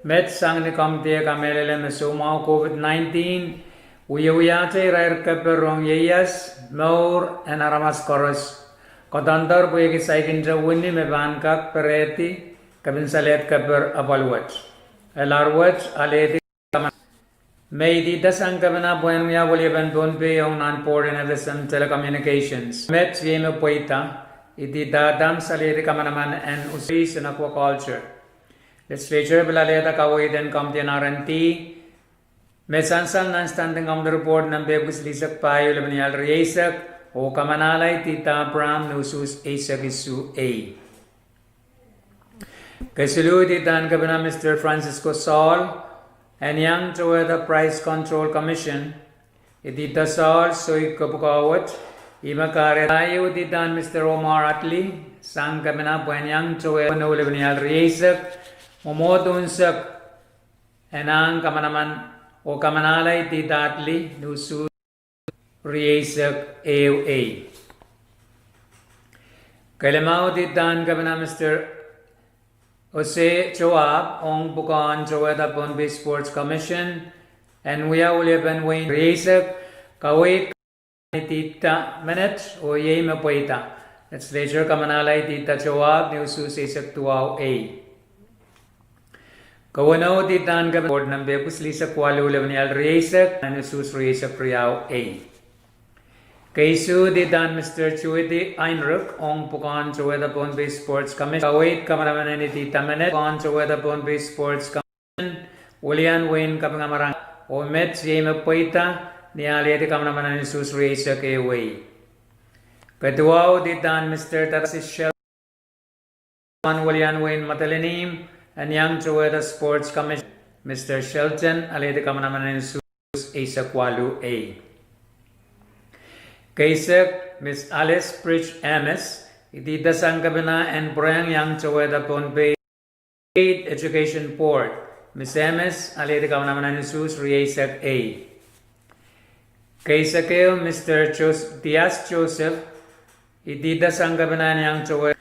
Met sang ni komidi eh kamehlele me soumwahu COVID nineteen wiewiahte irair keper ong ieias, mour en aramas koaros. Koadoandoar pwehki saikinte wini me pahn kak perehdi kepin salehd keper apwal wet. Elahr wet alehdi me idihda sang kepina pwehn wia weliepen Pohnpei ong nan Board en F S M Telecommunications. Met iei me pweida, idihda dahme salehdi kamanaman en usual en aquaculture. Legislature pil alehda kaweid en Komidi en R and D me sansal nan Standing Committee Report nempe epwiki silihsek pahieu lepin ialu rieisek, oh kamanahlahte Abraham ni usuhs eisek isuh ei. Kesiluh, ididahn Kepina Mister Francisco Saul, en iang towehda Price Control Commission, idida Saul soik kepwukoa wet. Ih me kahrehda. Pahieu, ididahn Mister Omar Attlee sang Kepina pwehn iang towehda weneu lepin riau rieisek, mwomwohd unsek, en ahng kamanaman oh kamanahlahte idida Attlee ni usuhs rieisek ehu ei. Kelimau, ididahn Kepina Mister Ose Joab ong pwukoahn towehda Pohnpei Sports Commission, en wia weliepen wehin rieisek, kaweid idida menet oh iei me pweida. Legislature kamanahla idida Joab ni usuhs eisek duwau ei. Keweneu, ididahn Kepina Board Member pwuhs rieisek waluh lepin riau rieisek, ni usuhs rieisek riau ei. Keisuh, ididahn Mister Chuidi Heinrich ong pwukoahn towehda Pohnpei Sports Commission, kaweid kamanaman en idida menet pwukoahn towehda Pohnpei Sports Commission, welian wehin kapinga marain, oh met iei me pweida ni alehdi kamanaman en usuhs rieisek ehu ei. Keduwau, ididahn Mister Tadasi Shel pwukoahn welian wehin Madolenihmw, en iang towehda Sports Commission, Mister Shelton, alehdi kamanaman en usuhs eisek waluh ei. Keisek, Miss Alice Bridge Ames, idida sang Kepina en pwurehng iang towehda Pohnpei State Education Board, Miss Ames, alehdi kamanaman en usuhs rieisek ei. Keisek ehu, Mister Jos-, Diaz Joseph, idida sang Kepina en iang towehda.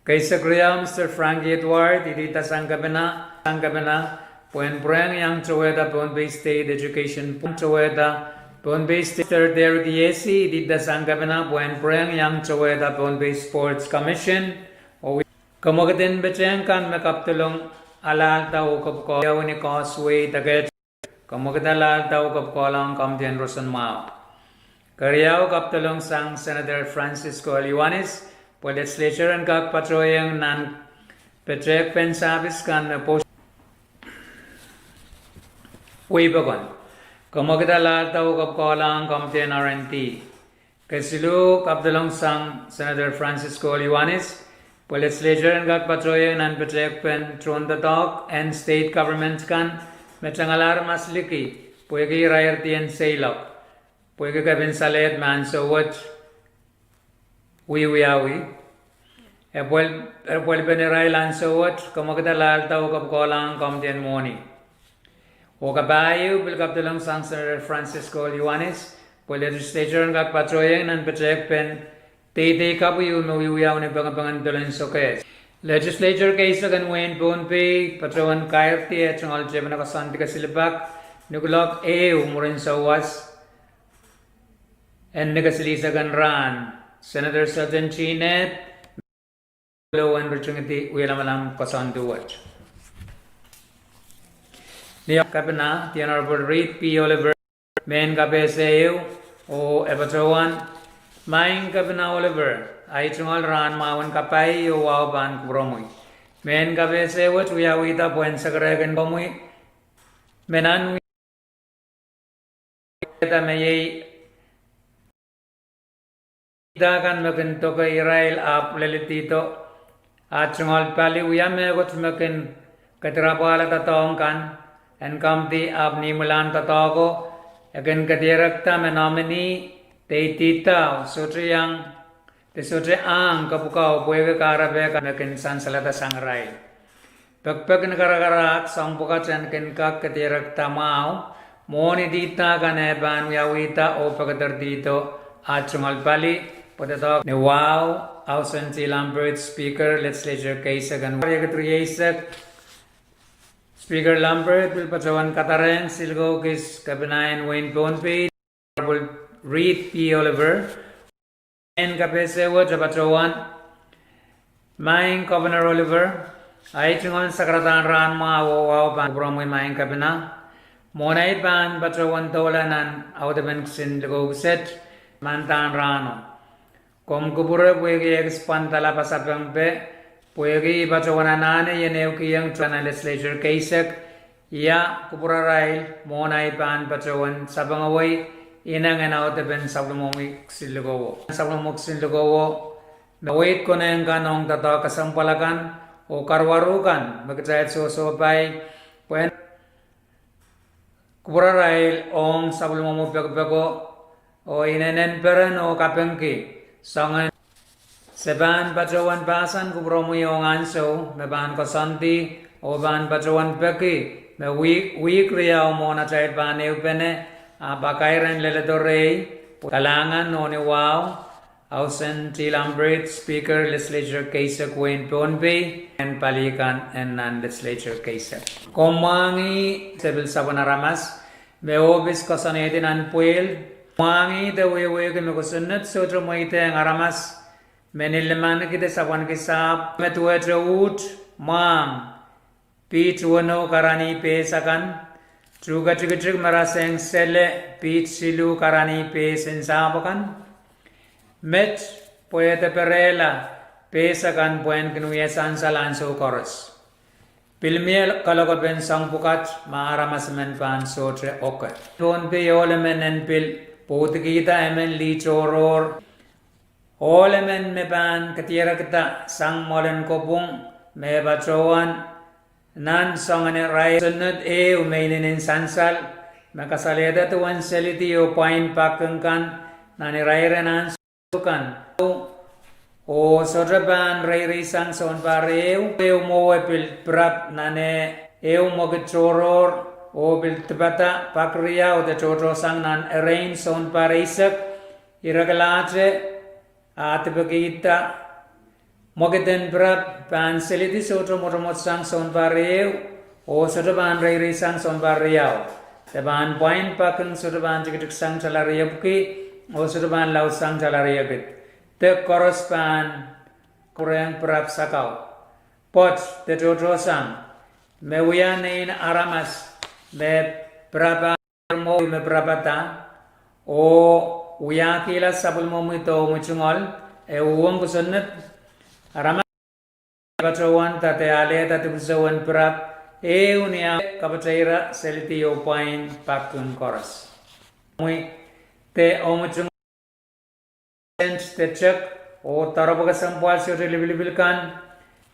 Keisek riau, Mister Frankie Edward, idida sang Kepina, sang Kepina, pwehn pwurehng iang towehda Pohnpei State Education Board, towehda Pohnpei State. Mister Derek Iyesi, idida sang Kepina pwehn pwurehng iang towehda Pohnpei Sports Commission, oh wi-, kemwekid en petehng kan me kapdolong alahlda oh kepwukoa, wiawi ni Causeway Dikedi, kemwekid alahlda oh kepwukoahla ong Komdi en Roson Mwahu. Keriau, kapdolong sang Senator Francisco Ioanis, pwe legislature en kak patohieng nan petehkpen service kan me pos- wehi pokon. Kemwekid alahlda oh kepwukoahla ong Komdi en R and D. Kesiluh, kapdolong sang Senator Francisco Ioanis, pwe legislature en kak patohieng nan petehkpen tohndoadoahk en state government kan me tengala aramas liki, pwehki irair dihn seiloak, pwehki kepin salehd me ansou wet wiewiawi, epwel-, epwelpen irail ansou wet, kemwekid alahlda oh kepwukoahla ong Komdi en Mwohni. Oh kapahieu pil kapdolong sang Senator Francisco Ioanis, pwe legislature en kak patohieng nan petehkpen deidei kapw ieu me wiewiawi ni pengepengen dolen sokehs. Legislature keisek en wehin Pohnpei patohwan kairdi eh tungoal tepin koasoandi kesilipak, ni kuloak ehu mwurin sawas en ni kesilihsek en rahn. Senator Sutton Cheney, lowen ritingidi wie lamalam koasoandi wet. Ni Kepina, The Honorable Reed P. Oliver, mehn kapehse ehu, oh e patohwan Maing Kepina Oliver, ahi tungoal rahn mwahu en kapai oh wahu pahn kupwuromwi. Mehn kapehse wet wiawihda pwehn sekerehkin komwi me nan wi- da me iei idahkan me kin doke irail ahpw lelidihdo ah tungoal pali wia mehkot me kin kedirapwala doadoahk kan en Komdi ahpw ni imwilahn doadoahko e kin kedierekda me nominee de idihda sohte iang, de sohte ahng kepwukoa pwehki kahrepe kan me kin sansalada sang irail. Pekipek ni karakarahk soahng pwukat en kin kak kedierekda mwahu mwohn idihda kan e pahn wiawihda oh pekederdido ah tungoal pali pwe doadoahk ni wahu. Auson T. Lambert, Speaker, Legislature keisek en riekid rieisek. Speaker Lambert pil patohwan kadarehng silikokis Kepina en wehin Pohnpei, Honorable Reed P. Oliver. Mehn kapehse wet e patohwan Maing Governor Oliver, ahi tungoal sakaradahn rahn mwahu oh wahu pahn kupwuromwi Maing Kepina. Mwohn ahi pahn patohwan doula nan audepen kisin likou kiset, mandahn rahno. Komw kupwure pwehki ekis pwandala pasapengpe, pwehki I patohwan anahne ien ehukihong tohn legislature keisek, ia kupwurarail mwohn ahi pahn patohwan sapengewei inengen audepen sapwellimomwi kisinlikowo. Sapwellimomwi kisinlikowo, me weid konehng kan ong doadoahk kesempwal akan, oh karuwaru kan, me kitail sohsohpai, pwehn kupwurarail ong sapwellimomwi pekipeko, oh inenen peren oh kapingki, soangen se pahn patohwan pahsan kupwuromwi ong ansou, me pahn koasoandi, oh pahn patohwan peki, me wihk, wihk riau mwohn atail pahn ehupene, ahpw kairen leledo rehi, kalahngan oh ni wahu, Ausen T. Lamprecht, Speaker, Legislature keisek wehin Pohnpei, en pali kan en nan Legislature keisek. Komw mwahngih, se pil sapwen aramas, me ohpis koasoanehdi nan pwehl, mwahngih de wehwehki me kosonned sohte mweidehng aramas, me ni limaniki de sapwankihsapw, me duwehte uht, mwahng, piht wenou karani pehs akan, tuhke tikitik me rasehng sele, piht siluh karani pehs en sahpw akan, met, pwe de perehla, pehs akan pwehn kin wia sansal ansou koaros. Pil mie kalokapen soahng pwukat ma aramas emen pahn sohte oke. Pohnpei ohl emen en pil pwoudikihda emen lih tohrohr. Ohl emen me pahn kedirekda sang mwoalen kopwung, me patohwan nan soangen irair kosonned ehu me inenen sansal, me kasalehda duwen selidi oh pwain pak kan, nan irairen ansou kan. Oh sohte pahn reireisang sounpar ehu, ehu mwowe pil pirap nan ehu mwekid tohrohr, oh pil dipada pak riau de tohtohsang nan erein sounpar eisek, irekelahte, a dipekihda, mwekid en pirap pahn selidi sohte mwotomwotsang sounpar ehu, oh sohte pahn reireisang sounpar riau. De pahn pwain pak kan sohte pahn tikitiksang tala riepwiki, oh sohte pahn laudsang tala riekid. De koaros pahn kupwurehng pirap sakau. Pwoat de tohtohsang, me wia nein aramas, me pirap mwo me pirapada, oh wiahkihla sapwellimomwi doh mwutungoal, e uhwong kosonned, aramas patohwan de alehda dipwisou en pirap, ehu ni ah kapateira selidi oh pwain pak kan koaros. Mwi, de omw mwutungoal de tek, oh doaropwe kesempwal sohte lipilipil kan,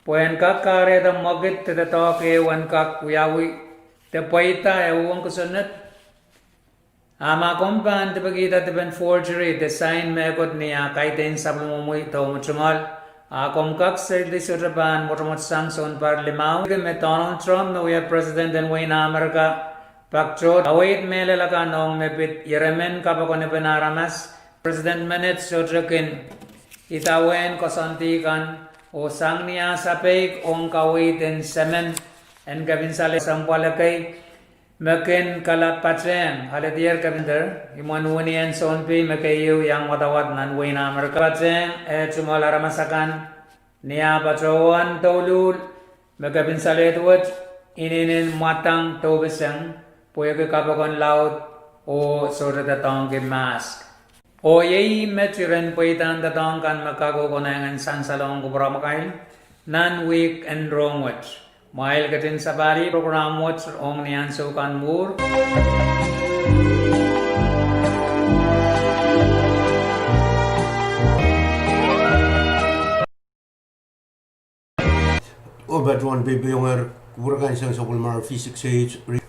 pwehn kak kahrehda mwekid de doadoahk ehu en kak wiawi, de pweida e uhwong kosonned, a ma komw pahn dipekihda dipen forgery de sain mehkot ni ah kaidehn sapwellimomwi doh mwutungoal, a komw kak selidi sohte pahn mwotomwotsang sounpar limau, me Donald Trump me wia President en wehin Amerika, pak tohto kaweid mehlel akan ong me pid iremen kapokon epen aramas, President menet sohte kin idawehn koasoandi kan, oh sang ni ah sapeik ong kaweid en semen, en kepin sale kesempwal ekei, me kin kalap patehng aledier kepinter, imwen wini en Sounpei me keieu iang wadawad nan wehin Amerika, patehng eh tungoal aramas akan, ni ah patohwan douluhl, me kepin salehd wet, inenen mwadang doupeseng, pwehki kapokon laud, oh sohte doadoahngki mask. Oh iei met iren pweidahn doadoahk kan me kak oh konehng en sansalohng kupwuramwail, nan wihk en rong wet. Mwail ketin sapahl program wet ong ni ansou kan mwuhr. Oh patohwan peipeiongehr kupwur kan sang sapwellimomwi V six H.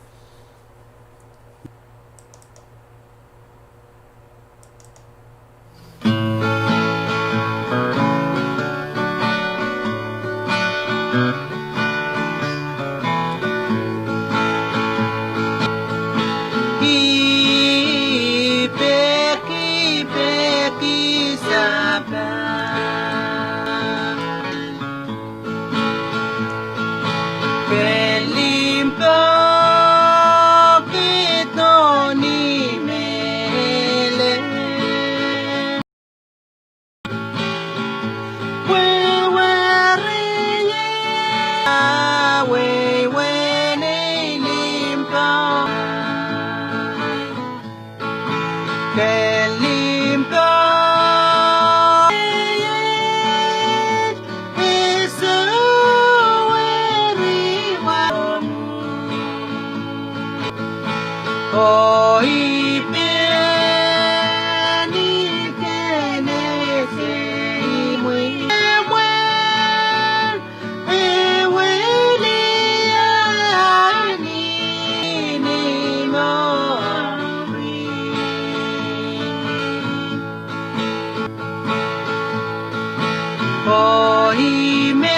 Oh, I men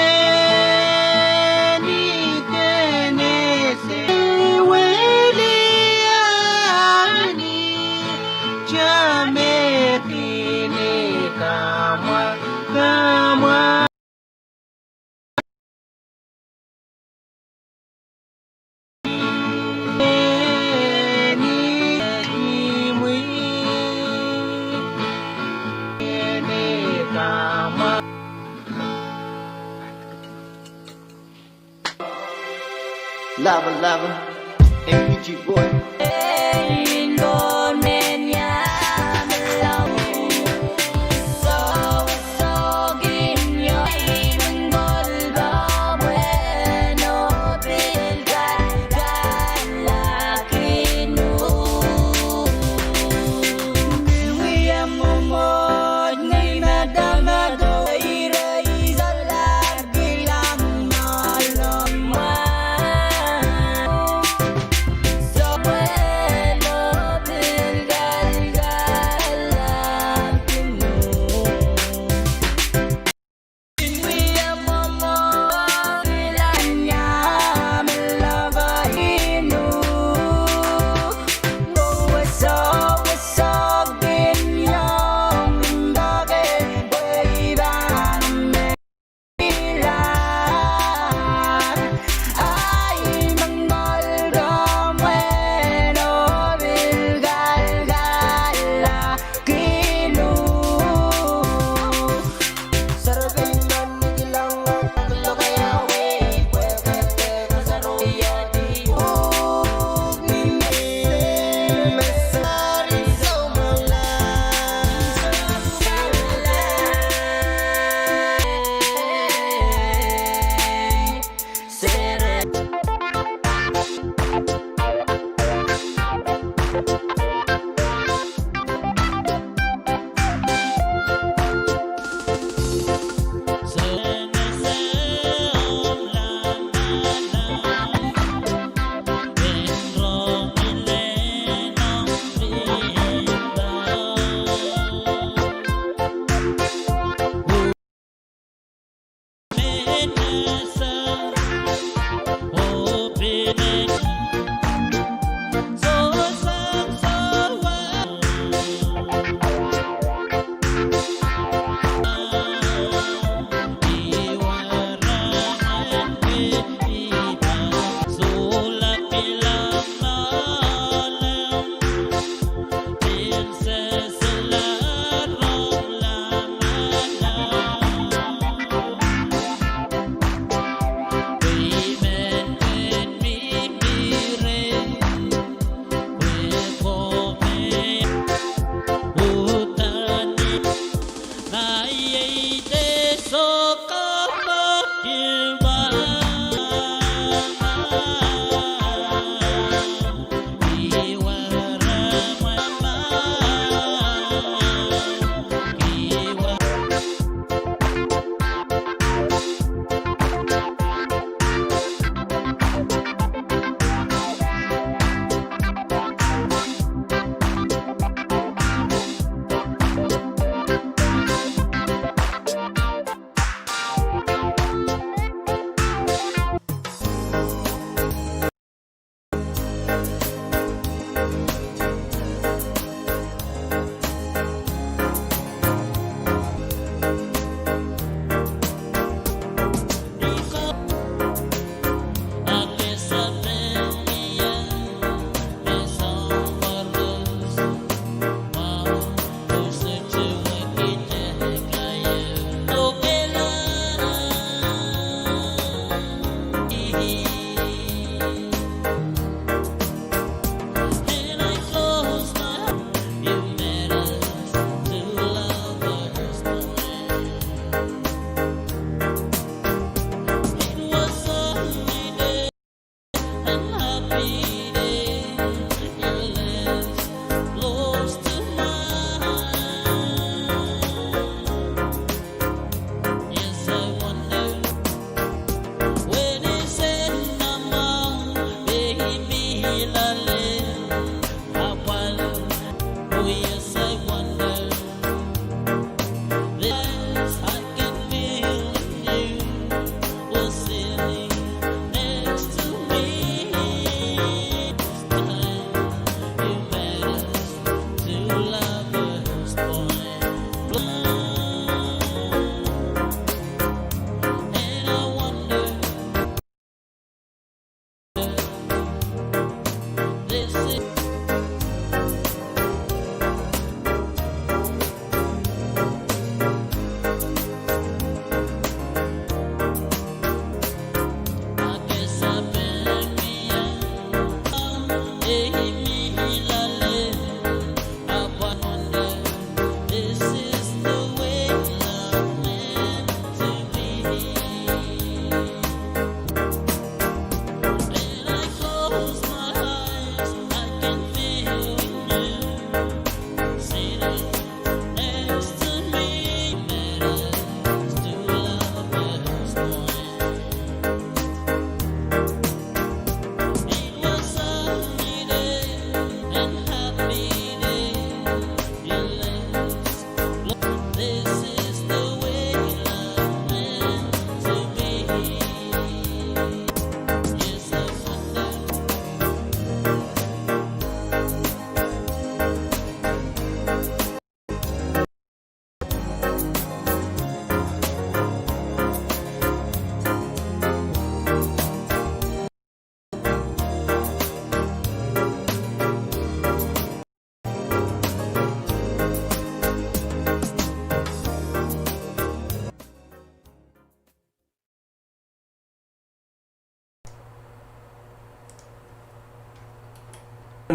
ih Tennessee, weliani Tennessee, kamwa, kamwa. Lava, lava, M P G boy.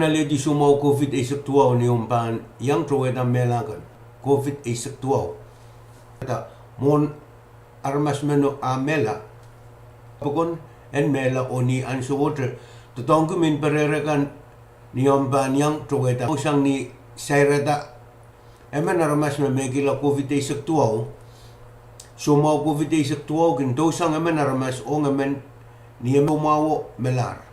alehdi soumwahu COVID eisek duwau ni omw pahn iang towehda mehla kan. COVID eisek duwau. Mwohn aramas meno ah mehla, pokon en mehla oh ni ahnsowohte doadoahngki mehn perehre kan ni omw pahn iang towehda. Sang ni sairada emen aramas me mehkihla COVID eisek duwau, soumwahu COVID eisek duwau kin dousang emen aramas ong emen ni emen soumwahuo melahr.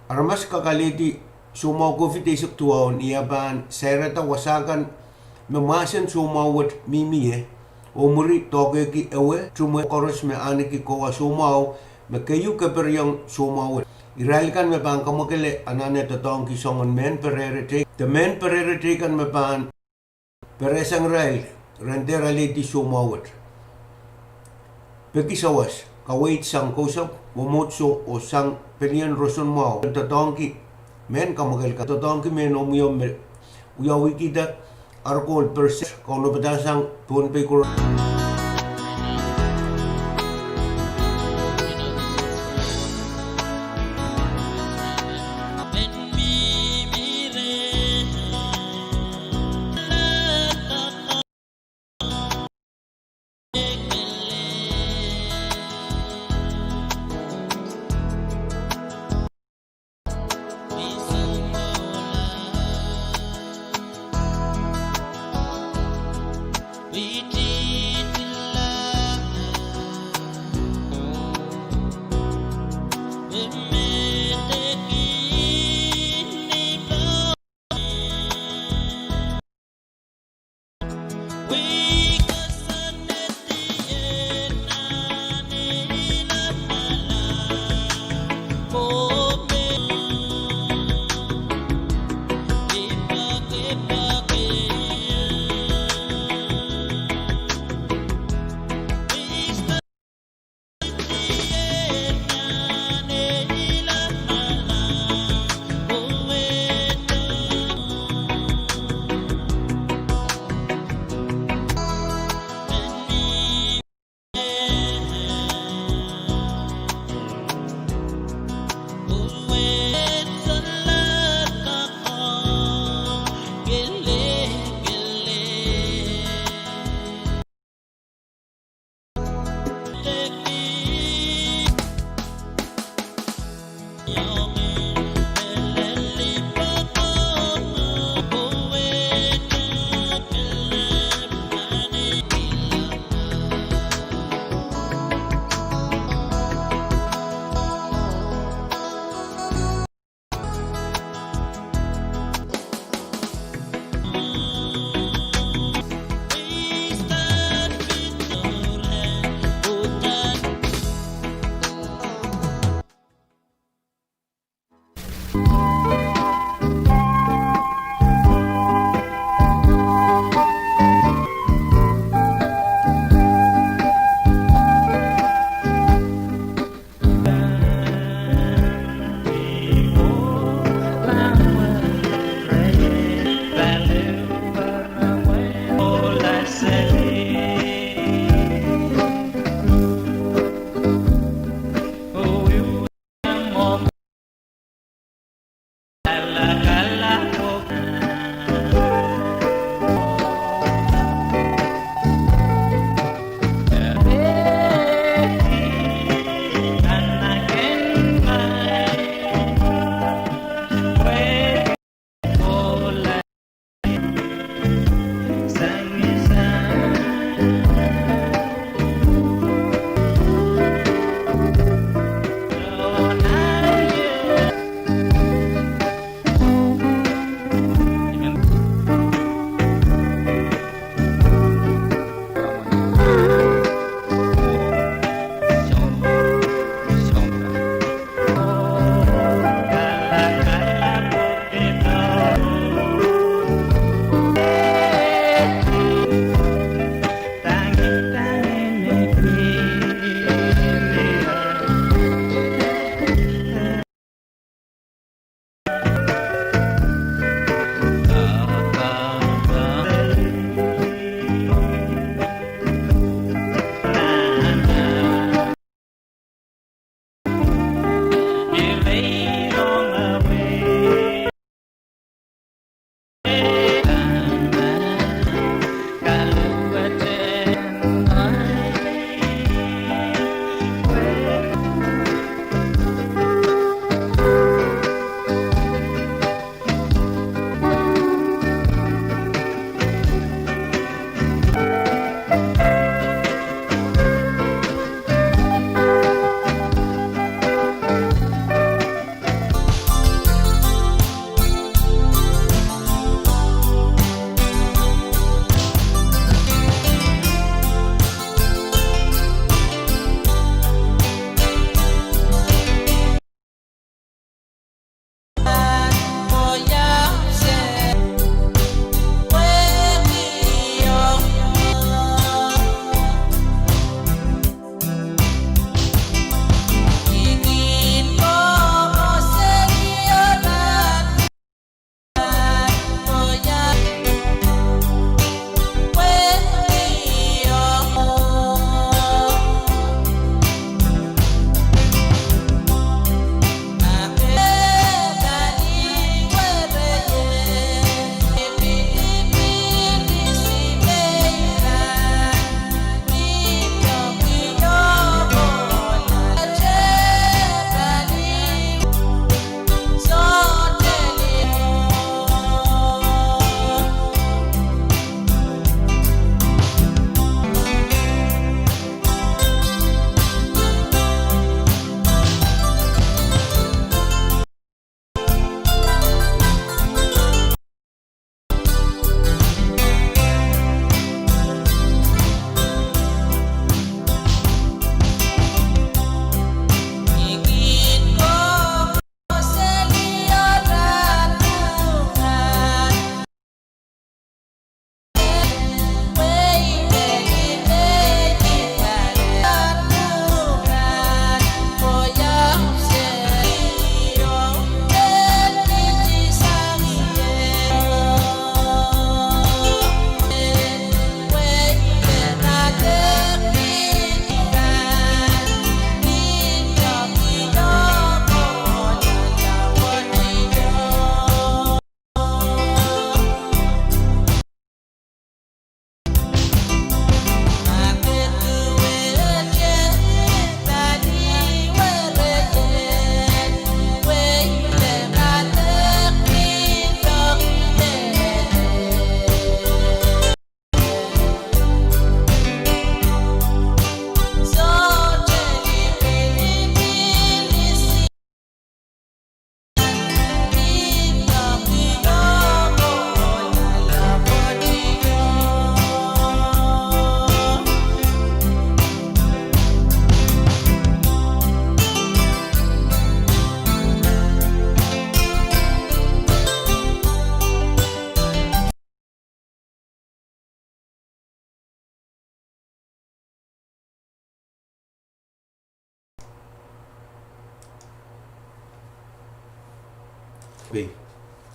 Aramas kak alehdi soumwahu COVID eisek duwau ni eh pahn sairada wasa kan me mahsen soumwahu wet mihmi ie, oh mwuri doahkehki ewe tumwe koaros me ahneki kowa soumwahu me keieu keperiong soumwahu wet. Irail kan me pahn kamwakele anahne doadoahngki soangen mehn perehre teikan, de mehn perehre teikan me pahn perehsang irail ren dehr alehdi soumwahu wet. Peki sawas, kaweid sang kousapw, mwomwohdiso oh sang pelien roson mwahu, doadoahngki mehn kamwakele kan, doadoahngki mehn omwiomw me wiawihkihda ar koul percent kaunopada sang Pohnpei koaros.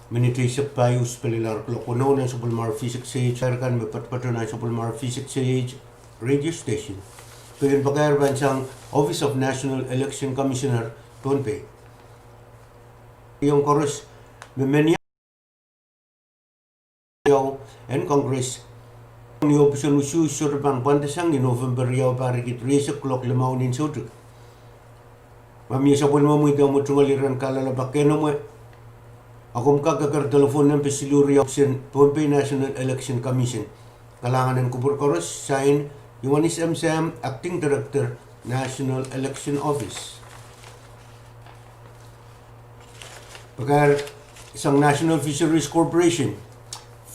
Minit eisek pahieu spelel ar kuloak weneu nan sapwellimar V six H, air kan me patopato nan sapwellimar V six H radio station. Pil en pakair pahn sang Office of National Election Commissioner, Pohnpei. Iong koaros me men ieu en Congress ni ohpis en usuhs sohte pahn pwandasang ni November riau pahr riekid rieisek kuloak limau ni soutik. Ma mie sapwellimomwi de omw tungoal iren kalelapak keinemwe, a komw kak eker telephone nempe siluh riau, Office en Pohnpei National Election Commission. Kalahngan en kupwur koaros, sign, Ioanis M. Sam, Acting Director, National Election Office. Pakair sang National Fisheries Corporation,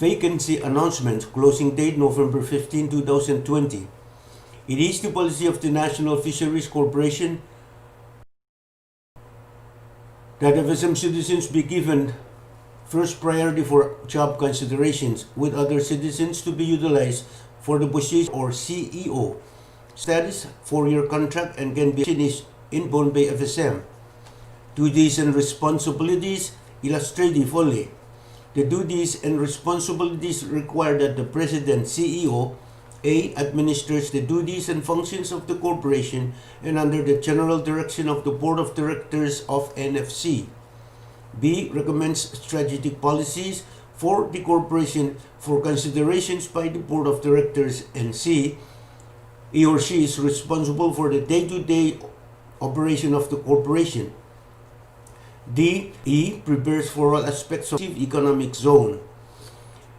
vacancy announcement, closing date November fifteen, two thousand twenty. It is the policy of the National Fisheries Corporation that F S M citizens be given first priority for job considerations, with other citizens to be utilized for the position or C E O status, four-year contract, and can be finished in Pohnpei F S M. Duties and responsibilities illustrative only. The duties and responsibilities require that the President, C E O, A, administers the duties and functions of the corporation and under the general direction of the Board of Directors of N F C. B, recommends strategic policies for the corporation for considerations by the Board of Directors, and C, he or she is responsible for the day-to-day operation of the corporation. D, E, prepares for all aspects of economic zone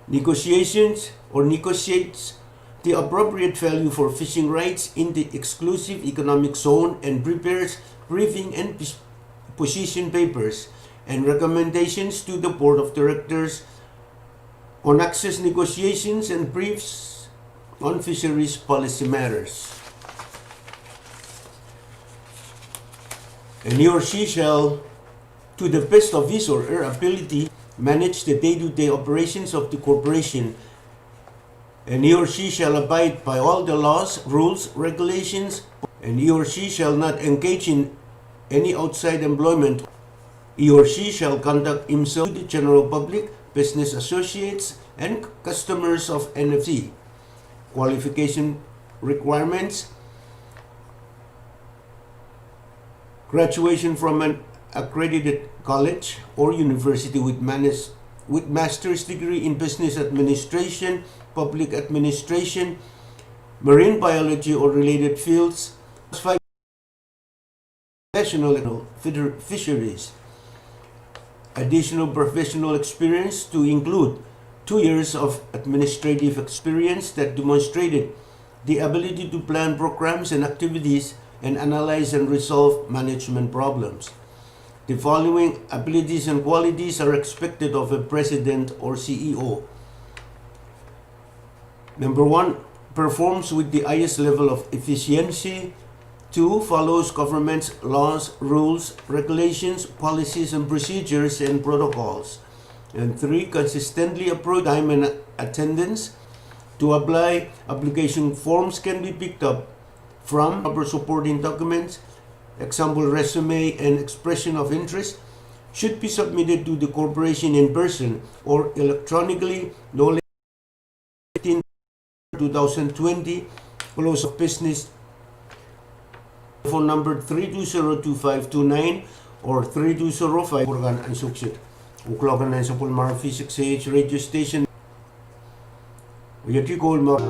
negotiations or negotiates the appropriate value for fishing rights in the exclusive economic zone and prepares briefing and pos-, position papers and recommendations to the Board of Directors on access negotiations and briefs on fisheries policy matters. And he or she shall, to the best of his or her ability, manage the day-to-day operations of the corporation, and he or she shall abide by all the laws, rules, regulations, and he or she shall not engage in any outside employment. He or she shall conduct himself to the general public, business associates, and customers of N F C. Qualification requirements: graduation from an accredited college or university with manis-, with master's degree in business administration, public administration, marine biology or related fields, professional fisher-, fisheries. Additional professional experience to include two years of administrative experience that demonstrated the ability to plan programs and activities and analyze and resolve management problems. The following abilities and qualities are expected of a president or C E O. Number one, performs with the highest level of efficiency. Two, follows government's laws, rules, regulations, policies and procedures and protocols. And three, consistently approach time and attendance. To apply, application forms can be picked up from proper supporting documents, example, resume and expression of interest, should be submitted to the corporation in person or electronically no later than two thousand twenty, close of business, phone number three two zero two five two nine or three two zero five. Pwurkan ansou kiset. Uklok nan sapwellimar V six A H radio station. Ieti Koul Maro.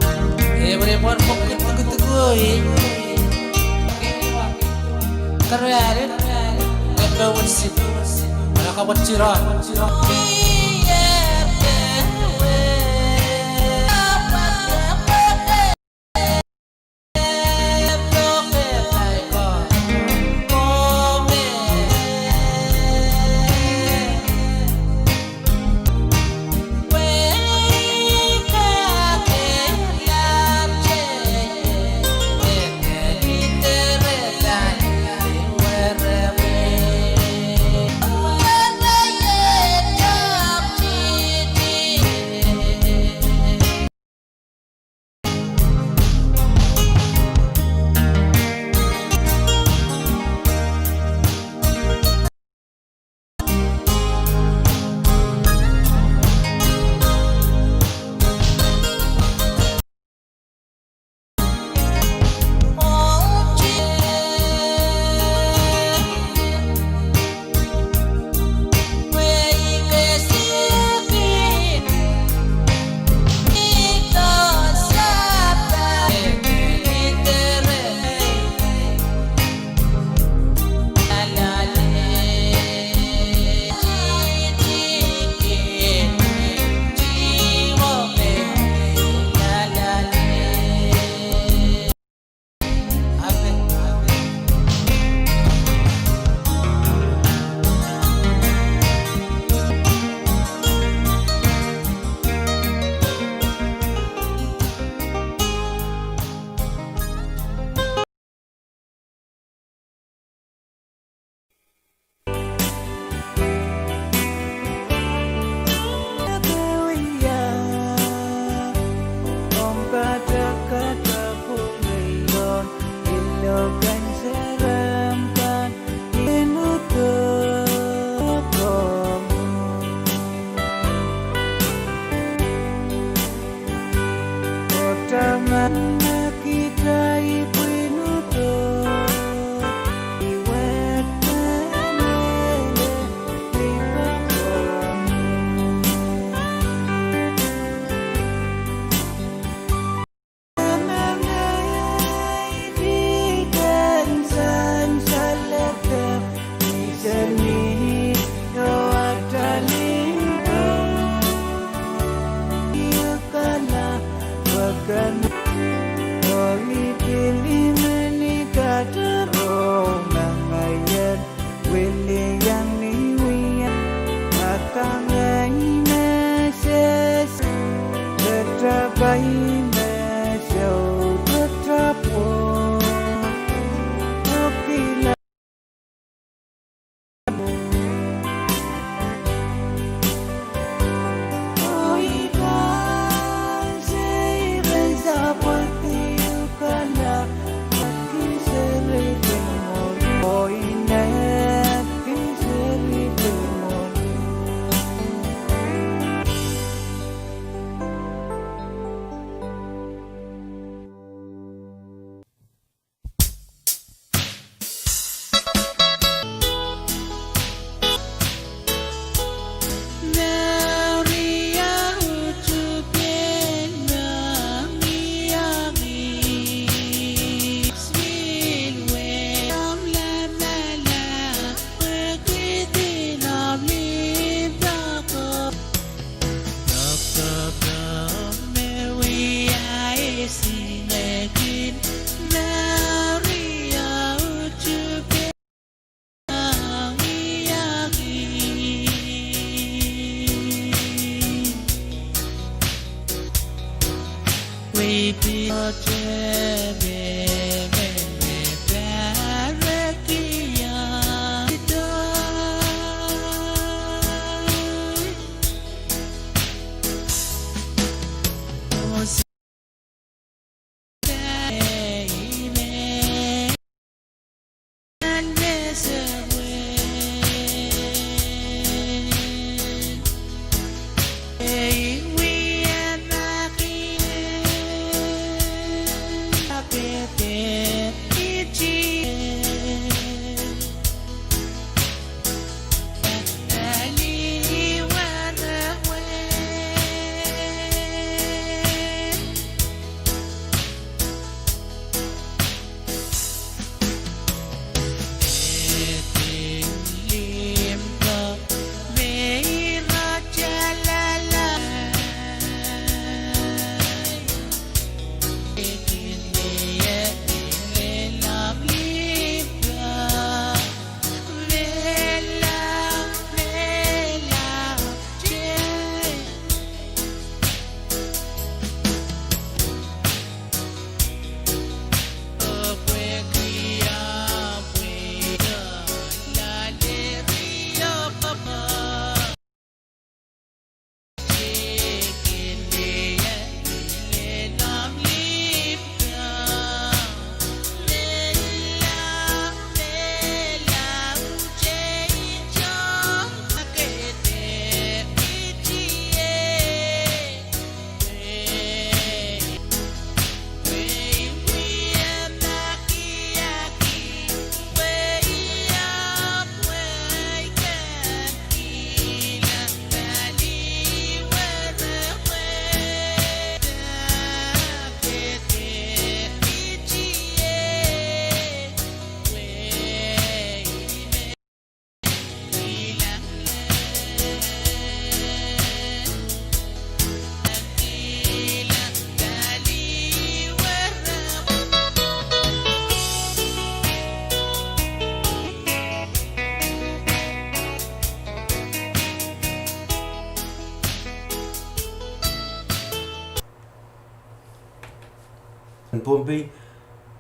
Pohnpei,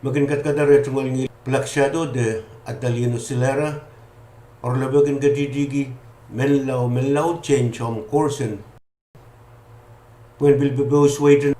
me kin kadkadar eh tungoal ngihl Black Shadow de Adelino Silera, oaralap me kin ketidiki Menlau Menlau Change Home Course en pwehn pil pepehm sweiten.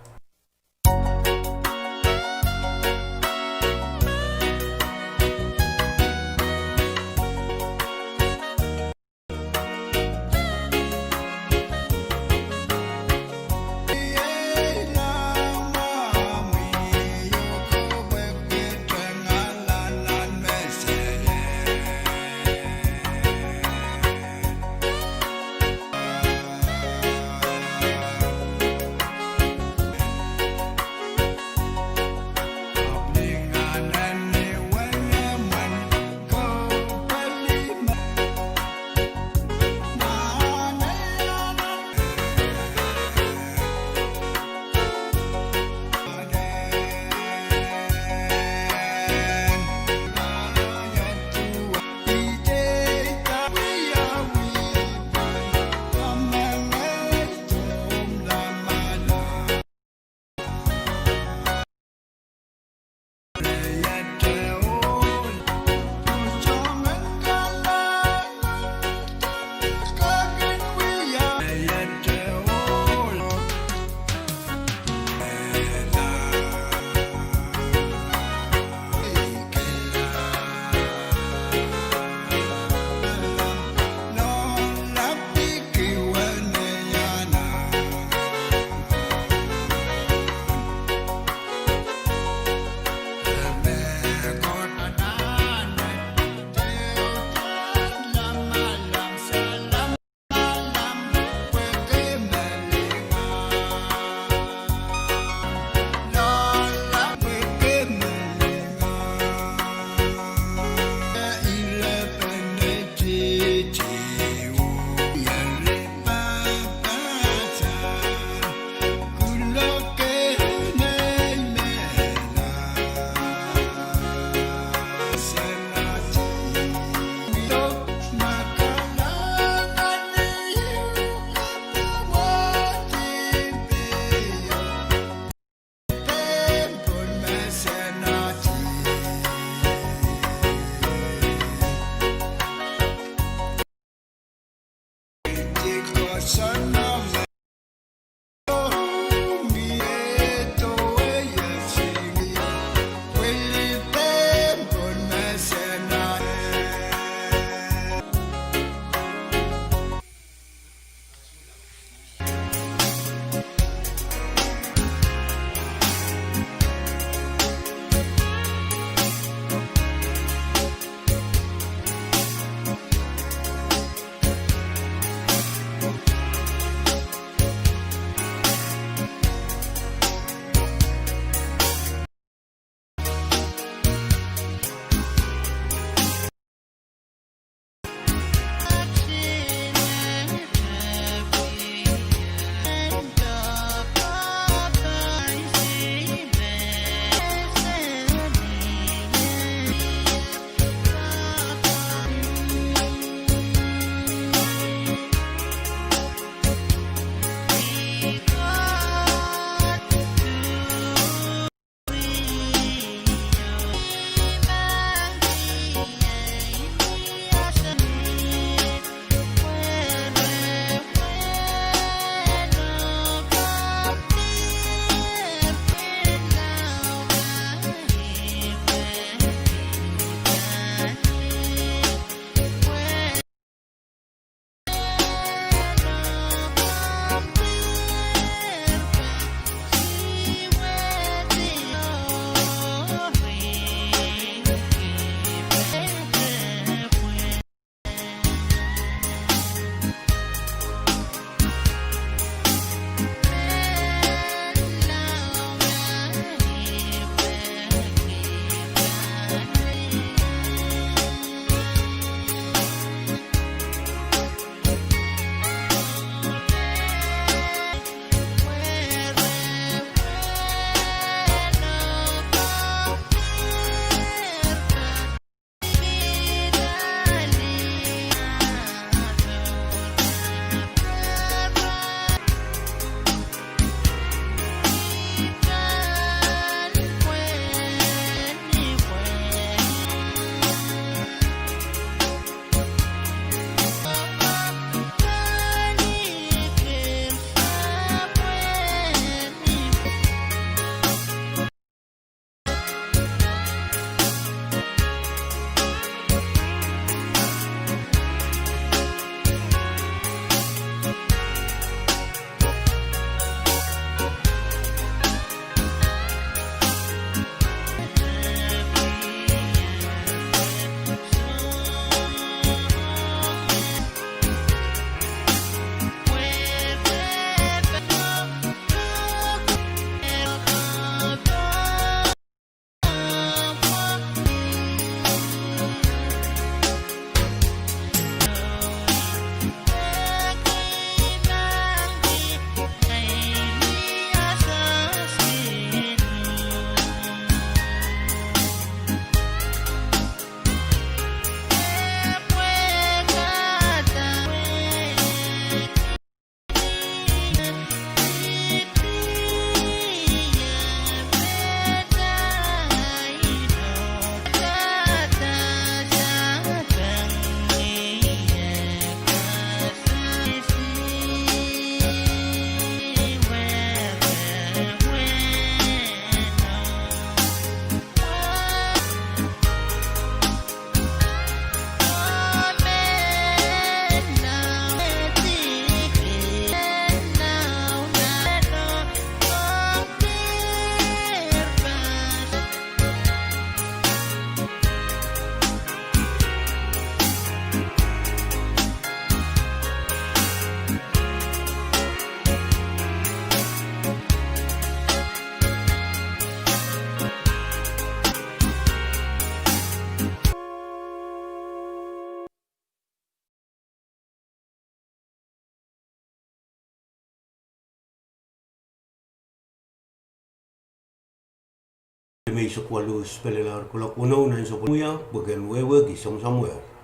Mei sokwalu spelelahr kuloak weneu nan sapwellime wia, pwe ken wehwehki soangen sampah.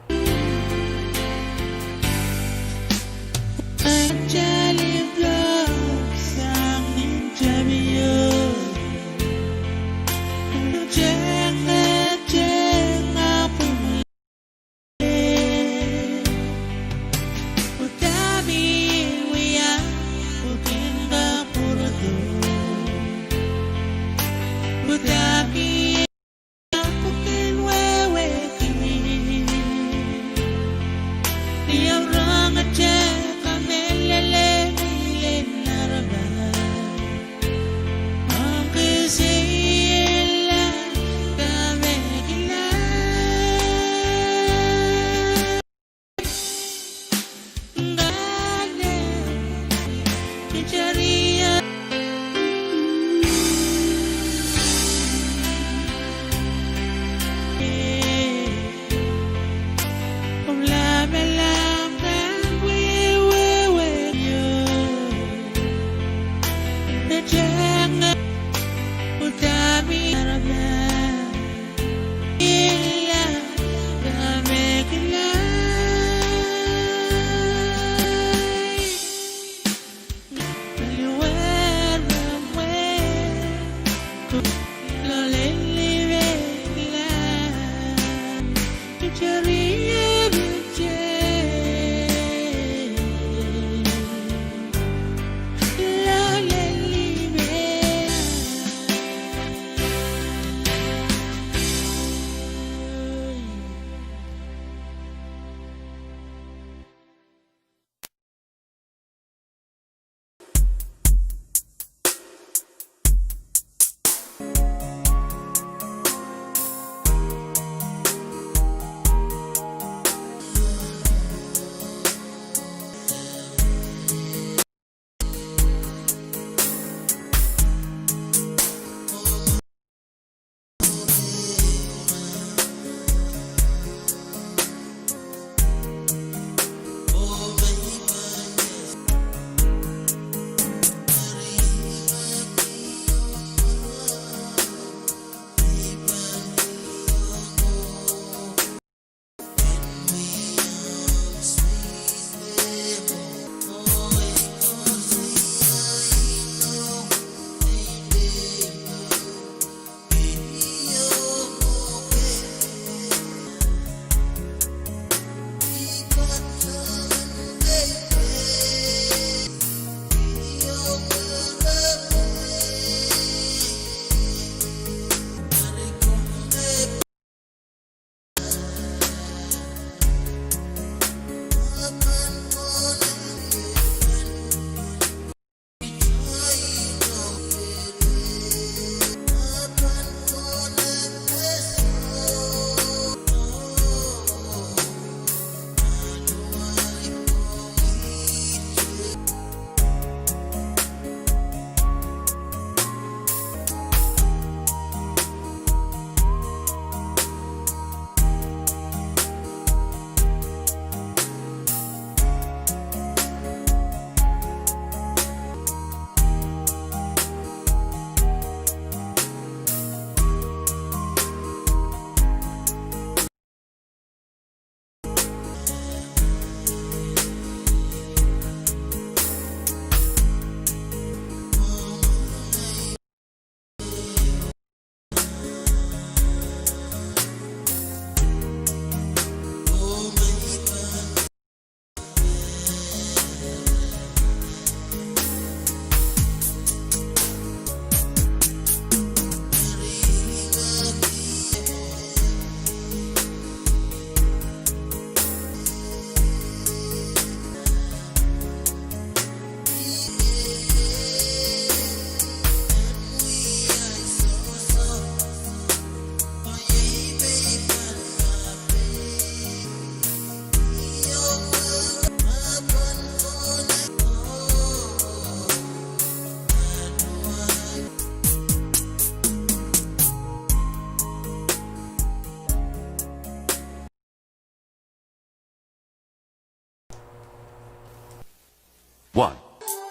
One.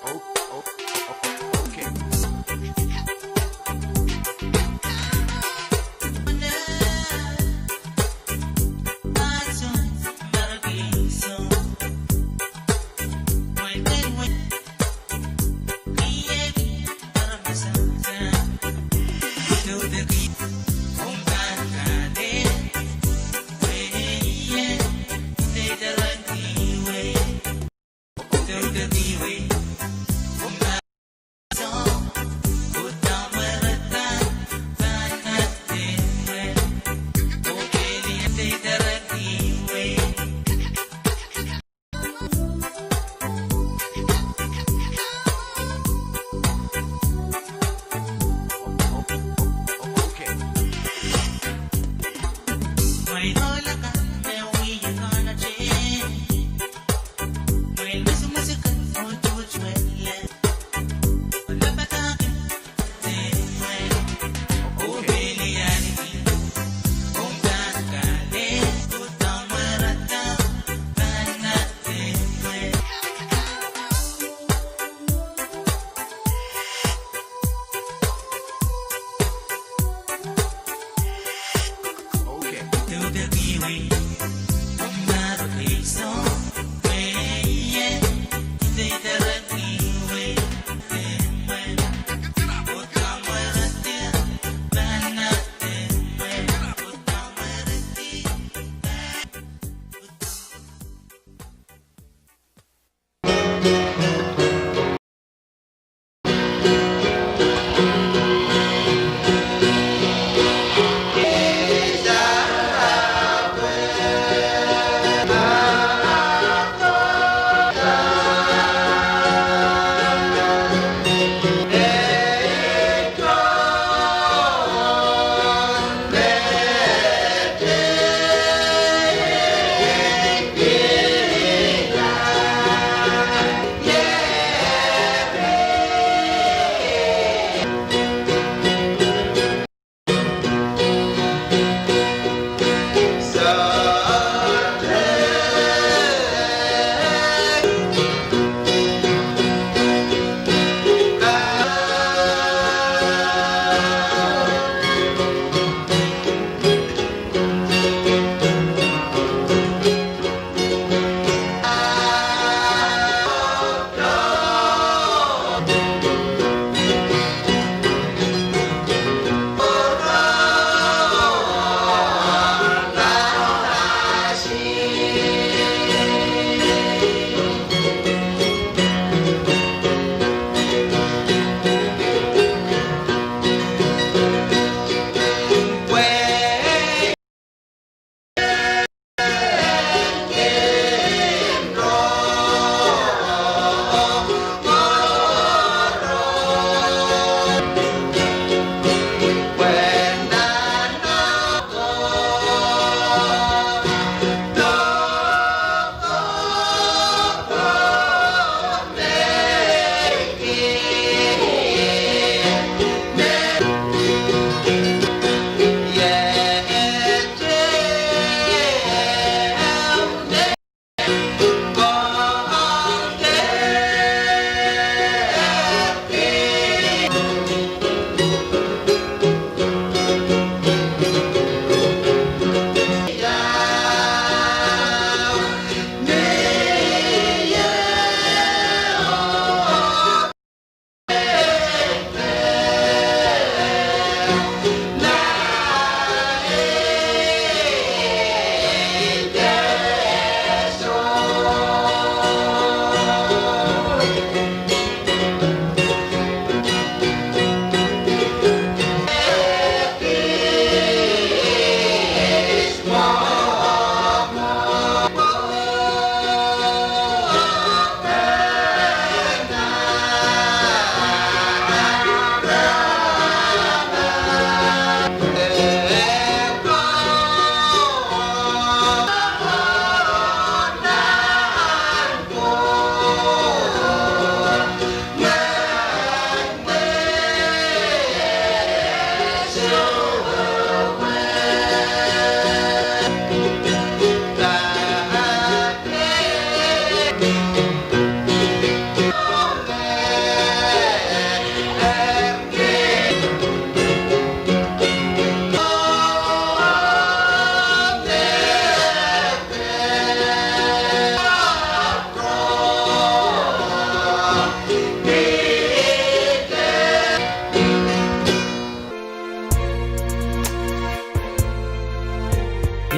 Oh, oh, oh, oh, okay. Okay.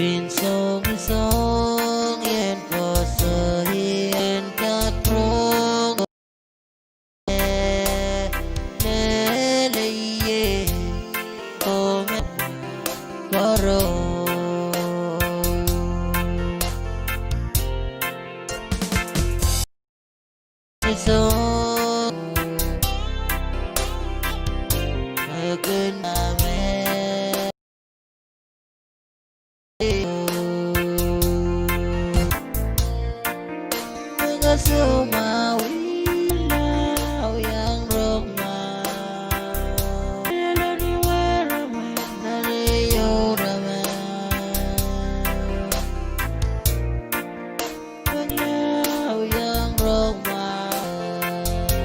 Pin song song ien koasoai en kat rong leleie ong karo. Song eken ame